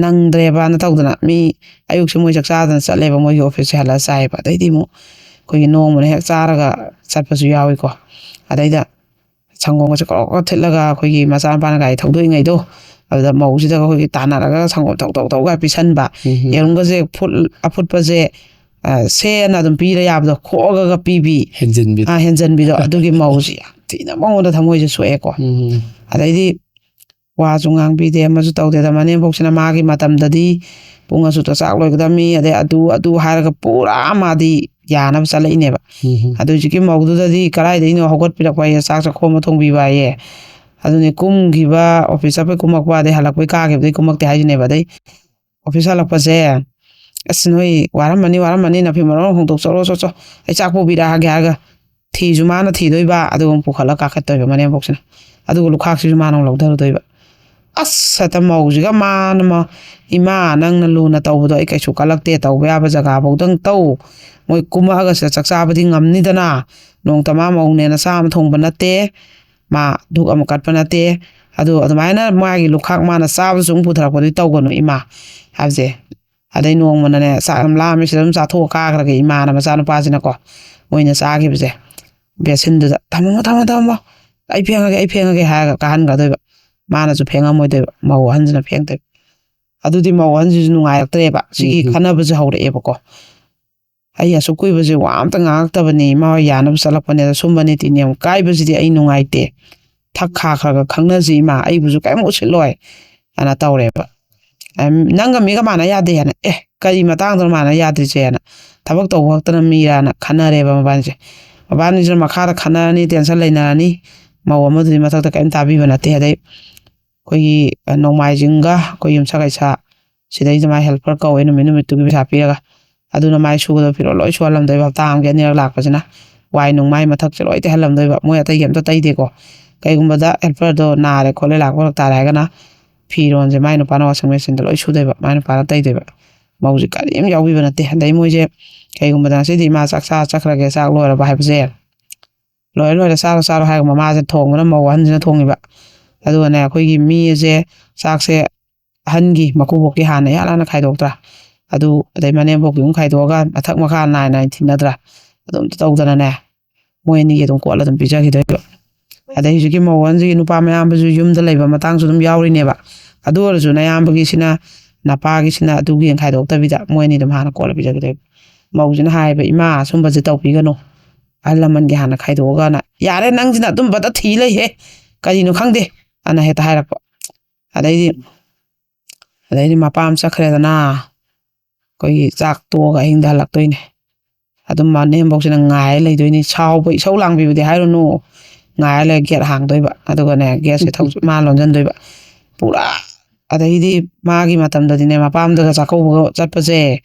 ꯅꯪꯗ꯭ꯔꯦꯕꯅ ꯇꯧꯗꯅ ꯃꯤ ꯑꯌꯨꯛꯁꯦ ꯃꯣꯏ ꯆꯥꯛ ꯆꯥꯗꯅ ꯆꯠꯂꯦꯕ, ꯃꯣꯏꯒꯤ ꯑꯣꯐꯤꯁꯁꯦ ꯍꯜꯂꯒ ꯆꯥꯏꯌꯦꯕ꯫ ꯑꯗꯩꯗꯤ ꯑꯃꯨꯛ ꯑꯩꯈꯣꯏꯒꯤ ꯅꯣꯡꯃꯅ ꯍꯦꯛ ꯆꯥꯔꯒ ꯆꯠꯄꯁꯨ ꯌꯥꯎꯏꯀꯣ꯫ ꯑꯗꯩꯗ ꯁꯪꯒꯣꯝꯒꯁꯦ ꯀ꯭ꯔꯣꯛ ꯀ꯭ꯔꯣꯛ ꯊꯤꯠꯂꯒ ꯑꯩꯈꯣꯏꯒꯤ ꯃꯆꯥꯅꯨꯄꯥꯅ ꯒꯥꯔꯤ ꯊꯧꯗꯣꯛꯏꯉꯩꯗꯣ, ꯑꯗꯨꯗ ꯃꯧꯁꯤꯗꯒ ꯑꯩꯈꯣꯏꯒꯤ ꯇꯥꯟꯅꯔꯒ ꯁꯪꯒꯣꯝ ꯊꯧ ꯊꯧ ꯊꯧꯒ ꯄꯤꯁꯟꯕ, ꯎꯝ꯫ ꯌꯦꯔꯨꯝꯒꯁꯦ ꯐꯨꯠ-, ꯑꯐꯨꯠꯄꯁꯦ, ꯑ, ꯁꯦꯅ ꯑꯗꯨꯝ ꯄꯤꯔ ꯌꯥꯕꯗꯣ, ꯈꯣꯛꯑꯒ ꯄꯤꯕꯤ, ꯍꯦꯟꯖꯤꯟꯕꯤꯗꯣ꯫ ꯑ, ꯍꯦꯟꯖꯟꯕꯤꯗꯣ꯫ ꯑꯗꯨꯒꯤ ꯃꯧꯁꯤ ꯌꯥꯝ ꯊꯤꯅ ꯃꯉꯣꯟꯗ ꯊꯃꯣꯏꯁꯦ ꯁꯣꯛꯑꯦꯀꯣ꯫ ꯎꯝ꯫ ꯑꯗꯩꯗꯤ ꯋꯥꯁꯨ ꯉꯥꯡꯕꯤꯗꯦ, ꯑꯃꯁꯨ ꯇꯧꯗꯦꯗ꯫ ꯃꯅꯦꯝꯕꯣꯛꯁꯤꯅ ꯃꯥꯒꯤ ꯃꯇꯝꯗꯗꯤ ꯄꯨꯡ ꯑꯁꯨꯛꯇ ꯆꯥꯛ ꯂꯣꯏꯒꯗꯕꯅꯤ, ꯑꯗꯩ ꯑꯗꯨ ꯑꯗꯨ ꯍꯥꯏꯔꯒ ꯄꯨꯔꯥ ꯃꯥꯗꯤ ꯌꯥꯅꯕ ꯆꯠꯂꯛꯏꯅꯦꯕ꯫ ꯎꯝ꯫ ꯑꯗꯨ ꯍꯧꯖꯤꯛꯀꯤ ꯃꯧꯗꯨꯗꯗꯤ ꯀꯗꯥꯏꯗꯩꯅꯣ ꯍꯧꯒꯠꯄꯤꯔꯛꯄ ꯍꯥꯏꯌꯦ, ꯆꯥꯛ ꯆꯥꯛꯈꯣꯝ ꯑꯃ ꯊꯣꯡꯕꯤꯕ ꯍꯥꯏꯌꯦ꯫ ꯑꯗꯨꯅꯤ ꯀꯨꯝꯈꯤꯕ, ꯑꯣꯐꯤꯁ ꯆꯠꯄꯩ ꯀꯨꯝꯃꯛꯄ, ꯑꯗꯩ ꯍꯜꯂꯛꯄꯩ ꯀꯥꯈꯤꯕꯗꯩ ꯀꯨꯝꯃꯛꯇꯦ ꯍꯥꯏꯁꯤꯅꯦꯕ꯫ ꯑꯗꯩ ꯑꯣꯐꯤꯁ ꯍꯜꯂꯛꯄꯁꯦ, "ꯑꯁ, ꯅꯣꯏ ꯋꯥꯔꯝꯃꯅꯤ, ꯋꯥꯔꯝꯃꯅꯤ, ꯅꯐꯤ ꯃꯔꯣꯟ ꯍꯣꯡꯗꯣꯛꯆꯔꯣ, ꯆꯣ, ꯆꯣ, ꯑꯩ ꯆꯥꯛ ꯄꯨꯕꯤꯔꯛꯑꯒꯦ" ꯍꯥꯏꯔꯒ ꯊꯤꯁꯨ ꯃꯥꯅ ꯊꯤꯗꯣꯏꯕ, ꯑꯗꯨꯒ ꯑꯃꯨꯛ ꯄꯨꯈꯠꯂ ꯀꯥꯈꯠꯇꯣꯏꯕ ꯃꯅꯦꯝꯕꯣꯛꯁꯤꯅ꯫ ꯑꯗꯨꯒ ꯂꯨꯈꯥꯛꯁꯤꯁꯨ ꯃꯥꯅ ꯑꯃꯨꯛ ꯂꯧꯊꯔꯨꯗꯣꯏꯕ꯫ ꯑꯁ, ꯍꯦꯛꯇ ꯃꯧꯁꯤꯒ ꯃꯥꯅ ꯃ-, "ꯏꯃꯥ, ꯅꯪꯅ ꯂꯨꯅ ꯇꯧꯕꯗꯣ ꯑꯩ ꯀꯩꯁꯨ ꯀꯜꯂꯛꯇꯦ, ꯇꯧꯕ ꯌꯥꯕ ꯖꯒꯥꯐꯧꯗꯪ ꯇꯧ꯫ ꯃꯣꯏ ꯀꯨꯝꯃꯛꯑꯒ ꯁꯤꯗ ꯆꯥꯛ ꯆꯥꯕꯗꯤ ꯉꯝꯅꯤꯗꯅ, ꯅꯣꯡꯃꯇ ꯃꯥ ꯃꯧꯅꯦꯅ ꯆꯥ ꯑꯃ ꯊꯣꯡꯕ ꯅꯠꯇꯦ, ꯃꯥ ꯙꯨꯛ ꯑꯃ ꯀꯠꯄ ꯅꯠꯇꯦ꯫ ꯑꯗꯨ ꯑꯗꯨꯃꯥꯏꯅ ꯃꯥꯒꯤ ꯂꯨꯈꯥꯛ ꯃꯥꯅ ꯆꯥꯕꯗꯁꯨ ꯑꯃꯨꯛ ꯄꯨꯊꯔꯛꯄꯗꯤ ꯇꯧꯒꯅꯨ ꯏꯃꯥ" ꯍꯥꯏꯕꯁꯦ꯫ ꯑꯗꯩ ꯅꯣꯡꯃꯅꯅꯦ, "ꯆꯥꯛ ꯌꯥꯝ ꯂꯥꯝꯃꯦ, ꯁꯤꯗ ꯑꯗꯨꯝ ꯆꯥꯊꯣꯛꯑ ꯀꯥꯈ꯭ꯔꯒꯦ ꯏꯃꯥꯅ" ꯃꯆꯥꯅꯨꯄꯥꯁꯤꯅꯀꯣ, ꯃꯣꯏꯅ ꯆꯥꯈꯤꯕꯁꯦ ꯕꯦꯁꯤꯟꯗꯨꯗ "ꯊꯝꯃꯝꯃꯣ, ꯊꯝꯃꯣ, ꯊꯝꯃꯝꯃꯣ, ꯑꯩ ꯐꯦꯡꯉꯒꯦ, ꯑꯩ ꯐꯦꯡꯉꯒꯦ" ꯍꯥꯏꯔꯒ ꯀꯥꯍꯟꯒꯗꯣꯏꯕ꯫ ꯃꯥꯅꯁꯨ ꯐꯦꯡꯉꯝꯃꯣꯏꯗꯣꯏꯕ, ꯃꯧ ꯑꯍꯟꯁꯤꯅ ꯐꯦꯡꯗꯣꯏꯕ꯫ ꯑꯗꯨꯗꯤ ꯃꯧ ꯑꯍꯟꯁꯤꯁꯨ ꯅꯨꯡꯉꯥꯏꯔꯛꯇ꯭ꯔꯦꯕ꯫ ꯁꯤꯒꯤ ꯎꯝ, ꯎꯝ꯫ ꯈꯟꯅꯕꯁꯦ ꯍꯧꯔꯛꯑꯦꯕꯀꯣ꯫ "ꯑꯩ ꯑꯁꯨꯛ ꯀꯨꯏꯕꯁꯦ ꯋꯥ ꯑꯝꯇ ꯉꯥꯡꯉꯛꯇꯕꯅꯤ, ꯏꯃꯥ ꯍꯣꯏ ꯌꯥꯅꯕ ꯆꯠꯂꯛꯄꯅꯦ, ꯑꯗ ꯁꯨꯝꯕ ꯅꯤꯇꯤ ꯅꯤꯌꯝ ꯀꯥꯏꯕꯁꯤꯗꯤ ꯑꯩ ꯅꯨꯡꯉꯥꯏꯇꯦ, ꯊꯛ ꯈꯥ ꯈꯔ ꯈꯔ ꯈꯪꯅꯁꯤ ꯏꯃꯥ, ꯑꯩꯕꯨꯁꯨ ꯀꯔꯤꯝ ꯎꯠꯁꯤꯜꯂꯣꯏ" ꯍꯥꯏꯅ ꯇꯧꯔꯦꯕ꯫ ꯑꯝ, "ꯅꯪꯒ ꯃꯤꯒ ꯃꯥꯟꯅ ꯌꯥꯗꯦ" ꯍꯥꯏꯅ꯫ "ꯑꯦ, ꯀꯔꯤ ꯃꯇꯥꯡꯗꯅꯣ ꯃꯥꯟꯅ ꯌꯥꯗ꯭ꯔꯤꯁꯦ?" ꯍꯥꯏꯅ꯫ "ꯊꯕꯛ ꯇꯧꯕ ꯈꯛꯇꯅ ꯃꯤꯔꯥꯅ ꯈꯟꯅꯔꯦꯕ ꯃꯕꯥꯅꯤꯁꯦ꯫ ꯃꯕꯥꯅꯤꯁꯤꯅ ꯃꯈꯥꯗ ꯈꯟꯅꯔꯅꯤ, ꯇꯦꯟꯁꯟ ꯂꯩꯅꯔꯅꯤ, ꯃꯧ ꯑꯃꯗꯨꯗꯤ ꯃꯊꯛꯇ ꯀꯔꯤꯝ ꯇꯥꯕꯤꯕ ꯅꯠꯇꯦ꯫ ꯑꯗꯩ ꯑꯩꯈꯣꯏꯒꯤ, ꯑ, ꯅꯣꯡꯃꯥꯏꯖꯤꯡꯒ ꯑꯩꯈꯣꯏ ꯌꯨꯝꯁꯀꯩꯁ ꯁꯤꯗꯩꯁꯤꯗ ꯃꯥꯏ ꯍꯦꯜꯄꯔ ꯀꯧꯋꯦ, ꯅꯨꯃꯤꯠ ꯅꯨꯃꯤꯠꯇꯨꯒꯤ ꯄꯩꯁꯥ ꯄꯤꯔꯒ꯫ ꯑꯗꯨꯅ ꯃꯥꯏ ꯁꯨꯒꯗꯕ ꯐꯤꯔꯣꯜ ꯂꯣꯏ ꯁꯨꯍꯜꯂꯝꯗꯣꯏꯕ, ꯍꯞꯇꯥ ꯑꯃꯒꯤ ꯑꯅꯤꯔꯛ ꯂꯥꯛꯄꯁꯤꯅ꯫ ꯋꯥꯏ ꯅꯨꯡ ꯃꯥꯏ ꯃꯊꯛꯁꯦ ꯂꯣꯏ ꯇꯩꯍꯜꯂꯝꯗꯣꯏꯕ, ꯃꯣꯏ ꯑꯇꯩꯒꯤ ꯑꯝꯇ ꯇꯩꯗꯦꯀꯣ꯫ ꯀꯩꯒꯨꯝꯕꯗ ꯍꯦꯜꯄꯔꯗꯣ ꯅꯥꯔꯦ ꯈꯣꯠꯂꯦ, ꯂꯥꯛꯄ ꯐꯔꯛ ꯇꯥꯔꯦ ꯍꯥꯏꯔꯒꯅ ꯐꯤꯔꯣꯟꯁꯦ ꯃꯥꯏ ꯅꯨꯄꯥꯅ ꯋꯥꯁꯤꯡ ꯃꯦꯆꯤꯟꯗ ꯂꯣꯏ ꯁꯨꯗꯣꯏꯕ, ꯃꯥꯏ ꯅꯨꯄꯥꯅ ꯇꯩꯗꯣꯏꯕ꯫ ꯃꯧꯁꯦ ꯀꯔꯤꯝ ꯌꯥꯎꯕꯤꯕ ꯅꯠꯇꯦ꯫ ꯑꯗꯩ ꯃꯣꯏꯁꯦ ꯀꯩꯒꯨꯝꯕꯗ ꯉꯁꯤꯗꯤ ꯏꯃꯥ ꯆꯥꯛ ꯆꯥ ꯆꯠꯈ꯭ꯔꯒꯦ, ꯆꯥꯛ ꯂꯣꯏꯔꯕ ꯍꯥꯏꯕꯁꯦ, "ꯂꯣꯏꯔꯦ, ꯂꯣꯏꯔꯦ, ꯆꯥꯔꯣ, ꯆꯥꯔꯣ" ꯍꯥꯏꯔꯒ ꯃꯃꯥꯁꯦ ꯊꯣꯡꯕꯅ ꯃꯧ ꯑꯍꯟꯁꯤꯅ ꯊꯣꯡꯉꯤꯕ꯫ ꯑꯗꯨꯒꯅꯦ, ꯑꯩꯈꯣꯏꯒꯤ ꯃꯤ ꯑꯁꯦ ꯆꯥꯛꯁꯦ ꯑꯍꯟꯒꯤ ꯃꯀꯨꯕꯣꯛꯀꯤ ꯍꯥꯟꯅ ꯏꯍꯥꯟ ꯍꯥꯟꯅ ꯈꯥꯏꯗꯣꯛꯇ꯭ꯔꯥ? ꯑꯗꯨ ꯑꯗꯩ ꯃꯅꯦꯝꯕꯣꯛꯀꯤ ꯑꯃꯨꯛ ꯈꯥꯏꯗꯣꯛꯑꯒ ꯃꯊꯛ ꯃꯈꯥ ꯅꯥꯏ ꯅꯥꯏꯅ ꯊꯤꯟꯅꯗ꯭ꯔꯥ? ꯑꯗꯨꯝ ꯇꯧꯗꯅꯅꯦ, ꯃꯣꯏ ꯑꯅꯤꯒꯤ ꯑꯗꯨꯝ ꯀꯣꯠꯂ ꯑꯗꯨꯝ ꯄꯤꯖꯈꯤꯗꯣꯏꯕ꯫ ꯑꯗꯩ ꯍꯧꯖꯤꯛꯀꯤ ꯃꯧ ꯑꯍꯟꯁꯤꯒꯤ ꯅꯨꯄꯥ ꯃꯌꯥꯝꯕꯁꯨ ꯌꯨꯝꯗ ꯂꯩꯕ ꯃꯇꯥꯡꯁꯨ ꯑꯗꯨꯝ ꯌꯥꯎꯔꯤꯅꯦꯕ꯫ ꯑꯗꯨ ꯑꯣꯏꯔꯁꯨ ꯅꯌꯥꯝꯕꯒꯤꯁꯤꯅ, ꯅꯄꯥꯒꯤꯁꯤꯅ ꯑꯗꯨꯒꯤ ꯈꯥꯏꯗꯣꯛꯇꯕꯤꯗ ꯃꯣꯏ ꯑꯅꯤ ꯑꯗꯨꯝ ꯍꯥꯟꯅ ꯀꯣꯠꯂ ꯄꯤꯖꯈꯤꯗꯣꯏꯕ꯫ ꯃꯧꯁꯤꯅ ꯍꯥꯏꯌꯦꯕ, "ꯏꯃꯥ, ꯑꯁꯨꯝꯕꯁꯦ ꯇꯧꯕꯤꯒꯅꯨ, ꯑꯍꯜ ꯂꯃꯟꯒꯤ ꯍꯥꯟꯅ ꯈꯥꯏꯗꯣꯛꯑꯒꯅ, ꯌꯥꯔꯦ, ꯅꯪꯁꯤꯅ ꯑꯗꯨꯝꯕꯗ ꯊꯤ ꯂꯩꯍꯦ, ꯀꯔꯤꯅꯣ ꯈꯪꯗꯦ" ꯑꯅ ꯍꯦꯛꯇ ꯍꯥꯏꯔꯛꯄ꯫ ꯑꯗꯩꯗꯤ ꯑꯗꯩꯗꯤ ꯃꯄꯥ ꯑꯃ ꯆꯠꯈ꯭ꯔꯦꯗꯅ, ꯑꯩꯈꯣꯏꯒꯤ ꯆꯥꯛ ꯇꯣꯛꯑꯒ ꯑꯍꯤꯡꯗ ꯍꯜꯂꯛꯇꯣꯏꯅꯦ꯫ ꯑꯗꯨꯝ ꯃꯅꯦꯝꯕꯣꯛꯁꯤꯅ ꯉꯥꯏꯔ ꯂꯩꯗꯣꯏꯅꯤ꯫ ꯁꯥꯎꯕ ꯏꯁꯧ ꯂꯥꯡꯕꯤꯕꯗꯤ ꯍꯥꯏꯔꯨꯅꯨ, ꯉꯥꯏꯔ ꯂꯩ, ꯒꯦꯠ ꯍꯥꯡꯗꯣꯏꯕ, ꯑꯗꯨꯒꯅꯦ, ꯒꯦꯠꯁꯦ ꯊꯧ-, ꯃꯥ ꯂꯣꯟꯁꯤꯟꯗꯣꯏꯕ ꯄꯨꯔꯥ꯫ ꯑꯗꯩꯗꯤ ꯃꯥꯒꯤ ꯃꯇꯝꯗꯗꯤꯅꯦ, ꯃꯄꯥꯝꯗꯒ ꯆꯥꯛꯀꯧꯕꯒ ꯆꯠꯄꯁꯦ,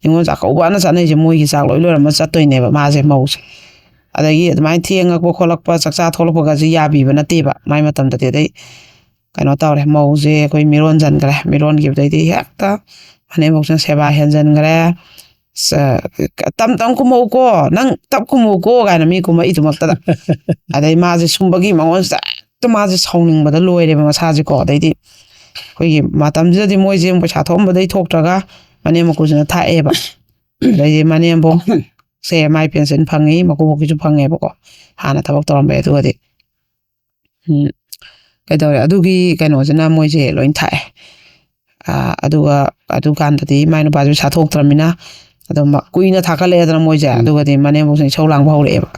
ꯅꯤꯉꯣꯜ ꯆꯥꯛꯀꯧꯕꯅ ꯆꯠꯅꯩꯁꯦ, ꯃꯣꯏꯒꯤ ꯆꯥꯛ ꯂꯣꯏ ꯂꯣꯏꯔꯝꯃ ꯆꯠꯇꯣꯏꯅꯦꯕ ꯃꯥꯁꯦ, ꯃꯧꯁꯦ꯫ ꯑꯗꯒꯤ ꯑꯗꯨꯃꯥꯏꯅ ꯊꯦꯡꯉꯛꯄ ꯈꯣꯠꯂꯛꯄ, ꯆꯥꯛꯆꯥ ꯊꯣꯛꯂꯛꯄꯒꯁꯦ ꯌꯥꯕꯤꯕ ꯅꯠꯇꯦꯕ ꯃꯥꯏ ꯃꯇꯝꯗꯗꯤ꯫ ꯑꯗꯩ ꯀꯩꯅꯣ ꯇꯧꯔꯦ, ꯃꯧꯁꯦ ꯑꯩꯈꯣꯏ ꯃꯤꯔꯣꯟ ꯆꯟꯈ꯭ꯔꯦ꯫ ꯃꯤꯔꯣꯟꯈꯤꯕꯗꯩꯗꯤ ꯍꯦꯛꯇ ꯃꯅꯦꯝꯕꯣꯛꯁꯤꯅ ꯁꯦꯕꯥ ꯍꯦꯟꯖꯟꯈ꯭ꯔꯦ꯫ "ꯇꯞ ꯇꯞ ꯀꯨꯝꯃꯧꯀꯣ, ꯅꯪ ꯇꯞ ꯀꯨꯝꯃꯧꯀꯣ" ꯀꯥꯏꯅ ꯃꯤ ꯀꯨꯝꯃꯛꯏꯗꯨꯃꯛꯇꯗ꯫ ꯑꯗꯩ ꯃꯥꯁꯦ ꯁꯨꯝꯕꯒꯤ ꯃꯉꯣꯟꯁꯤꯗ ꯍꯦꯛꯇ ꯃꯥꯁꯦ ꯁꯥꯎꯅꯤꯡꯕꯗ ꯂꯣꯏꯔꯦꯕ ꯃꯁꯥꯁꯦꯀꯣ꯫ ꯑꯗꯩꯗꯤ ꯑꯩꯈꯣꯏꯒꯤ ꯃꯇꯝꯁꯤꯗꯗꯤ ꯃꯣꯏꯁꯦ ꯑꯃꯨꯛ ꯄꯩꯁꯥ ꯊꯣꯛꯑꯝꯕꯗꯩ ꯊꯣꯛꯇ꯭ꯔꯒ ꯃꯅꯦꯝ ꯃꯀꯨꯁꯤꯅ ꯊꯥꯛꯑꯦꯕ꯫ ꯑꯗꯩꯗꯤ ꯃꯅꯦꯝꯕꯣꯛꯁꯦ ꯃꯥꯏ ꯄꯦꯟꯁꯤꯟ ꯐꯪꯉꯤ, ꯃꯀꯨꯕꯣꯛꯀꯤꯁꯨ ꯐꯪꯉꯦꯕꯀꯣ, ꯍꯥꯟꯅ ꯊꯕꯛ ꯇꯧꯔꯝꯕꯩ꯫ ꯑꯗꯨꯒꯗꯤ ꯎꯝ, ꯀꯩꯗꯧꯔꯦ? ꯑꯗꯨꯒꯤ ꯀꯩꯅꯣꯁꯤꯅ ꯃꯣꯏꯁꯦ ꯂꯣꯏ ꯊꯥꯛꯑꯦ꯫ ꯑꯥ, ꯑꯗꯨꯒ ꯑꯗꯨꯀꯥꯟꯗꯗꯤ ꯃꯥꯏ ꯅꯨꯄꯥꯁꯨ ꯄꯩꯁꯥ ꯊꯣꯛꯇ꯭ꯔꯃꯤꯅ ꯑꯗꯨꯝ ꯀꯨꯏꯅ ꯊꯥꯀꯠꯂꯛꯑꯦꯗꯅ ꯃꯣꯏꯁꯦ꯫ ꯎꯝ꯫ ꯑꯗꯨꯒꯗꯤ ꯃꯅꯦꯝꯕꯣꯛꯁꯤꯅ ꯏꯁꯧ ꯂꯥꯡꯕ ꯍꯧꯔꯛꯑꯦꯕ꯫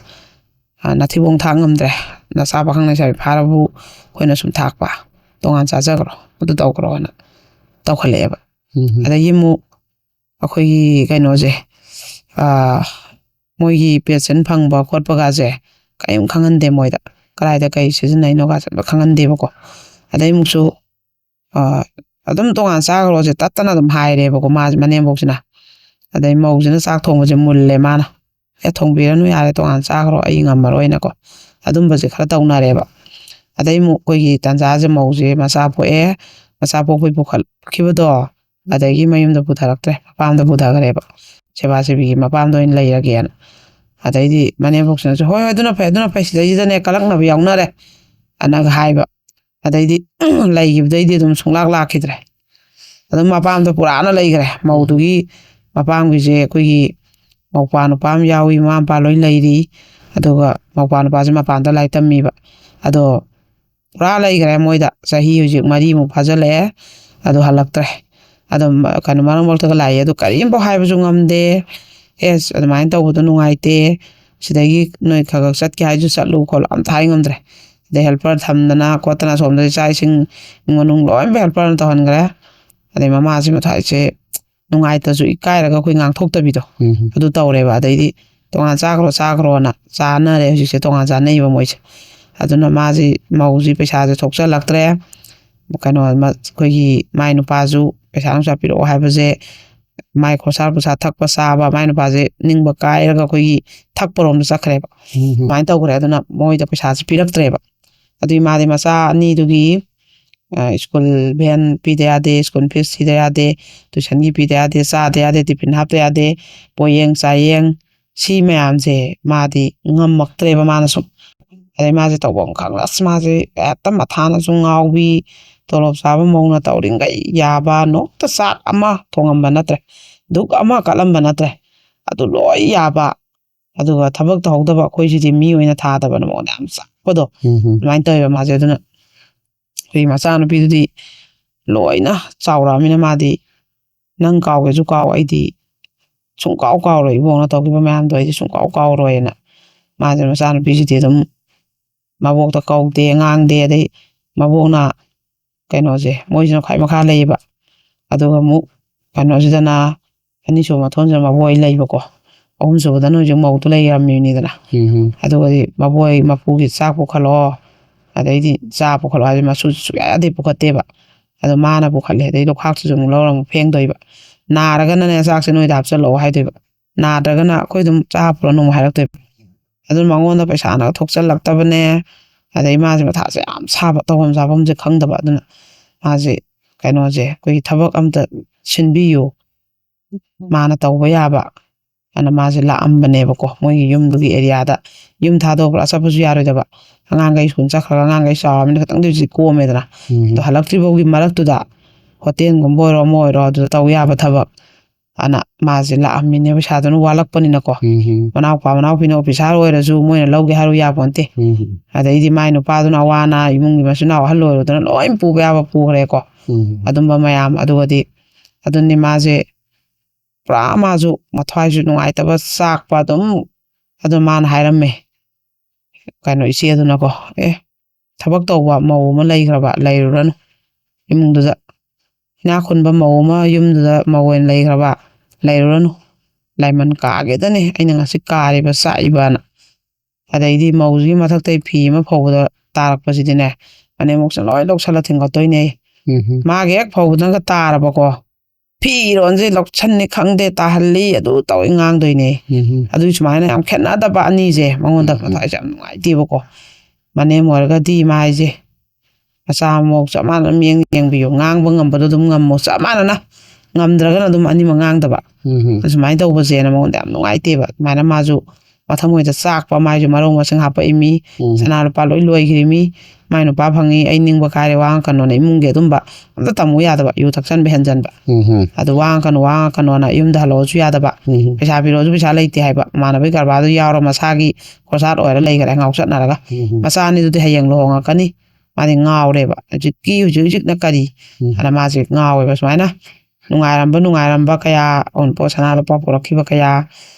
"ꯑꯥ, ꯅꯥꯊꯤꯕꯣꯡ ꯊꯥꯛ ꯉꯝꯗ꯭ꯔꯦ, ꯅꯆꯥ ꯄꯥꯈꯪ ꯂꯩꯁꯥꯕꯤ ꯐꯥꯔꯕꯨ ꯑꯩꯈꯣꯏꯅ ꯁꯨꯝ ꯊꯥꯛꯄ, ꯇꯣꯉꯥꯟ ꯆꯥꯖꯈ꯭ꯔꯣ, ꯑꯗꯨ ꯇꯧꯈ꯭ꯔꯣꯅ" ꯇꯧꯈꯠꯂꯛꯑꯦꯕ꯫ ꯎꯝ꯫ ꯑꯗꯒꯤ ꯑꯃꯨꯛ ꯑꯩꯈꯣꯏꯒꯤ ꯀꯩꯅꯣꯁꯦ, ꯑꯥ, ꯃꯣꯏꯒꯤ ꯄꯦꯟꯁꯟ ꯐꯪꯕ ꯈꯣꯠꯄꯒꯁꯦ ꯀꯔꯤꯝ ꯈꯪꯍꯟꯗꯦ ꯃꯣꯏꯗ, ꯀꯗꯥꯏꯗ ꯀꯔꯤ ꯁꯤꯖꯤꯟꯅꯩꯅꯣꯒꯁꯦ ꯑꯝꯇ ꯈꯪꯍꯟꯗꯦꯕꯀꯣ꯫ ꯑꯗꯩ ꯑꯃꯨꯛꯁꯨ, ꯑꯥ, "ꯑꯗꯨꯝ ꯇꯣꯉꯥꯟ ꯆꯥꯈ꯭ꯔꯣꯁꯦ" ꯇꯠꯇꯅ ꯑꯗꯨꯝ ꯍꯥꯏꯔꯦꯕꯀꯣ ꯃꯥꯁꯦ, ꯃꯅꯦꯝꯕꯣꯛꯁꯤꯅ꯫ ꯑꯗꯩ ꯃꯧꯁꯤꯅ ꯆꯥꯛ ꯊꯣꯡꯕꯁꯦ ꯃꯨꯜꯂꯦ ꯃꯥꯅ꯫ "ꯑꯦ, ꯊꯣꯡꯕꯤꯔꯅꯨ, ꯌꯥꯔꯦ, ꯇꯣꯉꯥꯟ ꯆꯥꯈ꯭ꯔꯣ, ꯑꯩ ꯉꯝꯃꯔꯣꯏꯅꯀꯣ" ꯑꯗꯨꯝꯕꯁꯦ ꯈꯔ ꯇꯧꯅꯔꯦꯕ꯫ ꯑꯗꯩ ꯑꯃꯨꯛ ꯑꯩꯈꯣꯏꯒꯤ ꯇꯥꯟꯖꯥꯁꯦ ꯃꯧꯁꯦ ꯃꯆꯥ ꯄꯣꯛꯑꯦ, ꯃꯆꯥ ꯄꯣꯛꯄꯩ ꯄꯨꯈꯠꯈꯤꯕꯗꯣ, ꯑꯗꯒꯤ ꯃꯌꯨꯝꯗ ꯄꯨꯊꯔꯛꯇ꯭ꯔꯦ, ꯃꯄꯥꯝꯗ ꯄꯨꯊꯈ꯭ꯔꯦꯕ꯫ ꯁꯦꯕꯥ ꯁꯦꯕꯤꯒꯤ ꯃꯄꯥꯝꯗ ꯑꯣꯏꯅ ꯂꯩꯔꯒꯦꯅ꯫ ꯑꯗꯩꯗꯤ ꯃꯅꯦꯝꯕꯣꯛꯁꯤꯅꯁꯨ, "ꯍꯣꯏ, ꯍꯣꯏ, ꯑꯗꯨꯅ ꯐꯩ, ꯑꯗꯨꯅ ꯐꯩ, ꯁꯤꯗꯩꯁꯤꯗꯅꯦ ꯀꯂꯛꯅꯕ ꯌꯥꯎꯅꯔꯦ" ꯑꯅꯒ ꯍꯥꯏꯕ꯫ ꯑꯗꯩꯗꯤ ꯂꯩꯈꯤꯕꯗꯩꯗꯤ ꯑꯗꯨꯝ ꯁꯨꯡꯂꯥꯛ ꯂꯥꯛꯈꯤꯗ꯭ꯔꯦ꯫ ꯑꯗꯨꯝ ꯃꯄꯥꯝꯗ ꯄꯨꯔꯥꯅ ꯂꯩꯈ꯭ꯔꯦ꯫ ꯃꯧꯗꯨꯒꯤ ꯃꯄꯥꯝꯒꯤꯁꯦ ꯑꯩꯈꯣꯏꯒꯤ ꯃꯧꯄꯥ ꯅꯨꯄꯥ ꯑꯃ ꯌꯥꯎꯏ, ꯃꯃꯥ ꯃꯄꯥ ꯂꯣꯏ ꯂꯩꯔꯤ꯫ ꯑꯗꯨꯒ ꯃꯧꯄꯥ ꯅꯨꯄꯥꯁꯦ ꯃꯄꯥꯟꯗ ꯂꯥꯏꯔꯤꯛ ꯇꯝꯃꯤꯕ꯫ ꯑꯗꯣ ꯄꯨꯔꯥ ꯂꯩꯈ꯭ꯔꯦ ꯃꯣꯏꯗ꯫ ꯆꯍꯤ ꯍꯧꯖꯤꯛ ꯃꯔꯤꯃꯨꯛ ꯐꯥꯖꯤꯜꯂꯛꯑꯦ꯫ ꯑꯗꯣ ꯍꯜꯂꯛꯇ꯭ꯔꯦ꯫ ꯑꯗꯣ ꯃ-, ꯀꯩꯅꯣ, ꯃꯔꯛ ꯃꯔꯛꯇꯒ ꯂꯥꯛꯏ꯫ ꯑꯗꯣ ꯀꯔꯤꯝꯐꯥꯎ ꯍꯥꯏꯕꯁꯨ ꯉꯝꯗꯦ꯫ "ꯑꯦꯁ, ꯑꯗꯨꯃꯥꯏꯅ ꯇꯧꯕꯗꯣ ꯅꯨꯡꯉꯥꯏꯇꯦ꯫ ꯁꯤꯗꯒꯤ ꯅꯣꯏ ꯈꯔ ꯈꯔ ꯆꯠꯀꯦ ꯍꯥꯏꯁꯨ ꯆꯠꯂꯨ ꯈꯣꯠꯂꯨ", ꯑꯝꯇ ꯍꯥꯏ ꯉꯝꯗ꯭ꯔꯦ꯫ ꯑꯗꯩ helper ꯊꯝꯗꯅ ꯈꯣꯠꯇꯅ ꯑꯁꯣꯝꯗꯗꯤ ꯆꯥꯛ ꯏꯁꯤꯡ ꯏꯃꯨꯡ ꯃꯅꯨꯡ ꯂꯣꯏꯅ helperꯅ ꯇꯧꯍꯟꯈ꯭ꯔꯦ꯫ ꯑꯗꯩ ꯃꯃꯥꯁꯤ ꯃꯊ꯭ꯋꯥꯏꯁꯦ ꯅꯨꯡꯉꯥꯏꯇꯁꯨ ꯏꯀꯥꯏꯔꯒ ꯑꯩꯈꯣꯏ ꯉꯥꯡꯊꯣꯛꯇꯕꯤꯗꯣ ꯎꯝ꯫ ꯑꯗꯨ ꯇꯧꯔꯦꯕ꯫ ꯑꯗꯩꯗꯤ "ꯇꯣꯉꯥꯟ ꯆꯥꯈ꯭ꯔꯣ, ꯆꯥꯈ꯭ꯔꯣꯅ" ꯆꯥꯅꯔꯦ꯫ ꯍꯧꯖꯤꯛꯁꯦ ꯇꯣꯉꯥꯟ ꯆꯥꯅꯩꯕ ꯃꯣꯏꯁꯦ꯫ ꯑꯗꯨꯅ ꯃꯥꯁꯤ, ꯃꯧꯁꯤ ꯄꯩꯁꯥꯁꯦ ꯊꯣꯛꯆꯜꯂꯛꯇ꯭ꯔꯦ꯫ ꯀꯩꯅꯣ, ꯃ-, ꯑꯩꯈꯣꯏꯒꯤ ꯃꯥꯏ ꯅꯨꯄꯥꯁꯨ ꯄꯩꯁꯥ ꯅꯨꯡꯁꯥ ꯄꯤꯔꯛꯑꯣ ꯍꯥꯏꯕꯁꯦ, ꯃꯥꯏ ꯈꯣꯔꯁꯥ ꯄꯨꯔꯁꯥ ꯊꯛꯄ ꯆꯥꯕ, ꯃꯥꯏ ꯅꯨꯄꯥꯁꯦ ꯅꯤꯡꯕ ꯀꯥꯏꯔꯒ ꯑꯩꯈꯣꯏꯒꯤ ꯊꯛꯄꯔꯣꯝꯗ ꯆꯠꯈ꯭ꯔꯦꯕ꯫ ꯎꯝ꯫ ꯑꯗꯨꯃꯥꯏꯅ ꯇꯧꯈ꯭ꯔꯦ꯫ ꯑꯗꯨꯅ ꯃꯣꯏꯗ ꯄꯩꯁꯥꯁꯦ ꯄꯤꯔꯛꯇ꯭ꯔꯦꯕ꯫ ꯑꯗꯨꯏ ꯃꯥꯗꯤ ꯃꯆꯥ ꯑꯅꯤꯗꯨꯒꯤ, ꯑ, school van ꯄꯤꯗ ꯌꯥꯗꯦ, school fees ꯊꯤꯗ ꯌꯥꯗꯦ, tuitionꯒꯤ ꯄꯤꯗ ꯌꯥꯗꯦ, ꯆꯥꯗ ꯌꯥꯗꯦ, tiffin ꯍꯥꯞꯇ ꯌꯥꯗꯦ, ꯄꯣꯌꯦꯡ ꯆꯥꯌꯦꯡ, ꯁꯤ ꯃꯌꯥꯝꯁꯦ ꯃꯥꯗꯤ ꯉꯝꯃꯛꯇ꯭ꯔꯦꯕ ꯃꯥꯅ ꯁꯨꯝ꯫ ꯑꯗꯩ ꯃꯥꯁꯦ ꯇꯧꯐꯝ ꯈꯪꯗ ꯑꯁ ꯃꯥꯁꯦ ꯍꯦꯛꯇ ꯃꯊꯥꯅꯁꯨ ꯉꯥꯎꯕꯤ, ꯇꯣꯂꯣꯞ ꯆꯥꯕ ꯃꯧꯅ ꯇꯧꯔꯤꯈꯩ ꯌꯥꯕ, ꯅꯣꯡꯇ ꯆꯥꯛ ꯑꯃ ꯊꯣꯡꯉꯝꯕ ꯅꯠꯇ꯭ꯔꯦ, ꯙꯨꯛ ꯑꯃ ꯀꯠꯂꯝꯕ ꯅꯠꯇ꯭ꯔꯦ, ꯑꯗꯨ ꯂꯣꯏ ꯌꯥꯕ꯫ ꯑꯗꯨꯒ ꯊꯕꯛ ꯇꯧꯍꯧꯗꯕ ꯑꯩꯈꯣꯏꯁꯤꯗꯤ ꯃꯤ ꯑꯣꯏꯅ ꯊꯥꯗꯕꯅ ꯃꯉꯣꯟꯗ ꯌꯥꯝ ꯆꯥꯛꯄꯗꯣ ꯎꯝ꯫ ꯑꯗꯨꯃꯥꯏꯅ ꯇꯧꯋꯦꯕ ꯃꯥꯁꯦ꯫ ꯑꯗꯨꯅ ꯑꯩꯈꯣꯏ ꯃꯆꯥꯅꯨꯄꯤꯗꯨꯗꯤ ꯂꯣꯏꯅ ꯆꯥꯎꯔꯛꯑꯃꯤꯅ ꯃꯥꯗꯤ "ꯅꯪ ꯀꯥꯎꯒꯦꯁꯨ ꯀꯥꯎ, ꯑꯩꯗꯤ ꯁꯨꯡꯀꯥꯎ ꯀꯥꯎꯔꯣꯏ, ꯏꯕꯣꯛꯅ ꯇꯧꯈꯤꯕ ꯃꯌꯥꯝꯗꯣ ꯑꯩꯗꯤ ꯁꯨꯡꯀꯥꯎ ꯀꯥꯎꯔꯣꯏꯅ" ꯃꯥꯁꯦ ꯃꯆꯥꯅꯨꯄꯤꯁꯤꯗꯤ ꯑꯗꯨꯝ ꯃꯕꯣꯛꯇ ꯀꯧꯗꯦ, ꯉꯥꯡꯗꯦ꯫ ꯑꯗꯩ ꯃꯕꯣꯛꯅ, ꯀꯩꯅꯣꯁꯦ, ꯃꯣꯏꯁꯤꯅ ꯈ꯭ꯋꯥꯏ ꯃꯈꯥ ꯂꯩꯌꯦꯕ꯫ ꯑꯗꯨꯒ ꯑꯃꯨꯛ ꯀꯩꯅꯣꯁꯤꯗꯅ ꯑꯅꯤꯁꯨꯕ ꯃꯊꯣꯟꯁꯤꯗ ꯃꯕꯣꯛ ꯑꯩ ꯂꯩꯕꯀꯣ꯫ ꯑꯍꯨꯝꯁꯨꯕꯗꯅ ꯍꯧꯖꯤꯛ ꯃꯧꯗꯨ ꯂꯩꯔꯝꯃꯤꯅꯤꯗꯅ꯫ ꯎꯝ꯫ ꯑꯗꯨꯒꯗꯤ ꯃꯕꯣꯛ ꯑꯩ ꯃꯄꯨꯒꯤ ꯆꯥꯛ ꯄꯨꯈꯠꯂꯛꯑꯣ, ꯑꯗꯩꯗꯤ ꯆꯥ ꯄꯨꯈꯠꯂꯣ ꯍꯥꯏꯗꯤ ꯃꯁꯨꯁꯨ ꯁꯨꯡꯌꯥ ꯌꯥꯗꯦ, ꯄꯨꯈꯠꯇꯦꯕ꯫ ꯑꯗꯣ ꯃꯥꯅ ꯄꯨꯈꯠꯂꯦ꯫ ꯑꯗꯩ ꯂꯨꯈꯥꯛꯇꯨꯁꯨ ꯑꯃꯨꯛ ꯂꯧꯔ ꯑꯃꯨꯛ ꯐꯦꯡꯗꯣꯏꯕ꯫ ꯅꯥꯔꯒꯅꯅꯦ ꯆꯥꯛꯁꯦ ꯅꯣꯏꯗ ꯍꯥꯞꯆꯜꯂꯛꯑꯣ ꯍꯥꯏꯗꯣꯏꯕ꯫ ꯅꯥꯗ꯭ꯔꯒꯅ ꯑꯩꯈꯣꯏ ꯑꯗꯨꯝ ꯆꯥ ꯄꯨꯔꯛꯑꯅꯨ ꯑꯃꯨꯛ ꯍꯥꯏꯔꯛꯇꯣꯏꯕ꯫ ꯑꯗꯨꯅ ꯃꯉꯣꯟꯗ ꯄꯩꯁꯥꯅꯒ ꯊꯣꯛꯆꯜꯂꯛꯇꯕꯅꯦ꯫ ꯑꯗꯩ ꯃꯥꯁꯦ ꯃꯊꯥꯁꯦ ꯌꯥꯝ ꯁꯥꯕ, ꯇꯧꯐꯝ ꯆꯥꯐꯝꯁꯦ ꯈꯪꯗꯕ꯫ ꯑꯗꯨꯅ ꯃꯥꯁꯦ, ꯀꯩꯅꯣꯁꯦ, ꯑꯩꯈꯣꯏꯒꯤ ꯊꯕꯛ ꯑꯝꯇ ꯁꯤꯟꯕꯤꯌꯨ, ꯃꯥꯅ ꯇꯧꯕ ꯌꯥꯕ, ꯑꯅ ꯃꯥꯁꯦ ꯂꯥꯛꯑꯝꯕꯅꯦꯕꯀꯣ꯫ ꯃꯣꯏꯒꯤ ꯌꯨꯝꯗꯨꯒꯤ areaꯗ, ꯌꯨꯝ ꯊꯥꯗꯣꯛꯑ ꯄꯨꯔꯥ ꯆꯠꯄꯁꯨ ꯌꯥꯔꯣꯏꯗꯕ꯫ ꯑꯉꯥꯡꯈꯩ ꯁ꯭ꯀꯨꯜ ꯆꯠꯈ꯭ꯔꯒ ꯑꯉꯥꯡꯈꯩ ꯆꯥꯎꯔꯕꯅꯤꯅ ꯈꯤꯇꯪꯗꯤ ꯍꯧꯖꯤꯛ ꯀꯣꯝꯃꯦꯗꯅ꯫ ꯎꯝ꯫ ꯑꯗꯣ ꯍꯜꯂꯛꯇ꯭ꯔꯤ ꯐꯥꯎꯒꯤ ꯃꯔꯛꯇꯨꯗ ꯍꯣꯇꯦꯜꯒꯨꯝꯕ ꯑꯣꯏꯔꯣ, ꯑꯃ ꯑꯣꯏꯔꯣ, ꯑꯗꯨꯗ ꯇꯧ ꯌꯥꯕ ꯊꯕꯛ ꯑꯅ ꯃꯥꯁꯦ ꯂꯥꯛꯑꯝꯃꯤꯅꯦ꯫ ꯄꯩꯁꯥꯗꯨꯅ ꯋꯥꯠꯂꯛꯄꯅꯤꯅꯀꯣ꯫ ꯎꯝ ꯃꯅꯥꯎꯄꯥ ꯃꯅꯥꯎꯄꯤꯅ ꯑꯣꯐꯤꯁꯥꯔ ꯑꯣꯏꯔꯁꯨ ꯃꯣꯏꯅ ꯂꯧꯒꯦ ꯍꯥꯏꯔꯨ ꯌꯥꯄꯣꯟꯇꯦ꯫ ꯎꯝ ꯑꯗꯩꯗꯤ ꯃꯥꯏ ꯅꯨꯄꯥꯗꯨꯅ ꯑꯋꯥ ꯑꯅꯥ, ꯏꯃꯨꯡꯒꯤ ꯃꯆꯤꯟ ꯃꯅꯥꯎ ꯑꯍꯜ ꯑꯣꯏꯔꯨꯗꯅ ꯂꯣꯏ ꯄꯨꯕ ꯌꯥꯕ ꯄꯨꯈ꯭ꯔꯦꯀꯣ꯫ ꯎꯝ ꯑꯗꯨꯝꯕ ꯃꯌꯥꯝ꯫ ꯑꯗꯨꯒꯗꯤ ꯑꯗꯨꯅꯤ ꯃꯥꯁꯦ ꯄꯨꯔꯥ ꯃꯥꯁꯨ ꯃꯊ꯭ꯋꯥꯏꯁꯨ ꯅꯨꯡꯉꯥꯏꯇꯕ, ꯆꯥꯛꯄ ꯑꯗꯨꯝ꯫ ꯑꯗꯨ ꯃꯥꯅ ꯍꯥꯏꯔꯝꯃꯦ, ꯀꯩꯅꯣ, ꯏꯆꯦꯗꯨꯅꯀꯣ, "ꯑꯦ, ꯊꯕꯛ ꯇꯧꯕ ꯃꯧ ꯑꯃ ꯂꯩꯈ꯭ꯔꯕ, ꯂꯩꯔꯨꯔꯅꯨ ꯏꯃꯨꯡꯗꯨꯗ꯫ ꯏꯅꯥꯛ ꯈꯨꯟꯕ ꯃꯧ ꯑꯃ ꯌꯨꯝꯗꯨꯗ ꯃꯧ ꯑꯣꯏꯅ ꯂꯩꯈ꯭ꯔꯕ, ꯂꯩꯔꯨꯔꯅꯨ꯫ ꯂꯥꯏꯃꯟ ꯀꯥꯒꯦꯗꯅꯦ ꯑꯩꯅ ꯉꯁꯤ ꯀꯥꯔꯤꯕ, ꯆꯥꯛꯏꯕꯅ"꯫ ꯑꯗꯩꯗꯤ ꯃꯧꯁꯤꯒꯤ ꯃꯊꯛꯇꯩ ꯐꯤ ꯑꯃ ꯐꯧꯕꯗ ꯇꯥꯔꯛꯄꯁꯤꯗꯤꯅꯦ, ꯃꯅꯦꯝꯕꯣꯛꯁꯤꯅ ꯂꯣꯏ ꯂꯧꯁꯜꯂ ꯊꯤꯡꯒꯠꯇꯣꯏꯅꯦ꯫ ꯎꯝ ꯃꯥꯒꯤ ꯍꯦꯛ ꯐꯧꯕꯗꯒ ꯇꯥꯔꯕꯀꯣ, ꯐꯤꯔꯣꯟꯁꯦ ꯂꯧꯁꯟꯅꯤ ꯈꯪꯗꯦ, ꯇꯥꯍꯜꯂꯤ, ꯑꯗꯨ ꯇꯧꯏ ꯉꯥꯡꯗꯣꯏꯅꯦ꯫ ꯎꯝ ꯑꯗꯨꯒꯤ ꯁꯨꯃꯥꯏꯅ ꯌꯥꯝ ꯈꯦꯠꯅꯗꯕ ꯑꯅꯤꯁꯦ ꯃꯉꯣꯟꯗ ꯎꯝ, ꯎꯝ꯫ ꯃꯊ꯭ꯋꯥꯏꯁꯦ ꯌꯥꯝ ꯅꯨꯡꯉꯥꯏꯇꯦꯕꯀꯣ꯫ ꯃꯅꯦꯝ ꯑꯣꯏꯔꯒꯗꯤ ꯃꯥ ꯍꯥꯏꯁꯦ ꯃꯆꯥ ꯃꯧ ꯆꯞ ꯃꯥꯟꯅꯅ ꯃꯤꯠꯌꯦꯡ ꯌꯦꯡꯕꯤꯌꯨ, ꯉꯥꯡꯕ ꯉꯝꯕꯗꯣ ꯑꯗꯨꯝ ꯉꯝꯃꯣ, ꯆꯞ ꯃꯥꯟꯅꯅ, ꯉꯝꯗ꯭ꯔꯒꯅ ꯑꯗꯨꯝ ꯑꯅꯤꯃꯛ ꯉꯥꯡꯗꯕ꯫ ꯎꯝ ꯑꯁꯨꯃꯥꯏꯅ ꯇꯧꯕꯁꯦꯅ ꯃꯉꯣꯟꯗ ꯌꯥꯝ ꯅꯨꯡꯉꯥꯏꯇꯦꯕ꯫ ꯑꯗꯨꯃꯥꯏꯅ ꯃꯥꯁꯨ ꯃꯊꯃꯣꯏꯗ ꯆꯥꯛꯄ, ꯃꯥꯏꯁꯨ ꯃꯔꯧ ꯃꯁꯤꯡ ꯍꯥꯞꯄꯛꯏꯃꯤ, ꯎꯝ꯫ ꯁꯅꯥ ꯂꯨꯄꯥ ꯂꯣꯏ ꯂꯣꯏꯈ꯭ꯔꯤꯃꯤ, ꯃꯥꯏ ꯅꯨꯄꯥ ꯐꯪꯉꯤ, ꯑꯩ ꯅꯤꯡꯕ ꯀꯥꯏꯔꯦ, ꯋꯥ ꯉꯥꯡꯉꯛꯀꯅꯣꯅ ꯏꯃꯨꯡꯒꯤ ꯑꯗꯨꯝꯕ ꯑꯝꯇ ꯇꯝꯃꯨ ꯌꯥꯗꯕ, ꯌꯨ ꯊꯛꯆꯟꯕ ꯍꯦꯟꯖꯟꯕ꯫ ꯎꯝ ꯑꯗꯨ ꯋꯥ ꯉꯥꯡꯉꯛꯀꯅꯨ, ꯋꯥ ꯉꯥꯡꯉꯛꯀꯅꯣꯅ ꯌꯨꯝꯗ ꯍꯜꯂꯛꯑꯣꯁꯨ ꯌꯥꯗꯕ, ꯎꯝ꯫ ꯄꯩꯁꯥ ꯄꯤꯔꯛꯑꯣꯁꯨ ꯄꯩꯁꯥ ꯂꯩꯇꯦ ꯍꯥꯏꯕ, ꯃꯃꯥꯟꯅꯕꯒꯤ ꯀꯔꯕꯥꯔꯗꯨ ꯌꯥꯎꯔ ꯃꯁꯥꯒꯤ ꯈꯣꯔꯁꯥꯠ ꯑꯣꯏꯔ ꯂꯩꯈꯔꯦ ꯉꯥꯎꯆꯠꯅꯔꯒ꯫ ꯎꯝ꯫ ꯃꯆꯥ ꯑꯅꯤꯗꯨꯗꯤ ꯍꯌꯦꯡ ꯂꯨꯍꯣꯡꯉꯛꯀꯅꯤ, ꯃꯥꯗꯤ ꯉꯥꯎꯔꯦꯕ, ꯍꯧꯖꯤꯛꯀꯤ, ꯍꯧꯖꯤꯛ ꯍꯧꯖꯤꯛꯅ ꯀꯔꯤ ꯎꯝ꯫ ꯑꯗ ꯃꯥꯁꯦ ꯉꯥꯎꯋꯦꯕ꯫ ꯁꯨꯃꯥꯏꯅ ꯅꯨꯡꯉꯥꯏꯔꯝꯕ, ꯅꯨꯡꯉꯥꯏꯔꯝꯕ ꯀꯌꯥ, ꯑꯎꯟꯄꯣꯠ ꯁꯅꯥ ꯂꯨꯄꯥ ꯄꯨꯔꯛꯈꯤꯕ ꯀꯌꯥ,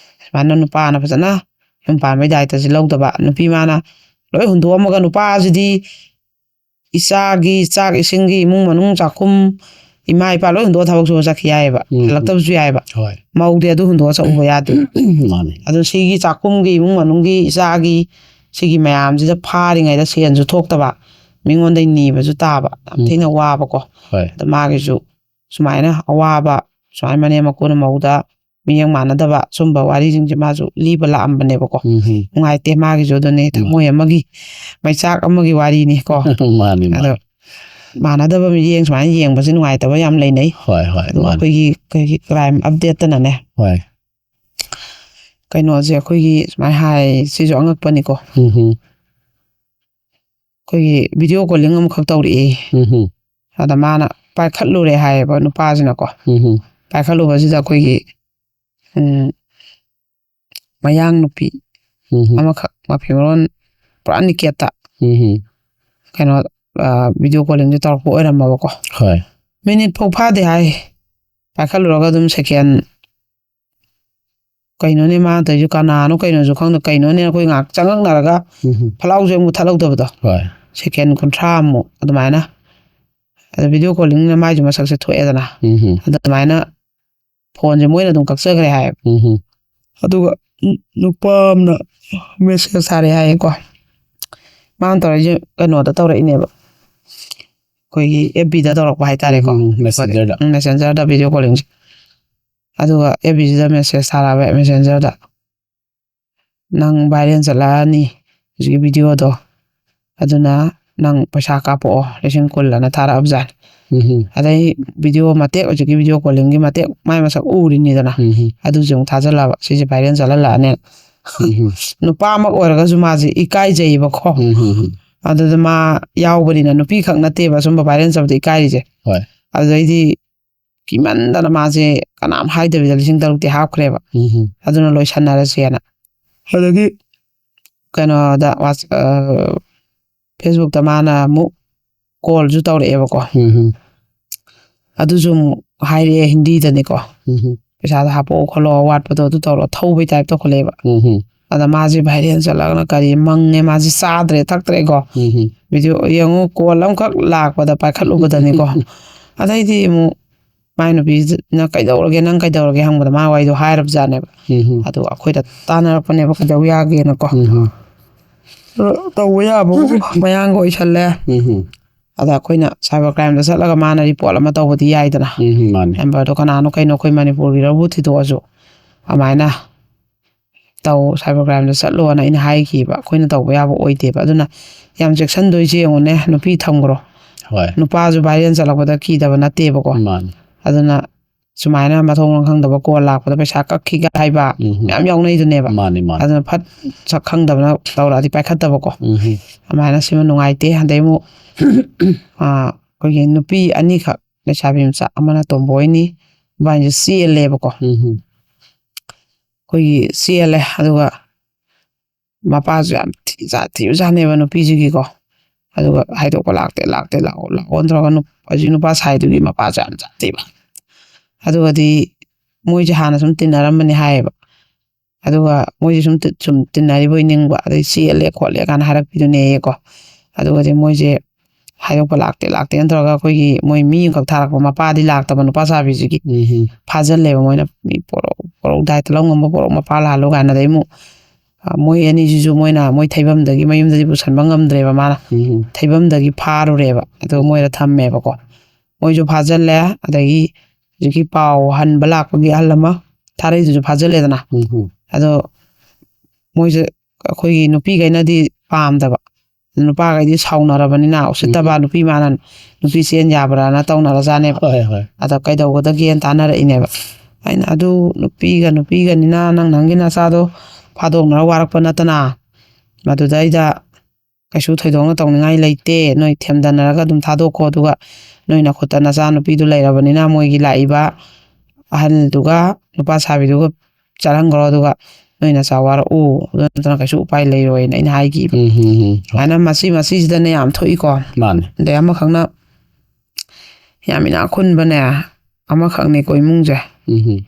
ꯁꯨꯃꯥꯏꯅ ꯅꯨꯄꯥꯅ ꯐꯖꯅ ꯌꯨꯝ ꯄꯥꯟꯕꯒꯤ ꯗꯥꯏꯇꯁꯦ ꯂꯧꯗꯕ, ꯅꯨꯄꯤ ꯃꯥꯅ ꯂꯣꯏ ꯍꯨꯟꯗꯣꯛꯑꯝꯃꯒ, ꯅꯨꯄꯥꯁꯤꯗꯤ ꯏꯆꯥꯒꯤ ꯆꯥꯛ ꯏꯁꯤꯡꯒꯤ, ꯏꯃꯨꯡ ꯃꯅꯨꯡ ꯆꯥꯛꯈꯨꯝ, ꯏꯃꯥ ꯏꯄꯥ ꯂꯣꯏ ꯍꯨꯟꯗꯣꯛꯑ ꯊꯕꯛ ꯁꯨꯕ ꯆꯠꯈꯤ ꯌꯥꯏꯑꯕ, ꯎꯝ꯫ ꯍꯜꯂꯛꯇꯕꯁꯨ ꯌꯥꯏꯑꯕ꯫ ꯍꯣꯏ꯫ ꯃꯧꯗꯤ ꯑꯗꯨ ꯍꯨꯟꯗꯣꯛꯑ ꯆꯠꯂꯨꯕ ꯌꯥꯗꯦ꯫ ꯃꯥꯅꯤ꯫ ꯑꯗꯨ ꯁꯤꯒꯤ ꯆꯥꯛꯈꯨꯝꯒꯤ, ꯏꯃꯨꯡ ꯃꯅꯨꯡꯒꯤ, ꯏꯆꯥꯒꯤ, ꯁꯤꯒꯤ ꯃꯌꯥꯝꯁꯤꯗ ꯐꯥꯔꯤꯉꯩꯗ ꯁꯦꯟꯁꯨ ꯊꯣꯛꯇꯕ, ꯃꯤꯉꯣꯟꯗ ꯅꯤꯕꯁꯨ ꯇꯥꯕ, ꯌꯥꯝ ꯎꯝ꯫ ꯊꯤꯅ ꯋꯥꯕꯀꯣ꯫ ꯍꯣꯏ꯫ ꯑꯗ ꯃꯥꯒꯤꯁꯨ ꯁꯨꯃꯥꯏꯅ ꯑꯋꯥꯕ, ꯁꯨꯃꯥꯏꯅ ꯃꯅꯦꯝ ꯃꯀꯨꯅ ꯃꯧꯗ ꯃꯤꯠꯌꯦꯡ ꯃꯥꯟꯅꯗꯕ, ꯁꯨꯝꯕ ꯋꯥꯔꯤꯁꯤꯡꯁꯦ ꯃꯥꯁꯨ ꯂꯤꯕ ꯂꯥꯛꯑꯝꯕꯅꯦꯕꯀꯣ꯫ ꯎꯝ ꯍꯝ꯫ ꯅꯨꯡꯉꯥꯏꯇꯦ ꯃꯥꯒꯤꯁꯨ, ꯑꯗꯨꯅꯦ ꯊꯃꯣꯏ ꯑꯃꯒꯤ ꯃꯩꯆꯥꯛ ꯑꯃꯒꯤ ꯋꯥꯔꯤꯅꯤ ꯀꯣ꯫ ꯃꯥꯅꯤ, ꯃꯥꯅꯤ꯫ ꯑꯗꯣ ꯃꯥꯟꯅꯗꯕ ꯃꯤꯠꯌꯦꯡ ꯁꯨꯃꯥꯏꯅ ꯌꯦꯡꯕꯁꯦ ꯅꯨꯡꯉꯥꯏꯇꯕ ꯌꯥꯝ ꯂꯩꯅꯩ꯫ ꯍꯣꯏ, ꯍꯣꯏ, ꯑꯗꯣ ꯃꯥꯅꯤ꯫ ꯑꯩꯈꯣꯏꯒꯤ, ꯑꯩꯈꯣꯏꯒꯤ ꯀ꯭ꯔꯥꯏꯝ ꯑꯞꯗꯦꯠꯇꯅꯅꯦ, ꯍꯣꯏ꯫ ꯀꯩꯅꯣꯁꯦ ꯑꯩꯈꯣꯏꯒꯤ ꯁꯨꯃꯥꯏꯅ ꯍꯥꯏ, ꯁꯤꯁꯨ ꯑꯉꯛꯄꯅꯤꯀꯣ꯫ ꯎꯝ ꯍꯝ꯫ ꯑꯩꯈꯣꯏꯒꯤ ꯚꯤꯗꯤꯑꯣ ꯀꯣꯂꯤꯡ ꯑꯃꯈꯛ ꯇꯧꯔꯛꯑꯦ꯫ ꯎꯝ ꯍꯝ꯫ ꯑꯗ ꯃꯥꯅ ꯄꯥꯏꯈꯠꯂꯨꯔꯦ ꯍꯥꯏꯌꯦꯕ ꯅꯨꯄꯥꯁꯤꯅꯀꯣ꯫ ꯎꯝ ꯄꯥꯏꯈꯠꯂꯨꯕꯁꯤꯗ ꯑꯩꯈꯣꯏꯒꯤ ꯎꯝ, ꯃꯌꯥꯡ ꯅꯨꯄꯤ ꯎꯝ ꯑꯃꯈꯛ ꯃꯐꯤ ꯃꯔꯣꯟ ꯄꯨꯔꯥ ꯅꯤꯀꯦꯠꯇ ꯎꯝ ꯀꯩꯅꯣ ꯚꯤꯗꯤꯑꯣ ꯀꯣꯂꯤꯡꯁꯦ ꯇꯧꯔꯛꯄ ꯑꯣꯏꯔꯝꯃꯕꯀꯣ꯫ ꯍꯣꯏ ꯃꯤꯅꯤꯠ ꯐꯥꯎ ꯐꯥꯗꯦ ꯍꯥꯏ꯫ ꯄꯥꯏꯈꯠꯂꯨꯔꯒ ꯑꯗꯨꯝ ꯁꯦꯀꯦꯟ ꯀꯩꯅꯣꯅꯦ ꯃꯥꯅ ꯇꯧꯔꯤꯁꯦ, ꯀꯅꯥꯅꯣ ꯀꯩꯅꯣꯁꯨ ꯈꯪꯗꯦ꯫ ꯀꯩꯅꯣꯅꯦ ꯑꯩꯈꯣꯏ ꯉꯥꯏꯍꯥꯛ ꯆꯪꯉꯛꯅꯔꯒ ꯎꯝ ꯐꯠ ꯂꯥꯎꯁꯦ ꯑꯃꯨꯛ ꯊꯠꯍꯧꯗꯕꯗꯣ꯫ ꯍꯣꯏ ꯁꯦꯀꯦꯟ ꯀꯨꯟꯊ꯭ꯔꯥ ꯃꯨꯛ ꯑꯗꯨꯃꯥꯏꯅ꯫ ꯑꯗ ꯚꯤꯗꯤꯑꯣ ꯀꯣꯂꯤꯡꯅ ꯃꯥꯏꯁꯨ ꯃꯁꯛꯁꯦ ꯊꯣꯛꯑꯦꯗꯅ꯫ ꯎꯝ ꯑꯗꯨꯃꯥꯏꯅ ꯐꯣꯟꯁꯦ ꯃꯣꯏꯅ ꯑꯗꯨꯝ ꯀꯛꯆꯈ꯭ꯔꯦ ꯍꯥꯏꯌꯦꯕ꯫ ꯎꯝ ꯑꯗꯨꯒ ꯅꯨꯄꯥ ꯑꯃꯅ ꯃꯦꯁꯦꯖ ꯊꯥꯔꯛꯑꯦ ꯍꯥꯏꯌꯦꯀꯣ꯫ ꯃꯥꯅ ꯇꯧꯔꯛꯏꯁꯦ ꯀꯩꯅꯣꯗ ꯇꯧꯔꯛꯏꯅꯦꯕ, ꯑꯩꯈꯣꯏꯒꯤ ꯑꯦꯐ ꯕꯤꯗ ꯇꯧꯔꯛꯄ ꯍꯥꯏꯇꯥꯔꯦꯀꯣ꯫ ꯎꯝ, Messengerꯗ꯫ ꯎꯝ, Messengerꯗ ꯚꯤꯗꯤꯑꯣ ꯀꯣꯂꯤꯡꯁꯦ꯫ ꯑꯗꯨꯒ ꯑꯦꯐ ꯕꯤꯁꯤꯗ ꯃꯦꯁꯦꯖ ꯊꯥꯔꯛꯑꯕ, Messengerꯗ, "ꯅꯪ ꯚꯥꯏꯔꯦꯜ ꯆꯠꯂꯛꯑꯅꯤ ꯍꯧꯖꯤꯛꯀꯤ ꯚꯤꯗꯤꯑꯣꯗꯣ, ꯑꯗꯨꯅ ꯅꯪ ꯄꯩꯁꯥ ꯀꯥꯞꯄꯛꯑꯣ", ꯂꯤꯁꯤꯡ ꯀꯨꯟ ꯑꯅ ꯊꯥꯔꯛꯑꯕꯖꯥꯠꯅꯤ꯫ ꯎꯝ ꯑꯗꯩ ꯚꯤꯗꯤꯑꯣ ꯃꯇꯦꯛ, ꯍꯧꯖꯤꯛꯀꯤ ꯚꯤꯗꯤꯑꯣ ꯀꯣꯂꯤꯡꯒꯤ ꯃꯇꯦꯛ, ꯃꯥꯏ ꯃꯁꯛ ꯎꯔꯤꯅꯤꯗꯅ, ꯎꯝ ꯑꯗꯨꯁꯨ ꯑꯃꯨꯛ ꯊꯥꯖꯜꯂꯛꯑꯕ, "ꯁꯤꯁꯦ ꯚꯥꯏꯔꯦꯜ ꯆꯠꯍꯜꯂꯛꯑꯅꯤ"꯫ ꯎꯝ ꯅꯨꯄꯥꯃꯛ ꯑꯣꯏꯔꯒꯁꯨ ꯃꯥꯁꯦ ꯏꯀꯥꯏꯖꯩꯌꯦꯕꯀꯣ꯫ ꯎꯝ ꯑꯗꯨꯗ ꯃꯥ ꯌꯥꯎꯕꯅꯤꯅ, ꯅꯨꯄꯤ ꯈꯛ ꯅꯠꯇꯦꯕ ꯁꯨꯝꯕ ꯚꯥꯏꯔꯦꯜ ꯆꯠꯄꯗ ꯏꯀꯥꯏꯔꯤꯁꯦ꯫ ꯍꯣꯏ ꯑꯗꯨꯗꯩꯗꯤ ꯀꯤꯃꯟꯗꯅ ꯃꯥꯁꯦ ꯀꯅꯥꯝ ꯍꯥꯏꯗꯕꯤꯗ ꯂꯤꯁꯤꯡ ꯇꯔꯨꯛꯇꯤ ꯍꯥꯞꯈ꯭ꯔꯦꯕ꯫ ꯎꯝ ꯑꯗꯨꯅ ꯂꯣꯏꯁꯟꯅꯔꯁꯦꯅ꯫ ꯑꯗꯒꯤ ꯀꯩꯅꯣꯗ ꯋꯥꯆ-, ꯑ, Facebookꯇ ꯃꯥꯅ ꯑꯃꯨꯛ ꯀꯣꯜꯁꯨ ꯇꯧꯔꯛꯑꯦꯕꯀꯣ꯫ ꯎꯝ ꯑꯗꯨꯁꯨ ꯑꯃꯨꯛ ꯍꯥꯏꯔꯛꯑꯦ ꯍꯤꯟꯗꯤꯗꯅꯤꯀꯣ, ꯎꯝ "ꯄꯩꯁꯥꯗꯣ ꯍꯥꯞꯄꯛꯑꯣ ꯈꯣꯠꯂꯣ, ꯑꯋꯥꯠꯄꯗꯣ ꯑꯗꯨ ꯇꯧꯔꯣ", ꯊꯧꯕꯩ ꯇꯥꯏꯞ ꯇꯧꯈꯠꯂꯛꯑꯦꯕ꯫ ꯎꯝ ꯑꯗ ꯃꯥꯁꯦ ꯚꯥꯏꯔꯦꯜ ꯆꯠꯂꯒꯅ ꯀꯔꯤ ꯃꯪꯉꯦ, ꯃꯥꯁꯦ ꯆꯥꯗ꯭ꯔꯦ ꯊꯛꯇ꯭ꯔꯦꯀꯣ꯫ ꯎꯝ ꯚꯤꯗꯤꯑꯣ ꯌꯦꯡꯉꯨ, ꯀꯣꯜ ꯑꯃꯈꯛ ꯂꯥꯛꯄꯗ ꯄꯥꯏꯈꯠꯂꯨꯕꯗꯅꯤꯀꯣ꯫ ꯑꯗꯩꯗꯤ ꯑꯃꯨꯛ ꯃꯥꯏ ꯅꯨꯄꯤꯁꯤꯅ "ꯀꯩꯗꯧꯔꯒꯦ, ꯅꯪ ꯀꯩꯗꯧꯔꯒꯦ?" ꯍꯪꯕꯗ ꯃꯥ ꯋꯥꯔꯤꯗꯣ ꯍꯥꯏꯔꯕꯖꯥꯠꯅꯦꯕ꯫ ꯎꯝ ꯑꯗꯨꯒ ꯑꯩꯈꯣꯏꯗ ꯇꯥꯟꯅꯔꯛꯄꯅꯦꯕ, "ꯀꯩꯗꯧ ꯌꯥꯒꯦꯅꯀꯣ?" ꯎꯝ ꯑꯗꯣ ꯇꯧꯕ ꯌꯥꯕ ꯃꯌꯥꯡꯒ ꯑꯣꯏꯁꯜꯂꯦ꯫ ꯎꯝ ꯑꯗ ꯑꯩꯈꯣꯏꯅ ꯁꯥꯏꯕꯔ ꯀ꯭ꯔꯥꯏꯝꯗ ꯆꯠꯂꯒ ꯃꯥꯅ ꯔꯤꯄꯣꯔꯠ ꯑꯃ ꯇꯧꯕꯗꯤ ꯌꯥꯏꯗꯅ꯫ ꯎꯝ ꯃꯥꯅꯦ ꯅꯝꯕꯔꯗꯣ ꯀꯅꯥꯅꯣ ꯀꯩꯅꯣ ꯑꯩꯈꯣꯏ ꯃꯅꯤꯄꯨꯔꯒꯤꯔꯕꯨ ꯊꯤꯗꯣꯛꯑꯁꯨ ꯑꯗꯨꯃꯥꯏꯅ ꯇꯧ, ꯁꯥꯏꯕꯔ ꯀ꯭ꯔꯥꯏꯝꯗ ꯆꯠꯂꯣꯅ ꯑꯩꯅ ꯍꯥꯏꯈꯤꯕ꯫ ꯑꯩꯈꯣꯏꯅ ꯇꯧꯕ ꯌꯥꯕ ꯑꯣꯏꯗꯦꯕ꯫ ꯑꯗꯨꯅ ꯌꯥꯝ ꯆꯦꯛꯁꯤꯟꯗꯣꯏꯁꯦ ꯌꯦꯡꯉꯨꯅꯦ, ꯅꯨꯄꯤ ꯊꯝꯈ꯭ꯔꯣ꯫ ꯍꯣꯏ ꯅꯨꯄꯥꯁꯨ ꯚꯥꯏꯔꯦꯜ ꯆꯠꯂꯛꯄꯗ ꯀꯤꯗꯕ ꯅꯠꯇꯦꯕꯀꯣ꯫ ꯑꯗꯨꯅ ꯁꯨꯃꯥꯏꯅ ꯃꯊꯣꯡ ꯃꯔꯝ ꯈꯪꯗꯕ ꯀꯣꯜ ꯂꯥꯛꯄꯗ ꯄꯩꯁꯥ ꯀꯛꯈꯤꯒ ꯍꯥꯏꯕ ꯎꯝ ꯃꯌꯥꯝ ꯌꯥꯎꯅꯩꯗꯨꯅꯦꯕ꯫ ꯃꯥꯅꯦ ꯃꯥꯅꯦ ꯑꯗꯨꯅ ꯐꯠ ꯁꯛ ꯈꯪꯗꯕꯅ ꯇꯧꯔꯛꯑꯗꯤ ꯄꯥꯏꯈꯠꯇꯕꯀꯣ꯫ ꯎꯝ ꯑꯗꯨꯃꯥꯏꯅ ꯁꯤꯃ ꯅꯨꯡꯉꯥꯏꯇꯦ꯫ ꯑꯗꯩ ꯑꯃꯨꯛ ꯑꯥ, ꯑꯩꯈꯣꯏꯒꯤ ꯅꯨꯄꯤ ꯑꯅꯤꯈꯛ ꯂꯩꯁꯥꯕꯤ ꯃꯆꯥ, ꯑꯃꯅ ꯇꯣꯝꯕꯣꯏꯅꯤ꯫ ꯃꯕꯥꯅꯤꯁꯦ ꯆꯦꯜꯂꯦꯕꯀꯣ꯫ ꯎꯝ ꯑꯩꯈꯣꯏꯒꯤ ꯆꯦꯜꯂꯦ꯫ ꯑꯗꯨꯒ ꯃꯄꯥꯁꯨ ꯌꯥꯝ ꯊꯤ ꯖꯥꯠ ꯊꯤꯕꯖꯥꯠꯅꯦꯕ ꯅꯨꯄꯤꯁꯤꯒꯤꯀꯣ꯫ ꯑꯗꯨꯒ ꯍꯥꯏꯗꯣꯛꯄ ꯂꯥꯛꯇꯦ, ꯂꯥꯛꯇꯦ, ꯂꯥꯛꯑꯣ, ꯂꯥꯛꯑꯣꯅ ꯇꯧꯔꯒ ꯅꯨꯞ-, ꯍꯧꯖꯤꯛ ꯅꯨꯄꯥ ꯁꯥꯏꯗꯨꯒꯤ ꯃꯄꯥꯁꯨ ꯌꯥꯝ ꯖꯥꯠ ꯊꯤꯕ꯫ ꯑꯗꯨꯒꯗꯤ ꯃꯣꯏꯁꯦ ꯍꯥꯟꯅ ꯁꯨꯝ ꯇꯤꯟꯅꯔꯝꯕꯅꯤ ꯍꯥꯏꯌꯦꯕ꯫ ꯑꯗꯨꯒ ꯃꯣꯏꯁꯦ ꯁꯨꯝ ꯇꯤ-, ꯁꯨꯝ ꯇꯤꯟꯅꯔꯤꯕꯣꯏ ꯅꯤꯡꯕ, ꯑꯗꯩ ꯆꯦꯜꯂꯦ ꯈꯣꯠꯂꯦ ꯀꯥꯏꯅ ꯍꯥꯏꯔꯛꯄꯤꯗꯨꯅꯦꯌꯦꯀꯣ꯫ ꯑꯗꯨꯒꯗꯤ ꯃꯣꯏꯁꯦ ꯍꯥꯏꯗꯣꯛꯄ ꯂꯥꯛꯇꯦ, ꯂꯥꯛꯇꯦꯅ ꯇꯧꯔꯒ ꯑꯩꯈꯣꯏꯒꯤ ꯃꯣꯏ ꯃꯤ ꯑꯃꯈꯛ ꯊꯥꯔꯛꯄ, ꯃꯄꯥꯗꯤ ꯂꯥꯛꯇꯕ ꯅꯨꯄꯥ ꯁꯥꯕꯤꯁꯤꯒꯤ꯫ ꯎꯝ ꯐꯥꯖꯤꯜꯂꯦꯕ ꯃꯣꯏꯅ, "ꯃꯤ ꯄꯣꯔꯛꯑꯣ, ꯄꯣꯔꯛꯑꯣ, ꯗꯥꯏꯇ ꯂꯧ ꯉꯝꯕ ꯄꯣꯔꯛꯑꯣ, ꯃꯄꯥ ꯂꯥꯛꯍꯜꯂꯣ" ꯀꯥꯏꯅ꯫ ꯑꯗꯩ ꯑꯃꯨꯛ, ꯑ, ꯃꯣꯏ ꯑꯅꯤꯁꯤꯁꯨ ꯃꯣꯏꯅ ꯃꯣꯏ ꯊꯩꯐꯝꯗꯒꯤ, ꯃꯌꯨꯝꯗꯗꯤ ꯄꯨꯁꯟꯕ ꯉꯝꯗ꯭ꯔꯦꯕ ꯃꯥꯅ꯫ ꯎꯝ ꯊꯩꯐꯝꯗꯒꯤ ꯐꯥꯔꯨꯔꯦꯕ꯫ ꯑꯗꯨꯒ ꯃꯣꯏꯗ ꯊꯝꯃꯦꯕꯀꯣ꯫ ꯃꯣꯏꯁꯨ ꯐꯥꯖꯤꯜꯂꯦ꯫ ꯑꯗꯒꯤ ꯍꯧꯖꯤꯛꯀꯤ ꯄꯥꯎ ꯍꯟꯕ ꯂꯥꯛꯄꯒꯤ ꯑꯍꯜ ꯑꯃ ꯊꯥꯔꯛꯏꯗꯨꯁꯨ ꯐꯥꯖꯤꯜꯂꯦꯗꯅ꯫ ꯎꯝ ꯑꯗꯣ ꯃꯣꯏꯁꯦ ꯑꯩꯈꯣꯏꯒꯤ ꯅꯨꯄꯤꯈꯩꯅꯗꯤ ꯄꯥꯝꯗꯕ, ꯅꯨꯄꯥꯈꯩꯗꯤ ꯁꯥꯎꯅꯔꯕꯅꯤꯅ, ꯎꯁꯤꯠꯇꯕ ꯅꯨꯄꯤ ꯃꯥꯅ ꯅꯨꯄꯤ ꯆꯦꯟ ꯌꯥꯕ꯭ꯔꯥꯅ ꯇꯧꯅꯔꯖꯥꯠꯅꯦꯕ꯫ ꯍꯣꯏ ꯍꯣꯏ ꯑꯗꯣ ꯀꯩꯗꯧꯒꯗꯒꯦꯅ ꯇꯥꯟꯅꯔꯛꯏꯅꯦꯕ꯫ ꯑꯩꯅ, "ꯑꯗꯨ ꯅꯨꯄꯤꯒ ꯅꯨꯄꯤꯒꯅꯤꯅ ꯅꯪ ꯅꯪꯒꯤ ꯅꯆꯥꯗꯣ ꯐꯥꯗꯣꯛꯅꯔ ꯋꯥꯔꯛꯄ ꯅꯠꯇꯅ, ꯃꯗꯨꯗꯩꯗ ꯀꯩꯁꯨ ꯊꯣꯏꯗꯣꯛꯅ ꯇꯧꯅꯤꯡꯉꯥꯏ ꯂꯩꯇꯦ꯫ ꯅꯣꯏ ꯊꯦꯝꯗꯅꯔꯒ ꯑꯗꯨꯝ ꯊꯥꯗꯣꯛꯈꯣ꯫ ꯑꯗꯨꯒ ꯅꯣꯏ ꯅꯈꯨꯠꯇ ꯅꯆꯥ ꯅꯨꯄꯤꯗꯨ ꯂꯩꯔꯕꯅꯤꯅ ꯃꯣꯏꯒꯤ ꯂꯥꯛꯏꯕ ꯑꯍꯜꯗꯨꯒ ꯅꯨꯄꯥ ꯁꯥꯕꯤꯗꯨꯒ ꯆꯠꯍꯟꯈ꯭ꯔꯣ꯫ ꯑꯗꯨꯒ ꯅꯣꯏ ꯅꯆꯥ ꯋꯥꯔꯛꯎ꯫ ꯑꯗꯨ ꯅꯠꯇꯅ ꯀꯩꯁꯨ ꯎꯄꯥꯏ ꯂꯩꯔꯣꯏꯅ" ꯑꯩꯅ ꯍꯥꯏꯈꯤꯕ꯫ ꯎꯝ ꯎꯝ ꯎꯝ ꯁꯨꯃꯥꯏꯅ ꯃꯁꯤ ꯃꯁꯤꯁꯤꯗꯅꯦ ꯌꯥꯝ ꯊꯣꯛꯏꯀꯣ꯫ ꯃꯥꯅꯦ ꯑꯗꯩ ꯑꯃꯈꯛꯅ ꯌꯥꯝ ꯏꯅꯥꯛ ꯈꯨꯟꯕꯅꯦ, ꯑꯃꯈꯛꯅꯤꯀꯣ ꯏꯃꯨꯡꯁꯦ꯫ ꯎꯝ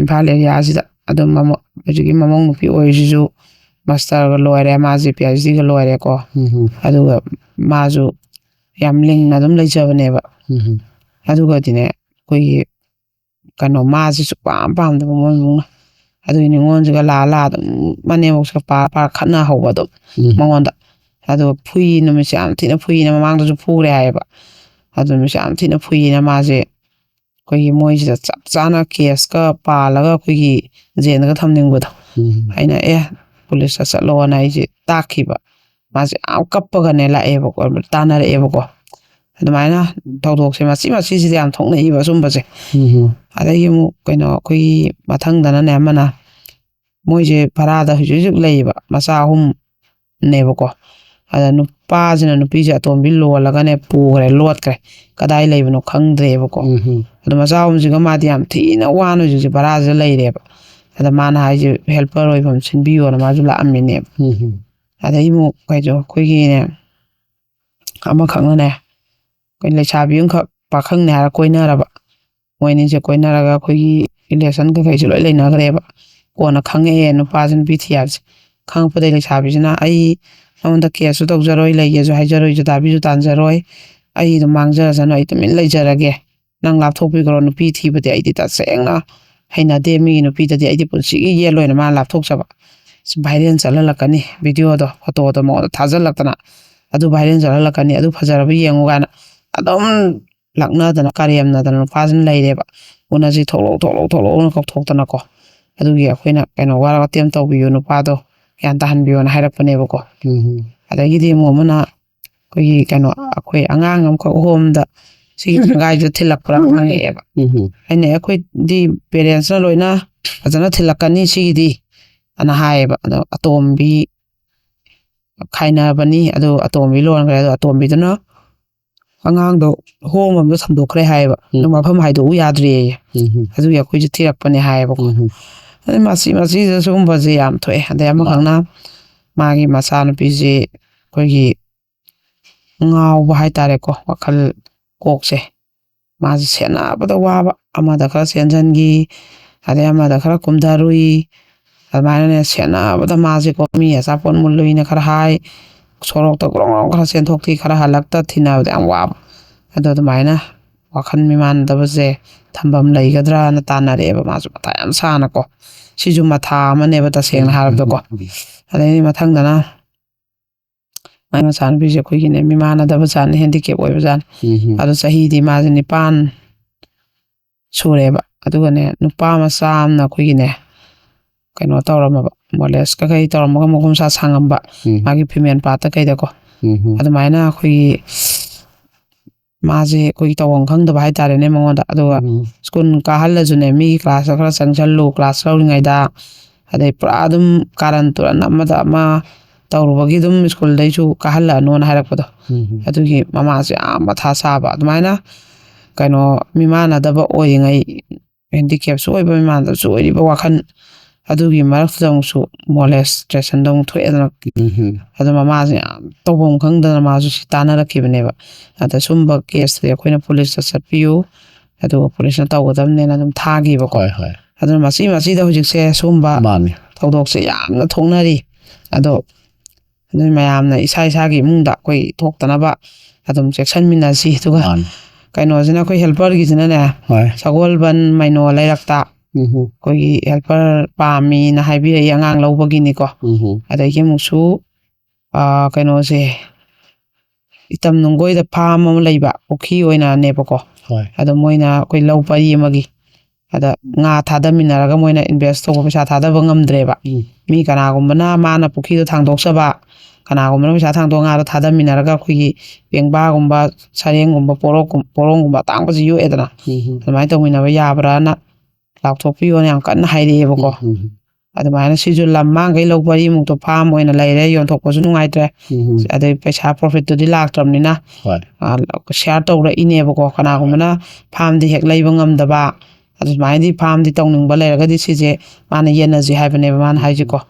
ꯏꯝꯐꯥꯜ ꯑꯦꯔꯤꯌꯥꯁꯤꯗ ꯑꯗꯨꯝ ꯃꯃꯧ-, ꯍꯧꯖꯤꯛꯀꯤ ꯃꯃꯧ ꯅꯨꯄꯤ ꯑꯣꯏꯔꯤꯁꯤꯁꯨ ꯃꯥꯁꯇꯔꯒ ꯂꯣꯏꯔꯦ, ꯃꯥꯁꯦ ꯄꯤ ꯑꯩꯆ ꯗꯤꯒ ꯂꯣꯏꯔꯦꯀꯣ꯫ ꯎꯝ ꯑꯗꯨꯒ ꯃꯥꯁꯨ ꯌꯥꯝ ꯂꯤꯡꯅ ꯑꯗꯨꯝ ꯂꯩꯖꯕꯅꯦꯕ꯫ ꯎꯝ ꯑꯗꯨꯒꯗꯤꯅꯦ, ꯑꯩꯈꯣꯏꯒꯤ ꯀꯩꯅꯣ, ꯃꯥꯁꯦ ꯁꯨꯛꯄꯥꯝ ꯄꯥꯝꯗꯕ ꯃꯣꯏ ꯏꯃꯨꯡꯅ꯫ ꯑꯗꯨꯒꯤ ꯅꯤꯉꯣꯜꯁꯤꯒ ꯂꯥꯛꯑ ꯂꯥꯛꯑ ꯑꯗꯨꯝ ꯃꯅꯦꯝꯕꯣꯛꯁꯤꯒ ꯄꯥꯔ ꯄꯥꯔ ꯈꯠꯅ ꯍꯧꯕ ꯑꯗꯨꯝ ꯎꯝ ꯃꯉꯣꯟꯗ꯫ ꯑꯗꯣ ꯐꯨꯏ, ꯅꯨꯃꯤꯠꯁꯦ ꯌꯥꯝ ꯊꯤꯅ ꯐꯨꯏꯅ, ꯃꯃꯥꯡꯗꯁꯨ ꯐꯨꯔꯦ ꯍꯥꯏꯌꯦꯕ꯫ ꯑꯗꯨ ꯅꯨꯃꯤꯠꯁꯦ ꯌꯥꯝ ꯊꯤꯅ ꯐꯨꯏꯅ ꯃꯥꯁꯦ ꯑꯩꯈꯣꯏꯒꯤ ꯃꯣꯏꯁꯤꯗ ꯆꯞ ꯆꯥꯅ ꯀꯦꯁꯀ ꯄꯥꯜꯂꯒ ꯑꯩꯈꯣꯏꯒꯤ ꯖꯦꯜꯗꯒ ꯊꯝꯅꯤꯡꯕꯗꯣ꯫ ꯎꯝ ꯑꯩꯅ, "ꯑꯦ, ꯄꯨꯂꯤꯁꯇ ꯆꯠꯂꯣꯅ" ꯑꯩꯁꯦ ꯇꯥꯛꯈꯤꯕ꯫ ꯃꯥꯁꯦ ꯌꯥꯝ ꯀꯞꯄꯒꯅꯦ ꯂꯥꯛꯑꯦꯕꯀꯣ, ꯇꯥꯟꯅꯔꯛꯑꯦꯕꯀꯣ꯫ ꯑꯗꯨꯃꯥꯏꯅ ꯊꯧꯗꯣꯛꯁꯦ ꯃꯆꯤ ꯃꯆꯤꯁꯤꯗ ꯌꯥꯝ ꯊꯣꯛꯅꯩꯕ ꯁꯨꯝꯕꯁꯦ꯫ ꯎꯝ ꯑꯗꯒꯤ ꯑꯃꯨꯛ ꯀꯩꯅꯣ, ꯑꯩꯈꯣꯏꯒꯤ ꯃꯊꯪꯗꯅꯅꯦ ꯑꯃꯅ, ꯃꯣꯏꯁꯦ ꯚꯔꯥꯗ ꯍꯧꯖꯤꯛ ꯍꯧꯖꯤꯛ ꯂꯩꯌꯦꯕ, ꯃꯆꯥ ꯑꯍꯨꯝꯅꯦꯕꯀꯣ꯫ ꯑꯗ ꯅꯨꯄꯥꯁꯤꯅ ꯅꯨꯄꯤꯁꯦ ꯑꯇꯣꯝꯕꯤ ꯂꯣꯜꯂꯒꯅꯦ ꯄꯨꯈ꯭ꯔꯦ, ꯂꯣꯠꯈ꯭ꯔꯦ꯫ ꯀꯗꯥꯏ ꯂꯩꯕꯅꯣ ꯈꯪꯗ꯭ꯔꯦꯕꯀꯣ꯫ ꯎꯝ ꯑꯗꯣ ꯃꯆꯥ ꯑꯍꯨꯝꯁꯤꯒ ꯃꯥꯗꯤ ꯌꯥꯝ ꯊꯤꯅ ꯋꯥꯅ ꯍꯧꯖꯤꯛꯁꯦ ꯚꯔꯥꯁꯤꯗ ꯂꯩꯔꯦꯕ꯫ ꯑꯗ ꯃꯥꯅ ꯍꯥꯏꯁꯦ ꯍꯦꯜꯄꯔ ꯑꯣꯏꯐꯝ ꯁꯤꯟꯕꯤꯌꯣꯅ ꯃꯥꯁꯨ ꯂꯥꯛꯑꯝꯃꯤꯅꯦꯕ꯫ ꯎꯝ ꯑꯗꯩ ꯑꯃꯨꯛ ꯀꯩꯁꯨ ꯑꯩꯈꯣꯏꯒꯤꯅꯦ ꯑꯃꯈꯛꯅꯅꯦ ꯑꯩꯈꯣꯏ ꯂꯩꯁꯥꯕꯤ ꯑꯃꯈꯛ ꯄꯥꯈꯪꯅꯦ ꯍꯥꯏꯔ ꯀꯣꯏꯅꯔꯕ꯫ ꯃꯣꯏ ꯑꯅꯤꯁꯦ ꯀꯣꯏꯅꯔꯒ ꯑꯩꯈꯣꯏꯒꯤ ꯔꯤꯂꯦꯁꯟ ꯀꯩꯀꯩꯁꯨ ꯂꯣꯏ ꯂꯩꯅꯈ꯭ꯔꯦꯕ꯫ ꯀꯣꯟꯅ ꯈꯪꯉꯛꯑꯦ ꯅꯨꯄꯥꯁꯦ ꯅꯨꯄꯤ ꯊꯤ ꯍꯥꯏꯕꯁꯦ꯫ ꯈꯪꯉꯛꯄꯗꯩ ꯂꯩꯁꯥꯕꯤꯁꯤꯅ ꯑꯩ ꯅꯉꯣꯟꯗ ꯀꯦꯁꯁꯨ ꯇꯧꯖꯔꯣꯏ, ꯂꯩꯒꯦꯁꯨ ꯍꯥꯏꯖꯔꯣꯏ, ꯖꯨꯇꯥꯕꯤꯁꯨ ꯇꯥꯟꯖꯔꯣꯏ, ꯑꯩ ꯑꯗꯨꯝ ꯃꯥꯡꯖꯔꯁꯅꯨ, ꯑꯩ ꯇꯨꯃꯤꯟ ꯂꯩꯖꯔꯒꯦ, ꯅꯪ ꯂꯥꯞꯊꯣꯛꯄꯤꯈ꯭ꯔꯣ, ꯅꯨꯄꯤ ꯊꯤꯕꯗꯤ ꯑꯩꯗꯤ ꯇꯁꯦꯡꯅ ꯍꯩꯅꯗꯦ, ꯃꯤꯒꯤ ꯅꯨꯄꯤꯗꯗꯤ ꯑꯩꯗꯤ ꯄꯨꯟꯁꯤꯒꯤ ꯌꯦꯠꯂꯣꯏꯅ ꯃꯥꯅ ꯂꯥꯞꯊꯣꯛꯆꯕ꯫ ꯁꯤ ꯚꯥꯏꯔꯦꯜ ꯆꯠꯍꯜꯂꯛꯀꯅꯤ, ꯚꯤꯗꯤꯑꯣꯗꯣ, ꯐꯣꯇꯣꯗꯣ ꯃꯉꯣꯟꯗ ꯊꯥꯖꯤꯜꯂꯛꯇꯅ ꯑꯗꯨ ꯚꯥꯏꯔꯦꯜ ꯆꯠꯍꯜꯂꯛꯀꯅꯤ, ꯑꯗꯨ ꯐꯖꯔꯕ ꯌꯦꯡꯉꯨ ꯀꯥꯏꯅ ꯑꯗꯨꯝ ꯂꯛꯅꯗꯅ ꯀꯔꯦꯝꯅꯗꯅ ꯅꯨꯄꯥꯁꯤꯅ ꯂꯩꯔꯦꯕ꯫ ꯎꯅꯁꯤ ꯊꯣꯛꯂꯛꯎ, ꯊꯣꯛꯂꯛꯎ, ꯊꯣꯛꯂꯛꯎꯅ ꯀꯧꯊꯣꯛꯇꯅꯀꯣ꯫ ꯑꯗꯨꯒꯤ ꯑꯩꯈꯣꯏꯅ ꯀꯩꯅꯣ ꯋꯥꯔꯛ ꯑꯇꯦꯝ ꯇꯧꯕꯤꯌꯨ, ꯅꯨꯄꯥꯗꯣ ꯒ꯭ꯌꯥꯟ ꯇꯥꯍꯟꯕꯤꯌꯣꯅ ꯍꯥꯏꯔꯛꯄꯅꯦꯕꯀꯣ꯫ ꯎꯝ ꯑꯗꯒꯤꯗꯤ ꯑꯃꯨꯛ ꯑꯃꯅ ꯑꯩꯈꯣꯏꯒꯤ ꯀꯩꯅꯣ ꯑꯩꯈꯣꯏ ꯑꯉꯥꯡ ꯑꯃꯈꯛ ꯍꯣꯝꯗ ꯁꯤꯒꯤ ꯁꯪꯒꯥꯏꯁꯤꯗ ꯊꯤꯜꯂꯛꯄ꯭ꯔꯥ ꯍꯪꯉꯛꯑꯦꯕ꯫ ꯎꯝ ꯑꯩꯅ ꯑꯩꯈꯣꯏꯗꯤ ꯄꯦꯔꯦꯟꯁꯅ ꯂꯣꯏꯅ ꯐꯖꯅ ꯊꯤꯜꯂꯛꯀꯅꯤ ꯁꯤꯒꯤꯗꯤ ꯑꯅ ꯍꯥꯏꯌꯦꯕ꯫ ꯑꯗꯣ ꯑꯇꯣꯝꯕꯤ ꯈꯥꯏꯅꯕꯅꯤ, ꯑꯗꯣ ꯑꯇꯣꯝꯕꯤ ꯂꯣꯟꯈ꯭ꯔꯦ꯫ ꯑꯗꯣ ꯑꯇꯣꯝꯕꯤꯗꯨꯅ ꯑꯉꯥꯡꯗꯣ ꯍꯣꯝ ꯑꯃꯗ ꯊꯝꯗꯣꯛꯈ꯭ꯔꯦ ꯍꯥꯏꯌꯦꯕ꯫ ꯎꯝ ꯑꯗꯨ ꯃꯐꯝ ꯍꯥꯏꯗꯣꯛꯎ ꯌꯥꯗ꯭ꯔꯦꯌꯦ꯫ ꯎꯝ ꯑꯗꯨꯒꯤ ꯑꯩꯈꯣꯏꯁꯦ ꯊꯤꯔꯛꯄꯅꯦ ꯍꯥꯏꯌꯦꯕꯀꯣ꯫ ꯎꯝ ꯑꯗꯩ ꯃꯁꯤ ꯃꯁꯤꯗ ꯁꯤꯒꯨꯝꯕꯁꯦ ꯌꯥꯝ ꯊꯣꯛꯑꯦ꯫ ꯑꯗꯩ ꯑꯃꯈꯛꯅ ꯃꯥꯒꯤ ꯃꯆꯥꯅꯨꯄꯤꯁꯦ ꯑꯩꯈꯣꯏꯒꯤ ꯉꯥꯎꯕ ꯍꯥꯏꯇꯥꯔꯦꯀꯣ, ꯋꯥꯈꯜ ꯀꯣꯛꯁꯦ ꯃꯥꯁꯦ ꯁꯦꯟꯅꯕꯗ ꯋꯥꯕ, ꯑꯃꯗ ꯈꯔ ꯆꯦꯟꯁꯤꯟꯈꯤ, ꯑꯗꯩ ꯑꯃꯗ ꯈꯔ ꯀꯨꯝꯊꯔꯨꯏ꯫ ꯑꯗꯨꯃꯥꯏꯅꯅꯦ ꯁꯦꯟꯅꯕꯗ ꯃꯥꯁꯦꯀꯣ ꯃꯤ ꯑꯆꯥꯄꯣꯠ ꯃꯨꯜꯂꯨꯏꯅ ꯈꯔ ꯍꯥꯏ, ꯁꯣꯔꯣꯛꯇ ꯒ꯭ꯔꯣꯡ ꯒ꯭ꯔꯣꯡ ꯈꯔ ꯆꯦꯟꯊꯣꯛꯈꯤ, ꯈꯔ ꯍꯜꯂꯛꯇ ꯊꯤꯅꯕꯗ ꯌꯥꯝ ꯋꯥꯕ꯫ ꯑꯗꯣ ꯑꯗꯨꯃꯥꯏꯅ ꯋꯥꯈꯜ ꯃꯤꯃꯥꯟꯅꯗꯕꯁꯦ ꯊꯝꯐꯝ ꯂꯩꯒꯗ꯭ꯔꯥꯅ ꯇꯥꯟꯅꯔꯛꯑꯦꯕ꯫ ꯃꯥꯁꯨ ꯃꯊꯥ ꯌꯥꯝ ꯁꯥꯅꯀꯣ꯫ ꯁꯤꯁꯨ ꯃꯊꯥ ꯑꯃꯅꯦꯕ ꯇꯁꯦꯡꯅ ꯍꯥꯏꯔꯕꯗꯀꯣ꯫ ꯑꯗꯩꯗꯤ ꯃꯊꯪꯗꯅ ꯃꯥꯏ ꯃꯆꯥꯅꯨꯄꯤꯁꯦ ꯑꯩꯈꯣꯏꯒꯤꯅꯦ ꯃꯤꯃꯥꯟꯅꯗꯕ ꯖꯥꯠꯅꯤ, ꯍꯦꯟꯗꯤꯀꯦꯞ ꯑꯣꯏꯕ ꯖꯥꯠꯅꯤ꯫ ꯎꯝ ꯑꯗꯣ ꯆꯍꯤꯗꯤ ꯃꯥꯁꯦ ꯅꯤꯄꯥꯟ ꯁꯨꯔꯦꯕ꯫ ꯑꯗꯨꯒꯅꯦ ꯅꯨꯄꯥ ꯃꯆꯥ ꯑꯃꯅ ꯑꯩꯈꯣꯏꯒꯤꯅꯦ ꯀꯩꯅꯣ ꯇꯧꯔꯝꯃꯕ, ꯃꯣꯂꯦꯁ ꯀꯩꯀꯩ ꯇꯧꯔꯝꯃꯒ ꯃꯈꯨꯠ ꯃꯁꯥ ꯁꯥꯡꯉꯝꯕ, ꯎꯝ ꯃꯥꯒꯤ ꯐꯤꯃꯦꯜ ꯄꯥꯔꯠꯇ ꯀꯩꯗꯀꯣ꯫ ꯎꯝ ꯑꯗꯨꯃꯥꯏꯅ ꯑꯩꯈꯣꯏꯒꯤ ꯃꯥꯁꯦ ꯑꯩꯈꯣꯏꯒꯤ ꯇꯧꯐꯝ ꯈꯪꯗꯕ ꯍꯥꯏꯇꯥꯔꯦꯅꯦ ꯃꯉꯣꯟꯗ꯫ ꯑꯗꯨꯒ ꯎꯝ ꯁ꯭ꯀꯨꯜ ꯀꯥꯍꯜꯂꯁꯨꯅꯦ ꯃꯤꯒꯤ ꯀ꯭ꯂꯥꯁꯇ ꯈꯔ ꯆꯪꯁꯜꯂꯨ, ꯀ꯭ꯂꯥꯁ ꯂꯧꯔꯤꯉꯩꯗ, ꯑꯗꯩ ꯄꯨꯔꯥ ꯑꯗꯨꯝ ꯀꯥꯔꯟ ꯇꯨꯔꯟ ꯑꯃꯗ ꯑꯃ ꯇꯧꯔꯨꯕꯒꯤ ꯑꯗꯨꯝ ꯁ꯭ꯀꯨꯜꯗꯩꯁꯨ ꯀꯥꯍꯜꯂꯛꯑꯅꯣꯅ ꯍꯥꯏꯔꯛꯄꯗꯣ꯫ ꯑꯗꯨꯒꯤ ꯃꯃꯥꯁꯦ ꯌꯥꯝ ꯃꯊꯥ ꯁꯥꯕ꯫ ꯑꯗꯨꯃꯥꯏꯅ ꯀꯩꯅꯣ ꯃꯤꯃꯥꯟꯅꯗꯕ ꯑꯣꯏꯔꯤꯉꯩ, ꯍꯦꯟꯗꯤꯀꯦꯞꯁꯨ ꯑꯣꯏꯕ ꯃꯤꯃꯥꯟꯅꯗꯕꯁꯨ ꯑꯣꯏꯔꯤꯕ ꯋꯥꯈꯜ ꯑꯗꯨꯒꯤ ꯃꯔꯛꯇꯨꯗ ꯑꯃꯨꯛꯁꯨ ꯃꯣꯂꯦꯁꯇ꯭ꯔꯦꯁꯟꯗꯣ ꯑꯃꯨꯛ ꯊꯣꯛꯑꯦꯗꯅ꯫ ꯑꯗꯣ ꯃꯃꯥꯁꯦ ꯌꯥꯝ ꯇꯧꯐꯝ ꯈꯪꯗꯅ ꯃꯥꯁꯨ ꯁꯤ ꯇꯥꯟꯅꯔꯛꯈꯤꯕꯅꯦꯕ꯫ ꯑꯗ ꯁꯨꯝꯕ ꯀꯦꯁꯇꯗꯤ ꯑꯩꯈꯣꯏꯅ ꯄꯨꯂꯤꯁꯇ ꯆꯠꯄꯤꯌꯨ, ꯑꯗꯨꯒ ꯄꯨꯂꯤꯁꯅ ꯇꯧꯒꯗꯕꯅꯦꯅ ꯑꯗꯨꯝ ꯊꯥꯈꯤꯕꯀꯣ꯫ ꯍꯣꯏ ꯍꯣꯏ ꯑꯗꯨꯅ ꯃꯁꯤ ꯃꯁꯤꯗ ꯍꯧꯖꯤꯛꯁꯦ ꯁꯨꯝꯕ ꯃꯥꯅꯤ ꯊꯧꯗꯣꯛꯁꯦ ꯌꯥꯝꯅ ꯊꯣꯛꯅꯔꯤ꯫ ꯑꯗꯣ ꯑꯗꯨ ꯃꯌꯥꯝꯅ ꯏꯁꯥ ꯏꯁꯥꯒꯤ ꯏꯃꯨꯡꯗ ꯑꯩꯈꯣꯏ ꯊꯣꯛꯇꯅꯕ ꯑꯗꯨꯝ ꯆꯦꯛꯁꯤꯟꯃꯤꯟꯅꯁꯤ꯫ ꯑꯗꯨꯒ ꯃꯥꯅꯤ ꯀꯩꯅꯣꯁꯤꯅ, ꯑꯩꯈꯣꯏ ꯍꯦꯜꯄꯔꯒꯤꯁꯤꯅꯅꯦ, ꯍꯣꯏ ꯁꯒꯣꯜꯕꯟ ꯃꯩꯅꯣ ꯂꯩꯔꯛꯇ ꯎꯝ ꯑꯩꯈꯣꯏꯒꯤ ꯍꯦꯜꯄꯔ ꯄꯥꯝꯃꯤꯅ ꯍꯥꯏꯕꯤꯔꯛꯏ, ꯑꯉꯥꯡ ꯂꯧꯕꯒꯤꯅꯤꯀꯣ꯫ ꯎꯝ ꯑꯗꯒꯤ ꯑꯃꯨꯛꯁꯨ ꯑꯥ, ꯀꯩꯅꯣꯁꯦ, ꯏꯇꯝ ꯅꯨꯡꯒꯣꯏꯗ ꯐꯥꯝ ꯑꯃ ꯂꯩꯕ, ꯄꯨꯈ꯭ꯔꯤ ꯑꯣꯏꯅꯅꯦꯕꯀꯣ꯫ ꯍꯣꯏ ꯑꯗꯣ ꯃꯣꯏꯅ ꯑꯩꯈꯣꯏ ꯂꯧ ꯄꯔꯤ ꯑꯃꯒꯤ ꯑꯗ ꯉꯥ ꯊꯥꯗꯃꯤꯟꯅꯔꯒ ꯃꯣꯏꯅ ꯏꯟꯚꯦꯁ ꯇꯧꯕ, ꯄꯩꯁꯥ ꯊꯥꯗꯕ ꯉꯝꯗ꯭ꯔꯦꯕ꯫ ꯎꯝ ꯃꯤ ꯀꯅꯥꯒꯨꯝꯕꯅ ꯃꯥꯅ ꯄꯨꯈ꯭ꯔꯤꯗꯣ ꯊꯥꯡꯗꯣꯛꯆꯕ, ꯀꯅꯥꯒꯨꯝꯕꯅ ꯄꯩꯁꯥ ꯊꯥꯡꯗꯣꯛꯑ ꯉꯥꯗꯣ ꯊꯥꯗꯃꯤꯟꯅꯔꯒ ꯑꯩꯈꯣꯏꯒꯤ ꯄꯦꯡꯕꯥꯒꯨꯝꯕ, ꯁꯔꯦꯡꯒꯨꯝꯕ, ꯄꯣꯔꯣꯛꯀꯨꯝ-, ꯄꯣꯔꯣꯡꯒꯨꯝꯕ ꯑꯇꯥꯡꯕꯁꯤ ꯌꯣꯛꯑꯦꯗꯅ꯫ ꯎꯝ ꯑꯗꯨꯃꯥꯏꯅ ꯇꯧꯃꯤꯟꯅꯕ ꯌꯥꯕ꯭ꯔꯥꯅ ꯂꯥꯎꯊꯣꯛꯄꯤꯌꯣꯅ ꯌꯥꯝ ꯀꯟꯅ ꯍꯥꯏꯔꯛꯑꯦꯕꯀꯣ꯫ ꯎꯝ ꯑꯗꯨꯃꯥꯏꯅ ꯁꯤꯁꯨ ꯂꯝ ꯃꯥꯡꯈꯩ ꯂꯧ ꯄꯔꯤꯃꯨꯛꯇꯣ ꯐꯥꯝ ꯑꯣꯏꯅ ꯂꯩꯔꯦ, ꯌꯣꯟꯊꯣꯛꯄꯁꯨ ꯅꯨꯡꯉꯥꯏꯇ꯭ꯔꯦ꯫ ꯎꯝ ꯑꯗꯩ ꯄꯩꯁꯥ ꯄ꯭ꯔꯣꯐꯤꯠꯇꯨꯗꯤ ꯂꯥꯛꯇ꯭ꯔꯕꯅꯤꯅ ꯍꯣꯏ ꯁꯤꯌꯥꯔ ꯇꯧꯔꯛꯏꯅꯦꯕꯀꯣ꯫ ꯀꯅꯥꯒꯨꯝꯕꯅ ꯐꯥꯝꯗꯤ ꯍꯦꯛ ꯂꯩꯕ ꯉꯝꯗꯕ, ꯑꯗꯨꯃꯥꯏꯅꯗꯤ ꯐꯥꯝꯗꯤ ꯇꯧꯅꯤꯡꯕ ꯂꯩꯔꯒꯗꯤ ꯁꯤꯁꯦ ꯃꯥꯅ ꯌꯦꯟꯅꯁꯤ ꯍꯥꯏꯕꯅꯦꯕ ꯃꯥꯅ ꯍꯥꯏꯁꯤꯀꯣ꯫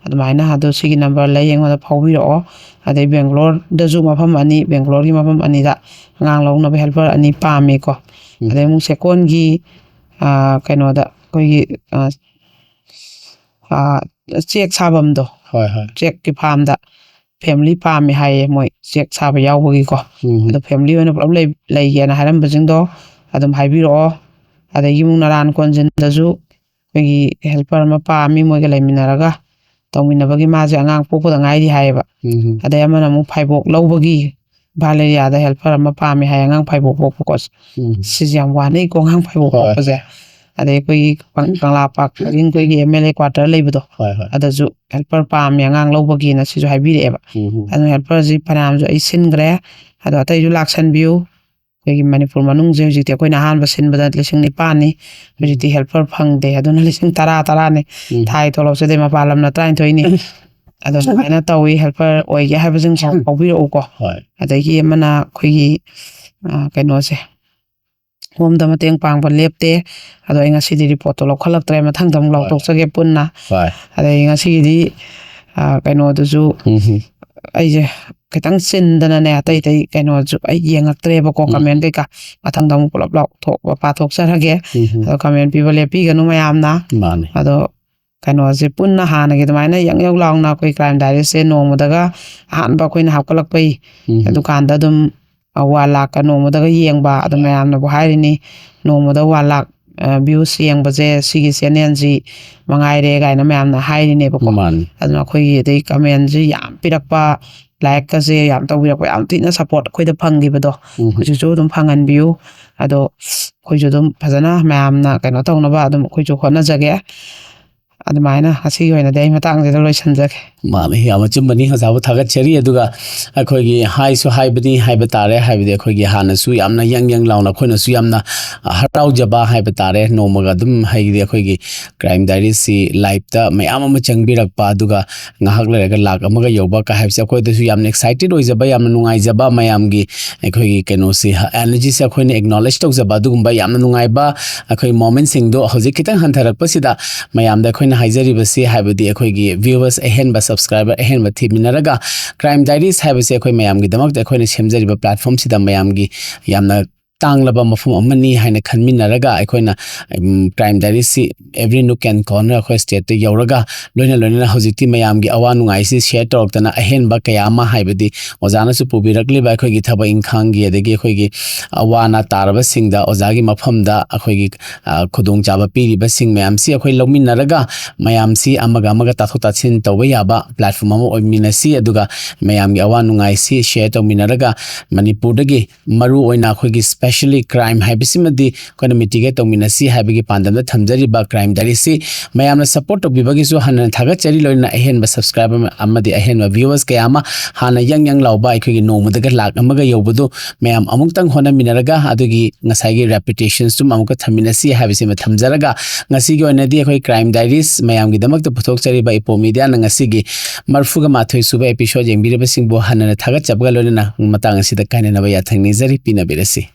ꯑꯗꯨꯃꯥꯏꯅ ꯑꯗꯣ ꯁꯤꯒꯤ ꯅꯝꯕꯔ ꯂꯩ, ꯑꯩꯉꯣꯟꯗ ꯐꯥꯎꯕꯤꯔꯛꯑꯣ꯫ ꯑꯗꯩ ꯕꯦꯡꯒ꯭ꯂꯣꯔꯗꯁꯨ ꯃꯐꯝ ꯑꯅꯤ, ꯕꯦꯡꯒ꯭ꯂꯣꯔꯒꯤ ꯃꯐꯝ ꯑꯅꯤꯗ ꯑꯉꯥꯡ ꯂꯧꯅꯕ ꯍꯦꯜꯄꯔ ꯑꯅꯤ ꯄꯥꯝꯃꯤꯀꯣ꯫ ꯎꯝ꯫ ꯑꯗꯩ ꯑꯃꯨꯛ ꯆꯦꯛꯀꯣꯟꯒꯤ, ꯑꯥ, ꯀꯩꯅꯣꯗ ꯑꯩꯈꯣꯏꯒꯤ, ꯑꯥ, ꯑꯥ, ꯆꯦꯛ ꯁꯥꯐꯝꯗꯣ, ꯍꯣꯏ ꯍꯣꯏ ꯆꯦꯛꯀꯤ ꯐꯥꯝꯗ ꯐꯦꯃꯤꯂꯤ ꯄꯥꯝꯃꯦ ꯍꯥꯏꯌꯦ ꯃꯣꯏ ꯆꯦꯛ ꯁꯥꯕ ꯌꯥꯎꯕꯒꯤꯀꯣ꯫ ꯎꯝ ꯑꯗꯣ ꯐꯦꯃꯤꯂꯤ ꯑꯣꯏꯅ ꯄꯨꯂꯞ ꯂꯩ-, ꯂꯩꯒꯦꯅ ꯍꯥꯏꯔꯝꯕꯁꯤꯡꯗꯣ ꯑꯗꯨꯝ ꯍꯥꯏꯕꯤꯔꯛꯑꯣ꯫ ꯑꯗꯒꯤ ꯑꯃꯨꯛ ꯅꯔꯥꯟ ꯀꯣꯟꯖꯤꯟꯗꯁꯨ ꯑꯩꯈꯣꯏꯒꯤ ꯍꯦꯜꯄꯔ ꯑꯃ ꯄꯥꯝꯃꯤ, ꯃꯣꯏꯒ ꯂꯩꯃꯤꯟꯅꯔꯒ ꯇꯧꯃꯤꯟꯅꯕꯒꯤ꯫ ꯃꯥꯁꯦ ꯑꯉꯥꯡ ꯄꯣꯛꯄꯗ ꯉꯥꯏꯔꯤ ꯍꯥꯏꯌꯦꯕ꯫ ꯎꯝ ꯑꯗꯩ ꯑꯃꯅ ꯑꯃꯨꯛ ꯐꯥꯏꯕꯣꯛ ꯂꯧꯕꯒꯤ ꯏꯝꯐꯥꯜ ꯑꯦꯔꯤꯌꯥꯗ ꯍꯦꯜꯄꯔ ꯑꯃ ꯄꯥꯝꯃꯦ ꯍꯥꯏ, ꯑꯉꯥꯡ ꯐꯥꯏꯕꯣꯛ ꯄꯣꯛꯄꯀꯣ꯫ ꯎꯝ ꯁꯤꯁꯦ ꯌꯥꯝ ꯋꯥꯅꯩꯀꯣ, ꯑꯉꯥꯡ ꯐꯥꯏꯕꯣꯛ ꯍꯣꯏ꯫ ꯄꯣꯛꯄꯁꯦ꯫ ꯑꯗꯩ ꯑꯩꯈꯣꯏꯒꯤ ꯀꯪ-, ꯀꯪꯂꯥ ꯄꯥꯛ ꯄꯔꯤꯡ ꯑꯩꯈꯣꯏꯒꯤ ꯑꯦꯝ ꯑꯦꯜ ꯑꯦ ꯀ꯭ꯋꯥꯇꯔ ꯂꯩꯕꯗꯣ, ꯍꯣꯏ ꯍꯣꯏ ꯑꯗꯁꯨ ꯍꯦꯜꯄꯔ ꯄꯥꯝꯃꯦ ꯑꯉꯥꯡ ꯂꯧꯕꯒꯤꯅ, ꯁꯤꯁꯨ ꯍꯥꯏꯕꯤꯔꯛꯑꯦꯕ꯫ ꯎꯝ ꯑꯗꯨꯅ ꯍꯦꯜꯄꯔꯁꯤ ꯐꯅꯌꯥꯝꯁꯨ ꯑꯩ ꯁꯤꯟꯈ꯭ꯔꯦ꯫ ꯑꯗꯣ ꯑꯇꯩꯁꯨ ꯂꯥꯛꯁꯟꯕꯤꯌꯨ꯫ ꯑꯩꯈꯣꯏꯒꯤ ꯃꯅꯤꯄꯨꯔ ꯃꯅꯨꯡꯁꯦ ꯍꯧꯖꯤꯛꯇꯤ ꯑꯩꯈꯣꯏꯅ ꯑꯍꯥꯟꯕ ꯁꯤꯟꯕꯗ ꯂꯤꯁꯤꯡ ꯅꯤꯄꯥꯟꯅꯤ꯫ ꯍꯧꯖꯤꯛꯇꯤ ꯍꯦꯜꯄꯔ ꯐꯪꯗꯦ, ꯑꯗꯨꯅ ꯂꯤꯁꯤꯡ ꯇꯔꯥ, ꯇꯔꯥꯅꯤ꯫ ꯎꯝ꯫ ꯊꯥꯒꯤ ꯇꯣꯂꯣꯞꯁꯤꯗꯤ ꯃꯄꯥꯟ ꯂꯝꯅ ꯇꯔꯥꯅꯤꯊꯣꯏꯅꯤ꯫ ꯑꯗꯣ ꯑꯗꯨꯃꯥꯏꯅ ꯇꯧꯋꯤ, ꯍꯦꯜꯄꯔ ꯑꯣꯏꯒꯦ ꯍꯥꯏꯕꯁꯤꯡꯁꯨ ꯐꯥꯎꯕꯤꯔꯛꯎꯀꯣ꯫ ꯍꯣꯏ꯫ ꯑꯗꯒꯤ ꯑꯃꯅ ꯑꯩꯈꯣꯏꯒꯤ ꯑ, ꯀꯩꯅꯣꯁꯦ, ꯍꯣꯝꯗ ꯃꯇꯦꯡ ꯄꯥꯡꯕ ꯂꯦꯞꯇꯦ꯫ ꯑꯗꯣ ꯑꯩ ꯉꯁꯤꯗꯤ ꯔꯤꯄꯣꯔꯠꯇꯣ ꯂꯧꯈꯠꯂꯛꯇ꯭ꯔꯦ, ꯃꯊꯪꯗ ꯑꯃꯨꯛ ꯍꯣꯏ꯫ ꯂꯥꯎꯊꯣꯛꯆꯒꯦ ꯄꯨꯟꯅ꯫ ꯍꯣꯏ꯫ ꯑꯗꯩ ꯉꯁꯤꯒꯤꯗꯤ ꯑ, ꯀꯩꯅꯣꯗꯨꯁꯨ ꯎꯝ ꯍꯝ꯫ ꯑꯩꯁꯦ ꯈꯤꯇꯪ ꯆꯤꯟꯗꯅꯅꯦ, ꯑꯇꯩ ꯑꯇꯩ ꯀꯩꯅꯣꯁꯨ ꯑꯩ ꯌꯦꯡꯉꯛꯇ꯭ꯔꯦꯕꯀꯣ, ꯎꯝ꯫ ꯀꯃꯦꯟ ꯀꯩꯀꯥ꯫ ꯃꯊꯪꯗ ꯑꯃꯨꯛ ꯄꯨꯂꯞ ꯂꯥꯎꯊꯣꯛꯄ ꯄꯥꯊꯣꯛꯆꯔꯒꯦ꯫ ꯎꯝ ꯍꯝ꯫ ꯑꯗꯣ ꯀꯃꯦꯟ ꯄꯤꯕ ꯂꯦꯞꯄꯤꯒꯅꯨ ꯃꯌꯥꯝꯅ꯫ ꯃꯥꯅꯦ꯫ ꯑꯗꯣ ꯀꯩꯅꯣꯁꯦ ꯄꯨꯟꯅ ꯍꯥꯟꯅꯒꯤ ꯑꯗꯨꯃꯥꯏꯅ ꯌꯪ ꯌꯪ ꯂꯥꯎꯅ ꯑꯩꯈꯣꯏ ꯀ꯭ꯔꯥꯏꯝ ꯗꯥꯏꯔꯤꯁꯦ ꯅꯣꯡꯃꯗꯒ ꯑꯍꯥꯟꯕ ꯑꯩꯈꯣꯏꯅ ꯍꯥꯞꯀꯠꯂꯛꯄꯩ ꯎꯝ꯫ ꯑꯗꯨꯀꯥꯟꯗ ꯑꯗꯨꯝ, ꯑ, ꯋꯥꯟ ꯂꯥꯛꯀ ꯅꯣꯡꯃꯗꯒ ꯌꯦꯡꯕ, ꯑꯗꯨ ꯃꯌꯥꯝꯅꯕꯨ ꯍꯥꯏꯔꯤꯅꯤ, ꯅꯣꯡꯃꯗ ꯋꯥꯟ ꯂꯥꯛ, ꯑ, ꯚ꯭ꯌꯨꯁ ꯌꯦꯡꯕꯁꯦ ꯁꯤꯒꯤ ꯆꯦꯅꯦꯜꯁꯤ ꯃꯉꯥꯏꯔꯦ ꯀꯥꯏꯅ ꯃꯌꯥꯝꯅ ꯍꯥꯏꯔꯤꯅꯦꯕꯀꯣ꯫ ꯃꯥꯅꯤ꯫ ꯑꯗꯨꯅ ꯑꯩꯈꯣꯏꯒꯤ ꯑꯗꯩ ꯀꯃꯦꯟꯁꯨ ꯌꯥꯝ ꯄꯤꯔꯛꯄ, ꯂꯥꯏꯛꯀꯁꯦ ꯌꯥꯝ ꯇꯧꯕꯤꯔꯛꯄ, ꯌꯥꯝ ꯊꯤꯅ ꯁꯞꯄꯣꯔꯠ ꯑꯩꯈꯣꯏꯗ ꯐꯪꯈꯤꯕꯗꯣ ꯎꯝ꯫ ꯍꯧꯖꯤꯛꯁꯨ ꯑꯗꯨꯝ ꯐꯪꯍꯟꯕꯤꯌꯨ꯫ ꯑꯗꯣ ꯑꯩꯈꯣꯏꯁꯨ ꯑꯗꯨꯝ ꯐꯖꯅ ꯃꯌꯥꯝꯅ ꯀꯩꯅꯣ ꯇꯧꯅꯕ ꯑꯗꯨꯝ ꯑꯩꯈꯣꯏꯁꯨ ꯍꯣꯠꯅꯖꯒꯦ꯫ ꯑꯗꯨꯃꯥꯏꯅ ꯉꯁꯤꯒꯤ ꯑꯣꯏꯅꯗꯤ ꯑꯩ ꯃꯇꯥꯡꯁꯤꯗ ꯂꯣꯏꯁꯤꯟꯖꯒꯦ꯫ ꯃꯥꯅꯤ, ꯌꯥꯝ ꯑꯆꯨꯝꯕꯅꯤ, ꯑꯣꯖꯥꯕꯨ ꯊꯥꯒꯠꯆꯔꯤ꯫ ꯑꯗꯨꯒ ꯑꯩꯈꯣꯏꯒꯤ ꯍꯥꯏꯁꯨ ꯍꯥꯏꯕꯅꯤ ꯍꯥꯏꯕ ꯇꯥꯔꯦ, ꯍꯥꯏꯕꯗꯤ ꯑꯩꯈꯣꯏꯒꯤ ꯍꯥꯟꯅꯁꯨ ꯌꯥꯝꯅ ꯌꯪ ꯌꯪ ꯂꯥꯎꯅ ꯑꯩꯈꯣꯏꯅꯁꯨ ꯌꯥꯝꯅ ꯍꯔꯥꯎꯖꯕ ꯍꯥꯏꯕ ꯇꯥꯔꯦ, ꯅꯣꯡꯃꯒ ꯑꯗꯨꯝ ꯍꯥꯏꯗꯤ ꯑꯩꯈꯣꯏꯒꯤ ꯀ꯭ꯔꯥꯏꯝ ꯗꯥꯏꯔꯤꯁꯤ ꯂꯥꯏꯞꯇ ꯃꯌꯥꯝ ꯑꯃ ꯆꯪꯕꯤꯔꯛꯄ, ꯑꯗꯨꯒ ꯉꯥꯏꯍꯥꯛ ꯂꯩꯔꯒ ꯂꯥꯛ ꯑꯃꯒ ꯌꯧꯕ ꯀ ꯍꯥꯏꯕꯁꯦ ꯑꯩꯈꯣꯏꯗꯁꯨ ꯌꯥꯝꯅ ꯑꯦꯛꯁꯥꯏꯇꯦꯠ ꯑꯣꯏꯖꯕ, ꯌꯥꯝꯅ ꯅꯨꯡꯉꯥꯏꯖꯕ, ꯃꯌꯥꯝꯒꯤ ꯑꯩꯈꯣꯏꯒꯤ ꯀꯩꯅꯣꯁꯤ, ꯑꯦꯅꯔꯖꯤꯁꯦ ꯑꯩꯈꯣꯏꯅ ꯑꯦꯛꯅꯣꯂꯦꯖ ꯇꯧꯖꯕ, ꯑꯗꯨꯒꯨꯝꯕ ꯌꯥꯝꯅ ꯅꯨꯡꯉꯥꯏꯕ ꯑꯩꯈꯣꯏ ꯃꯣꯃꯦꯟꯁꯤꯡꯗꯣ ꯍꯧꯖꯤꯛ ꯈꯤꯇꯪ ꯍꯟꯊꯔꯛꯄꯁꯤꯗ ꯃꯌꯥꯝꯗ ꯑꯩꯈꯣꯏꯅ ꯍꯥꯏꯖꯔꯤꯕꯁꯤ, ꯍꯥꯏꯕꯗꯤ ꯑꯩꯈꯣꯏꯒꯤ ꯚ꯭ꯌꯨꯋꯔꯁ ꯑꯍꯦꯟꯕ, ꯁꯕꯁꯀ꯭ꯔꯥꯏꯕꯔ ꯑꯍꯦꯟꯕ ꯊꯤꯃꯤꯟꯅꯔꯒ, ꯀ꯭ꯔꯥꯏꯝ ꯗꯥꯏꯔꯤꯁ ꯍꯥꯏꯕꯁꯦ ꯑꯩꯈꯣꯏ ꯃꯌꯥꯝꯒꯤꯗꯃꯛꯇ ꯑꯩꯈꯣꯏꯅ ꯁꯦꯝꯖꯔꯤꯕ ꯄ꯭ꯂꯦꯠꯐꯣꯝꯁꯤꯗ ꯃꯌꯥꯝꯒꯤ ꯌꯥꯝꯅ ꯇꯥꯡꯂꯕ ꯃꯐꯝ ꯑꯃꯅꯤ ꯍꯥꯏꯅ ꯈꯟꯃꯤꯟꯅꯔꯒ ꯑꯩꯈꯣꯏꯅ, ꯎꯝ, crime ꯗꯥꯏꯔꯤꯁꯁꯤ every nook and corner ꯑꯩꯈꯣꯏ ꯁ꯭ꯇꯦꯠꯇ ꯌꯧꯔꯒ, ꯂꯣꯏꯅ ꯂꯣꯏꯅꯅ ꯍꯧꯖꯤꯛꯇꯤ ꯃꯌꯥꯝꯒꯤ ꯑꯋꯥ ꯅꯨꯡꯉꯥꯏꯁꯤ ꯁꯤꯌꯔ ꯇꯧꯔꯛꯇꯅ, ꯑꯍꯦꯟꯕ ꯀꯌꯥ ꯑꯃ, ꯍꯥꯏꯕꯗꯤ ꯑꯣꯖꯥꯅꯁꯨ ꯄꯨꯕꯤꯔꯛꯂꯤꯕ ꯑꯩꯈꯣꯏꯒꯤ ꯊꯕꯛ ꯏꯪꯈꯥꯡꯒꯤ, ꯑꯗꯒꯤ ꯑꯩꯈꯣꯏꯒꯤ ꯑꯋꯥ ꯑꯅꯥ ꯇꯥꯔꯕꯁꯤꯡꯗ ꯑꯣꯖꯥꯒꯤ ꯃꯐꯝꯗ ꯑꯩꯈꯣꯏꯒꯤ, ꯑ, ꯈꯨꯗꯣꯡꯆꯥꯕ ꯄꯤꯔꯤꯕꯁꯤꯡ ꯃꯌꯥꯝꯁꯤ ꯑꯩꯈꯣꯏ ꯂꯧꯃꯤꯟꯅꯔꯒ, ꯃꯌꯥꯝꯁꯤ ꯑꯃꯒ ꯑꯃꯒ ꯇꯥꯊꯣꯛ ꯇꯥꯁꯤꯟ ꯇꯧꯕ ꯌꯥꯕ ꯄ꯭ꯂꯦꯠꯐꯣꯝ ꯑꯃ ꯑꯣꯏꯃꯤꯟꯅꯁꯤ, ꯑꯗꯨꯒ ꯃꯌꯥꯝꯒꯤ ꯑꯋꯥ ꯅꯨꯡꯉꯥꯏꯁꯤ ꯁꯤꯌꯔ ꯇꯧꯃꯤꯟꯅꯔꯒ, ꯃꯅꯤꯄꯨꯔꯗꯒꯤ ꯃꯔꯨ ꯑꯣꯏꯅ ꯑꯩꯈꯣꯏꯒꯤ ꯁ꯭ꯄꯦꯁꯦꯜ Actually, crime ꯍꯥꯏꯕꯁꯤꯃꯗꯤ ꯑꯩꯈꯣꯏꯅ mitigate ꯇꯧꯃꯤꯟꯅꯁꯤ ꯍꯥꯏꯕꯒꯤ ꯄꯥꯟꯗꯝꯗ ꯊꯝꯖꯔꯤꯕ Crime Diaries ꯁꯤ ꯃꯌꯥꯝꯅ support ꯇꯧꯕꯤꯕꯒꯤꯁꯨ ꯍꯟꯅ ꯊꯥꯒꯠꯆꯔꯤ꯫ ꯂꯣꯏꯅꯅ ꯑꯍꯦꯟꯕ subscriber ꯑꯃꯗꯤ ꯑꯍꯦꯟꯕ viewers ꯀꯌꯥ ꯑꯃ ꯍꯥꯟꯅ ꯌꯪ ꯌꯪ ꯂꯥꯎꯕ ꯑꯩꯈꯣꯏꯒꯤ ꯅꯣꯡꯃꯗꯒ ꯂꯥꯛ ꯑꯃꯒ ꯌꯧꯕꯗꯨ ꯃꯌꯥꯝ ꯑꯃꯨꯛꯇꯪ ꯍꯣꯠꯅꯃꯤꯟꯅꯔꯒ ꯑꯗꯨꯒꯤ ꯉꯁꯥꯏꯒꯤ reputations ꯇꯨꯝ ꯑꯃꯨꯛꯀ ꯊꯝꯃꯤꯟꯅꯁꯤ ꯍꯥꯏꯕꯁꯤꯃ ꯊꯝꯖꯔꯒ, ꯉꯁꯤꯒꯤ ꯑꯣꯏꯅꯗꯤ ꯑꯩꯈꯣꯏ Crime Diaries ꯃꯌꯥꯝꯒꯤꯗꯃꯛꯇ ꯄꯨꯊꯣꯛꯆꯔꯤꯕ ꯏꯄꯣ Media ꯅ ꯉꯁꯤꯒꯤ ꯃꯔꯤꯐꯨꯒ ꯃꯥꯊꯣꯏ ꯁꯨꯕ episode ꯌꯦꯡꯕꯤꯔꯤꯕꯁꯤꯡꯕꯨ ꯍꯟꯅ ꯊꯥꯒꯠꯆꯕꯒ ꯂꯣꯏꯅꯅ ꯃꯇꯥꯡ ꯑꯁꯤꯗ ꯀꯥꯏꯅꯅꯕ ꯌꯥꯊꯪ ꯅꯤꯖꯔꯤ꯫ ꯄꯤꯅꯕꯤꯔꯁꯤ꯫